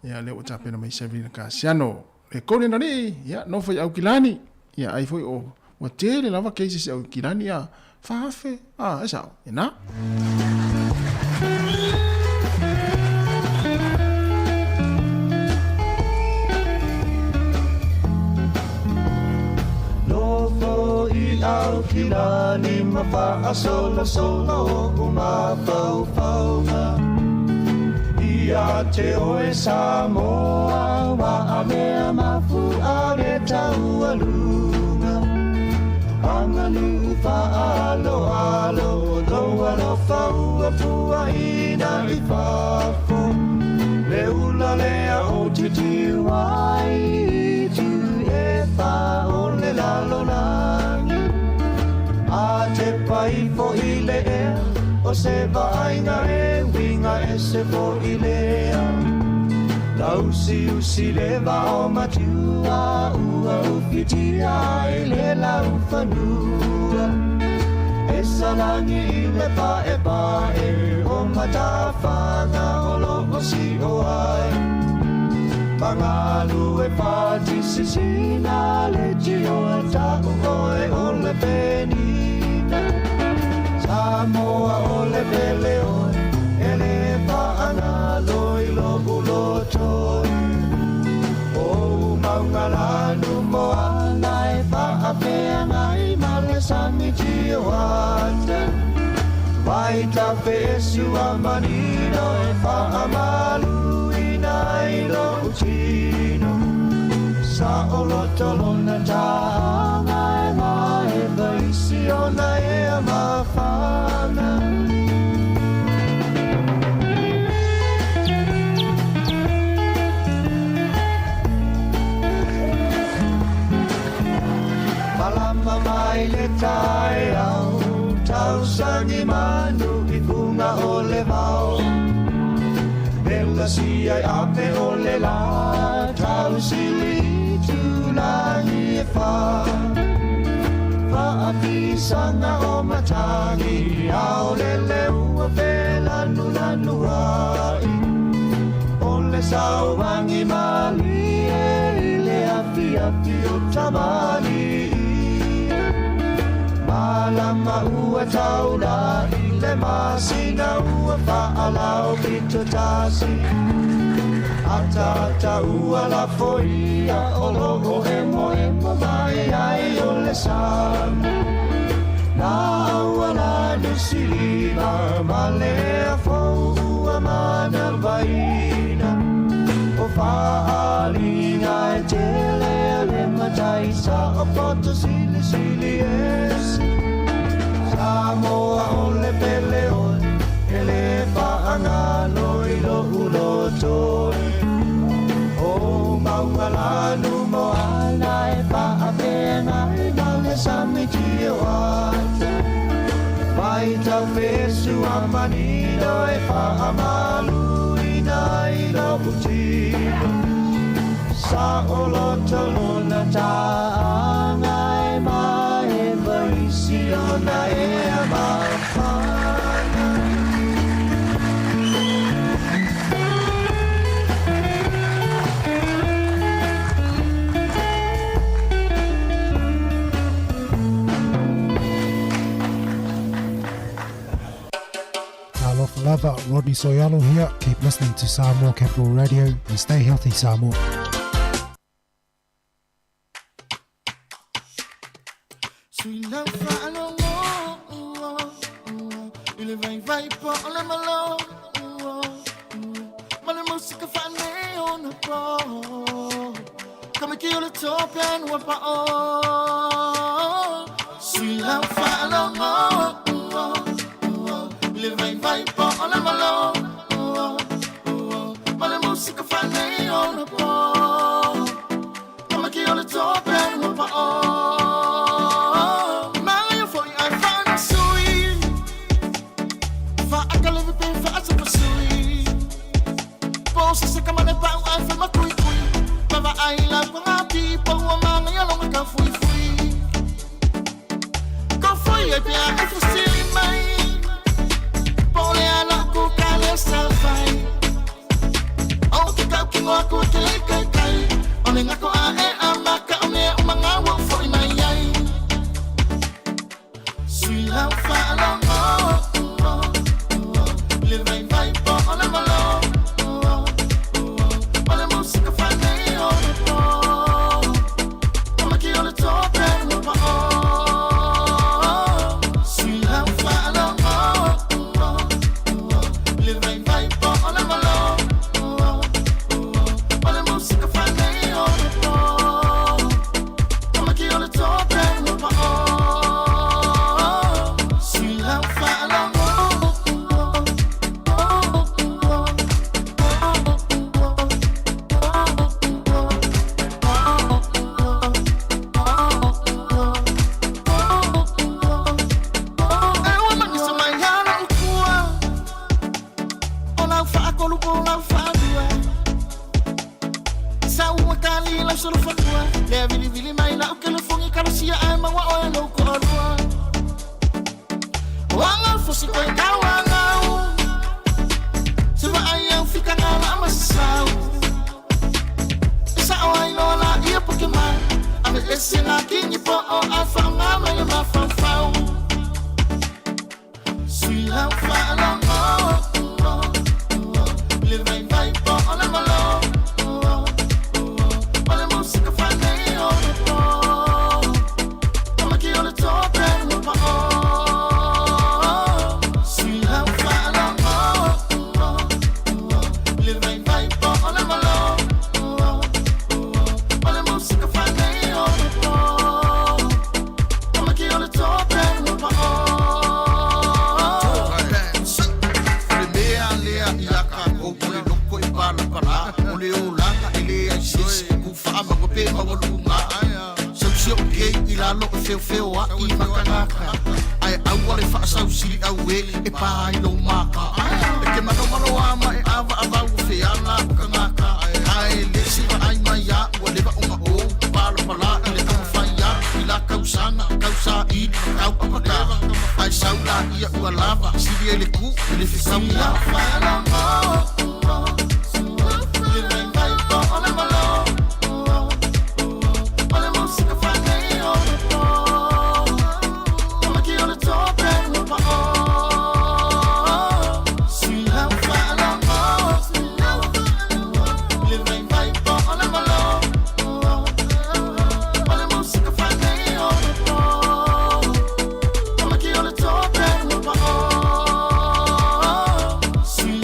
Ia lea ua tapena mai Sabrina Kasiano. Le Golden Alii, ia nofo i Aukilani. Ia ai foi o ua tele lava cases i Aukilani ia 4,000, ah e sao, e na. Nofo i Aukilani ma faasolosolo o mafaufauga. Ia te oe Samoa wa amea mafu a le taualuga. Aganuu faaaloalo lou alofa ua puaʻina i fafo. Le ula lea o titiu ai itu e fā o le lalolagi. A tepa ifo i le ea o se vaaiga e uiga ese foʻi lea. Lausiusi le vao matua ua ufitia ai le laufanua. E salagi i le paepae o matafaga o loo sio ai. Magalu e fatisisina le tio ta'u oe o le penina. Samoa o le pele oe e le faagalo i lo'u loto. O maugalanu moana e faafeagai ma le sami tioata. Vai tafesu a manino e faamaluina i lo'u tino. Sa o loto lona ta'aga e mae vaisi ona ea mafana. Malama mai le taeao, tausagi manu i fuga o le vao. Vela sia i ape o le la, tausili i tulagi e fā. Faafisaga o matagi, ao le leua felanulanu ai. O le sauagi malie i le afiafi o tamalii. Malama ua taula'i le masina ua faalao pito tasi. Ataata ua lafoia o loo emoemo mai ai o le sami. Na auala nusilima ma le afou ua manavaina. O faaliga e tele a le matai sa o poto silisili ese. Samoa o le pele oe e le faagalo i lo'u loto. O maugalanu moana e faafeagai ma le sami tioata. Mai tafesu a manino e faamaluina i lo'u tino. Sa o loto lona ta'aga e mae vaisi ona ea mafana. Talofa lava, Rodney So'oialo here. Keep listening to Samoa Capital Radio and stay healthy, Samoa. Sui lau faalogo i le vaivai po o le malo ma le musika faaneionapo Kamiki o le tope ua pao. Sui lau faalogo i le vaivai po o le malo ma le musika faaneionapo. se se ka male pau ai fai makui kui. Baba ai la ko ngati po ua manga ya longa ka fui fui. Ko fui ai pia e fusili mai. Po le ala ku ka le sa fai. O te kau ki ngoa ku te le kai kai. O le ngako a e a maka o mea o manga wa fo i mai ai. Sui lau wha alongo. Le vai vai po o le malo. O le musika wha nei o le po. O maki o le tō te mo pa o. Sui lau wha alongo. Le vai vai po o le malo. O le musika wha nei o le po. O maki o le tō te mo pa o. Sui lau wha alongo. E ua manisa mai ana ukua. O lau whaakolu po lau whaalua. Sa ua kali lau solo whanua. Lea vili vili mai lau kelefongi kalosia ai maua oe lau ko olua. Wanga fosi koe kau angau. Se wa ai au fika ngā la masau. Sa o ai loa la ia poke mai. Ave ese ngā kingi po o ai whaonga mai le mawhawhau. Sui lau whaalongo. Le vai vai po o le malo. O le musika wha nei o le po. O maki o le tō te mo pa o. Sui lau whaalongo. Le vai vai po o le malo. O le musika wha nei o le po. O maki o le tō te mo pa o. O le mea lea ia kākou o le loko e palapala o le olaga e lē ai se isi e kufaamaga pe maualuga sausi o kei i lalo e feofeoaʻi makagaka ae aua le faasausili auē e pā ai lou maka e ke manomanoā ma e avaavau o feala o kagaka ae lē se vaai mai a ua leva ona ou palapala i le taumafai atu i la kausaga kausaili ma kauapaka ae sau laia ua lava sili ai le ku i le fekauga. Le vai vai po o le malo. O le musika wha nei o le po. O maki o le tō te mo pa o. Sui lau wha alongo. Le vai vai po o le malo. O le musika wha nei o le po. O maki o le tō te mo pa o. Sui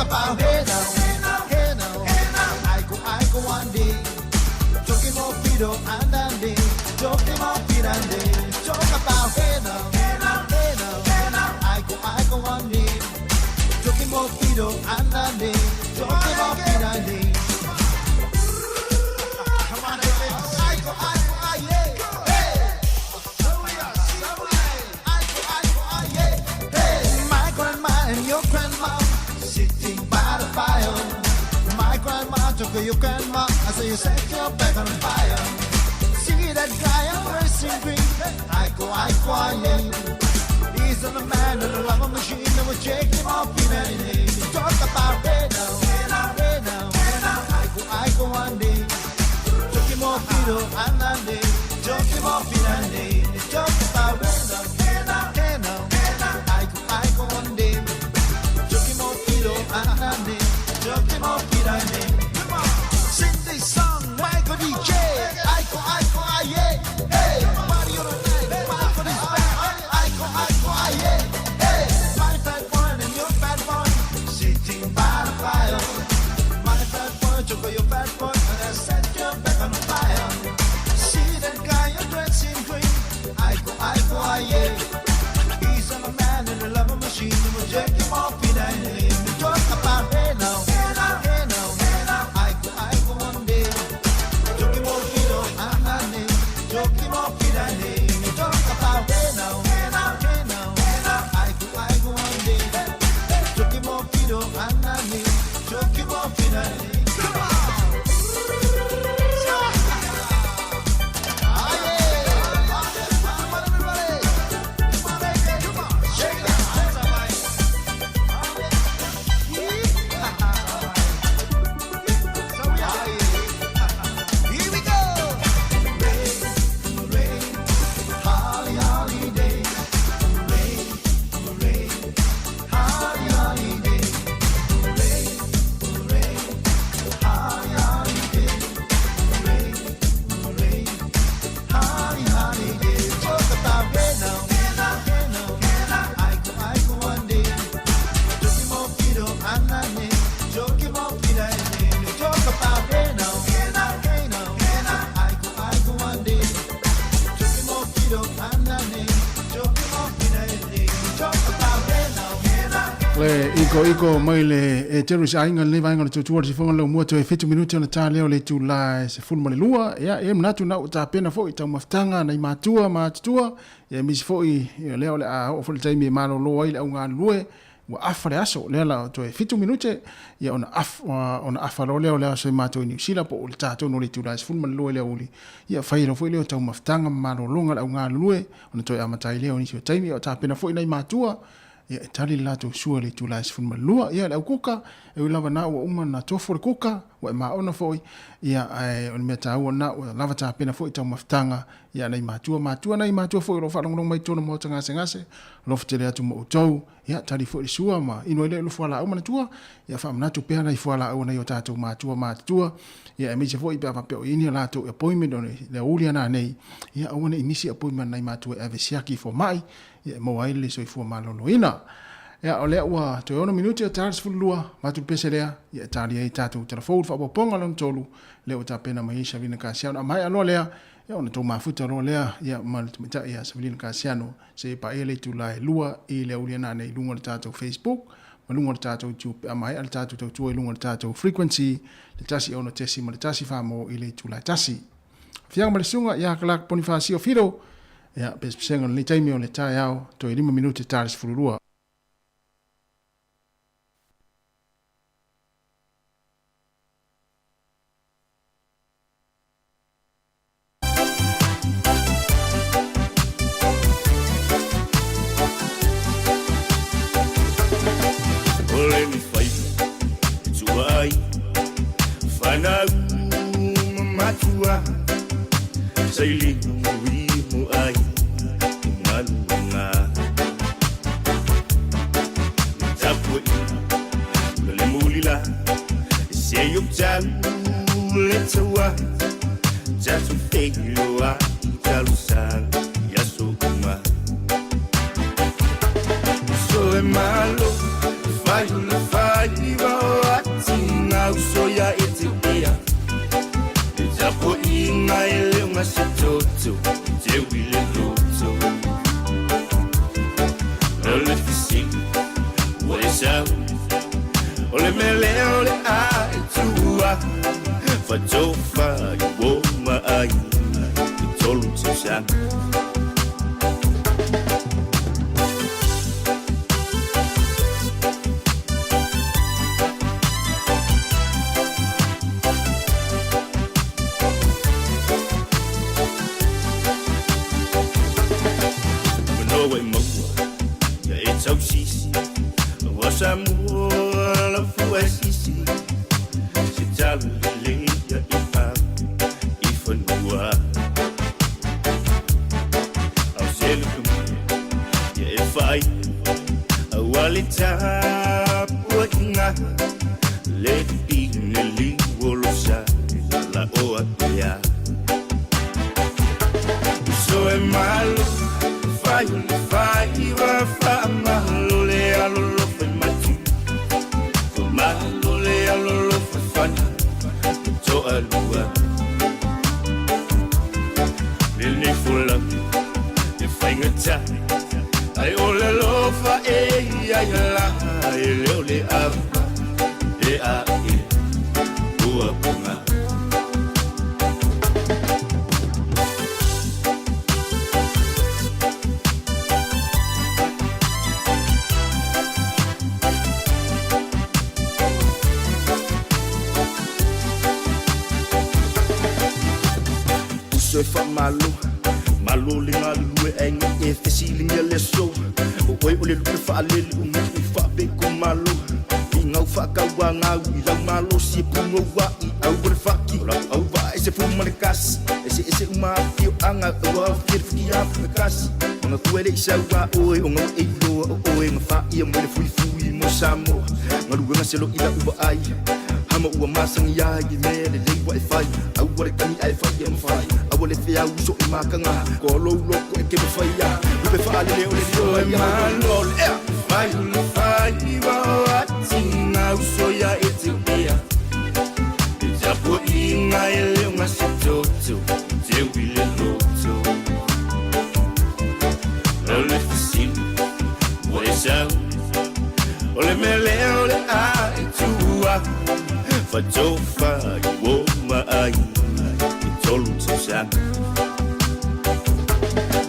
about hey now, hey now, I go, I go one day. Talking more Fido and Andy, talking more Fido and day. Talk about hey now, hey now, I go one day. Talking more Fido and Andy, talking more Fido and day. Come on, baby. I go, I go, I yeah. Hey. I go, I go, I yeah. Hey. My grandma and your grandma sitting by the fire. My grandma took your grandma, I say you set your back on fire. See that guy I'm racing green. I go, I go, I yeah. He's on the man in the love machine that will take him off in any day. Talk about hey now, hey now, I go one day. Took him off Fido and Andy. Took him off in Andy. Talk about hey now, hey now, I go one day. Took him off Fido and Andy. Took him off in Andy. Come on, sing this song, Michael DJ. I go, I go, I yeah. Hey, party on the night, Michael is back. I go, I go, I yeah. Hey, my fat one and your fat one, sitting by the fire. My fat boy took your fat boy and I set your back on fire. See that guy you're dressing green. I go, I go, I yeah. He's on a man in a love machine and we'll take him off in a name. We talk about hey now, hey now, I go one day. Took him off in a name. Took him off in a name. We talk about hey now, hey now, I go one day. Took him off in a name. Took him off in a name. Come on. Here we go. Rain, rain, holly, holiday. Rain, rain, holly, holiday. Rain, rain, holly, holiday. Rain, rain, holly, holiday. Talk about rain now, hey now, I go one day. Took him off Fido and Andy. Took him off Fido and Andy. Talk about hey now, hey now, I go one day. Took him off Fido and Andy. Took him off Fido and Andy. Talk about hey now, hey now. Le iko iko mai le e teru se ainga le vaenga le tutua le sifonga le mua toe 7 minute ona tā leo le itula e 12. Ia e manatu na o tapena foi tau mafutanga nai matua matutua ia misi foi ia lea o le a oo foi le taimi e malolo ai le au galulue ua afa le aso lea la toe 7 minute ia ona afa loa lea o le aso i matou i Niu Sila po o le tatou no le itula e 12 le aoauli ia fai loa foi lea o tau mafutaga ma malologa le au galulue ona toe amata ai lea o nisi o taimi o tapena foi nai matua ia e tali le latou sua i le itula e 12. Ia le au kuka e ui lava na ua uma na tofo le kuka ua e maona foi ia ae o le mea taua na ua lava tapena foi tau mafutaga ia nai matua matua nai matua foi o loo faalogologo mai totonu maota gasegase alofa tele atu ma outou ia tali foi le sua ma inu ai lea i le fualaau manatua ia faamanatu pea nai fualaau nai o tatou matua matutua ia aemaise foi pe a faapea o i ai ni a latou appointment o le aoauli ana nei ia aua nei misi appointment nai matua e ave siaki i fomai ia e maua ai le soifua maloloina. Ia o lea ua toe 6 minute o ta le 12 vatu le pese lea ia e tali ai tatou talafou le faaopoopoga lona tolu lea ua tapena mai ai Savelina Kasiano. A maea loa lea ia ona tou mafuta loa lea ia ma le tamaitai ia Savelina Kasiano se e paia le itula e 2 i le aoauli ana nei i luga o le tatou Facebook ma luga o le tatou YouTube pe a maea le tatou tautua i luga o le tatou frequency le 1 6 ma le 1 4 mo i le itula e 1. Fiaga ma le susuga ia Clark Ponifasio Fido ia pesepesega o lenei taimi o le taeao toe 5 minute ta le 12. O le ni faiva e tua ai fanau ma matua sailiga mo i mo ai i galuega tapuaiga ma le mulila e se o tau le taua tatou feiloai i talosaga i aso uma so e malo fai o le faiva O le mea lea o le a e tuua Fatofa i uo ma aiga i tolu tausaga. Manoa e maua ia e tausisi Ua Samoa lau fua e sisi Se tala lelei ia e ave i fanua Au se lupe mai ia e fai Aua le tapuaiga Le pine liu o lo sa la oa ia Uso e malo fai o le faiva Faamalo le alolofa i matu Faamalo le alolofa i fana Ma toalua Lenei folauga e faigata Ai o le alofa e ia ia la E le o le ava e a e ua poga. Uso e faamalo, malo le galulue aiga e fesiligia le aso. O oe o le lupe faalele o nuu faapeko malo. I gau faakaua gau i lau malosi e pugou ai au o le faki. O lau auvaa e se fu ma le kasi, eseese uma afioaga ua aofia le fuki afakasi. Magatua e le i sau a oe o gau e iloa o oe gafaia mai le fuifui mo Samoa. Galuega se lo'i lau vaai Hama ua masani ai i mea lelei ua e fai Aua le tagi ae fai e mafai Aua le feau so i makaga Koa lou loko e ke mafai a Lupe faalele o le lio ai Malo le ea Fai o le faiva o atinga uso ia e te ea E tapuaiga e le o gase toto Te ui le loto O le fesili ua e sau O le mea lea o le a e tuua Fatofa i uo ma aiga i tolu tausaga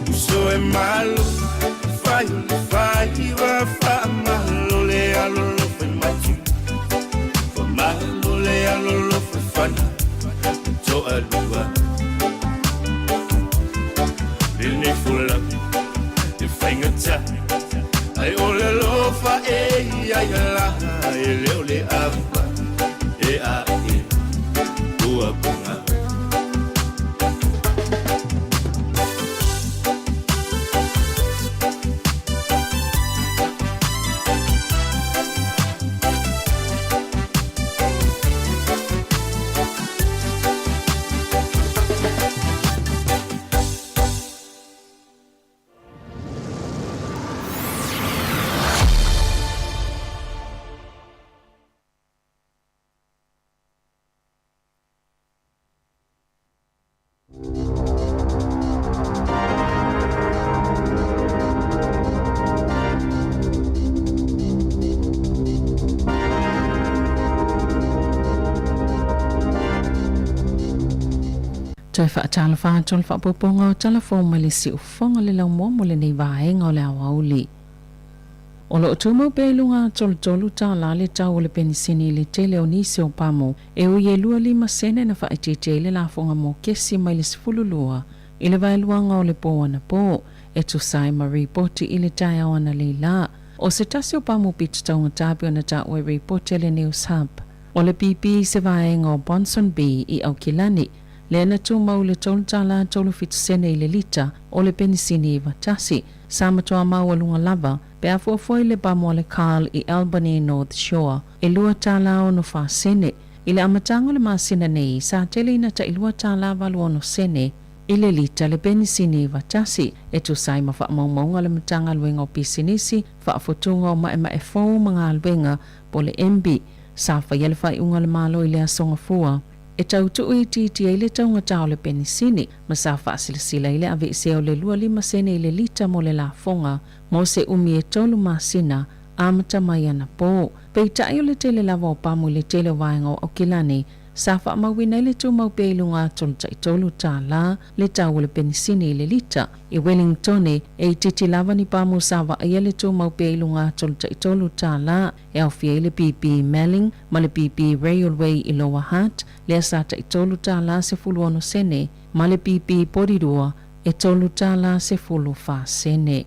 Uso e malo fai o le faiva Faamalo le alolofa i matu Faamalo le alolofa i fana Ma toalua Lenei folauga e faigata Ai o le alofa e ia ia la E le o le ava e a e ua poga. Toe faatalofa atu le faaopoopoga o tala fou mai le siufofoga le laumua mo lenei vaega o le aoauli. O lo o tumau pea i luga atu o le $3 le tau o le penisini i le tele o nisi o pamo e ui e 25 sene na faaitiitia ai le lafoga mo kesi mai le 12 i le vaeluaga o le pō anapō, e tusa ai ma ripoti i le taeao analeila. O se tasi o pamo pito taugata pei ona taua i ripoti a le Newshub. O le BP i se vaega o Ponsonby i Aukilani, lea na tumau i le $3.37 sene i le lita o le penisini 91, sa matua maualuga lava pe a fuafua i le pamo a le Carl i Albany North Shore e $2.64 sene. I le amataga o le masina nei, sa tele ina tai $2.86 sene i le lita le penisini 91, e tusa ai ma faamaumauga a le Matagaluega o Pisinisi, Faafotuga o Maemae Fou ma Galuega, po o le MB. Sa faia le faaiuga a le Malo i le Aso Gafua e tau tuuitiitia ai le taugata o le penisini, ma sa faasilasila ai le aveesea o le 25 sene i le lita mo le lafoga mo se umi e tolu masina. amata mai anapō. Peitai o le tele lava o pamu i le tele o vaega o Aukilani sa faamauina ai le tumau pea i luga atu o le tai $3 le tau o le penisini i le lita. I Wellingtone, e itiiti lava ni pamu sa vaaia le tumau pea i luga atu o le tai $3, e aofia ai le BP Melling ma le BP Railway i Lower Hutt, lea sa tai $3.16, ma le BP Porirua e $3.14.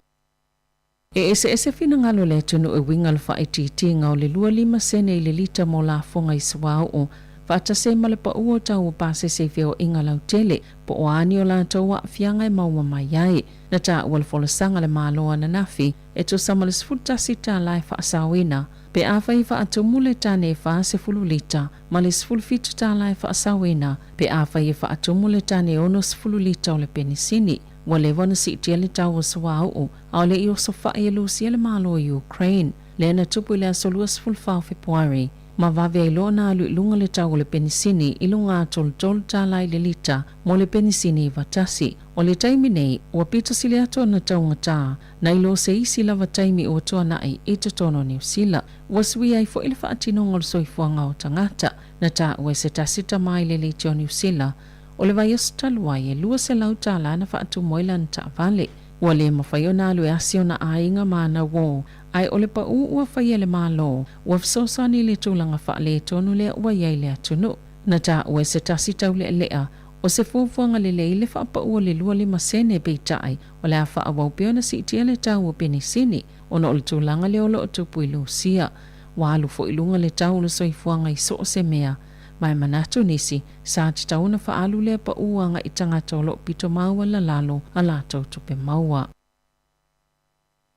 E eseese finagalo o le atunuu e uiga i le faaitiitiga o le 25 sene i le lita mo lafoga i suauu, faatasi ai ma le pau o tau o pasese i feoaiga lautele, po o a ni o latou aafiaga e maua mai ai. Na taua le folasaga a le Malo ananafi, e tusa ma le $11 e faasaoina pe afai e faatumu le tane e 40 lita, ma le $17 e faasaoina pe afai e faatumu le tane e 60 lita o le penisini. Ua leva ona siitia le tau o suauu, a o le i osofai e Lusia le Malo o Ukraine, lea na tupu i le aso 24 o Fepuari, ma vave ai loa ona alu i luga le tau o le penisini i luga atu o le $3 i le lita mo le penisini 91. O le taimi nei, ua pito sili atu ona taugata nai lo se isi lava taimi ua tuanai i totonu o Niu Sila. Ua suia ai foi le faatinoga o le soifuaga o tagata. Na taua e se tasi tama i le leitio o Niu Sila, O le vaiaso talu ai, e $200 na faatumu ai lana taavale. Ua le mafai ona alu e asi ona aiga ma ana uō, ae o le paʻū ua faia e le Malo, ua fesoasoani i le tulaga faaletonu lea ua i ai le atunuu. Na taua e se tasi taulealea, o se fuafuaga lelei le faapaʻu o le 25 sene peitai, o le a faaauau pea ona siitia le tau o penisini, ona o le tulaga lea o lo o tupu i Lusia. Ua alu foi i luga le tau o le soifuaga i so o se mea, ma e manatu nisi, Sa tatau ona faaalu lea paʻū agai tagata o lo o pito maualalalo a latou tupe maua.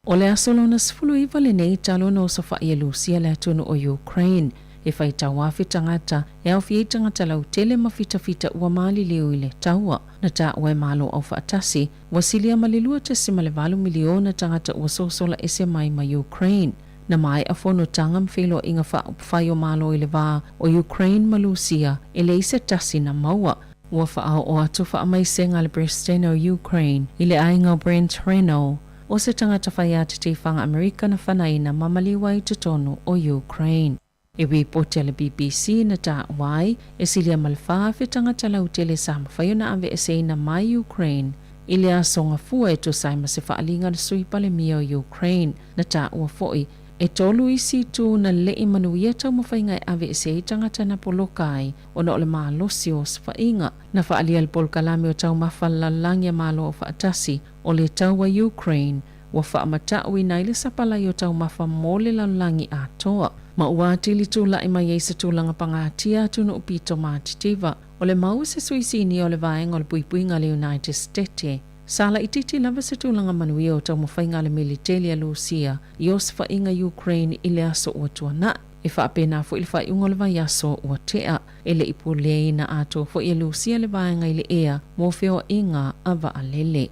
O le aso lona 19 lenei talu ona osofai e Lusia le atunuu o Ukraine. E faitau afe tagata, e aofia ai tagata lautele ma fitafita ua maliliu i le taua. Na taua e Malo Aufaatasi, ua silia ma le 2.8 miliona tagata ua sosola ese mai ma Ukraine. Na maea fonotaga ma feiloaiga faaupufai o Malo i le va o Ukraine ma Lusia, e leai se tasi na maua. Ua faaoo atu faamaisega a le Peresetene o Ukraine i le aiga o Brent Renaud, o se tagata faiata teifaga Amerika na fanaina ma maliu ai i totonu o Ukraine. E ripoti a le BBC na taua ai, e silia ma le 4,000 tagata lautele sa mafai ona aveeseina mai Ukraine i le aso Gafua e tusa ai ma se faaaliga a le Sui Palemia o Ukraine. Na taua foi, e tolu isi itu na leʻi manuia taumafaiga e aveese ai tagata na poloka ai ona o le malosi o osofaiga. Na faaalia le polokalame o taumafa a le lalolagi a Malo Aufaatasi o le taua Ukraine ua faamatauina ai le sapalai o taumafa mo le lalolagi atoa, ma ua atili tulai mai ai se tulaga pagatia atunuu pito matitiva. O le mau a se sui sinia o le Vaega o le Puipuiga a le United Stete, sa laitiiti lava se tulaga manuia o taumafaiga a le militeli a Lusia i osofaiga Ukraine i le aso ua tuanai. E faapena foi le faaiuga o le vaiaso ua tea, e le i puleaina atoa foi e Lusia le vaega i le ea mo feoaiga a vaalele.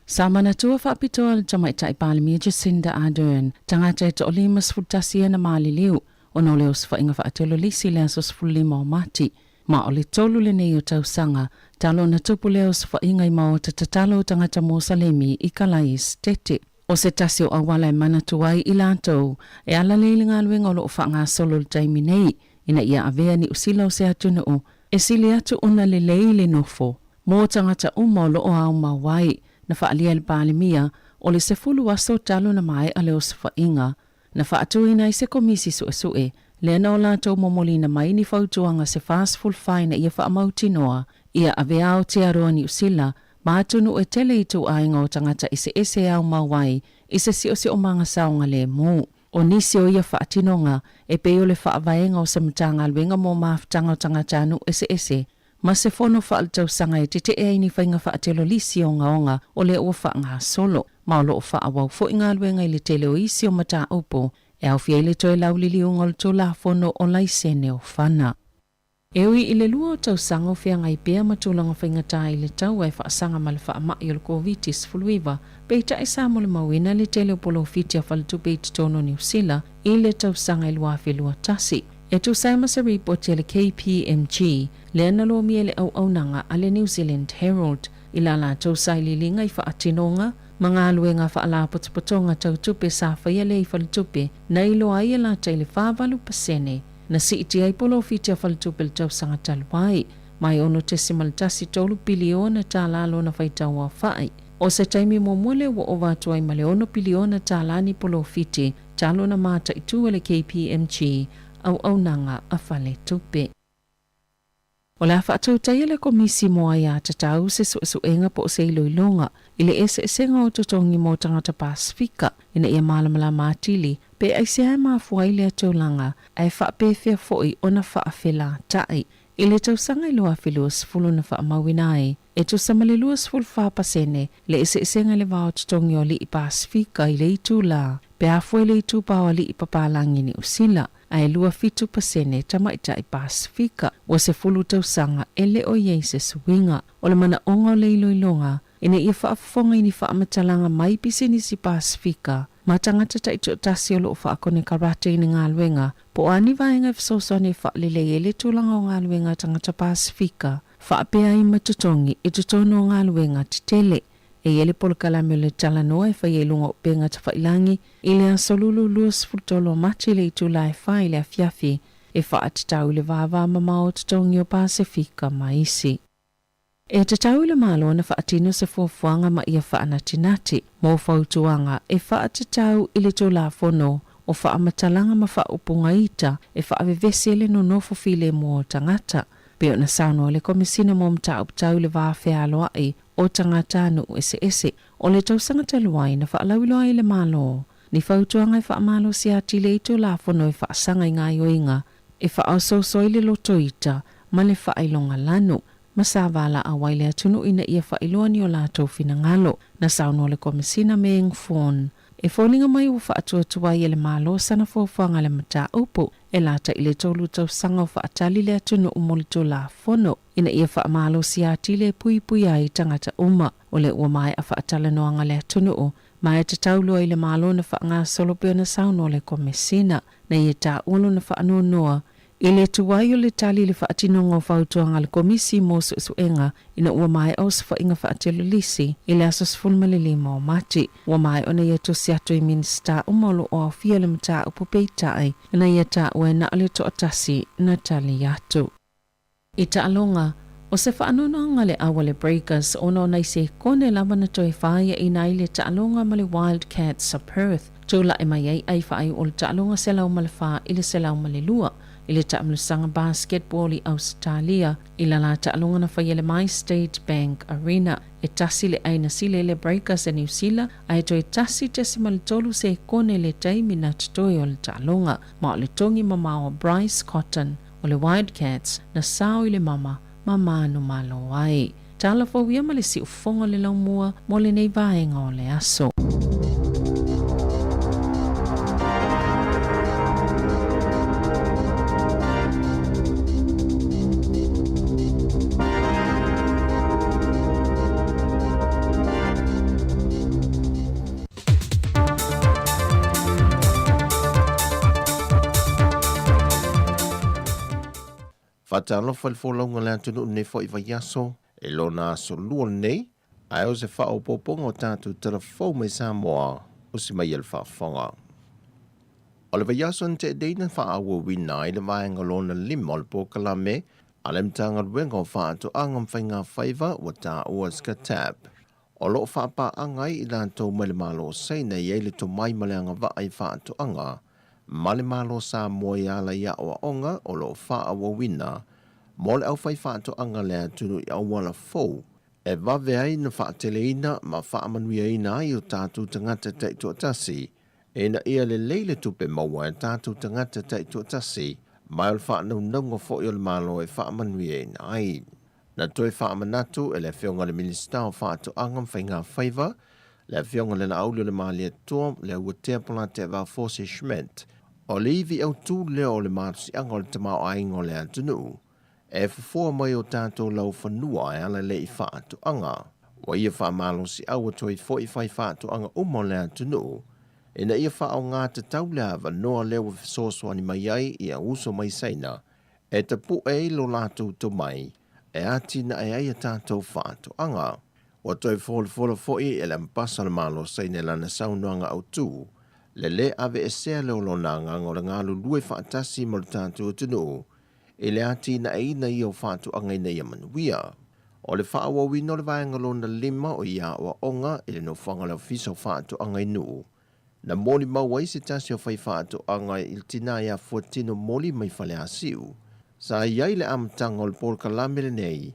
Sa manatua faapitoa le Tamaitai Palemia Jacinda Ardern, tagata e toa-51 ia na maliliu ona o le osofaiga faatelolisi i le aso 15 o Mati, ma o le tolu lenei o tausaga talu ona tupu lea osofaiga i maota tatalo o tagata Mosalemi i Kalai Esetete. O se tasi o auala e manatu ai i latou e alalei i le galuega o lo o faagasolo i le taimi nei ina ia avea Niu Sila o se atunuu e sili atu ona lelei le nofo mo tagata uma o lo o aumau ai. Na faaalia e le Palemia, o le 10 aso talu ona maea le osofaiga, na faatuina ai se komisi suesue, lea na o latou momoliina mai ni fautuaga se 44 ina ia faamautinoa ia avea Aotearoa Niu Sila ma atunuu e tele ituaiga o tagata eseese e aumau ai i se siosiomaga saogalemu. O nisi o ia faatinoga e pei o le faavaega o se Matagaluega mo Mafutaga o Tagatanuu Eseese ma se fono faaletausaga e tetee ai ni faiga faatelolisi ogaoga o lea ua faagasolo, ma o lo o faaauau foi galuega i le tele o isi o mataupu e aofia ai le toe lauliliuga o le Tulafono o Laisene o Fana. E ui i le lua o tausaga o feagai pea ma tulaga faigata i le taua e faasaga ma le faamai o le Koviti-19, peitai sa molimauina le tele o polofiti a faletupe i totonu o Niu Sila i le tausaga e 2021. E tusa ai ma se ripoti a le KPMG, lea na lomia e le auaunaga a le New Zealand Herald i la latou sailiiliga i faatinoga ma galuega faalapotopotoga tau tupe sa faia lea i faletupe na iloa ai e lata i le 48%. Na siitia ai polofiti a faletupe i le tausaga talu ai, mai $6.13 piliona tālā lona faitau aofa'i. O se taimi muamua lea ua ova atu ai ma le $6 piliona tālā ni polofiti talu ona mataitū e le KPMG auaunaga a faletupe. O le a faatautaia le Komisi mo Aia Tatau se suesuega po o se iloiloga i le eseesega o totogi mo tagata Pasefika ina ia malamalama atili pe aisea e mafua ai lea tulaga ae faapefea foi ona faafelatai. I le tausaga i 2020 na faamauina ai e tusa ma le 24% le eseesega i le va o totogi o alii Pasefika i le itulā pe a fua i le itupa o alii papalagi Niu Sila, ae 27% tamaitai Pasefika. Ua 10 tausaga e le o i ai se suiga. O le manaoga o le iloiloga ina ia faafofoga i ni faamatalaga mai pisinisi Pasefika ma tagata taitoatasi o lo o faakonekarate i ni galuega po o a ni vaega e fesoasoani e faalelei ai le tulaga o galuega a tagata Pasefika faapea ai ma totogi i totonu o galuega tetele. E i ai le polokalame o le talanoa e faia i luga o upega tafailangi i le aso Lulu 23 o Mati i le itula e 4 i le afiafi e faatatau i le vavamamao o totogi o Pasefika ma isi. E tatau i le Malo ona faatino se fuafuaga ma ia faanatinati mo fautuaga e faatatau i le Tulafono o Faamatalaga ma Faaupuga Ita e faavevesi ai le nonofo filemu o tagata, pei ona saunoa le Komesina mo Mataupu Tau i le Va Fealoai o Tagatanuu Eseese. O le tausaga talu ai na faalauiloa ai e le Malo ni fautuaga e faamalosia atili ai Tulafono e faasaga i gaoioiga e faaosooso ai le loto ita ma le faailoga lanu ma sa valaau ai le atunuu ina ia faailoa ni o latou finagalo. Na saunoa le Komesina Meng Foon, e foliga mai ua faatuatua ai e le Malo sana fuafuaga i le mataupu e lata i le 3 tausaga o faatali le atunuu mo le Tulafono ina ia faamalosia atili e puipui ai tagata uma. O lea ua maea faatalanoaga le atunuu ma e tatau loa i le Malo ona faagasolo pei ona saunoa le Komesina. Na ia taua lona faanoanoa i le tuai o le tali i le faatinoga o fautuaga a le Komisi mo Suesuega ina ua maea osofaiga faatelolisi i le aso 15 o Mati. Ua maea ona ia tusi atu i Minisita uma o lo o aofia le mataupu peitai na ia taua e na o le toatasi na tali atu. I taaloga, o se faanoanoaga le au a le Breakers ona o nai sekone lava na toe faiaina ai le taaloga ma le Wildcats a Perth. Tulai mai ai ai faaiu o le taaloga 104 i le 102 i le taamilosaga basketball i Ausetalia i lala taaloga na faia i le MyState Bank Arena. E tasi le ai na sili ai le Breakers a Niu Sila ae toe 1.3 sekone le taimi na totoe o le taaloga ma o le togi mamao a Bryce Cotton o le Wildcats na sao i le mama ma manumalo ai. Tala fou ia ma le siufofoga o le laumua mo lenei vaega o le aso. Faatalofa i le folauga o le atunuu i lenei foi vaiaso e lona aso lua lenei, ae o se faaopoopoga o tatou tala fou mai Samoa o si mai e le faafofoga. O le vaiaso na tea nei na faaauauina ai le vaega lona lima o le polokalame a le Matagaluega o Faatoaga ma Faigafaiva ua taua SCATAP O lo o faapaaga ai i latou mai le Malo o Saina e i ai le tomai ma le agavaa i faatoaga ma le Malo Samoa i ala i aoaoga o lo o faaauauina mo le aufaifaatoaga le atunuu i auala fou e vave ai na faateleina ma faamanuiaina ai o tatou tagata taitoatasi ina ia lelei le tupe maua e tatou tagata taitoatasi ma o le faanaunauga foi o le Malo e faamanuiaina ai. Na toe faamanatu e le Afioga i le Minisita o Faatoaga ma Faiga Faiva, le Afioga i le Laauli o le Malietoa, Leuatea Polataivao Fosi Schmidt, o le ivi autu lea o le malosiaga o le tamaoaiga o le atunuu, e fofoa mai o tatou laufanua e ala lea i faatoaga. Ua ia faamalosiau ua toe foi fai faatoaga uma o le atunuu, ina ia faaaoga tatau le avanoa lea ua fesoasoani mai ai ia uso mai Saina e tapue ai lo latou tomai e atinae ai a tatou faatoaga. Ua toe folafola foi e le Ambasa o le Malo o Saina i lana saunoaga autu, le lē aveesea lea o lona agaga o le galulue faatasi ma lo tatou atunuu i le atinaeina ia o faatoaga ina ia manuia. O le faaauauina o le vaega lona lima o ia aoaoga i le nofoaga o le Ofisa o Faatoaga i Nuu, na molimau ai se tasi o faifaatoaga i le tina ia Fuatino Moli mai Faleasiu. Sa i ai le amataga o le polokalame lenei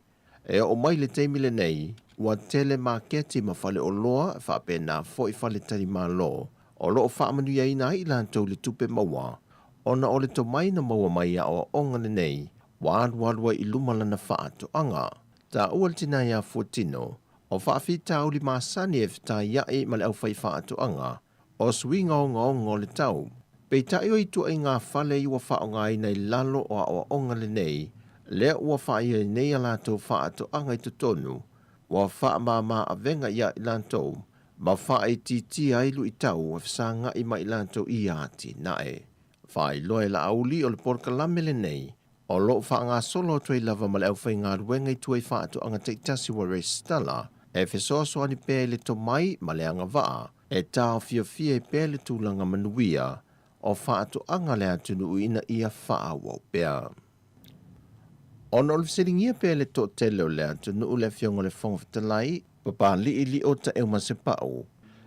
E oo mai le taimi lenei, ua tele maketi ma faleoloa faapena foi faletalimalo o lo o faamanuiaina ai i latou le tupe maua ona o le tomai na maua mai i aoaoga lenei ua alualu ai i luma lana faatoaga. Taua le tina ia Fuatino, o faafitauli masani e fetaia'i ma le aufaifaatoaga o suiga ogaoga o le tau. Peitai o ituaiga fale i ua faaaogaina i lalo o aoaoga lenei, lea ua faia ai nei a latou faatoaga i totonu, ua faamama avega ia i latou ma faaitiitia ai luitau e fesagai ma i latou i ia atinae. Faailoa e Laauli o le polokalame lenei o lo o faagasolo atu ai lava ma le aufaigaluega i tua i faatoaga taitasi ua resitala e fesoasoani pea i le tomai ma le agavaa e taofiofia ai pea le tulaga manuia o faatoaga a le atunuu ina ia faaauau pea. Ona o le fesiligia pea e le toatele o le atunuu le Afioga i le Fofoga Fetalai, Papalii Lio Taeuma-Sepau,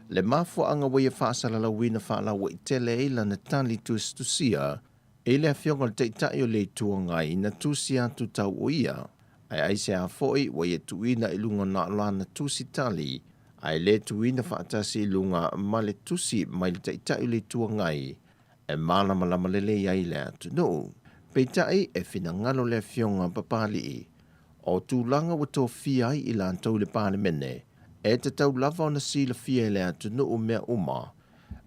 le mafuaaga ua ia faasalalauina faalauaitele ai lana tali tusitusia I le Afioga i le Taitai o le Itu Agai na tusi atu tau o ia, ae aisea foi ua ia tuuina i luga na o lana tusi tali, ae le tuuina faatasi i luga ma le tusi mai le Taitai o le Itu Agai e malamalama lelei ai le atunuu. Peitai, e finagalo le Afioga a Papalii, o tulaga ua tofia ai i latou i le Palemene, e tatau lava ona silafia e le atunuu mea uma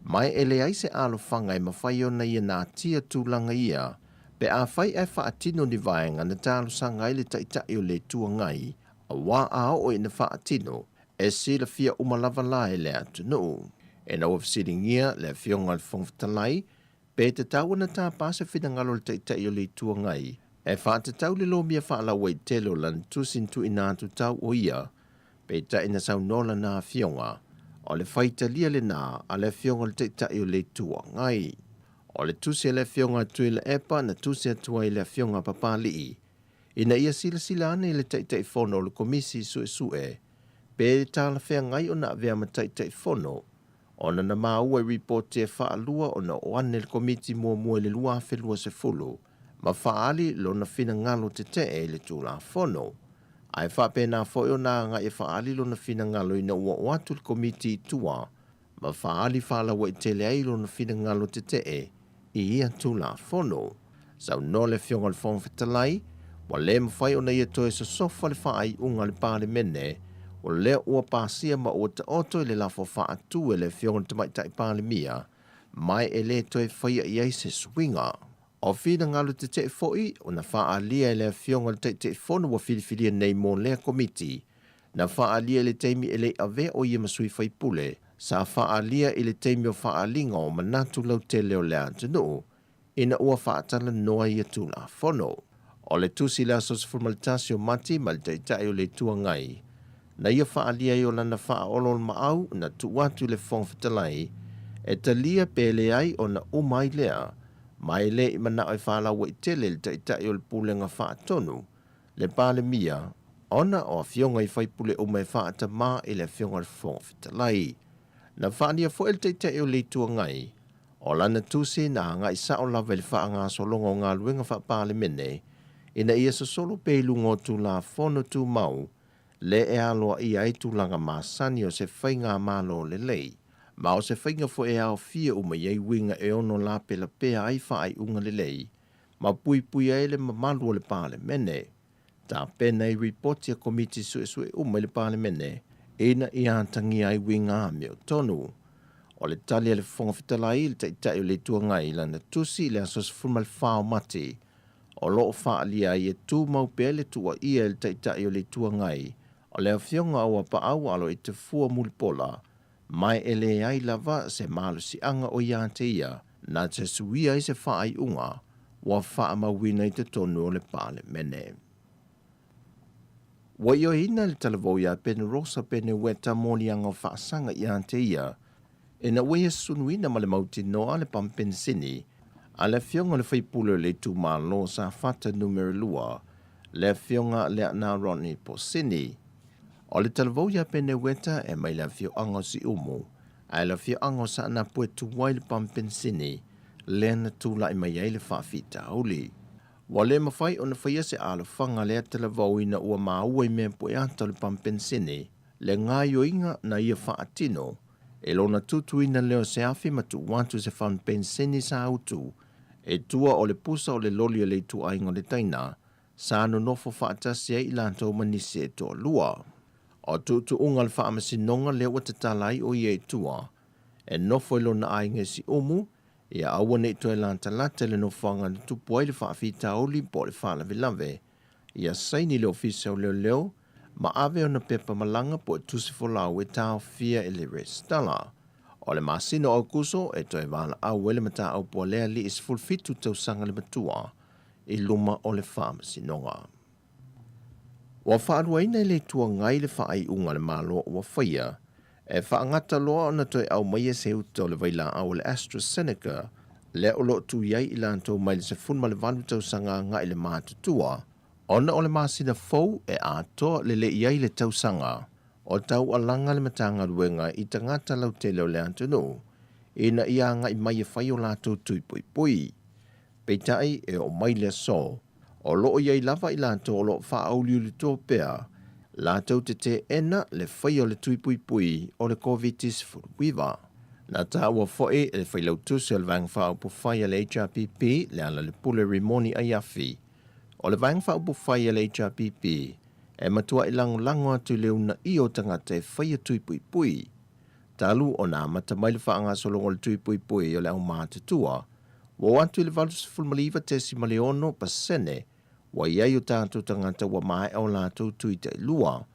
Ma e leai se alofaga e mafai ona ia natia tulaga ia pe afai ae faatino ni vaega na talosaga ai le Taitai o le Itu Agai, auā a oo ina faatino, e silafia uma lava la e le atunuu. Ina ua fesiligia le Afioga i le Fofoga Fetalai pe tatau ona tapa se finagalo o le Taitai o le Itu Agai e faatatau le lomia faalauaitele o lana tusi na tuuina atu tau o ia, Peitai na saunoa lana afioga, o le faitalia lena a le afioga i le Taitai o le Itu Agai. O le tusi a le afioga a Tuilaepa na tusi atu ai i le afioga a Papalii ina ia silasila ane i le Taitaifono o le Komisi Suesue pe talafeagai ona avea ma Taitaifono ona na maua i ripoti e faalua ona oo ane le Komiti muamua i le 2020 ma faaali lona finagalo tetee i le Tulafono. Ae faapena foi ona agai e faaali lona finagalo ina ua oo atu le Komiti i tua ma faaali faalauaitele ai lona finagalo tetee i ia Tulafono. Saunoa le Afioga i le Fofoga Fetalai, ua le mafai ona ia toe sosofa le faaiuga a le Palemene, o lea ua pasia ma ua taoto i le lafo faatu e le Afioga i le Tamaitai Palemia, ma e le toe faia i ai se suiga. O finagalo tetee foi na faaalia e le Afioga i le Taitaifono ua filifilia nei mo lea Komiti, na faaalia i le taimi e le i avea o ia ma sui faipule, sa faaalia i le taimi o faaaliga o manatu lautele o le atunuu, ina ua faatalanoa ia Tulafono. O le tusi i le aso 11 o Mati mai le Taitai o le Itu Agai, na ia faaalia ai o lana faaoloolomaau na tuu atu i le Fofoga Fetalai e talia pe leai ona uma ai lea, ma e le i manao e faalauaitele le Taitai o le Pulega Faatonu, le Palemia, ona o afioga i faipule uma e faatamā i le Afioga i le Fofoga Fetalai. Na faaalia foi e le Taitai o le Itu Agai, O lana tusi na agai sao lava i le faagasologa o galuega faa-Palemene ina ia sosolo pea i luga o Tulafono Tumau le e aloaia ai tulaga masani o se faigamalo lelei, ma o se faiga foi e aofia uma i ai uiga e ono lapelapea ai faaiuga lelei ma puipuia ai le mamalu o le Palemene. Tapena ai ripoti a Komiti Suesue uma i le Palemene ina ia atagia ai uiga amiotonu. O le tali a le Fofoga Fetalai i le Taitai o le Itu Agai i lana tusi i le aso 14 o Mati, o lo o faaalia ai e tumau pea le tuuaia e le Taitai o le Itu Agai o le Afioga a Auapaau Aloitafua Mulipola, ma e leai lava se malosiaga o ia te ia na te suia ai se faaiuga ua faamauina i totonu o le Palemene. Ua ioeina le talavou ia Penerosa Peneueta moliaga o faasaga ia te ia, ina ua ia sunuina ma le mautinoa le pamupenisini a le Afioga i le Sui Usufono o le itumalo o Safata Numera 2, le Afioga Leaana Rodney Posini. O le talavou ia Peneueta e mai le afioaga o Siumu, ae le afioaga o Saanapu e tu ai le pamupenisini lea na tulai mai ai le faafitauli. Ua le mafai ona faia se alofaga lea talavou ina ua maua i mea pueata o le pamupenisini le gaoioiga na ia faatino e lona tutuina lea o se afi ma tuu atu se pamupenisini sa utu e tua o le pusa o le loli a le ituaiga o le taina sa nonofo faatasi ai i latou ma nisi e toalua. O tuutuuga o le faamasinoga lea ua tatala ai o ia i tua e nofo i lona aiga i Siumu, ia aua ne i toe latalata i le nofoaga na tupu ai le faafitauli po o le faalavelave, ia saini le Ofisa o Leoleo ma ave ona pepa malaga po o tusi folau e taofia e le resitala. O le masina o Aokuso e toe valaau ai le mataupu a lea alii 17 tausaga le matua i luma o le Faamasinoga. Ua faaluaina e le Itu Agai le faaiuga a le Malo ua faia e faagata loa ona toe aumaia se uta o le vailaau o le AstraZeneca lea o lo o tu i ai i latou mai le 18 tausaga agai i le matutua ona o le masina fou e atoa lelei i ai le tausaga o taualaga le Matagaluega i tagata lautele o le atunuu ina ia agai mai e fai o latou tui puipui. Peitai, e oo mai le aso, o lo o i ai lava i latou o lo o faaauliulitoa pea latou te teena le faia o le tui puipui o le Koviti-19. Na taua foi e le Failautusi o le Vaega Faaupufai a le HRPP, Lealailepule Rimoni Aiafi, o le Vaega Faaupufai a le HRPP e matuai lagolago atu i le uunaia o tagata e faia tui puipui. Talu ona amata mai le faagasologa o le tui puipui o le aumatutua, Ua oo atu i le 89.6 pasene ua i ai o tatou tagata ua maea o latou tui tailua,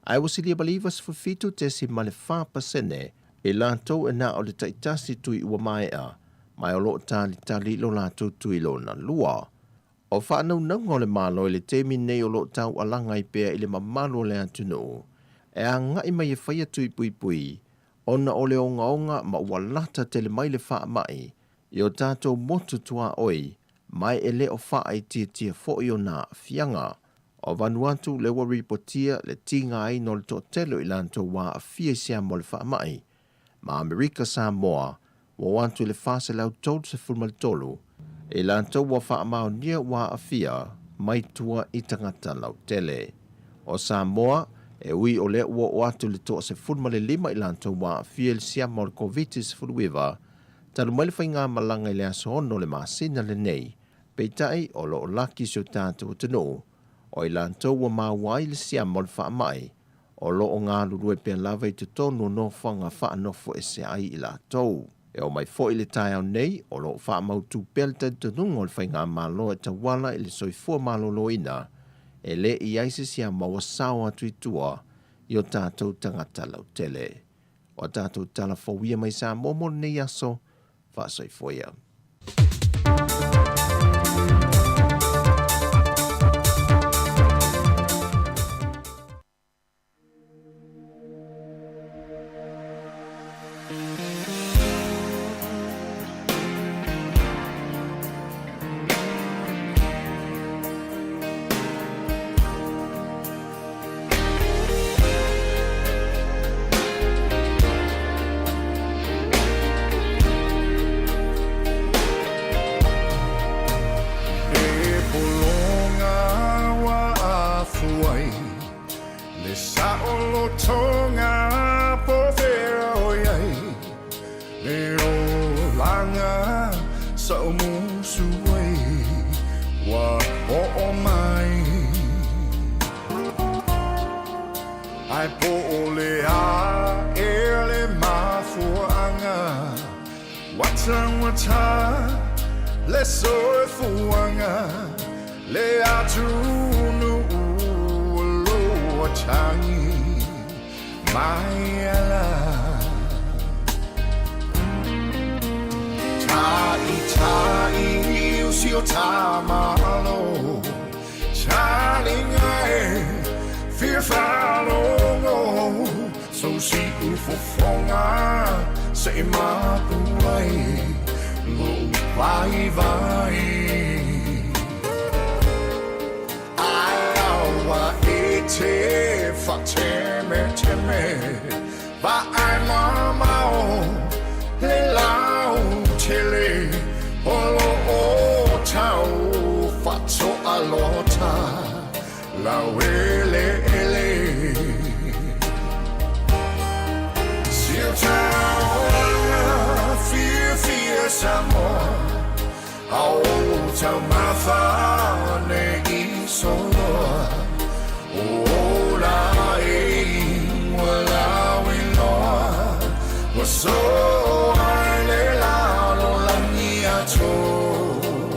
ae ua silia ma le 97.4 pasene i latou e na o le taitasi tui ua maea, ma o lo o talitali i lo latou tui lona lua. O faanaunauga o le Malo i le taimi nei o lo o taualaga ai pea i le mamalu o le atunuu e agai mai e faia tui puipui ona o le ogaoga ma ua lata tele mai le faamai i o tatou motu tuaoi ma e le o faaitiitia foi ona aafiaga. O Vanuatu lea ua ripotia le tigaina o le toatele o i latou ua aafia i se amo o le faamai, ma Amerika Samoa ua oo atu i le 433 i latou ua faamaonia ua aafia mai tua i tagata lautele. O Samoa, e ui o lea ua oo atu i le 15 i latou ua aafia i le siama o le Koviti-19, talu mai le faigamalaga i le aso 6 o le masina lenei, peitai o lo o laki si o tatou atunuu, o i latou ua maua ai le siama o le faamai, o lo o galulue pea lava i totonu o nofoaga faanofoesea ai i latou. E oo mai foi i le taeao nei, o lo o faamautu pea le talitonuga o le Faigamalo e tauala i le soifua maloloina, e le i ai se siama ua sao atu i tua i o tatou tagata lautele. O a tatou tala fou ia mai Samoa mo lenei aso, faasoifua ia. E pologa ua afu ai Le saolotoga po fea o i ai Le olaga sa ou musu ai Ua oo mai Ae po o le a ea le mafuaaga Ua taugata le soifuaga Le atunuu o lo o tagi mai ala Ta'ita'i o si o ta Malo Talinga e. siufofoga se i mapu ai lou vaivai. Ae aua e te faatemeteme, vaai mamao le lautele o lo o tau faatoalota laueleele. Siutaoga fiafia Samoa, a o taumafa nei soloa. Ola e ua lauiloa, ua soa i le lalolagi atoa.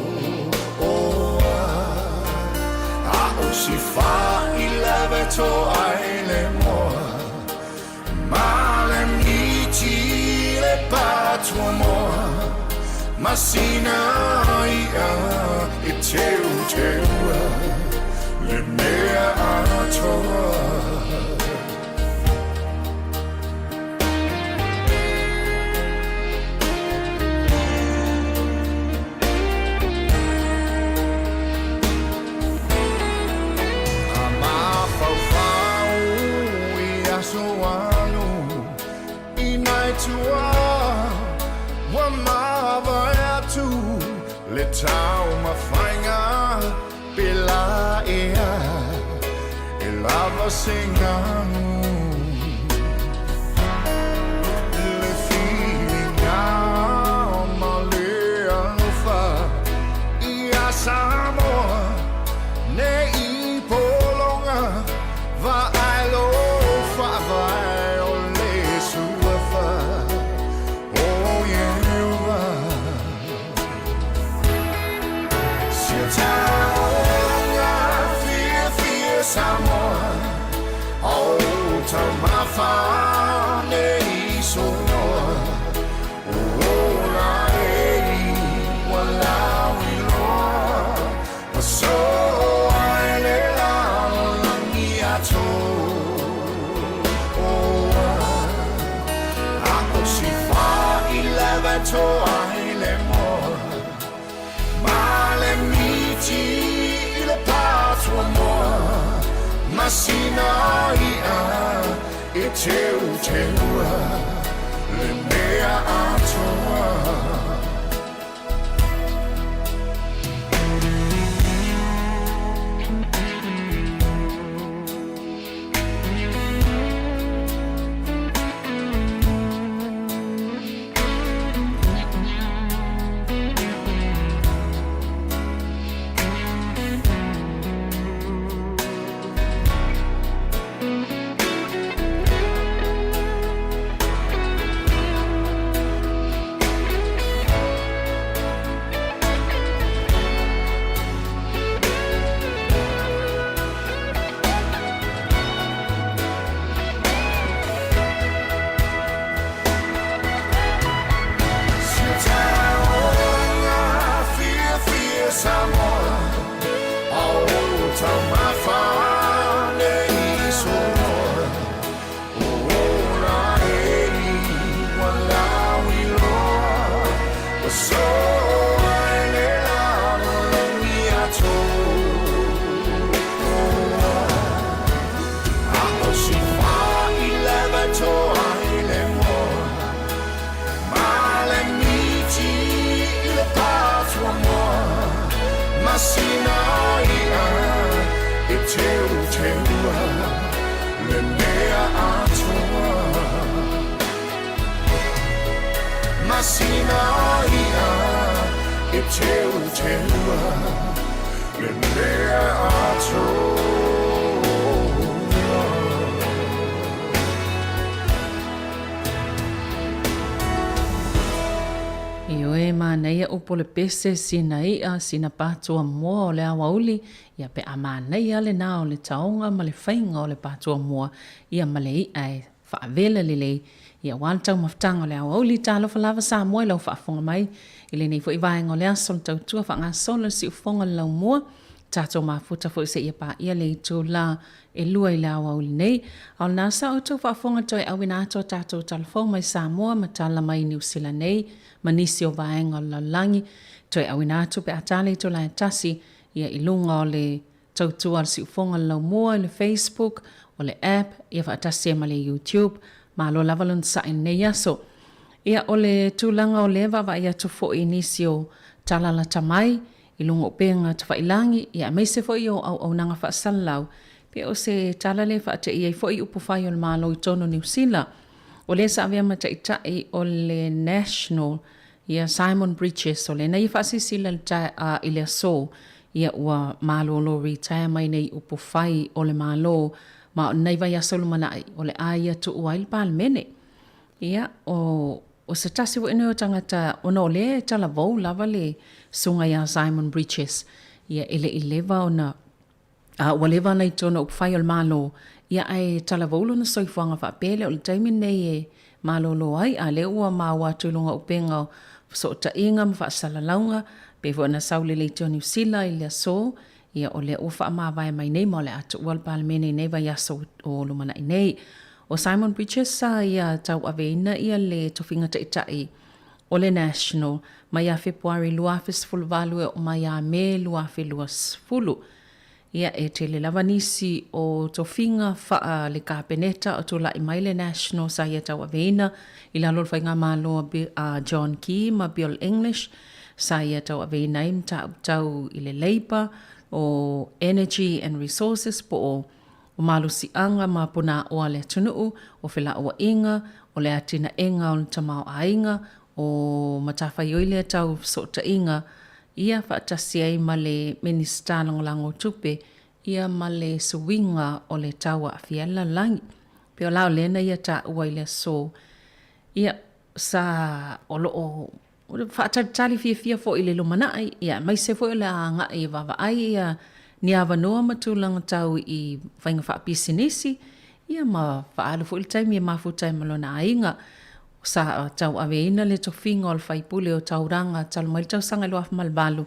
A o si failave toa i le moa, ma le miti le patuamoa, masina i'a e teuteua le mea atoa. A mafaufau i aso alu i nai tua, ua mavae atu le taumafaiga pe la ea e lava se ganu. Le filiga ma le alofa ia Samoa nei pologa, vaai lo faavae o le suafa o Ieova. Siutaoga fiafia Samoa, o taumafa nei soloa. Ola e ua lauiloa, ua soa i le lalolagi atoa. A o si failave toa i le moa, ma le miti i le patuamoa, masina i'a e teuteua le mea atoa. Siutaoga fiafia Samoa, a o taumafa nei soloa. Ola e ua lauiloa, ua soa i le lalolagi atoa. A o si failave toa i le moa, ma le miti i le patuamoa, masina i'a e teuteua le mea atoa. Masina i'a e teuteua le mea atoa. Ioe, manaia upu o le pese, sina i'a, sina patuamoa o le aoauli, ia pe a manaia lena o le taoga ma le faiga o le patuamoa, ia ma le i'a e faavela lelei, ia aua le taumafataga o le aoauli. Talofa lava Samoa i lau faafofoga mai i lenei foi vaega o le aso o le tautua faagasolo le siufofoga o le laumua. Tatou mafuta foi seia paia le itula e lua i le aoauli nei. A o lena sa outou faafofoga toe auina atu a tatou talafou mai Samoa ma tala mai Niu Sila nei ma nisi o vaega o le lalolagi toe auina atu pe a ta le itula e tasi ia i luga o le tautua a le Siufofoga o le Laumua i le Facebook, o le app ia faatasi ai ma le YouTube. Malo lava le onosai i lenei aso. Ia o le tulaga o lea vaavaai atu foi i nisi o tala lata mai i luga o upega tafailangi, ia aemaise foi o auaunaga faasalalau, pe o se tala lea e faateia ai foi upufai o le Malo i totonu o Niu Sila. O lea sa avea ma taitai o le National, ia Simon Bridges, o lea na ia faasilasila i le tae, a, i le aso, ia ua malolo retire mai nei upufai o le Malo, ma o lenei vaiaso lumanai, o le a ia tuua ai le Palemene. Ia, o, o se tasi foi nei o tagata, ona o lea e talavou lava le susuga ia Simon Bridges, ia e le i leva ona, a ua leva ona i totonu o upufai o le Malo, ia ae talavou lona soifuaga faapea lea o le taimi lenei e malolo ai, a lea ua maua atu i luga o upega o fesootaiga ma faasalalauga, pei foi ona sau le leitio a Niu Sila i le aso, ia o lea ua faamavae mai nei ma o le a tuua le Palemene i nei vaiaso o lumanai nei. ʻO Simon Bridges sa ia tauaveina ia le tofiga taitai o le National mai ia Fepuari 2018 e oo mai ia Me 2020. Ia, e tele lava nisi o tofiga faa le Kapeneta o tulai mai le National sa ia tauaveina i lalo o le faigamalo a John Key ma Bill English sa ia tauaveina ai mataupu tau i le Labour, o Energy and Resources po o o malosiaga ma punāʻoa a le atunuu, o felauaiga, o le atinaega o le tamaoaiga, o matafaioi lea tau fesootaiga, ia faatasi ai ma le Minisita Lagolago o Tupe, ia ma le suiga o le tau aafia ai le lalolagi. Pei o la o lea na ia taua i le aso, ia, sa o lo o faatalitali fiafia foi i le lumanai, ia aemaise foi o le a agai e vaavaai ia ni avanoa ma tulaga tau i faiga faapisinisi, ia ma faaalu foi le taimi e mafuta ai ma lona aiga. Sa tauaveina le tofiga o le faipule o Tauranga talu mai le tausaga 2008,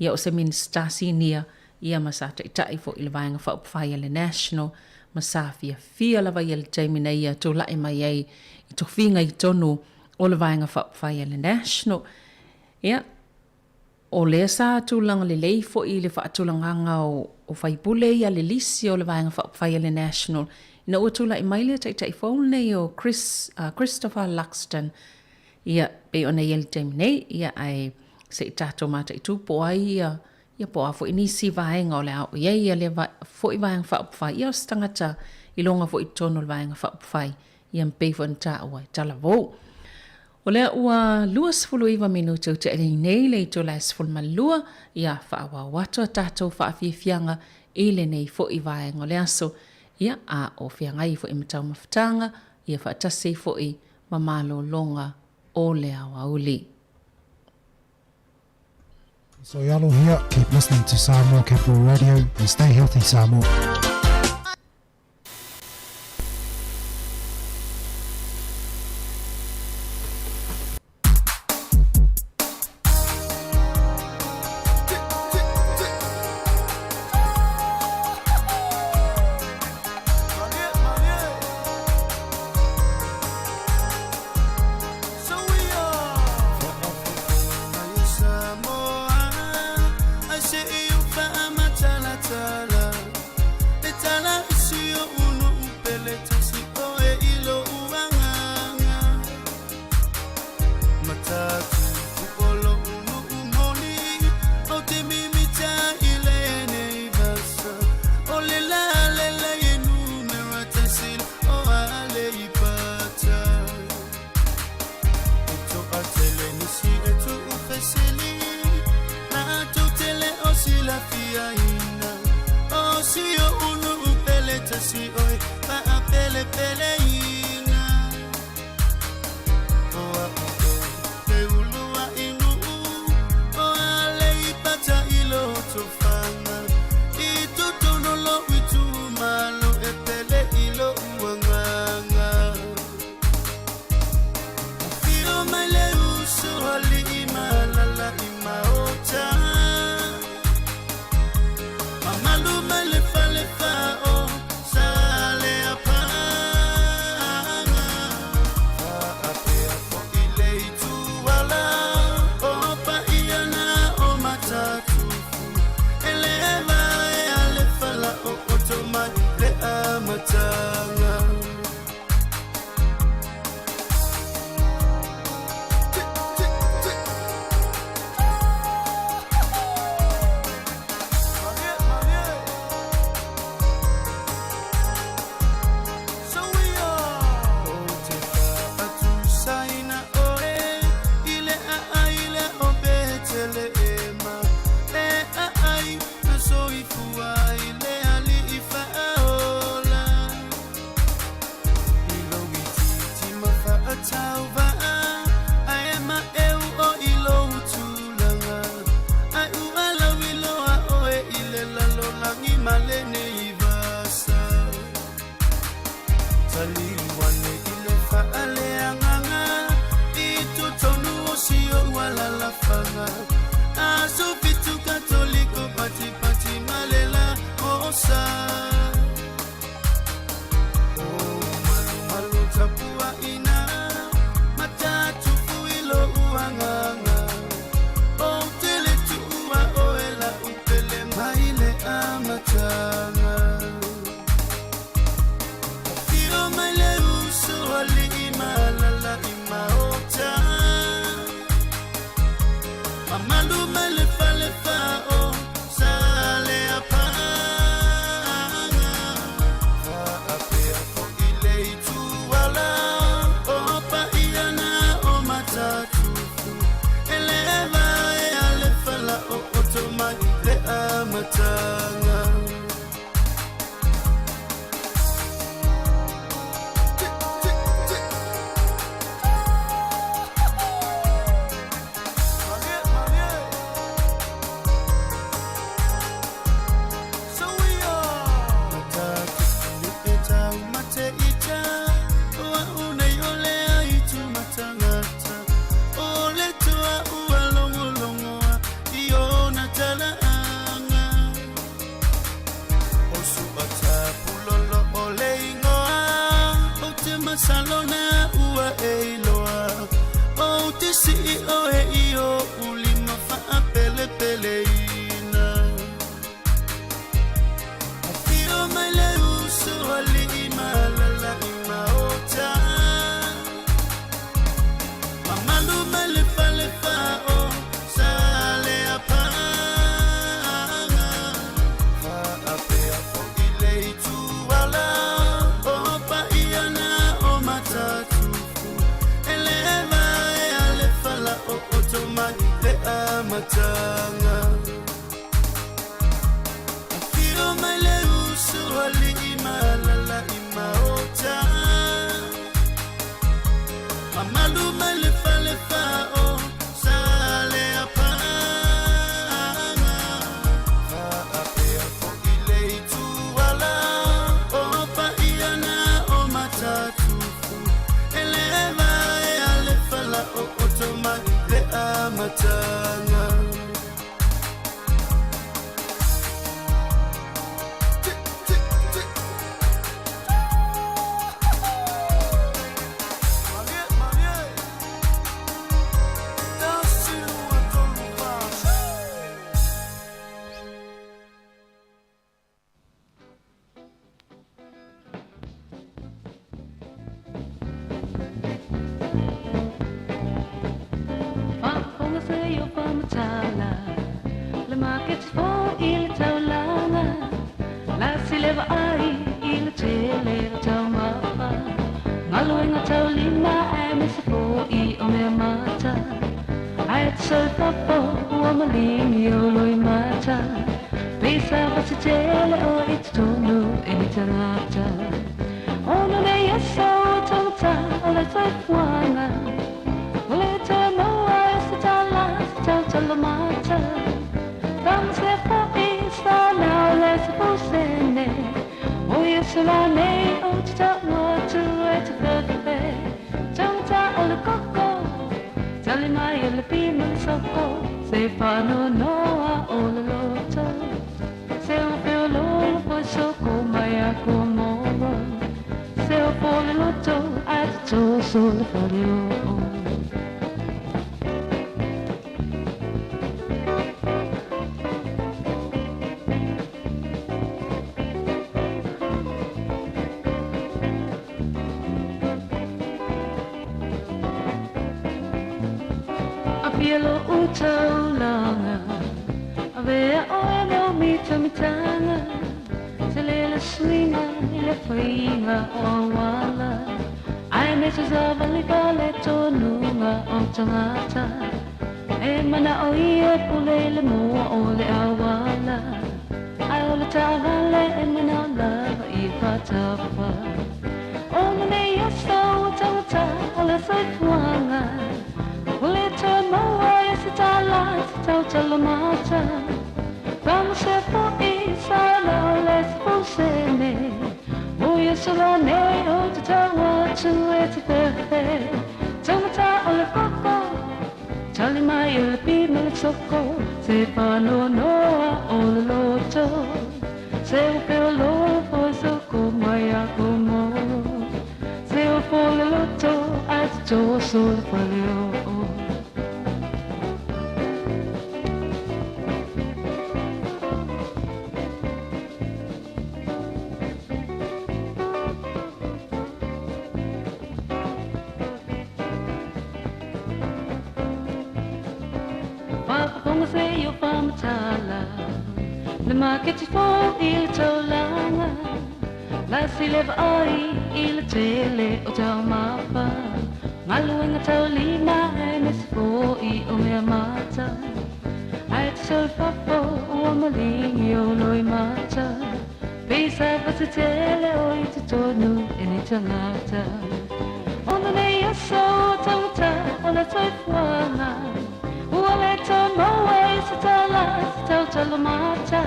ia o se Minisita Sinia, ia ma sa taitai foi i le Vaega Faaupufai a le National, ma sa fiafia lava ia i le taimi na ia tulai mai ai i tofiga i totonu o le Vaega Faaupufai a le National. Ia, o lea sa tulaga lelei foi i le faatulagaga o faipule ia le lisi o le Vaega Faaupufai a le National ina ua tulai mai le taitai fou lenei o Chris, Christopher Luxton. Ia, pei ona i ai le taimi nei, ia, ae se i tatou mataitu po o ai ia, ia po o a foi nisi vaega o le a oo i ai ia lea foi Vaega Faaupufai, ia o se tagata iloga foi i totonu o le Vaega Faaupufai. Ia ma pei foi ona taua e talavou. O lea ua 29 minute o te alii nei le itula e 12, ia faaauau atu a tatou faafiafiaga i lenei foi vaega o le aso, ia a o feagai foi ma taumafataga, ia faatasi ai foi ma malologa o le aoauli. Soialo here, keep listening to Samoa Capital Radio and stay healthy Samoa. amataga. Salona ua e iloa o te sii oe i o ulima faapelepeleina. Afio mai le uso alii malala i maota. Mamalu mai le falefao sa le apaga. Faapea fo'i le ituala o paiana o matatufu. E le vaea le fala o oto mai le amataga. Afio mai le uso alii malala i maota. Mamalu mai le falefao sa le apaga. Faapea fo'i le ituala o paiana o matatufu. E le vaea le fala o oto mai le amataga. Faafofoga se i o faamatala le maketi fo i le taulaga lasi le vaai i le tele o taumafa galuega taulima aemaise fo'i o mea mata ae tasoifafo ua maligi o loimata peisa fatetele o i totonu e ni tagata ona nei aso ua taugata o le soifuaga ua le toe maua e se tala se tautalamata faamasea fo'i sa na o le sefulu o Iesu lanei ou te ta'u atu e te fefe taugata o le koko tali mai e le pi ma le soko se faanoanoa o le loto se o feoloolo foi soko mai a kuamoro se o fo le loto ae toso le faleoo. Apia lo'u taulaga avea oe ma ou mitamitaga tele le suiga i le faiga o auala aemaise savali faaletonuga o tagata e mana'o ia e pule i le moa o le auala ae o le taavale e mana'o lava ia faatafa ona nei aso ua taugata o le soifuaga ua le toe maua e se tala se tautalamata faamasea fo'i sa na o le sefulu o Iesu lanei ou te ta'u atu e te fefe taugata o le koko tali mai e le pi ma le soko se faanoanoa o le loto se ua feoloolo foi soko mai a komoro se ua fo le loto ae toso le faleoo. Faafofoga se i o faamatala le maketi fou i le taulaga lasi le vaai i le tele o taumafa galuega taulima aemaise fo'i o mea mata Ae te sau i fafo ua maligi o loimata Pei sa fatetele o i totonu e ni tangata Ona nei aso ua taugata o le soifuaga Ua le toe maua i se tala se tautalo mata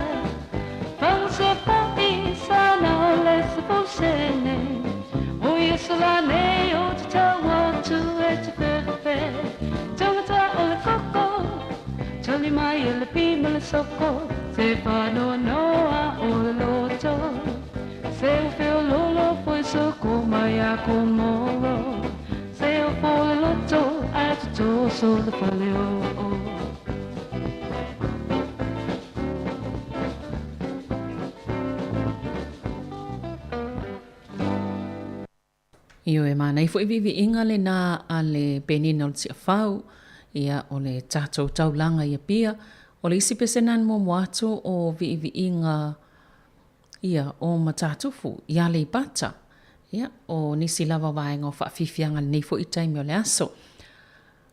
Paguse fo'i sana o le 10 sene O ia aso la nei ou te tau atu e te fefe Taugata o le koko Tali mai e le pi ma le soko Se faanoanoa o le loto Se o feololo foi soko mai a Komoro Se o fo le loto ae totoso le faleoo. Ioe, manaia foi viiviiga lena a le Penina o le Tiafau, ia, o le tatou taulaga i Apia. O le isi pesena na muamua atu o viiviiga, ia, o Matatufu i Aleipata. Ia, o nisi lava o vaega o faafiafiaga i lenei foi taimi o le aso.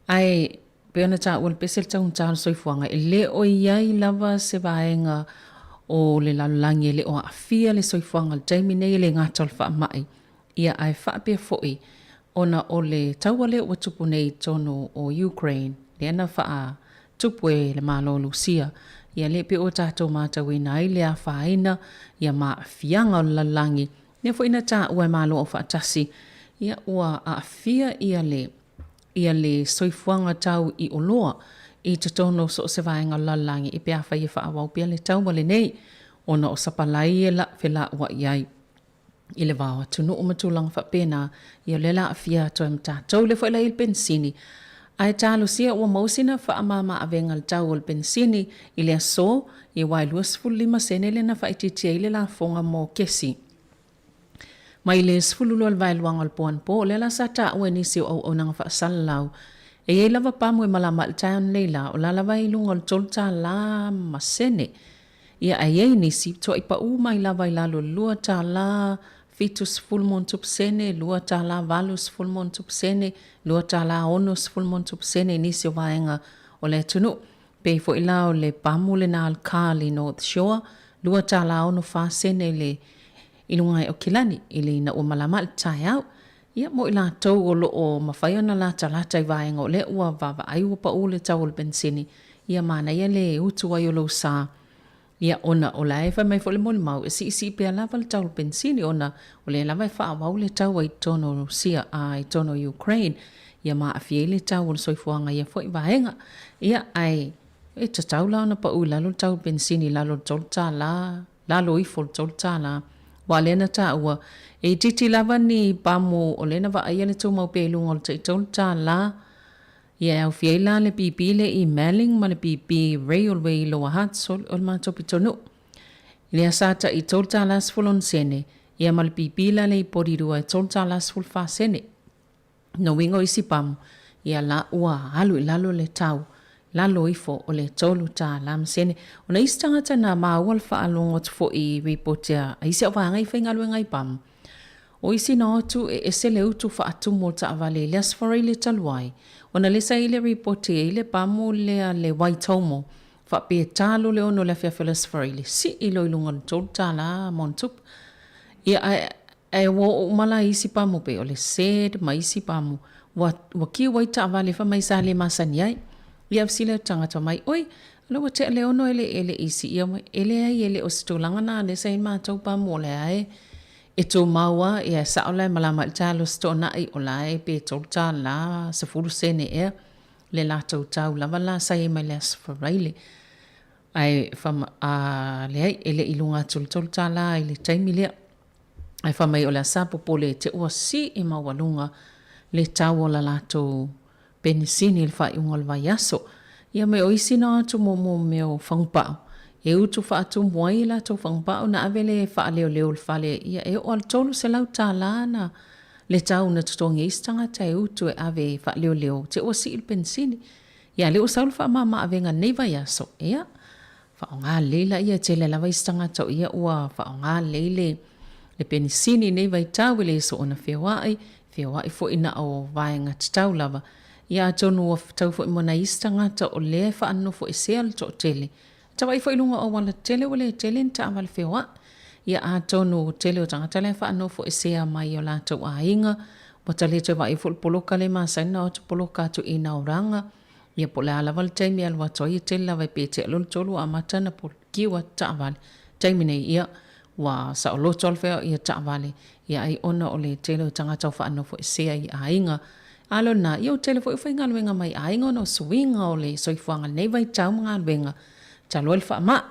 Ae, pei ona taua le pese le taugata o le soifuaga, e le o i ai lava se vaega o le lalolagi e le o aafia le soifuaga i le taimi nei e le gata o le faamai, ia ae faapea foi ona o le taua lea ua tupu nei i totonu o Ukraine, lea na faatupu e le Malo o Lusia, ia lea pei ua tatou matauina ai le afaina ia ma aafiaga o le lalolagi, lea foi na taua e Malo Aufaatasi, ia ua aafia ia le ia le soifuaga tau i oloa i totonu o so o se vaega o le lalolagi pe afai e faaauau pea le taua lenei ona o sapalai e felauai ai i le va o atunuu ma tulaga faapena, ia o lea la aafia atu ai ma tatou. Lea foi la i le penisini, ae talosia ua maua sina faamama-avega i le tau o le penisini i le aso, ia aua e 25 sene lea na faaitiitia ai le lafoga mo kesi. Mai le 12 o le vaeluaga o le po anapo, o lea la sa taua e nisi o auaunaga faasalalau, e i ai lava pamu e malama i le taeao nei la, o la lava e i luga o le $3 ma sene. Ia ae i ai nisi, tuai pau mai lava i lalo o le $2 70 ma ona tupu sene, $2 80 ma ona tupu sene, $2 60 ma ona tupu sene i nisi o vaega o le atunuu. Pei foi la o le pamu lena a le Carl i North Shore, $2.64 sene i le i luga ae o Kilani, i le ina ua malama le taeao. Ia, mo i latou o lo o mafai ona latalata i vaega o lea ua vaavaai ua pau le tau o le penisini, ia manaia le utu ai o lou sa, ia ona o la e fai mai foi le molimau, e siisii pea lava le tau o le penisini ona o lea lava e faaauau le taua i totonu o Rusia, a i totonu o Ukraine, ia ma aafia ai le tau o le soifuaga i ia foi vaega. Ia, ae e tatau la ona pau i lalo le tau o le penisini i lalo o le $3, lalo ifo o le $3, aua o lea na taua, e itiiti lava ni pamu o lea na vaaia le tumau pea i luga o le tai $3, Ia e aofia ai la le pipi le i Melling ma le pipi Railway i Lower Hutt, o le matou pitonuu. I le asa ta'i $3.10 sene, ia ma le pipi la le i Porirua e $3.14 sene. No uiga o isi pamu, ia la ua alu i lalo le tau, lalo ifo o le $3 ma sene. O na isi tagata na maua le faalogo atu foi i ripoti a isi au vaega i faigaluega i pamu, O isi na o atu e ese le utu faatumu o taavale i le Aso Faraile talu ai, ona lea sa i ai le ripoti e i le pamu lea le Waitomo, faapea e talo le ono o le afiafi o le Aso Faraile, sii loa i luga o le $3 ma ona tupu. Ia ae ae ua oo uma la i isi pamu pei o le SAID ma isi pamu, ua ua kiu ai taavale fai mai sa le masani ai. Ia fesili atu tagata mai, oi, o lea ua tea le ono e le e le i siia mai. E leai e le o se tulaga na lea sa i ai le matou pamu o lea e E tumau a, ia e sao la e malama i le taeao se toanai o la e pe $3 10 sene ea le latou tau lava la sa i ai mai le Aso Faraile. Ae fa, a, leai, e le i luga atu o le $3 i le taimi lea. Ae fai mai o le a sa popole te ua sii maualuga le tau o la latou penisini i le faaiuga o le vaiaso. Ia me o isi na atu mo mo mea o fagupa'u, e utu faatumu ai i latou fagupa'u na ave le faaleoleo i le fale, ia e oo a le $300 na le tau na totogi ai isi tagata e utu e ave e faaleoleo te ua sii le penisini. Ia a lea ua sau le faamama-avega i lenei vaiaso, ia, faaaoga lelei laia, e tele lava isi tagata o ia ua faaaoga lelei le le penisini i nei vaitau e le soona feoai, feoai foi na o vaega tatau lava. Ia atonu ua fetau foi ma nai isi tagata o lea e faanofoesea le toatele. Tava'i foi i luga o auala tetele ua le tele ni taavale feoa'i. Ia atonu ua tele o tagata la e faanofoesea mai o latou aiga, ua ta le toe vaai foi i le poloka lea e masani ona o atu poloka atu i Nauraga, ia po o le a lava le taimi e alu atu ai, e tele lava pe tea loa le tolu ua amata ona kiu atu taavale. Taimi nei, ia, ua saoloto lava le feoai o taavale, ia ai ona o le tele o tagata ua faanofoesea i aiga. A o lena, ia ua tele foi o faigaluega mai aiga ona o suiga o le soifuaga i lenei vaitau ma galuega talu ai le faamai.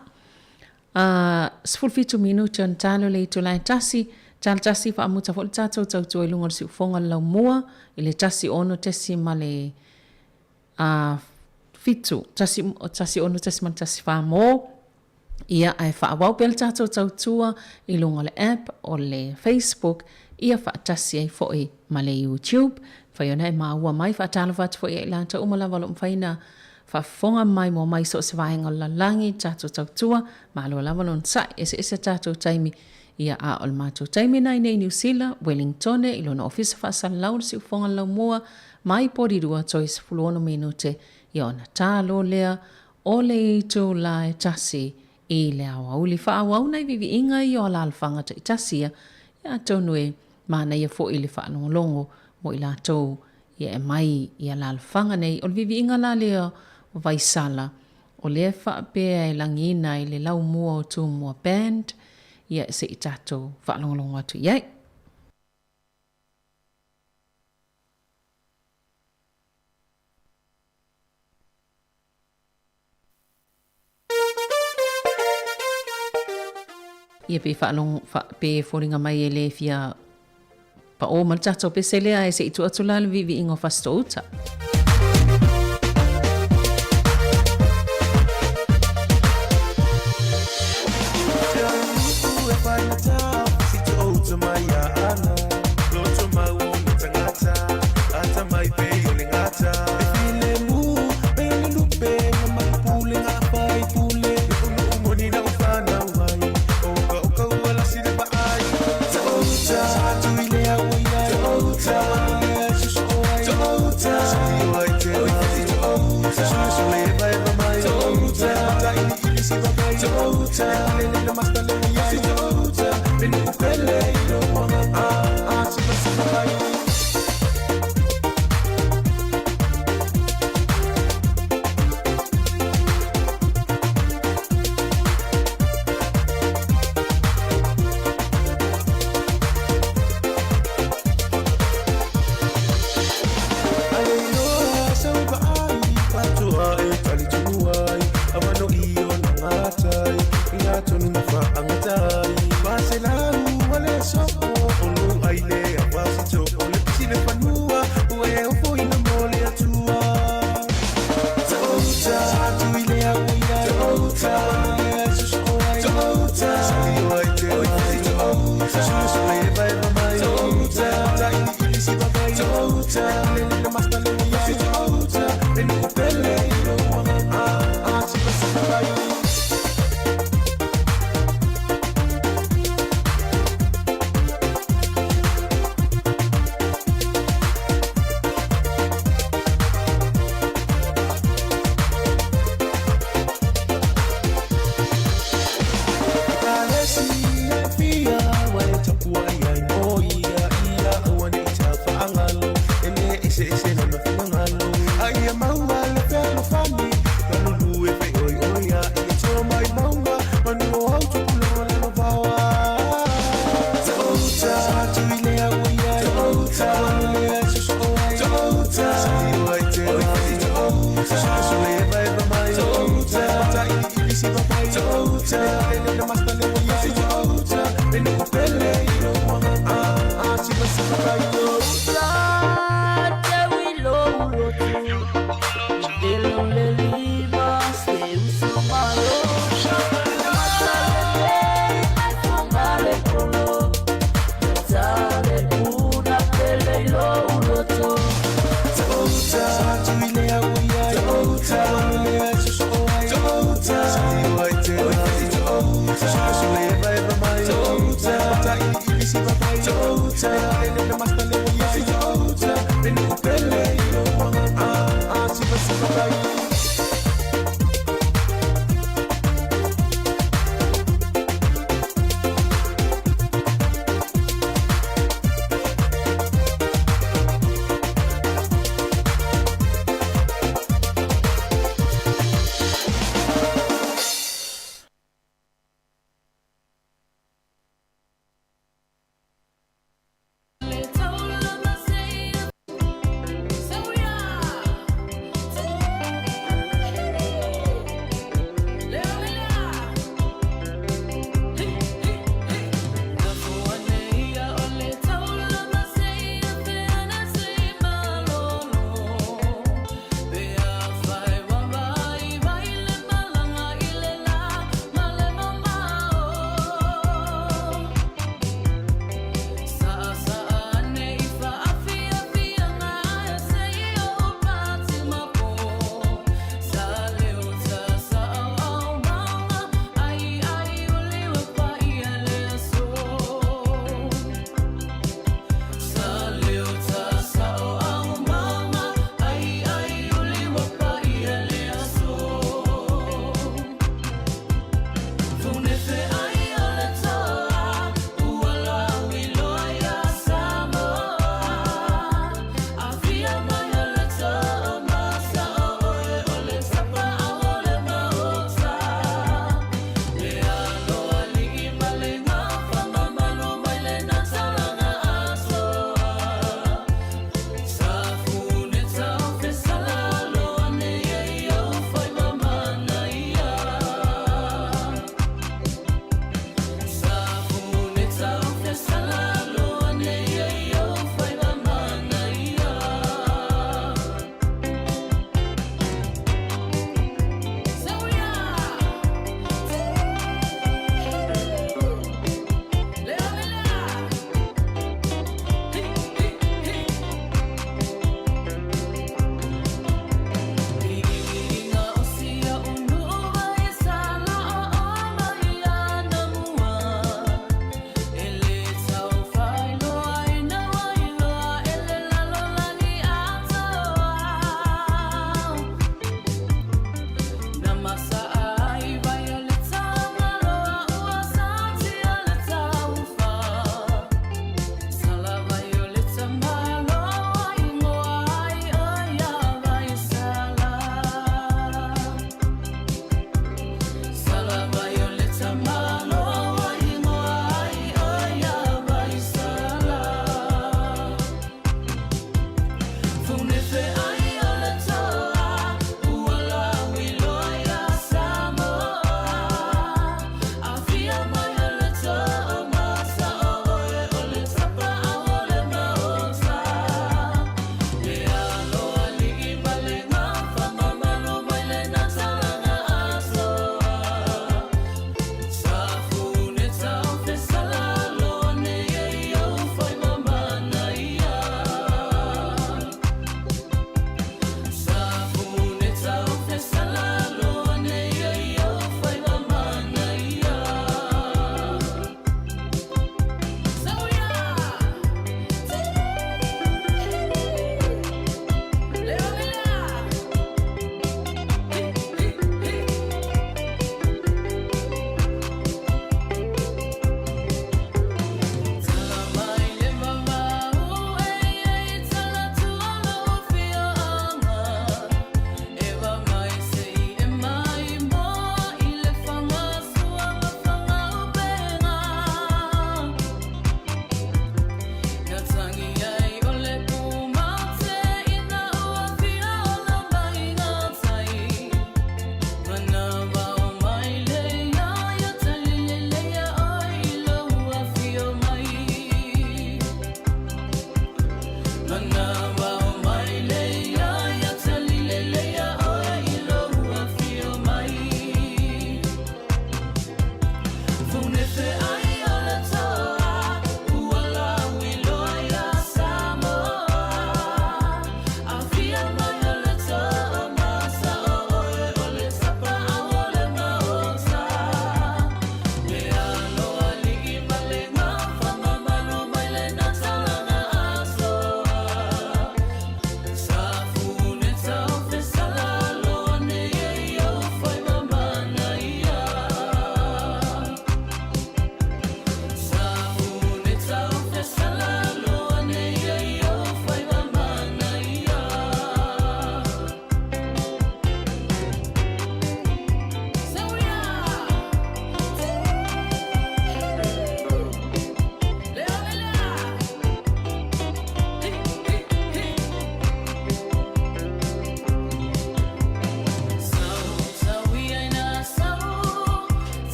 A 17 minute ona talo le itula e tasi, talo tasi faamuta foi le tatou tautua i luga o le siufofoga o le laumua i le 16 a 7, 16.14 mo Ia, ae faaauau pea le tatou tautua i luga o le app o le Facebook, ia faatasi ai foi ma le YouTube. Mafai ona e maua mai, faatalofa atu foi ia i latou uma lava o lo o mafai ona faafofoga mai mo mai so o se vaega o le lalolagi i le tatou tautua. Malo lava le onosai, eseese a tatou taimi, ia a o le matou taimi na inei i Niu Sila, Wellingtone, i lona ofisa faasalalau o le Siufofoga o le Laumua, mai Porirua, toe 16 minute, ia ona ta loa lea O le itula e tasi i le aoauli faaauau nai viiviiga i o alaalafaga taitasi ia, ia atonu e manaia foi le faalogologo mo i latou ia e mai i alaalafaga nei. O le viiviiga la lea o Vaisala, o lea e faapea e lagiina i le laumua o Tumua Band, ia se i tatou faalogologo atu i ai. Ia pe faalogo fa, pe foliga mai e le fia paʻō mai le tatou pese lea ae se i tuu atu la le viiviiga o Fasitoo-uta.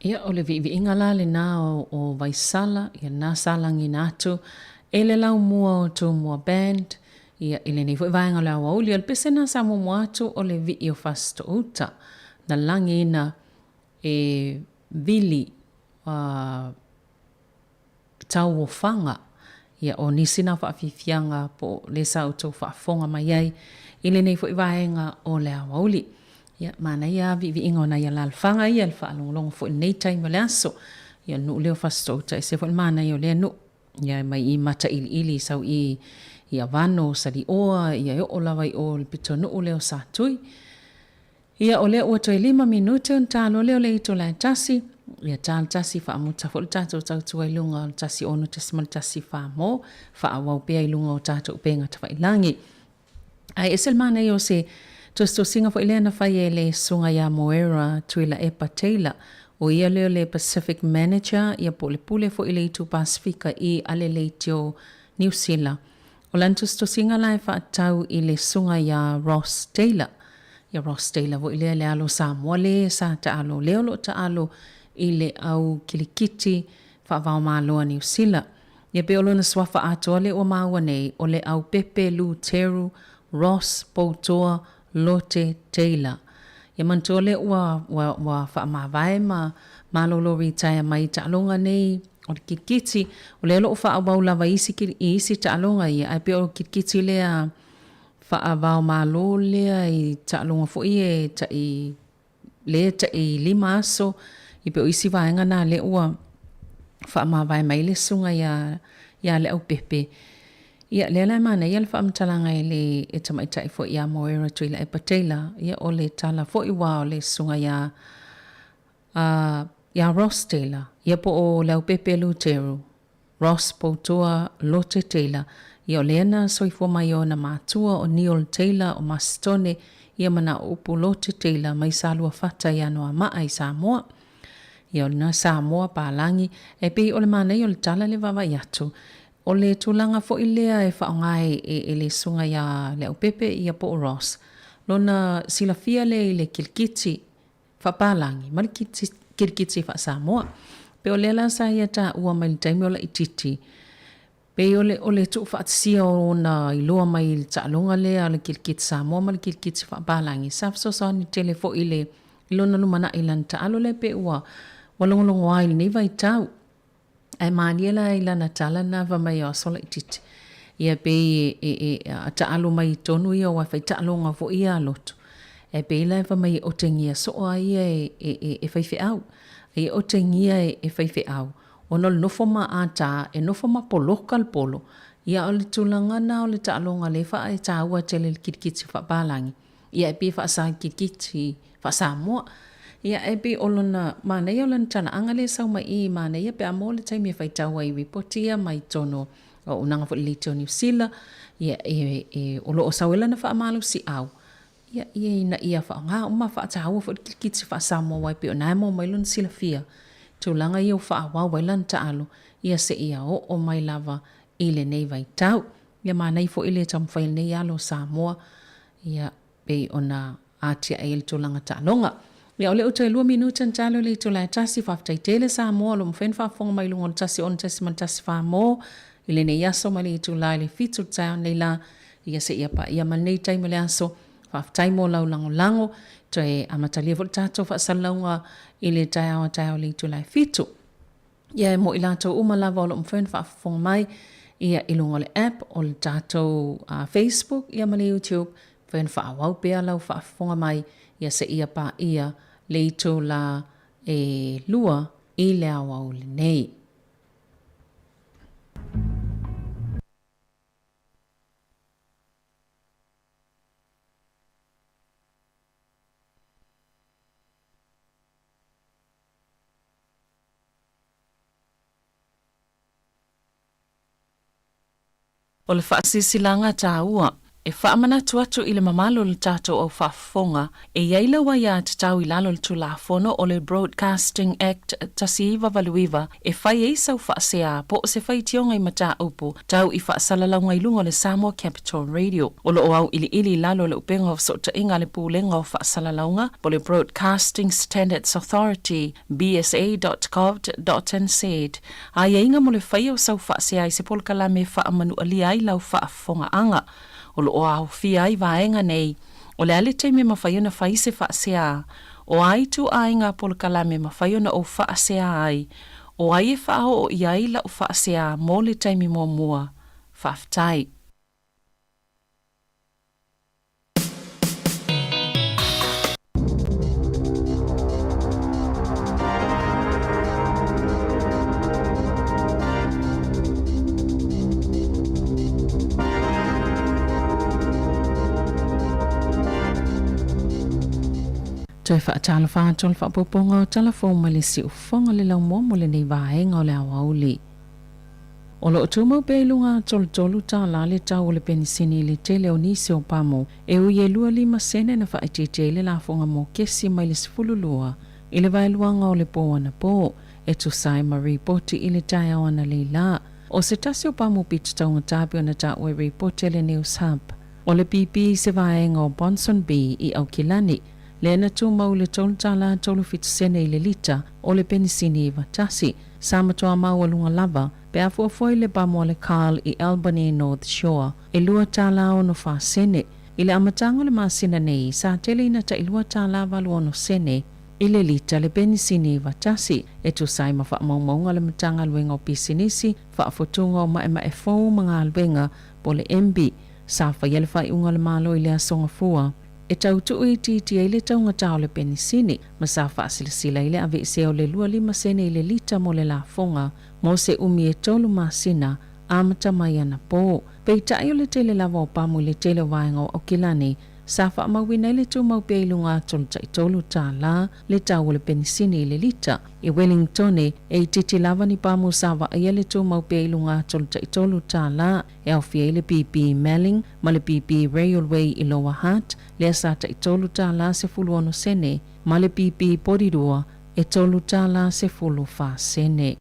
Ia, o le viiviiga la lenā o Vaisala, ia lena sa lagiina atu e le laumua o Tumua Band, ia, i lenei foi vaega o le aoauli. O le pese lena sa muamua atu o le vii o Fasitoouta, na lagiina e Vili tauofaga, ia o nisi na o faafiafiaga po o le sa outou faafofoga mai ai i lenei foi vaega o le aoauli. Ia, manaia lava viiviiga o nai alaalafaga ia i le faalogologo foi i lenei taimi o le aso. Ia o le nuu lea o Fasitouta, e ese foi le manaia o lea nuu. Ia e mai i Matailiili sau i i Avano, Salioa, ia e oo lava i o i le pitonuu lea o Satui. Ia, o lea ua toe lima minute ona ta loa lea o le itula e tasi, ia ta le tasi faamuta foi le tatou tautua i luga o le 106.1 mo faaauau pea i luga o tatou upega tafailagi. Ae ese le manaia o se tositosiga foi lea na fai e le Susuga ia Moera Tuilaepa Taylor, o ia lea o le Pacific Manager ia po o le pule foi i le Itu Pasefika i Aleleitio, Niu Sila. O lana tusitusiga la e faatatau i le susuga ia Ross Taylor. Ia Ross Taylor foi lea le alo Samoa le sa taalo lea o lo o taalo i le au kilikiti faavaomalo a Niu Sila. Ia pei o lona suafa atoa lea ua maua nei o le au Pepe Luteru Ross Poutoa Lote Taylor. Ia manatua lea ua, ua, ua faamavae ma malolo retire mai i taaloga nei o le kilikiti. O lea o lo o faaauau lava i isi, i isi taaloga ia, ae pei o le kilikiti lea faava-o-Malo lea i taaloga foi e tai, lea e tai lima aso, ia pei o isi vaega na lea ua faamavae mai le susuga ia, ia Leaupepe. Ia, lea la e manaia le faamatalaga e le e tamaitai foi ia Moera Tuilaepa Taylor, ia o le tala foi ua o le susuga ia a ia Ross Taylor, ia po o Leaupepe Luteru, Ross Poutoa Lote Taylor, ia o lea na soifua mai ona matua o Neil Taylor o Masitone, ia ma na upu Lote Taylor mai Saluafata i Anoamaa i Samoa. Ia o lena Samoa palagi, e pei o le manaia o le tala le vaavaai atu. O le tulaga foi lea e faaaoga e, e le susuga ia Leaupepe ia po o Ross. lona silafia lea i le kilikiti faapalagi ma le kilikiti faa-Samoa. Pei o lea la sa ia taua mai i le taimi o laitiiti, pei o le o le tuufaatasia o ona iloa mai i le taaloga lea o le kilikiti Samoa ma le kilikiti faapalagi, sa fesoasoani tele foi i le i lona lumanai i lana taalo lea pei ua ua logologoa i lenei vaitau. Ae malie la i lana tala lena fai mai o aso laitiiti. Ia pei e, e, e a taalo mai i tonu ia aua e fai taaloga foi ia a lotu. Ae pei la fai mai e otegia soo lava ia e, e, e, e faifeau. E otegia e, e faifeau ona o le nofo ma ata, e nofo ma poloka le polo. Ia o le tulaga lena o le taaloga lea e e taua tele i le kilikiti faapalagi. Ia e pei e faasa kilikiti faa-Samoa. Ia e pei o lona manaia o lana talaaga lea e sau mai i i, manaia pe a maua le taimi e faitau ai i ripoti ia mai totonu o auaunaga foi lelei o Niu Sila, ia e, e, o lo o sau ai lana faamalosiau, ia, ia ina ia faaaoga uma, faataua foi le kilikiti faa-Samoa aua e pei o lena e maua mai lona silafia i tulaga ia ua faaauau ai lana taalo, ia seia oo mai lava i lenei vaitau. Ia manaia foi le taumafai o lenei alo o Samoa, ia, pei ona atiae ai le tulaga taaloga. Ia, o lea ua toe lua minute na talo i le itula e tasi. Faafetai tele Samoa o lo o mafai ona faafofoga mai i luga o le 106.1 mo i lenei aso mai le itula i le 7 i le taeao nei la, ia seia paia ma lenei taimi o le aso. Faafetai mo lau lagolago. Toe amatalia foi le tatou faasalalauga i le taeao a taeao i le itula e 7. Ia e mo i latou uma lava o lo o mafai ona faafofoga mai ia i luga o le app o le tatou Facebook ia ma le YouTube, mafai ona faaauau pea lau faafofoga mai ia seia paia le itula e 2 i le aoauli nei. O le faasilasilaga taua, e faamanatu atu i le mamalu o le tatou au faafofoga, e i ai lau aiatatau i lalo o le Tulafono o le Broadcasting Act 1989 e fai ai sau faasea po o se faitioga i mataupu tau i faasalalauga i luga o le Samoa Capital Radio. O lo o auiliili i lalo o le upega o fesootaiga a le Pulega o Faasalalauga po o le Broadcasting Standards Authority, bsa.govt.nz, aiaiga mo le faia o sau faasea i se polokalame e faamanualia ai lau faafofogaaga. O lo o aofia ai vaega nei, o le a le taimi e mafai ona fai se faasea, o a ituaiga polokalame e mafai ona ou faasea ai, o ai e faaoo i ai lau faasea mo le taimi muamua. Faafetai. Toe faatalofa atu o le faaopoopoga o tala fou mai le siufofoga le laumua mo lenei vaega o le aoauli. O lo o tumau pea i luga tolutolu tālā le tau o le penisini i le tele o nisi o pamo, e ui e 25 sene na faaitiitia ai le lafoga mo kesi mai le 12 i le vaeluaga o le pō anapō, e tusa ai ma ripoti i le taeao analeila. O se tasi o pamo pito taugata pei ona taua i ripoti a le Newshub. O le BP i se vaega o Ponsonby i Aukilani, lea na tumau i le $3.37 sene i le lita o le penisini 91, sa matua maualuga lava pe a fuafua i le pamo a le Carl i Albany North Shore e $2.64 sene. I le amataga o le masina nei, sa tele ina tai $2.86 sene i le lita le penisini 91, e tusa ai ma faamaumauga a le Matagaluega o Pisinisi, Faafotuga o Maemae Fou ma Galuega, po o le MB. Sa faia le faaiuga a le Malo i le Aso Gafua e tau tuuitiitia ai le taugata o le penisini, ma sa faasilasila ai le aveesea o le 25 sene i le lita mo le lafoga mo se umi e tolu masina amata mai anapō. Peitai o le tele lava o pamu i le tele o vaega o Aukilani sa faamauina ai le tumau pea i luga atu o le tai $3 le tau o le penisini i le lita. I Wellingtone, e itiiti lava ni pamu sa vaaia le tumau pea i luga atu o le tai $3 e aofia ai le BP Melling ma le BP Railway i Lower Hutt, lea sa tai $3.16 sene, ma le BP Porirua e $3.14 sene.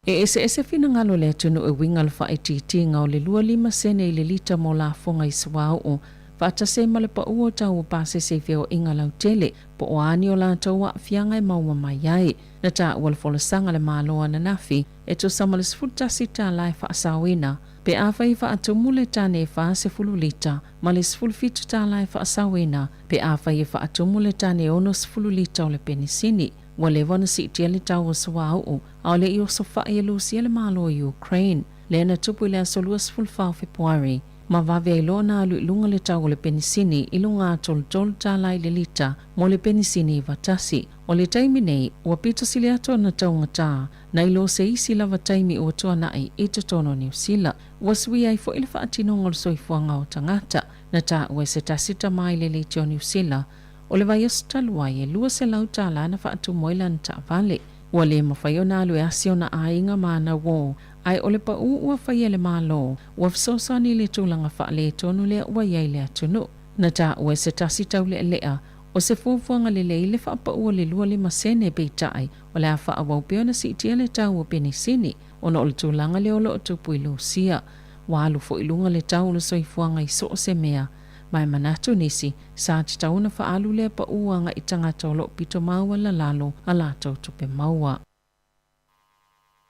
E eseese finagalo o le atunuu e uiga le faaitiitiga o le 25 sene i le lita mo lafoga i suauu faatasi ai ma le paʻu o tau o pasese i feoaiga lautele, po o a ni o latou aafiaga e maua mai ai. Na taua le folasaga a le Malo ananafi, e tusa ma le 11 tala e faasaoina, pe afai e faatumu le tane e 40 lita, ma le 17 tala e faasaoina, pe afai e faatumu le tane e 60 lita o le penisini. Ua leva ona siitia le tau o suauu, a o le i osofai e Lusia le Malo o Ukraine, lea na tupu i le aso 24 o Fepuari, ma vave ai loa ona alu i luga le tau o le penisini i luga atu o le $3 i le lita mo le penisini 91. O le taimi nei, ua pito sili atu ona taugata nai lo se isi lava taimi ua tuanai i totonu o Niu Sila. Ua suia ai foi le faatinoga o le soifuaga o tagata. Na taua e se tasi tama i le leitio o Niu Sila, o le vaiaso talu ai e $200 na faatumu ai lana taavale. Ua le mafai ona alu e asi ona aiga ma ana uō, ae o le paʻū ua faia e le Malo, ua fesoasoani i le tulaga faaletonu lea ua i ai le atunuu. Na taua e se tasi taulealea, o se fuafuaga lelei le faapaʻu o le 25 sene peitai, o le a faaauau pea ona siitia le tau o penisini, ona o le tulaga lea o lo o tupu i Lusia. Ua alu foi i luga le tau o le soifuaga i so o se mea, ma e manatu nisi, sa tatau ona faaalu lea paʻū agai i tagata o lo o pito maualalalo a latou tupe maua.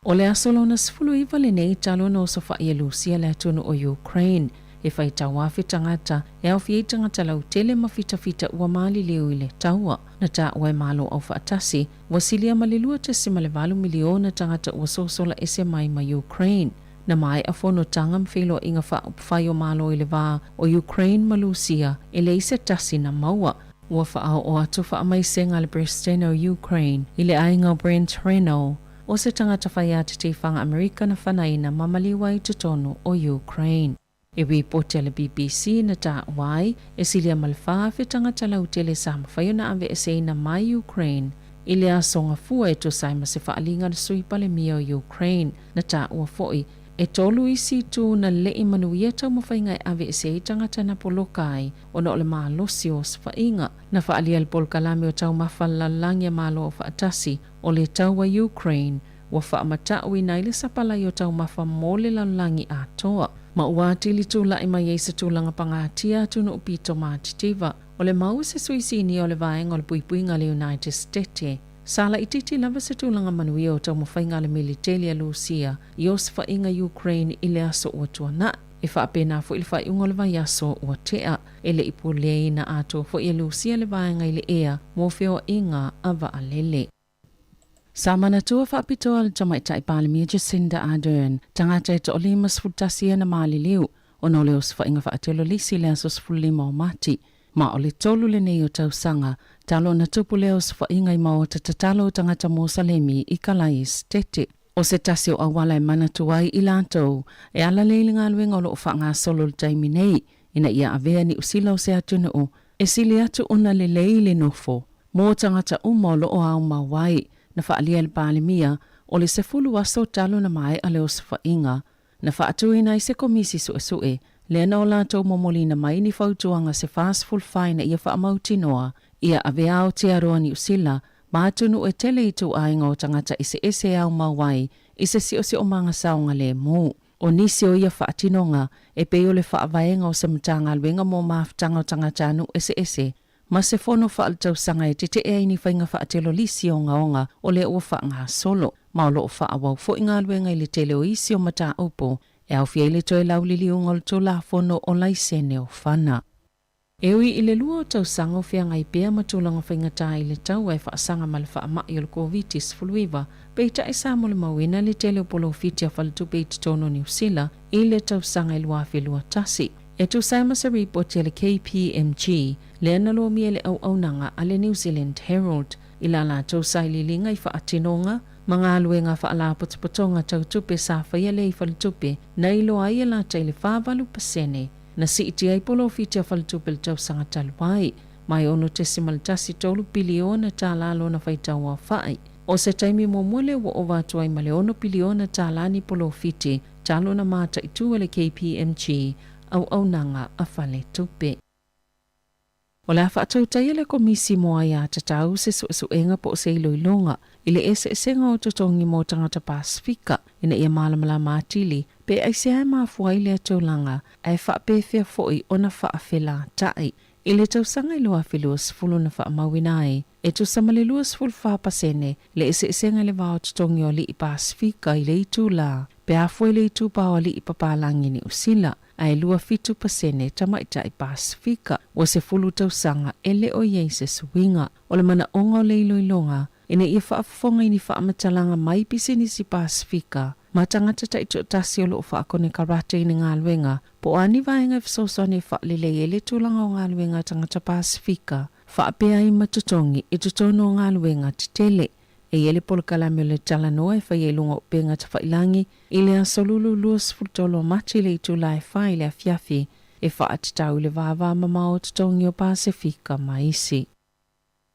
O le aso lona 19 lenei talu ona osofaʻi e Lusia le atunuu o Ukraine. E faitau afe tagata, e aofia ai tagata lautele ma fitafita ua maliliu i le taua. Na taua e Malo Aufaatasi, ua silia ma le 2.8 miliona tagata ua sosola ese mai ma Ukraine. Na maea fonotaga ma feiloaiga faaupufai o Malo i le va o Ukraine ma Lusia, e leai se tasi na maua. Ua faaoo atu faamaisega a le Peresetene o Ukraine i le aiga o Brent Renaud, o se tagata fai ata-tifaga Amerika na fanaina ma maliu ai i totonu o Ukraine. E ripoti a le BBC na taua ai, e silia ma le 4,000 tagata lautele sa mafai ona aveeseina mai Ukraine i le aso Gafua e tusa ai ma se faaaliga a le Sui Palemia o Ukraine. Na taua foi, e tolu isi itu na leʻi manuia taumafaiga e aveese ai tagata na poloka ai ona o le malosi o osofaiga. Na faaalia le polokalame o taumafa a le lalolagi a Malo Aufaatasi o le taua Ukraine ua faamatauina ai le sapalai o taumafa mo le lalolagi atoa, ma ua atili tulai mai ai se tulaga pagatia atunuu pito matitiva. O le mau a se sui sinia o le Vaega o le Puipuiga a le United Stete, sa laitiiti lava se tulaga manuia o taumafaiga a le militeli a Lusia i osofaiga Ukraine i le aso ua tuanai. E faapena foi le faaiuga o le vaiaso ua tea. E le i puleaina atoa foi e Lusia le vaega i le ea mo feoaiga a vaalele. Sa manatua faapitoa le Tamaitai Palemia Jacinda Ardern, tagata e toa-51 ia na maliliu ona o le osofaiga faatelolisi i le aso 15 o Mati, ma o le tolu lenei o tausaga talu ona tupu lea osofaiga i maota tatalo o tagata Mosalemi i Kalai Esetete. O se tasi o auala e manatu ai i latou e alalei i le galuega o lo o faagasolo i le taimi nei ina ia avea Niu Sila o se atunuu e sili atu ona lelei le nofo mo tagata uma o lo o aumau ai. Na faaalia e le Palemia o le 10 aso talu ona maea le osofaiga na faatuina ai se komisi suesue lea na o latou momoliina mai ni fautuaga se 44 ina ia faamautinoa ia avea Aotearoa Niu Sila ma atunuu e tele i ituaiga o tagata eseese e aumau ai i se siosiomaga saogalemu. O nisi o ia faatinoga e pei o le faavaega o se Matagaluega mo Mafutaga o Tagatanuu Eseese ma se fono faaletausaga e tete'e ai ni faiga faatelolisi ogaoga o lea ua faagasolo, ma o lo o faaauau foi galuega i le tele o isi o mataupu e aofia ai le toe lauliliuga o le Tulafono o Laisene o Fana. E ui i le lua o tausaga o feagai pea ma tulaga faigata i le taua e faasaga ma le faamai o le Koviti-19, peitai sa molimauina le tele o polofiti a faletupe i totonu o Niu Sila i le tausaga e 2021. E tusa ai ma se ripoti a le KPMG, lea na lomia e le auaunaga a le New Zealand Herald i la latou sailiiliga i faatinoga ma galuega faalapotopotoga tau tupe sa faia lea i faletupe na iloa ai e lata i le 48 pasene na siitia ai polofiti a faletupe i le tausaga talu ai, mai $6.13 piliona tālā lona faitau aofai. O se taimi muamua lea ua ova atu ai ma le $6 piliona tālā ni polofiti talu ona mataitū e le KPMG auaunaga a faletupe. O le a faatautaia le Komisi mo Aiatatau se suesuega po o se iloiloga i le eseesega o totogi mo tagata Pasefika ina ia malamalama atili Pe aisea e mafua ai lea tulaga, ae faapefea foi ona faafelatai. I le tausaga i 2020 na faamauina ai, e tusa ma le 24% le eseesega i le va o totogi o alii Pasefika i le itulā pe a fua i le itupa o alii papalagi Niu Sila, ae 27% tamaitai Pasefika. Ua 10 tausaga e le o i ai se suiga. O le manaoga o le iloiloga, ina ia faafofoga i ni faamatalaga mai pisinisi Pasefika ma tagata taitoatasi o lo o faakonekarate i ni galuega po o a ni vaega e fesoasoani e faalelei ai le tulaga o galuega a tagata Pasefika faapea ai ma totogi i totonu o galuega tetele. E i ai le polokalame o le talanoa e faia i luga o upega tafailangi i le aso Lulu 23 o Mati i le itula e 4 i le afiafi e faatatau i le vavamamao o totogi o Pasefika ma isi.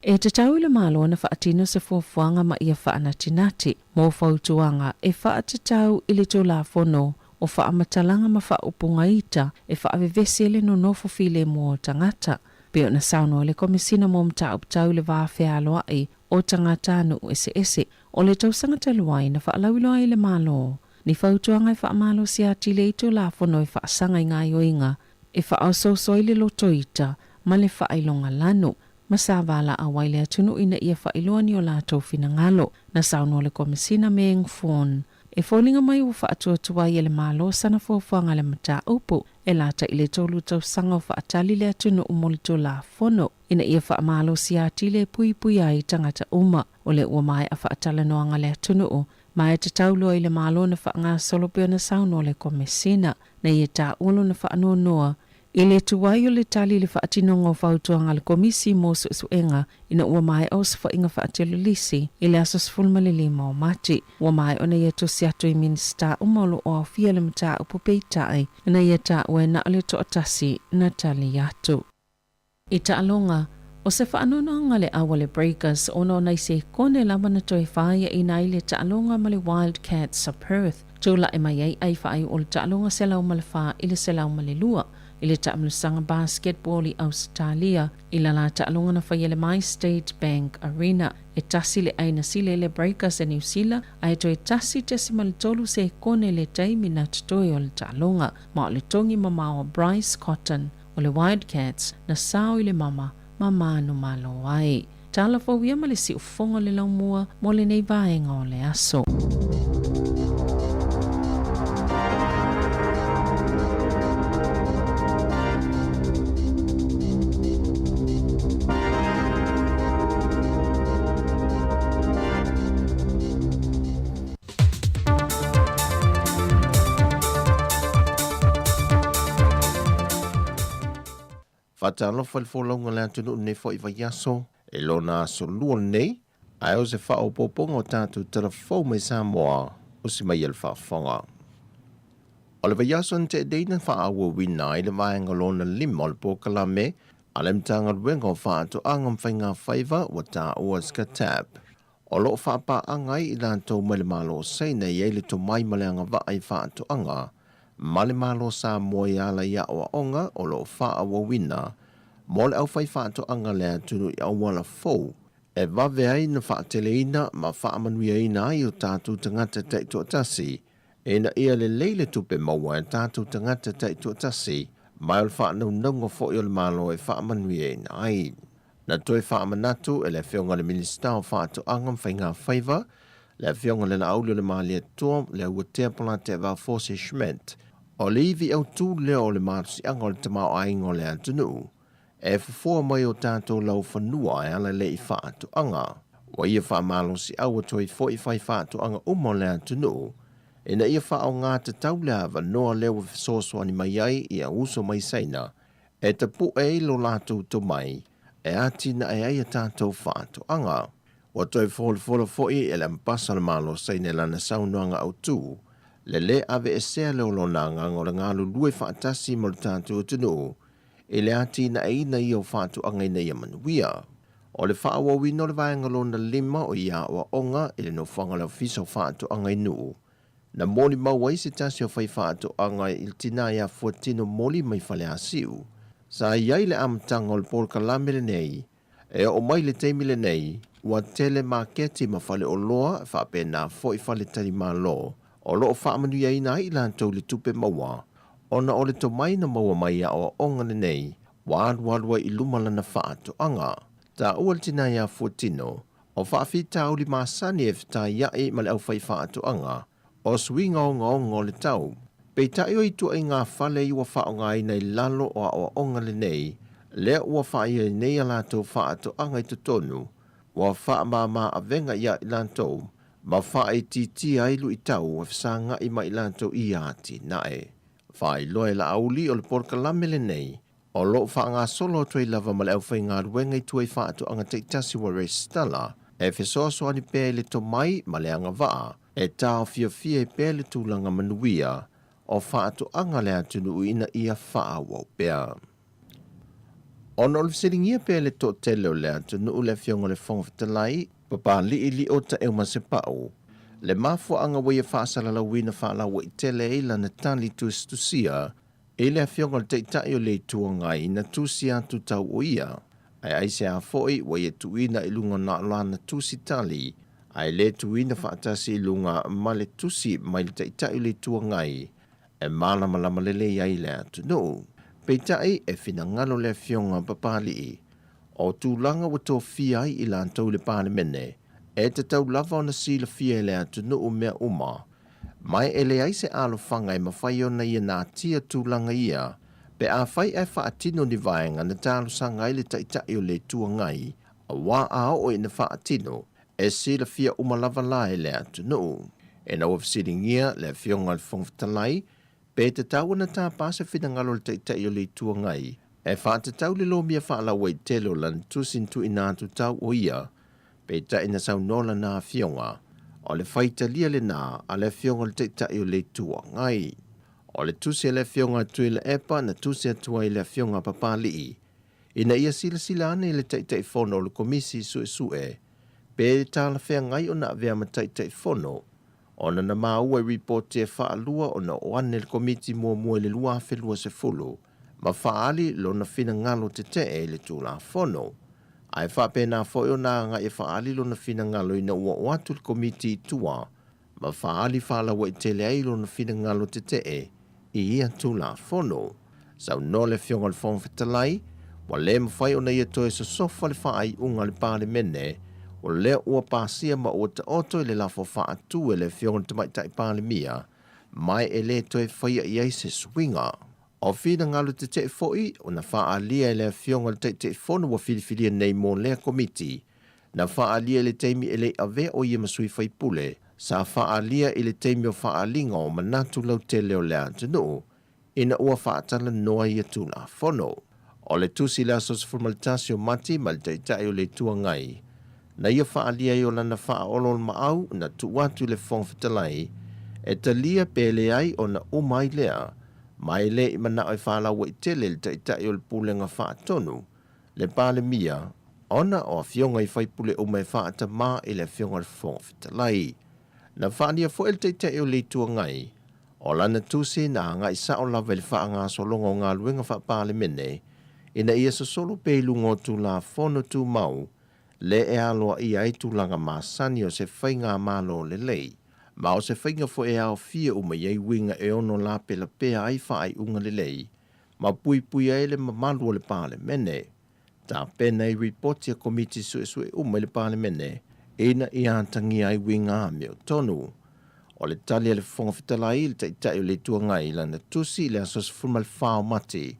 E tatau i le Malo ona faatino se fuafuaga ma ia faanatinati mo fautuaga e faatatau i le Tulafono o Faamatalaga ma Faaupuga Ita e faavevesi ai le nonofo filemu o tagata, pei ona saunoa le Komesina mo Mataupu Tau i le Va Fealoai o Tagatanuu Eseese. O le tausaga talu ai na faalauiloa ai le Malo ni fautuaga e faamalosia atili ai Tulafono e faasaga i gaoioiga e faaosooso ai le loto ita ma le faailoga lanu ma sa valaau ai le atunuu ina ia faailoa ni o latou finagalo. Na saunoa le Komesina Meng Foon, e foliga mai ua faatuatua ai e le Malo sana fuafuaga le mataupu e lata i le 3 tausaga o faatali le atunuu mo le Tulafono ina ia faamalosia atili e puipuia ai tagata uma. O lea ua maea faatalanoaga le atunuu ma e tatau loa i le Malo ona faagasolo pei ona saunoa le Komesina. Na ia taua lona faanoanoa i le tuai o le tali i le faatinoga o fautuaga a le Komisi mo Suesuega ina ua maea osofaiga faatelolisi i le aso 15 o Mati. Ua maea ona ia tusi atu i Minisita uma o lo o aofia le mataupu peitai na ia taua e na o le toatasi na tali atu. I taaloga, o se faanoanoaga le au a le Breakers ona o nai sekone lava na toe faiaina ai le taaloga ma le Wildcats o Perth. Tulai mai ai ai faaiu o le taaloga 104 i le 102 i le taamilosaga basketball i Ausetalia i lala taaloga na faia i le MyState Bank Arena. E tasi le ai na sili ai le Breakers e Niu Sila ae toe 1.3 sekone le taimi na totoe o le taaloga ma o le togi mamao a Bryce Cotton o le Wildcats na sao i le mama ma manumalo ai. Tala fou ia ma le siufofoga o le laumua mo lenei vaega o le aso. Faatalofa i le folauga o le atunuu lenei foi vaiaso e lona aso lua lenei, ae o se faaopoopoga o tatou tala fou mai Samoa o si mai e le faafofoga. O le vaiaso na tea nei na faaauauina ai le vaega lona lima o le polokalame a le Matagaluega o Faatoaga ma Faigafaiva ua taua SCATAP. O lo o faapaaga ai i latou mai le Malo o Saina e i ai le tomai ma le agavaa i faatoaga ma le Malo o Samoa i ala i aoaoga o lo o faaauauina mo le aufaifaatoaga le atunuu i auala fou e vave ai na faateleina ma faamanuiaina ai o tatou tagata taitoatasi ina ia lelei le tupe maua e tatou tagata taitoatasi mai o le faanaunauga foi o le Malo e faamanuiaina ai. Na toe faamanatu e le Afioga i le Minisita o Faatoaga ma Faiga Faiva, le Afioga i le Laauli o le Malietoa, le Auatea Polateavao Forsie Schmidt, o le ivi autū lea o le malosiaga o le tamaoaiga o le atunuu, e fofoa mai o tatou laufanua e ala lea i faatoaga. Ua ia faamalosiau atu ai foi faifaatoaga uma o le atunuu, ina ia faaaoga tatau le avanoa lea ua fesoasoani mai ai ia uso mai Saina e tapu'e ai lo latou tomai e atinae ai a tatou faatoaga. Ua toe folafola foi e le Ambasa o le Malo Saina i lana saunoaga autū, le lē aveesea lea o lona agaga o le galulue faatasi ma lo tatou atunuu i le atinaeina ia o faatoaga ina ia manuia. O le faaauauina o le vaega lona lima o ia aoaoga i le nofoaga o le Ofisa o Faatoaga i Nuu, Na molimau ai se tasi o faifaatoaga i le tina ia Fuatino Moli mai Faleasiu. Sa i ai le amataga o le polokalame lenei, e oo mai le taimi lenei, ua tele maketi ma faleoloa faapena foi faletalimalo. o lo o faamanuiaina ai i latou i le tupe maua ona o le tomai na maua mai i aoaoga lenei ua alualu ai i luma lana faatoaga. Taua le tina ia Fuatino, o faafitauli masani e fetaia'i ma le aufaifaatoaga, o suiga ogaoga o le tau. Peitai o ituaiga fale i ua faaaogaina i lalo o aoaoga lenei, lea ua faia ai nei a latou faatoaga i totonu, ua faamama avega ia i latou ma faaitiitia ai luitau e fesagai ma i latou i ia atinae. Faailoa e Laauli o le polokalame lenei o lo o faagasolo atu ai lava ma le aufaigaluega i tua i faatoaga taitasi ua resitala e fesoasoani pea i le tomai ma le agavaa e taofiofia ai pea le tulaga manuia o faatoaga a le atunuu ina ia faaauau pea. Ona o le fesiligia pea e le toatele o le atunuu le Afioga i le Fofoga Fetalai, Papaliʻiliʻo Taeumasepau, le mafuaaga ua ia faasalalauina faalauaitele ai lana tali tusitusia i le Afioga i le Taitai o le Itu Agai na tusi atu tau o ia, ae aisea foi ua ia tuuina i luga na o lana tusi tali, ae le tuuina faatasi i luga ma le tusi mai le Taitai o le Itu Agai e malamalama lelei ai le atunuu. Peitai, e finagalo le Afioga Papali'i, o tulaga ua tofia ai i latou i le Palemene, e tatau lava ona silafia e le atunuu mea uma, ma e leai se alofaga e mafai ona ia natia tulaga ia pe afai ae faatino ni vaega na talosaga ai le Taitai o le Itu Agai, auā a oo ina faatino, e silafia uma lava la e le atunuu. Ina ua fesiligia le Afioga i le Fofoga Fetalai pe tatau ona tapa se finagalo o le Taitai o le Itu Agai e faatatau le lomia faalauaitele o lana tusi na tuuina atu tau o ia, peitai na saunoa lana afioga, o le faitalia lena a le Afioga i le Taitai o le Itu Agai. O le tusi a le Afioga a Tuilaepa na tusi atu ai i le Afioga a Papali'i ina ia silasila ane i le Taitaifono o le Komisi Suesue pe talafeagai ona avea ma Taitaifono ona na maua i ripoti e faalua ona oo ane le Komiti muamua i le 2020 ma faaali lona finagalo tetee i le Tulafono, ae faapena foi ona agai e faaali lona finagalo ina ua oo atu le Komiti i tua ma faaali faalauaitele ai lona finagalo tetee i ia Tulafono. Saunoa le Afioga i le Fofoga Fetalai, ua le mafai ona ia toe sosofa le faaiuga a le Palemene, o lea ua pasia ma ua taoto i le lafo faatu e le Afioga i le Tamaitai Palemia, ma e le toe faia i ai se suiga. O finagalo tetee foi na faaalia e le Afioga i le Taitaifono ua filifilia nei mo lea Komiti, na faaalia i le taimi e le i avea o ia ma sui faipule, sa faaalia i le taimi o faaaliga o manatu lautele o le atunuu, ina ua faatalanoa ia Tulafono. O le tusi i le aso 11 o Mati mai le Taitai o le Itu Agai, na ia faaalia ai o lana faaoloolomaau na tuu atu i le Fofoga Fetalai e talia pe leai ona uma ai lea, ma e le i manao e faalauaitele le Taitai o le Pulega Faatonu, le Palemia, ona o afioga i faipule uma e faatamā i le Afioga i le Fofoga Fetalai. Na faaalia foi e le Taitai o le Itu Agai, O lana tusi na agai sao lava i le faagasologa o galuega faa-Palemene ina ia sosolo pea i luga o Tulafono Tumau le e aloaia ai tulaga masani o se faigamalo lelei, ma o se faiga foi e aofia uma i ai uiga e ono lapelapea ai faaiuga lelei ma puipuia ai le mamalu o le Palemene. Tapena ai ripoti a Komiti Suesue uma i le Palemene ina ia atagia ai uiga amiotonu. O le tali a le Fofoga Fetalai i le Taitai o le Itu Agai i lana tusi i le aso 14 o Mati,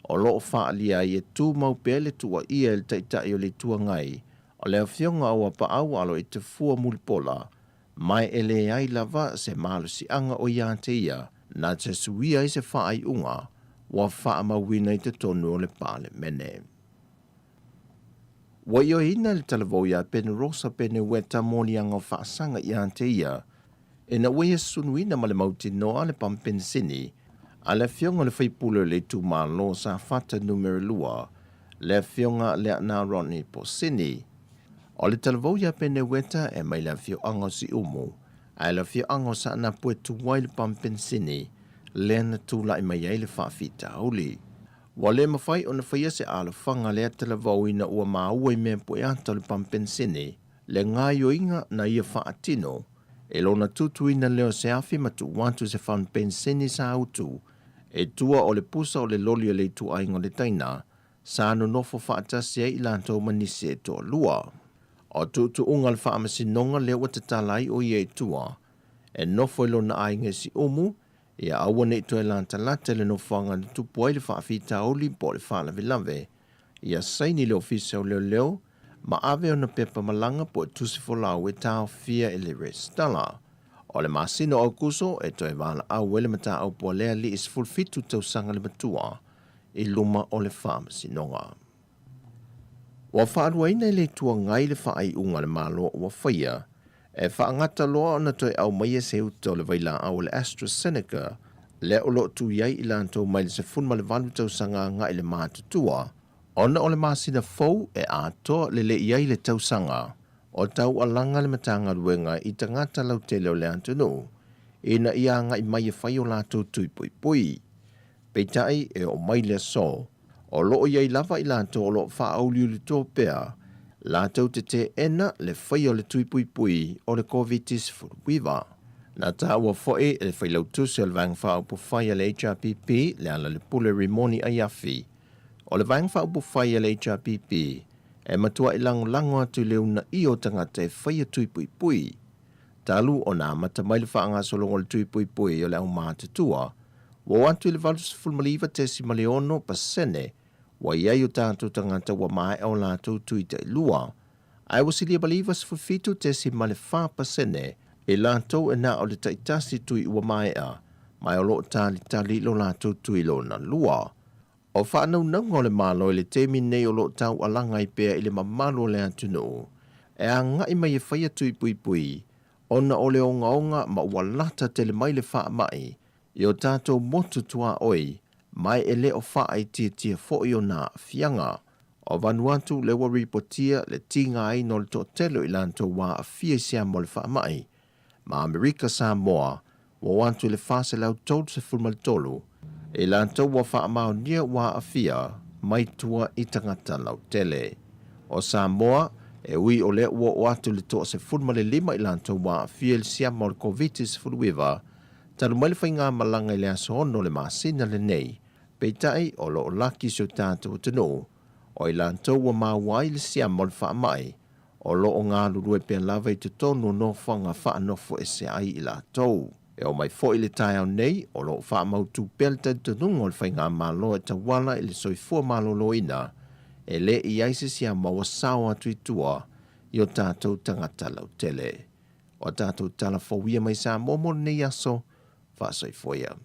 o lo o faaalia ai e tumau pea le tuuaia e le Taitai o le Itu Agai o le Afioga a Auapaau Aloitafua Mulipola, ma e leai lava se malosiaga o ia te ia na te suia ai se faaiuga ua faamauina i totonu o le Palemene. Ua ioeina le talavou iā Penerosa Peneueta moliaga o faasaga ia te ia, ina ua ia sunuina ma le mautinoa le pamu penisini a le Afioga i le Faipule o le Itumalo o Safata Numera 2, le Afioga Leaana Rodney Posini. O le talavou iā Peneueta e mai le afioaga o Siumu, ae le afioaga o Saanapu e tu ai le pamu penisini lea na tulai mai ai le faafitauli. Ua le mafai ona faia se alofaga lea talavou ina ua maua i mea pueata o le pamu penisini le gaoioiga na ia faatino. i lona tutuina lea o se afi ma tuu atu se fund peniseni sa utu i tua o le pusa o le loli a le ituaiga o le taina sa nonofo faatasi ai i latou ma nisi e toalua. O tuutuuga o le faamasinoga lea ua tatala ai o ia i tua e nofo i lona aiga i Siumu, ia aua ne i toe latalata i le nofoaga na tupu ai le faafitauli po o le faalavelave, ia saini le Ofisa o Leoleo ma ave ona pepa malaga po o tusi folau e taofia e le resitala. O le masina o Aokuso e toe valaau ai le mataupu a lea alii 17 tausaga le matua i luma o le Faamasinoga. Ua faaluaina e le Itu Agai le faaiuga a le Malo ua faia e faagata loa ona toe aumaia se uta o le vailaau o le AstraZeneca lea o lo o tu i ai i latou mai le 18 tausaga agai i le matutua ona o le masina fou e atoa lelei i ai le tausaga o taualaga le Matagaluega i tagata lautele o le atunuu ina ia agai mai e fai o latou tui puipui. Peitai, e oo mai le aso, o lo o i ai lava i latou o lo o faaauliulitoa pea latou te teena le faia o le tui puipui o le Koviti-19. Na taua foi e le Failautusi o le Vaega Faaupufai a le HRPP, Lealailepule Rimoni Aiafi, o le Vaega Faaupufai a le HRPP e matuai lagolago atu i le uunaia o tagata e faia tui puipui. Talu ona amata mai le faagasologa o le tui puipui o le aumatutua, ua oo atu i le 89.6 pasene ua i ai o tatou tagata ua maea o latou tui tailua, ae ua silia ma le 97.4 pasene i latou e na o le taitasi tui ua maea, ma o lo o talitali i lo latou tui lona lua. O faanaunauga o le Malo i le taimi nei o lo o taualaga ai pea i le mamalu o le atunuu e agai mai e faia tui puipui ona o le ogaoga ma ua lata tele mai le faamai i o tatou motu tuaoi ma e le o faaitiitia foi ona aafiaga. O Vanuatu lea ua ripotia le tigaina o le toatele o i latou ua aafia i se amo o le faamai ma Amerika Samoa ua oo atu i le 433 i latou ua faamaonia ua aafia mai tua i tagata lautele. O Samoa, e ui o lea ua oo atu i le 15 i latou ua aafia i le siama o le Koviti-19, talu mai le faigamalaga i le aso 6 o le masina lenei, peitai o lo o laki si o tatou atunuu, o i latou ua maua ai le siama o le faamai, o lo o galulue pea lava i totonu o nofoaga faanofoesea ai i latou. E oo mai foi i le taeao nei, o lo o faamautu pea le talitonuga o le Faigamalo e tauala i le soifua maloloina, e le i ai se siama ua sao atu i tua i o tatou tagata lautele. O a tatou tala fou ia mai Samoa mo lenei aso, faasoifua ia.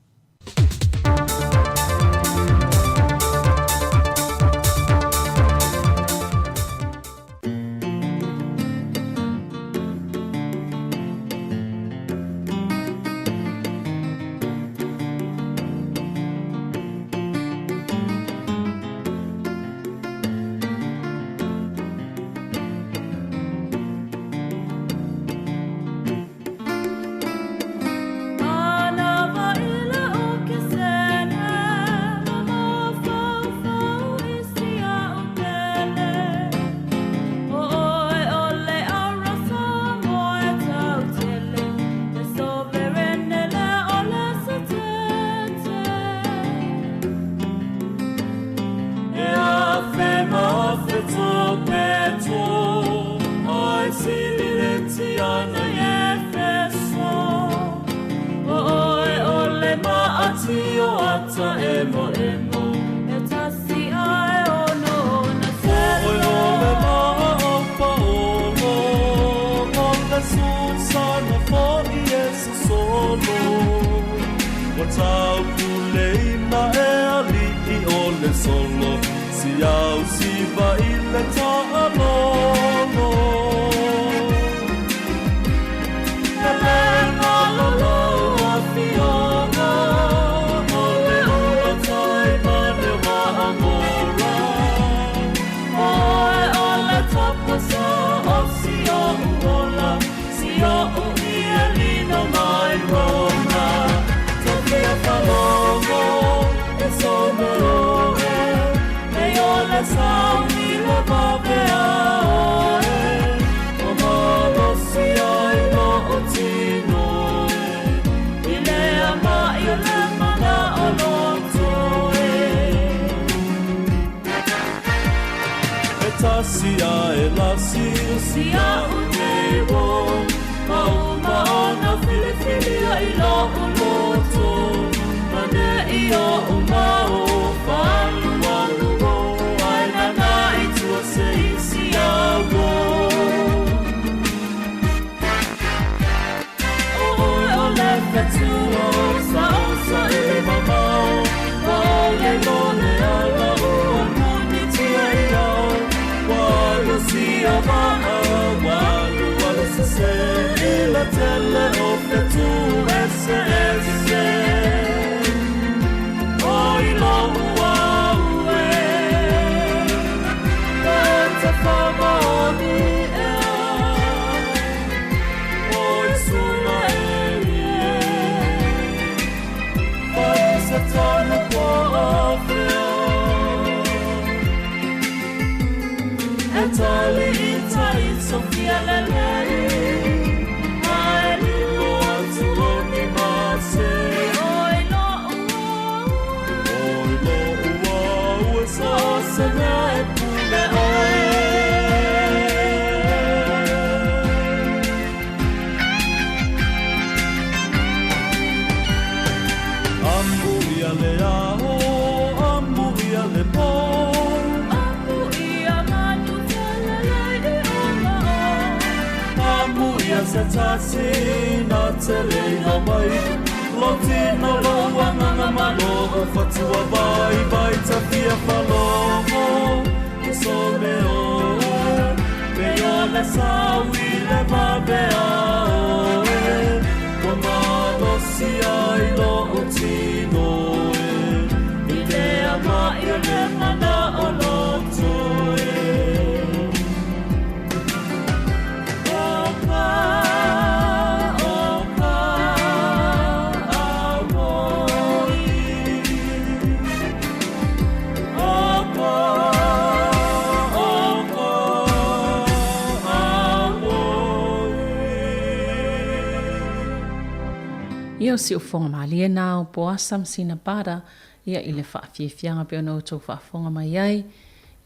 Ia o siufoga malie na o Poasa ma Sina Bada ia i le faafiafiaga pei ona outou faafofoga mai ai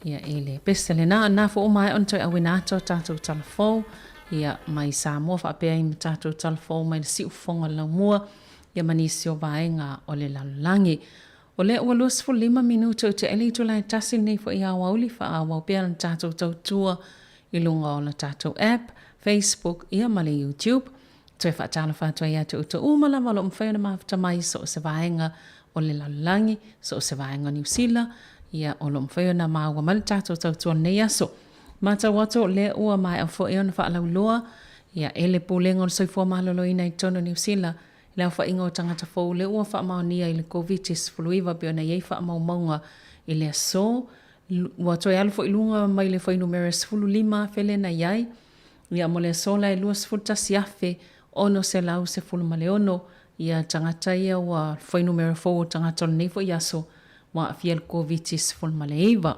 ia i le pese lena. Na fo uma ai ona toe auina atu a tatou tala fou ia mai Samoa faapea ai ma tatou tala fou mai le siufofoga o le laumua ia ma nisi o vaega o le lalolagi. O lea ua 25 minute o te ali itula e tasi lenei foi aoauli faaauau pea la tatou tautua i luga o la tatou app, Facebook ia ma le YouTube. Toe faatalofa atu ai ia te outou uma lava o lo o mafai ona mafuta mai i so o se vaega o le lalolagi, so o se vaega o Niu Sila, ia o lo o mafai ona maua mai le tatou tautua i lenei aso. Matau atu o lea ua maea foi ona faalauiloa ia e le Pulega o le Soifua Maloloina i totonu o Niu Sila i le aofaiga o tagata fou lea ua faamaonia i le Koviti-19 pei ona i ai faamaumauga i le aso. Ua toe alu foi i luga mai le fuainumera 15,000 lea na i ai. Ia mo le aso la e 21,616 ia tagata ia ua fuainumera fou o tagata o lenei foi aso ua aafia i le Koviti-19.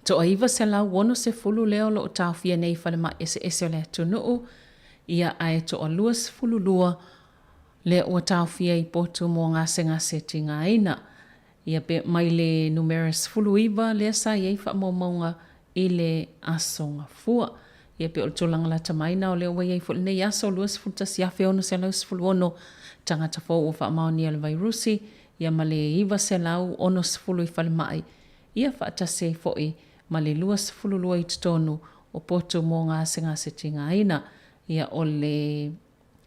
Toa 960 lea o lo o taofia nei i falemai eseese o le atunuu, ia ae toa 22 lea ua taofia i potu mo gasegase tigaina. Ia pe mai le numera 19 lea sa i ai faamaumauga i le Aso Gafua. Ia pei o le tulaga lata mai na o lea ua i ai foi lenei aso 21,616 tagata fou ua faamaonia le vairusi, ia ma le 960 i falemai, ia faatasi ai foi ma le 22 i totonu o potu mo gasegase tigaina. Ia o le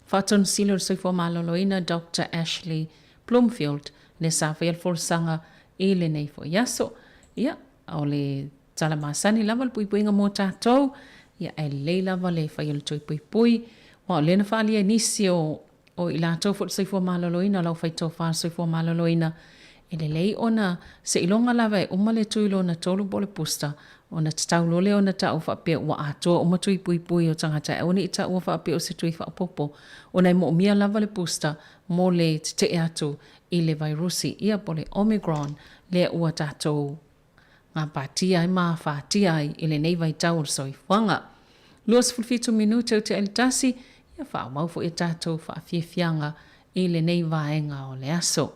Faatonu Sili o le Soifua Maloloina Doctor Ashley Bloomfield lea sa faia le folasaga i lenei foi aso. Ia, o le tala masani lava le puipuiga mo tatou, ia ae lelei lava le fai o le toe puipui, aua o lea na faaalia e nisi o o i latou foi le soifua maloloina, o le aufai tofa le soifua maloloina, e lelei ona seiloga lava e uma le tui lona tolu po o le booster, ona tatau loa lea ona ta'u faapea ua atoa uma tui puipui o tagata e aua ne i ta'ua faapea o se tui faaopoopo, ona e mo'omia lava le booster mo le tete'e atu i le vairusi ia po o le Omicron lea ua tatou gapatia ai ma afatia ai i lenei vaitau o le soifuaga. 27 minute o te 1, ia faaauau foi a tatou faafiafiaga i lenei vaega o le aso.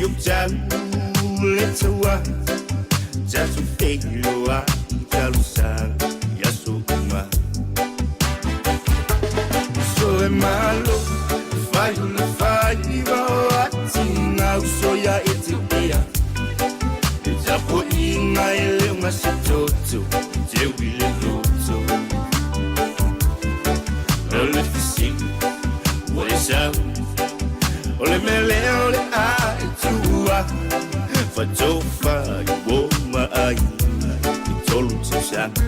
ou tau le taua Tatou feiloai talosaga i aso uma Uso e malo fai o le faiva o atinga uso ia Etiopia E tapuaiga e le o gase toto teu i le loto O le fesili ua e sau O le mea lea o le a e tuua Fatofa i uo ma aiga i tolu tausaga.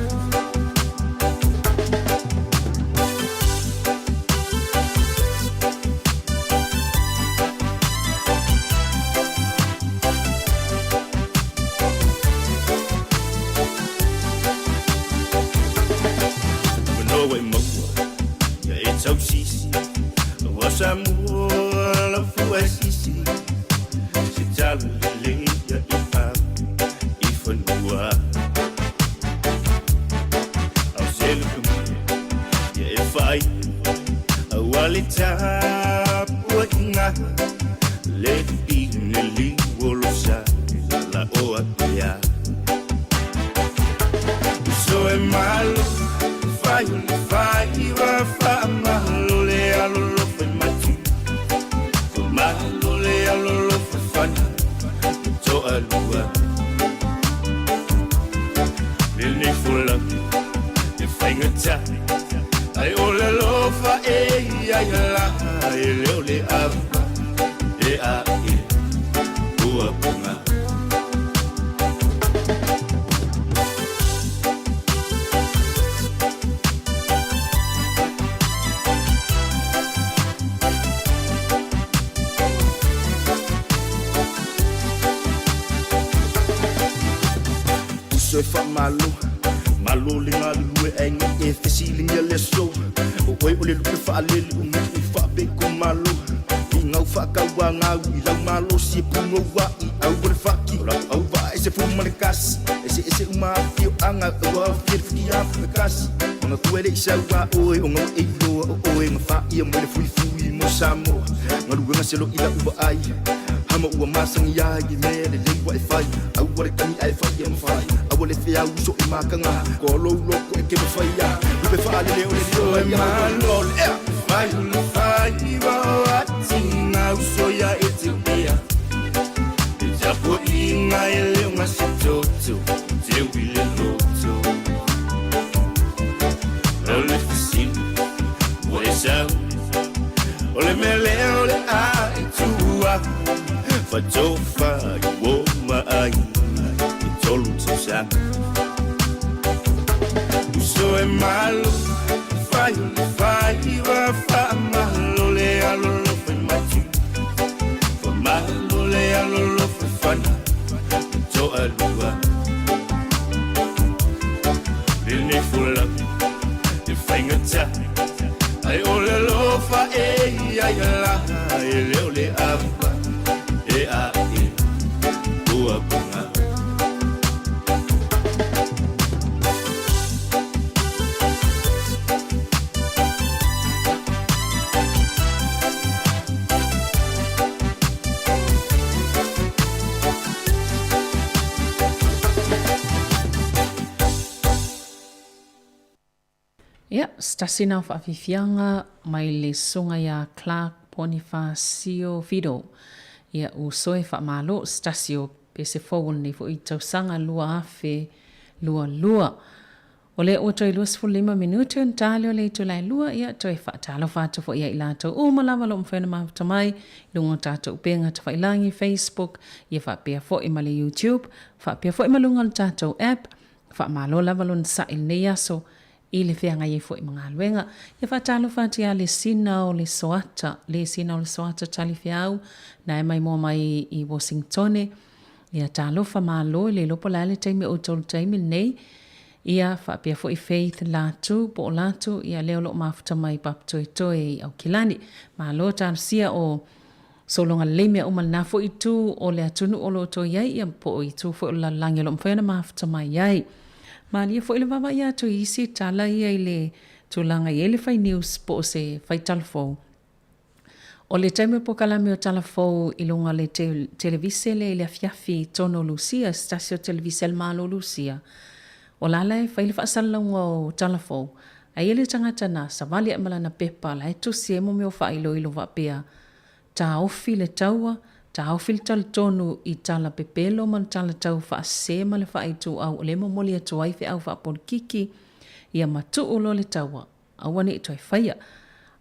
Manoa e maua ia e tausisi Ua Samoa lau fua e sisi Se tala lelei ia i ave i fanua Au se lupe mai ia e faaiu Aua le tapuaiga Le pine liu o lo sa la o atea Uso e malo fai o le faiva Faamalo le alolofa i matu Faamalo le alolofa i fana Toalua Lenei folauga e faigata Ai o le alofa e i ai la E le o le ava e a e ua poga. Uso e faamalo, malo le galulue aiga e fesiligia le aso. O oe o le lupe faalele o nuu faapeko malo. I gau faakaua gau i lau malosi e pugou ai au o le faki. O lau auvaa e se fou ma le kasi. Eseese uma afioaga ua aofia le futia kasi. Maga e le i sau a oe o gau e iloa o oe ga faia mai le fuifui mo Samoa. Galuega se lo'i lau vaai. Hama ua masani ai i mea lelei ua e fai. Aua le tagi ae fai e mafai. Aua le feau uso i makaga. Koa lou loko e ke mafaia. Lupe faalele o le lio e malo le ea. Fai o le faiva o atiga uso ia Etiopia. E tapuaiga e le o gase toto teu i le loto. O le fesili ua e sau O le mea lea o le a e tuua Fatofa i uo ma aiga i tolu tausaga Uso e malo fai o le faiva Faamalo le alolofa i matu Faamalo le alolofa i fana Toalua Lenei folauga e faigata Ai o le alofa e i ai la E le o le ava e a e ua poga. Ia, se tasi na o faafiafiaga mai le susuga ia Clark Bonifacio Fido. Ia, uso e faamalo, se tasi o pese fou o lenei foi tausaga 2022. O lea ua toe 25 minute ona ta lea o le itula e lua, ia, toe faatalofa atu foi ia i latou uma lava o lo o mafai ona mafuta mai i luga o tatou upega tafailangi, Facebook, ia faapea foi ma le YouTube, faapea foi ma luga o le tatou app. Faamalo lava lona sa'i i lenei aso i le feagai ai foi ma galuega. Ia faatalofa atu ia Lesina o le Soata, Lesina o le Soata Talifeau, na e maimoa mai i Washingtone. Ia talofa malo i le iloa po o le a le taimi o outou i le taimi lenei. Ia faapea foi Faith Latu po o Latu, ia lea o lo o mafuta mai i Papatoetoe i Aukilani. Malo talosia o Sologa lelei mea uma lena foi itu o le atunuu o lo o toe i ai, ia po o itu foi o le lalolagi o lo o mafai ona mafuta mai ai. Malie foi le vaavaai atu i isi tala ia i le tulaga e i ai le fai news po o se fai tala fou. O le taimi o polokalame o Tala Fou i luga o le televisele i le afiafi i tonu o Lusia, se tasi o televise a le Malo o Lusia, o la la e fai le faasalalauga o Tala Fou, ae i ai le tagata na savali ae ma lana pepa la e tusi ai mo mea o faailoilo faapea, Taofi le taua, taofi le talitonu i tala pepelo ma le tala tau faasese ma le faaituau o lea e momoli atu ai feau faapolikiki, ia matuu loa le taua. Aua ne i toe faia.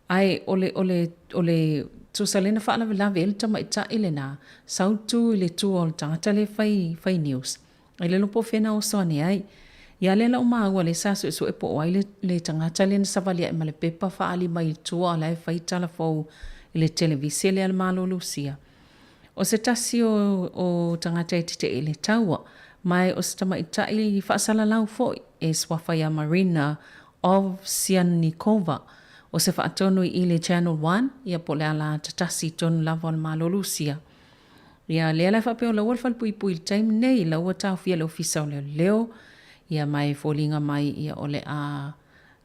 Ae o le, o le, o le tusa lea na faalavelave ai le tamaitai lena, sau tu i le tua o le tagata lea e fai, fai news, e le iloa po o fea na oso ane ai. Ia lea la ua maua lea sa suesue po o ai le, le tagata lea na savali ae ma le pepa faaali mai i tua o la e fai tala fou i le televise lea a le Malo o Lusia. O se tasi o, o tagata e tetee i le taua, ma o se tamaitai faasalalau foi e suafa iā Marina Ovsyannikova, o se faatonu i le Channel One, ia po o le alatatasi tonu lava o le Malo Lusia. Ia, lea la e faapea o la ua le falepuipui i le taimi nei, la ua taofia e le Ofisa o Leoleo, ia ma e foliga mai ia o le a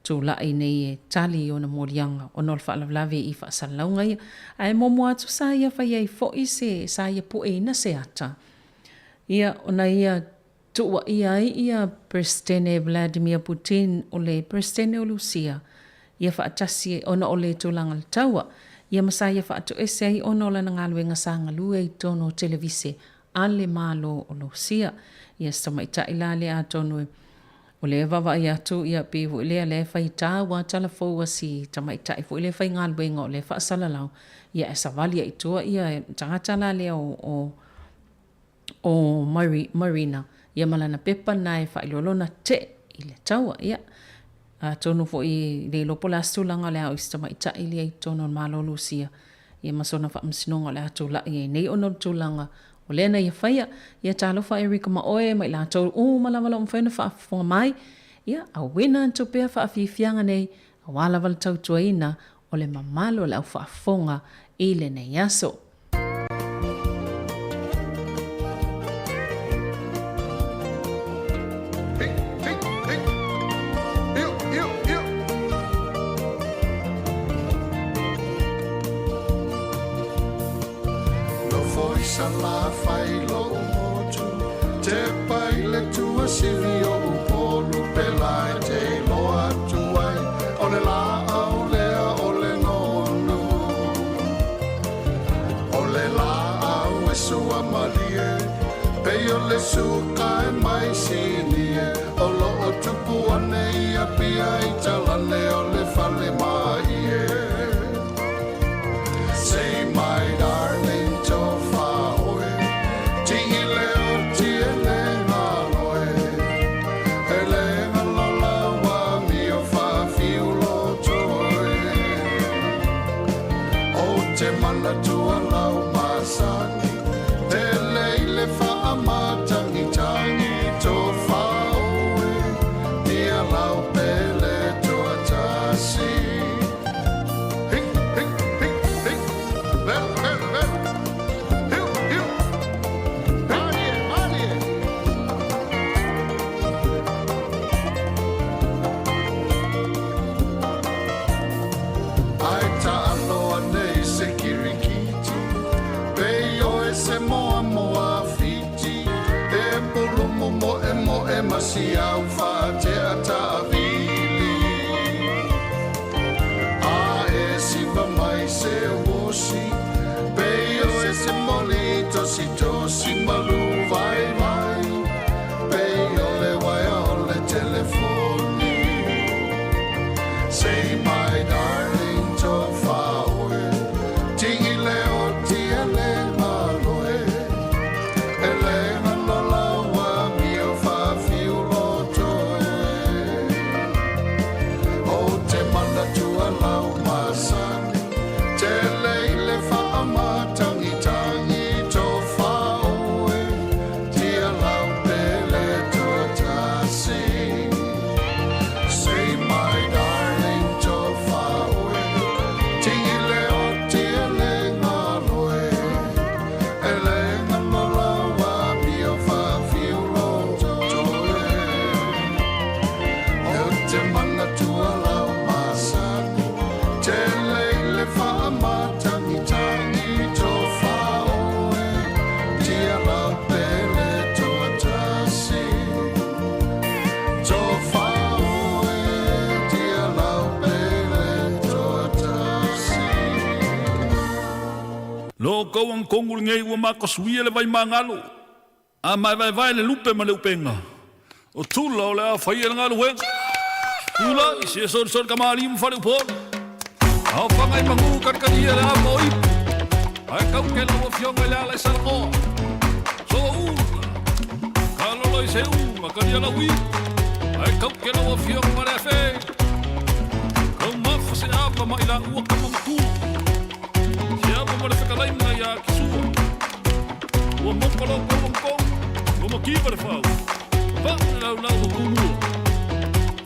tulai nei e tali i ona moliaga ona o le faalavelave i faasalalauga ia. Ae muamua atu sa ia fai ai foi se, sa ia pueina se ata, ia ona ia Tuuaia ai ia Peresetene Vladimir Putin o le Peresetene o Lusia ia faatasi ona o le tulaga o le taua, ia ma sa ia faatoese ai ona o lana galuega sa galue i totonu o televise a le Malo o Lusia. Ia se tamaitai la lea atonu o lea e vaavaai atu ia pei foi lea lea e fai taua tala fou a si tamaitai foi lea e faigaluega o lea e faasalalau ia ae savali ai i tua ia tagata la lea o o Marina, ia ma lana pepa lena e faailoa lona tetee i le taua. Ia, atonu foi e le iloa po o le a se tulaga o le a oo i se tamaitai lea i totonu o le Malo o Lusia, ia ma sona faamasinoga o le a tulai ai nei ona o le tulaga o lea na ia faia. Ia talofa Erica ma oe ma i latou uma lava o lo o mafai ona faafofoga mai, ia auina atu pea faafiafiaga nei aua lava le tautuaina o le mamalu o le au faafofoga i lenei aso. O le laau e sua malie, pei o le suka e mai Sinie, o loo tupu ane i Apia i Talane o le fale maie. Say my darling tofa oe, tii le oti e le galoe, e le galola ua mio faafiu loto e. Ou te manatua lau masani, Pele i le faamatagitagi tofa oe, Ia lau pele toatasi. Hi, hi, hi, hi, velo, velo, velo, hiu, hiu, malie, malie. Ae taalo ane i se kirikiti, Pei oe se moamoa Fiti, E pulumu moemoe ma siau faatea taavili. A e siva mai se uosi, Pei oe se moli tositosi malu vaivai, Pei o le uaea o le telefoni. Say my darling tofa oe, Tii le oti e le galoe, E le galola ua mio faafiu loto e. Ou te manatua lau masani, Tele i le faamatagitagi tofa. Lo kou ang kongu lenei ua makasuia le vaimagalo. A maevaevae le lupe ma le upega. O tula o le a faia le galuega. Tula i se solisoli kamali'i ma faleupolu. Aofaga i pagū kalikalia le ava o ipu. Ae kauke lau afioga i le ala i Salagoa. Soaula. Kalolo i seuga kalia lau ipu. Ae kauke lau afioga ma le afe. Kaumafa se ava ma i laua kama matua. Se ava ma le fetalaiga ia Kisua. Ua moka lo kou angkong, ua makiva le fau. Papau le laulau o Tumua.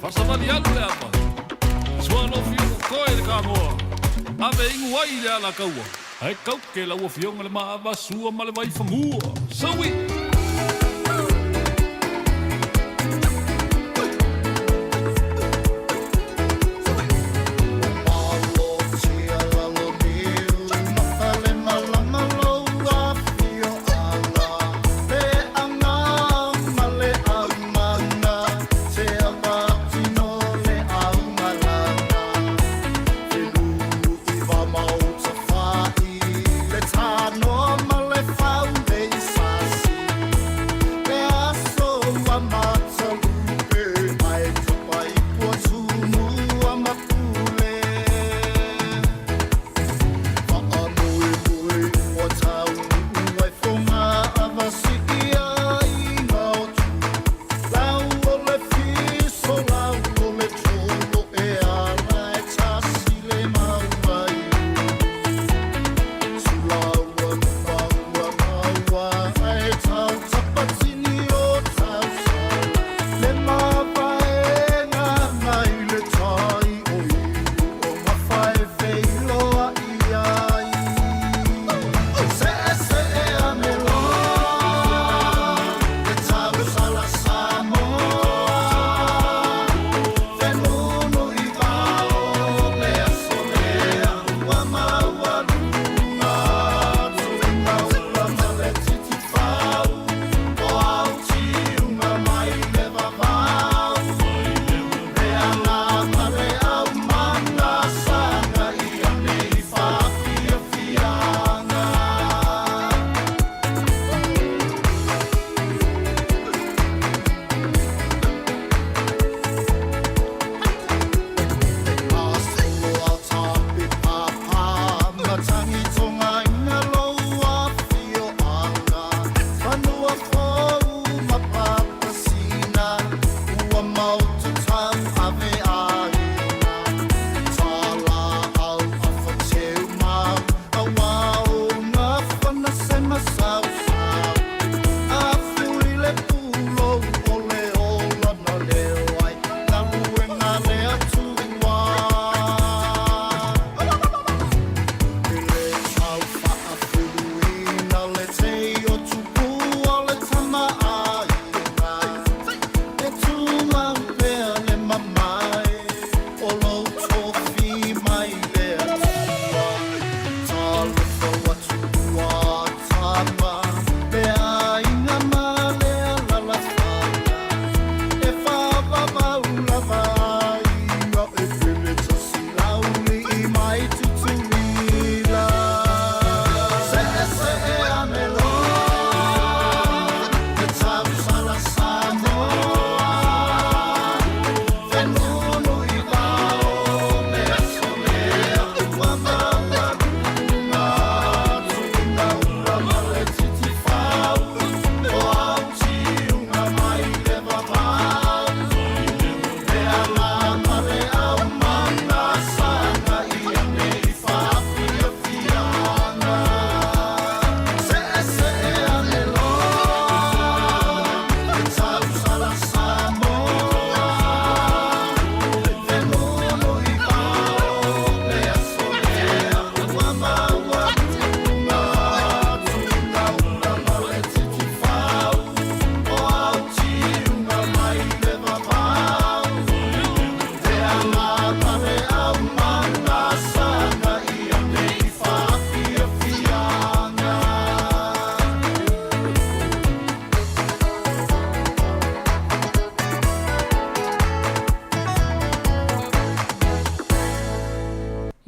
Faasavali alu le ava. Sua lo afioga koe le kamoa. Ave igu ai le alakaua. Ae kauke lau afioga le maava sua ma le vaifagua. Saui!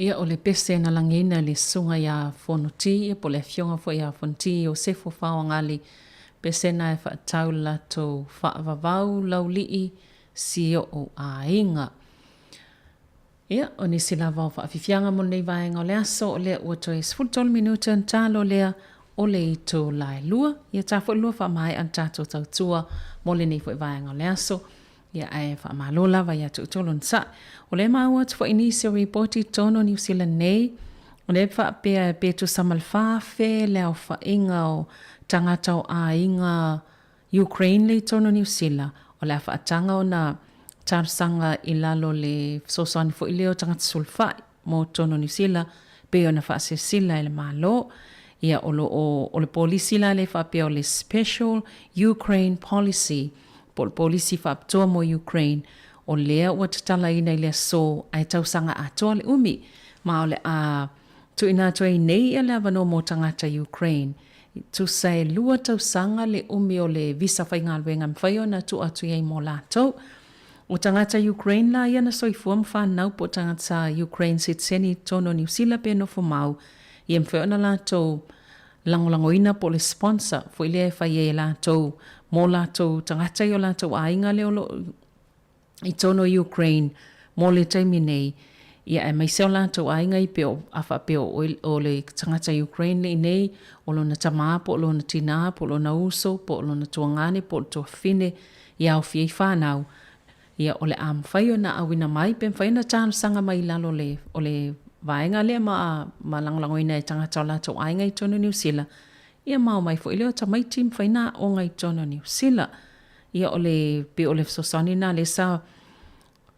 Ia, o le pese na lagiina e le Susuga ia Fonoti, ia po o le Afioga foi ia Fonoti Iosefo Faoagali, pese na e faatatau i le latou faavavau laulii si o'u aiga. Ia, o nisi lava o faafiafiaga mo lenei vaega o le aso, o lea ua toe 13 minute ona talo lea o le itula e 2. Ia ta foi lua faamaea le tatou tautua mo lenei foi vaega o le aso. Ia, ae faamalo lava ia te outou lona sa'i. O lea e maua atu foi nisi o ripoti i totonu o Niu Sila nei, o lea e faapea pe tusa ma le 4,000 le aofaiga o tagata o aiga Ukraine lea i totonu o Niu Sila, o le a faataga ona talosaga i lalo o le fesoasoani foi lea o tagata sulufai mo totonu o Niu Sila, pei ona faasilasila e le Malo. Ia, o lo o, o le polisi la lea e faapea o le Special Ukraine Policy, po o le polisi faapitoa mo Ukraine, o lea ua tatalaina i le aso ae tausaga atoa le umi, ma o le a tuuina atu ai nei ia le avanoa mo tagata Ukraine. Tusa e lua tausaga le umi o le visa faigaluega e mafai ona tuu atu i ai mo latou. O tagata Ukraine la ia na soifua ma fanau po o tagata Ukraine sitiseni i totonu o Niu Sila pe nofo mau, ia mafai ona latou lagolagoina po o le sponsor foi lea e fai ai e latou mo latou tagata i o latou aiga lea o lo o i totonu o Ukraine mo le taimi nei, ia aemaise o latou aiga i pei o, a faapea o oe o le tagata Ukraine le i nei, o lona tama po o lona tina po o lona uso po o lona tuagane po o le tuafafine, ia aofia ai fanau, ia o le a mafai ona auina mai pe mafai ona talosaga mai i lalo o le, o le vaega lea ma, ma lagolagoina e tagata o latou aiga i totonu o Niu Sila, ia ma omai foi lea o tamaiti mafai ona aoga i totonu o Niu Sila. Ia o le, pei o le fesoasoani lena lea sa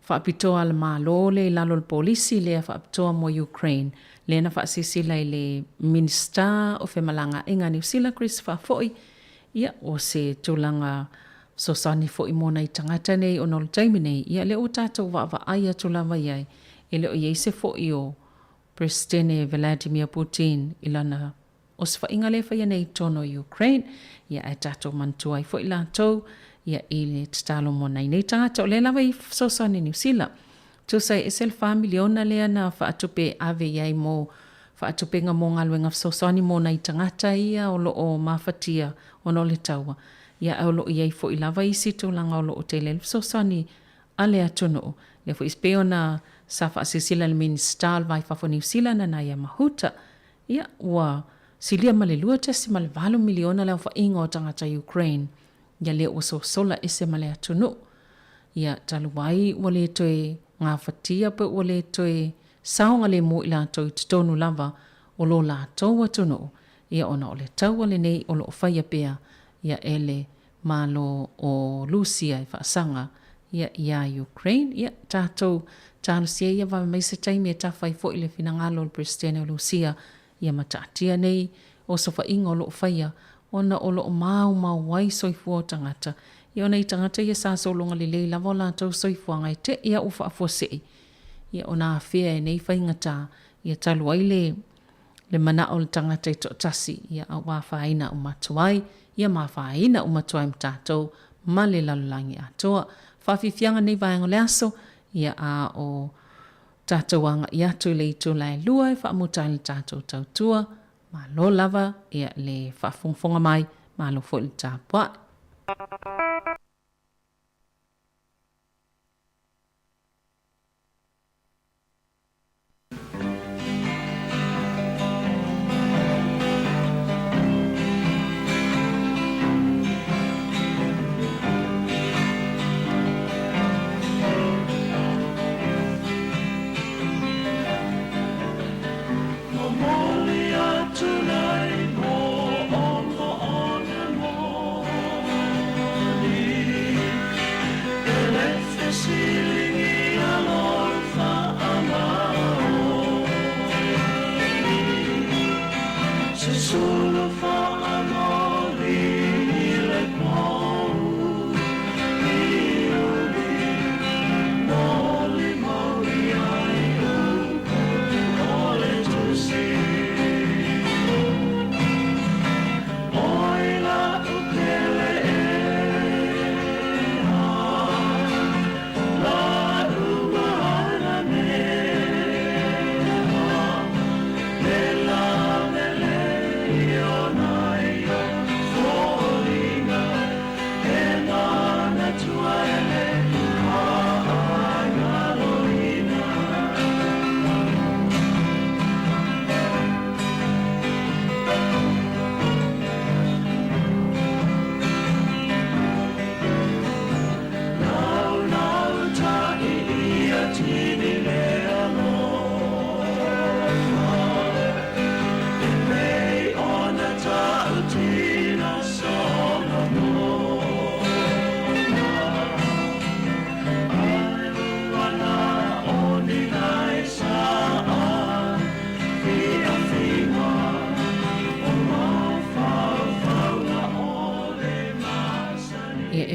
faapitoa a le Malo lea i lalo o le polisi lea faapitoa mo Ukraine, lea na faasilasila i le Minisita o Femalagaaiga a Niu Sila, Christopher Fo'i, ia o se tulaga fesoasoani foi mo nai tagata nei ona o le taimi nei, ia lea ua tatou vaavaai atu lava i ai, e le o i ai se fo'i o Peresetene Vladimir Putin i lana osofaiga lea e faia nei i totonu o Ukraine, ia ae tatou manatua ai foi latou ia i le tatalo mo nai nei tagata o lea lava e fesoasoani i Niu Sila. Tusa e ese le fa miliona lea na faatupe e ave i ai mo faatupega mo galuega fesoasoani mo nai tagata ia o lo o mafatia ona o le taua, ia ae o lo o i ai foi lava isi tulaga o lo o tele ai le fesoasoani a le atunuu. Lea foi pei ona sa faasilasila e le Minisita o le Va i Fafo o Niu Sila, Nanaia Mahuta, Ia, ua silia ma le 2.8 miliona le aofaiga o tagata Ukraine, ia lea ua sosola ese ma le atunuu. Ia, talu ai ua le toe gafatia pe ua le toe saogalemu i latou i totonu lava o lo latou atunuu, ia ona o le taua lenei o lo o faia pea ia e le Malo o Lusia e faasaga ia iā Ukraine. Ia, tatou talosia ia vave mai se taimi e tafa ai foi le finagalo o le Peresetene o Lusia ia ma taatia nei osofaiga o lo o faia ona o lo o maumau ai soifua o tagata. Ia ona i tagata ia sa sologa lelei lava o latou soifuaga e te'i a ua faafuasei ia ona afea e nei faigata ia talu ai le le manao o le tagata e toatasi, ia a ua afaina uma atu ai, ia ma afaina uma atu ai ma tatou ma le lalolagi atoa. Faafiafiaga nei vaega o le aso, ia a o tatou agai atu i le itula e lua e faamuta ai le tatou tautua, malo lava ia le faafogafoga mai, malo foi le tapuai. Momoli atu nei mo ona ona moni.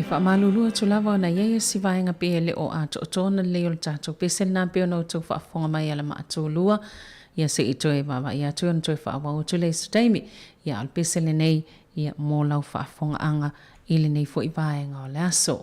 faamalulu atu lava ona i ai isi vaega pei e le o atoatoa ona lelei o le tatou pese lena pei ona outou faafofoga mai ala maatulua, ia se i toe vaavaai atu ona toe faaauau atu lea i se taimi. Ia a o le pese lenei, ia mo lau faafofogaaga i lenei foi vaega o le aso.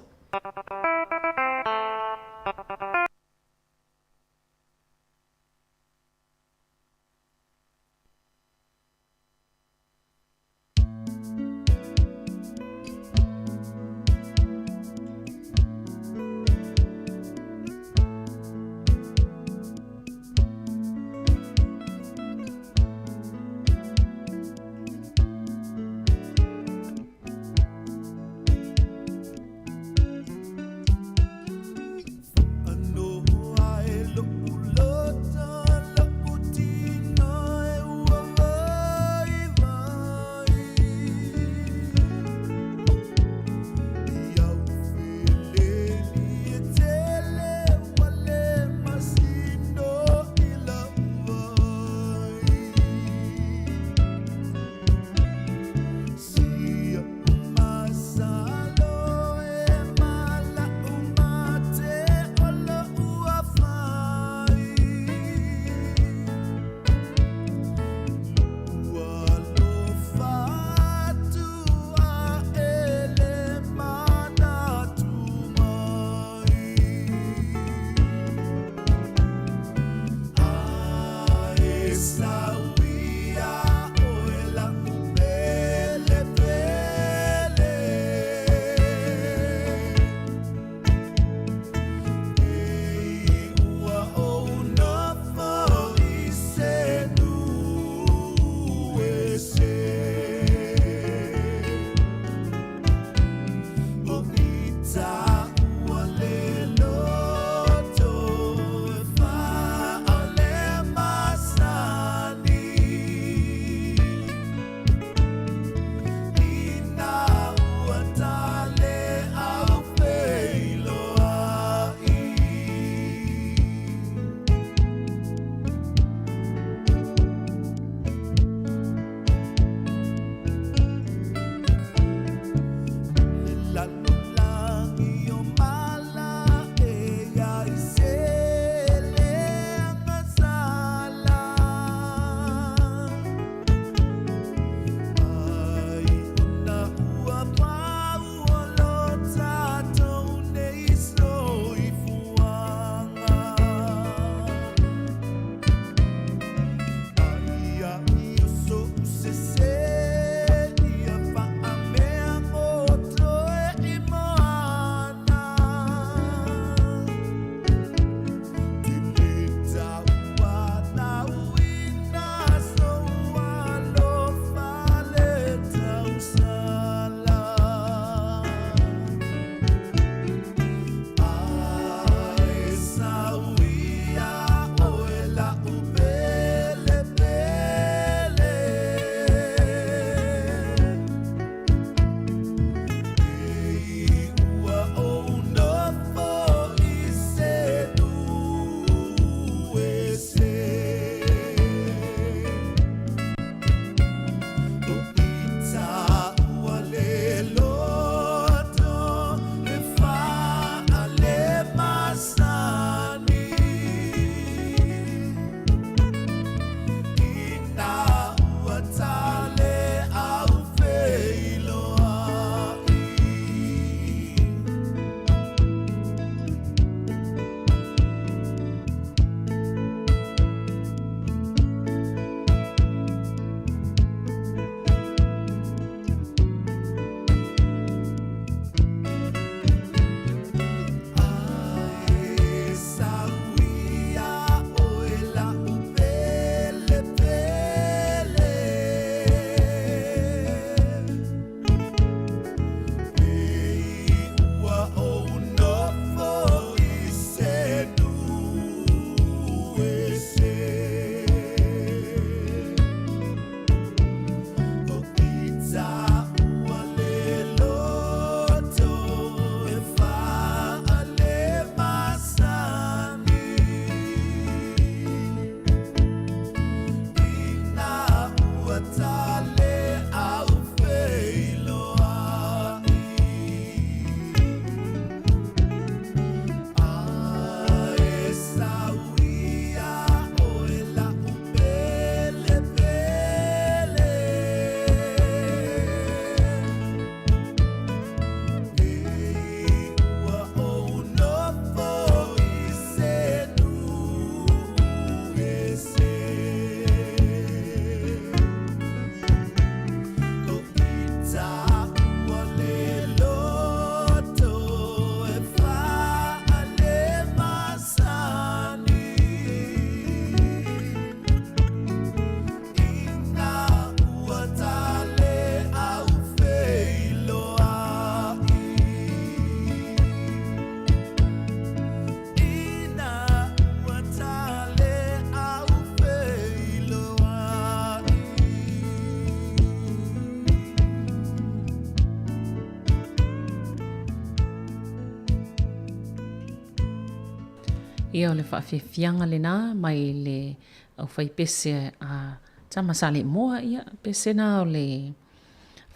Ia o le faafiafiaga lena mai le aufaipese a Tama Saleimoa, ia pese na o le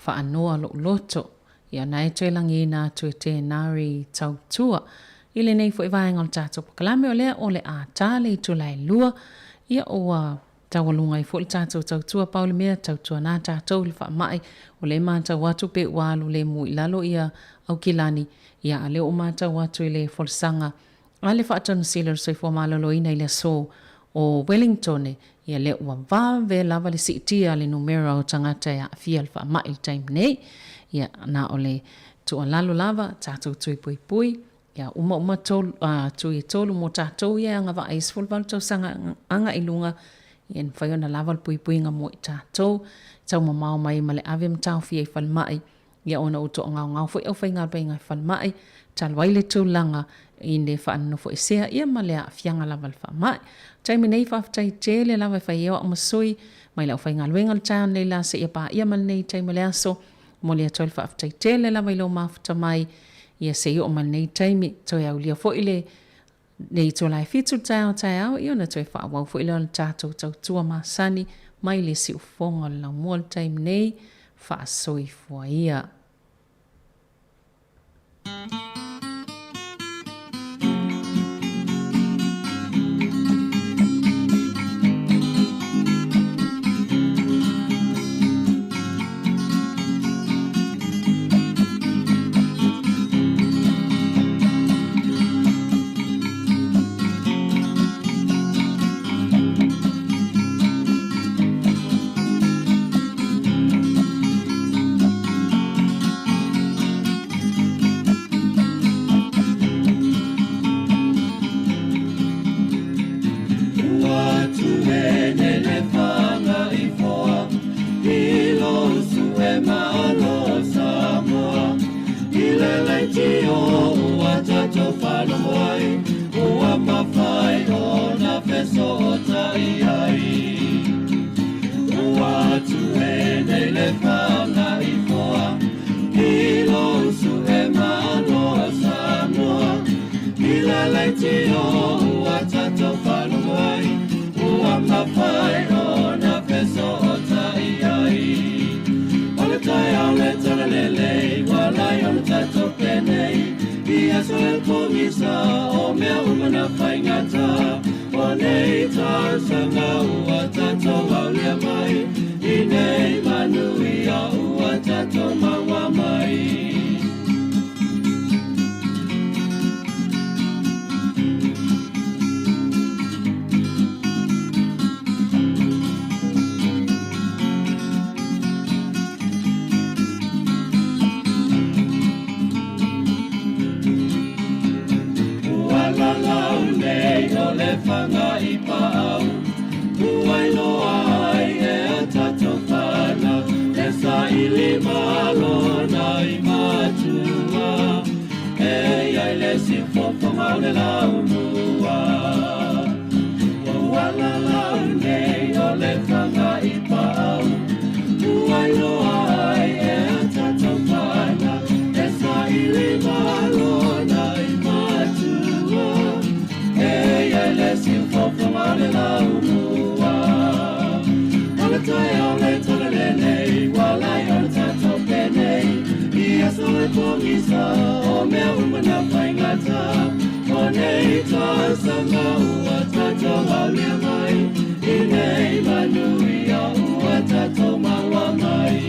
faanoa lo'u loto. Ia na e toe lagiina atu e Tenari Tautua. I lenei foi vaega o le tatou polokalame o lea o le a ta le itula e 2, ia ua taualuga ai foi le tatou tautua. Pau le mea, tautuana tatou i le faamai, o lea e matau atu pe ua alu lemu i lalo ia Aukilani, ia a lea ua matau atu i le folasaga a le Faatonusili o le Soifua Maloloina i le aso o Wellingtone, ia lea ua vave lava le siitia a le numera o tagata e aafia i le faamai i le taimi nei. Ia, na o le tuualalo lava, tatou tui puipui, ia uma uma tolu, a, tui e tolu mo tatou ia e agavaa i 18 tausaga agai i luga, ia e mafai ona lava le puipuiga mo i tatou, taumamao mai ma le ave ma taofia i falemai, Ia ona ua toagaogao foi aufaigaluega i falemai, talu ai le tulaga i le faanonofoesea ia ma le aafiaga lava o le faamai. Taimi nei faafetai tele lava e fai ai au ma sui mai le aufaigaluega o le taeao nei la seia paia ma lenei taimi o le aso. Momoli atu ai le faafetai tele lava i lou mafuta mai ia se i oo mai lenei taimi. Toe aulia foi le Nei itula e 7 le taeao taeao ia ona toe faaauau foi lea o le tatou tautua masani mai le siufofoga o le laumua i le taimi nei, faasoifua ia. Ua tuene le fanga i foa I lou sue malo Samoa I le leitio ua tatou faalogo ai Ua mafai ona fesootai ai Ua tuene le fanga i foa I lou sue malo Samoa I le leitio ua tatou faalogo ai Ua mafai ona fesootai ai O le taeao le talalelei Ua lai ona tatou penei I aso e pogisa O mea uma na faigata O nei tausaga ua tatou aulia mai I nei manuia ua tatou maua mai. Ua lalau nei o le fanga i paau Ua iloa ai e a tatou fanau E saili malo nai matua E iai le siufofoga o le laumua Ua lalau nei o le fanga i paau Ua iloa ai e a tatou fanau E saili malo nai matua E iai le siufofoga o le laumua O le taeao le talalelei Ua lai ona tatou penei I aso e pogisa O mea uma na faigata O nei tausaga ua tatou aulia mai I nei manuia ua tatou maua mai.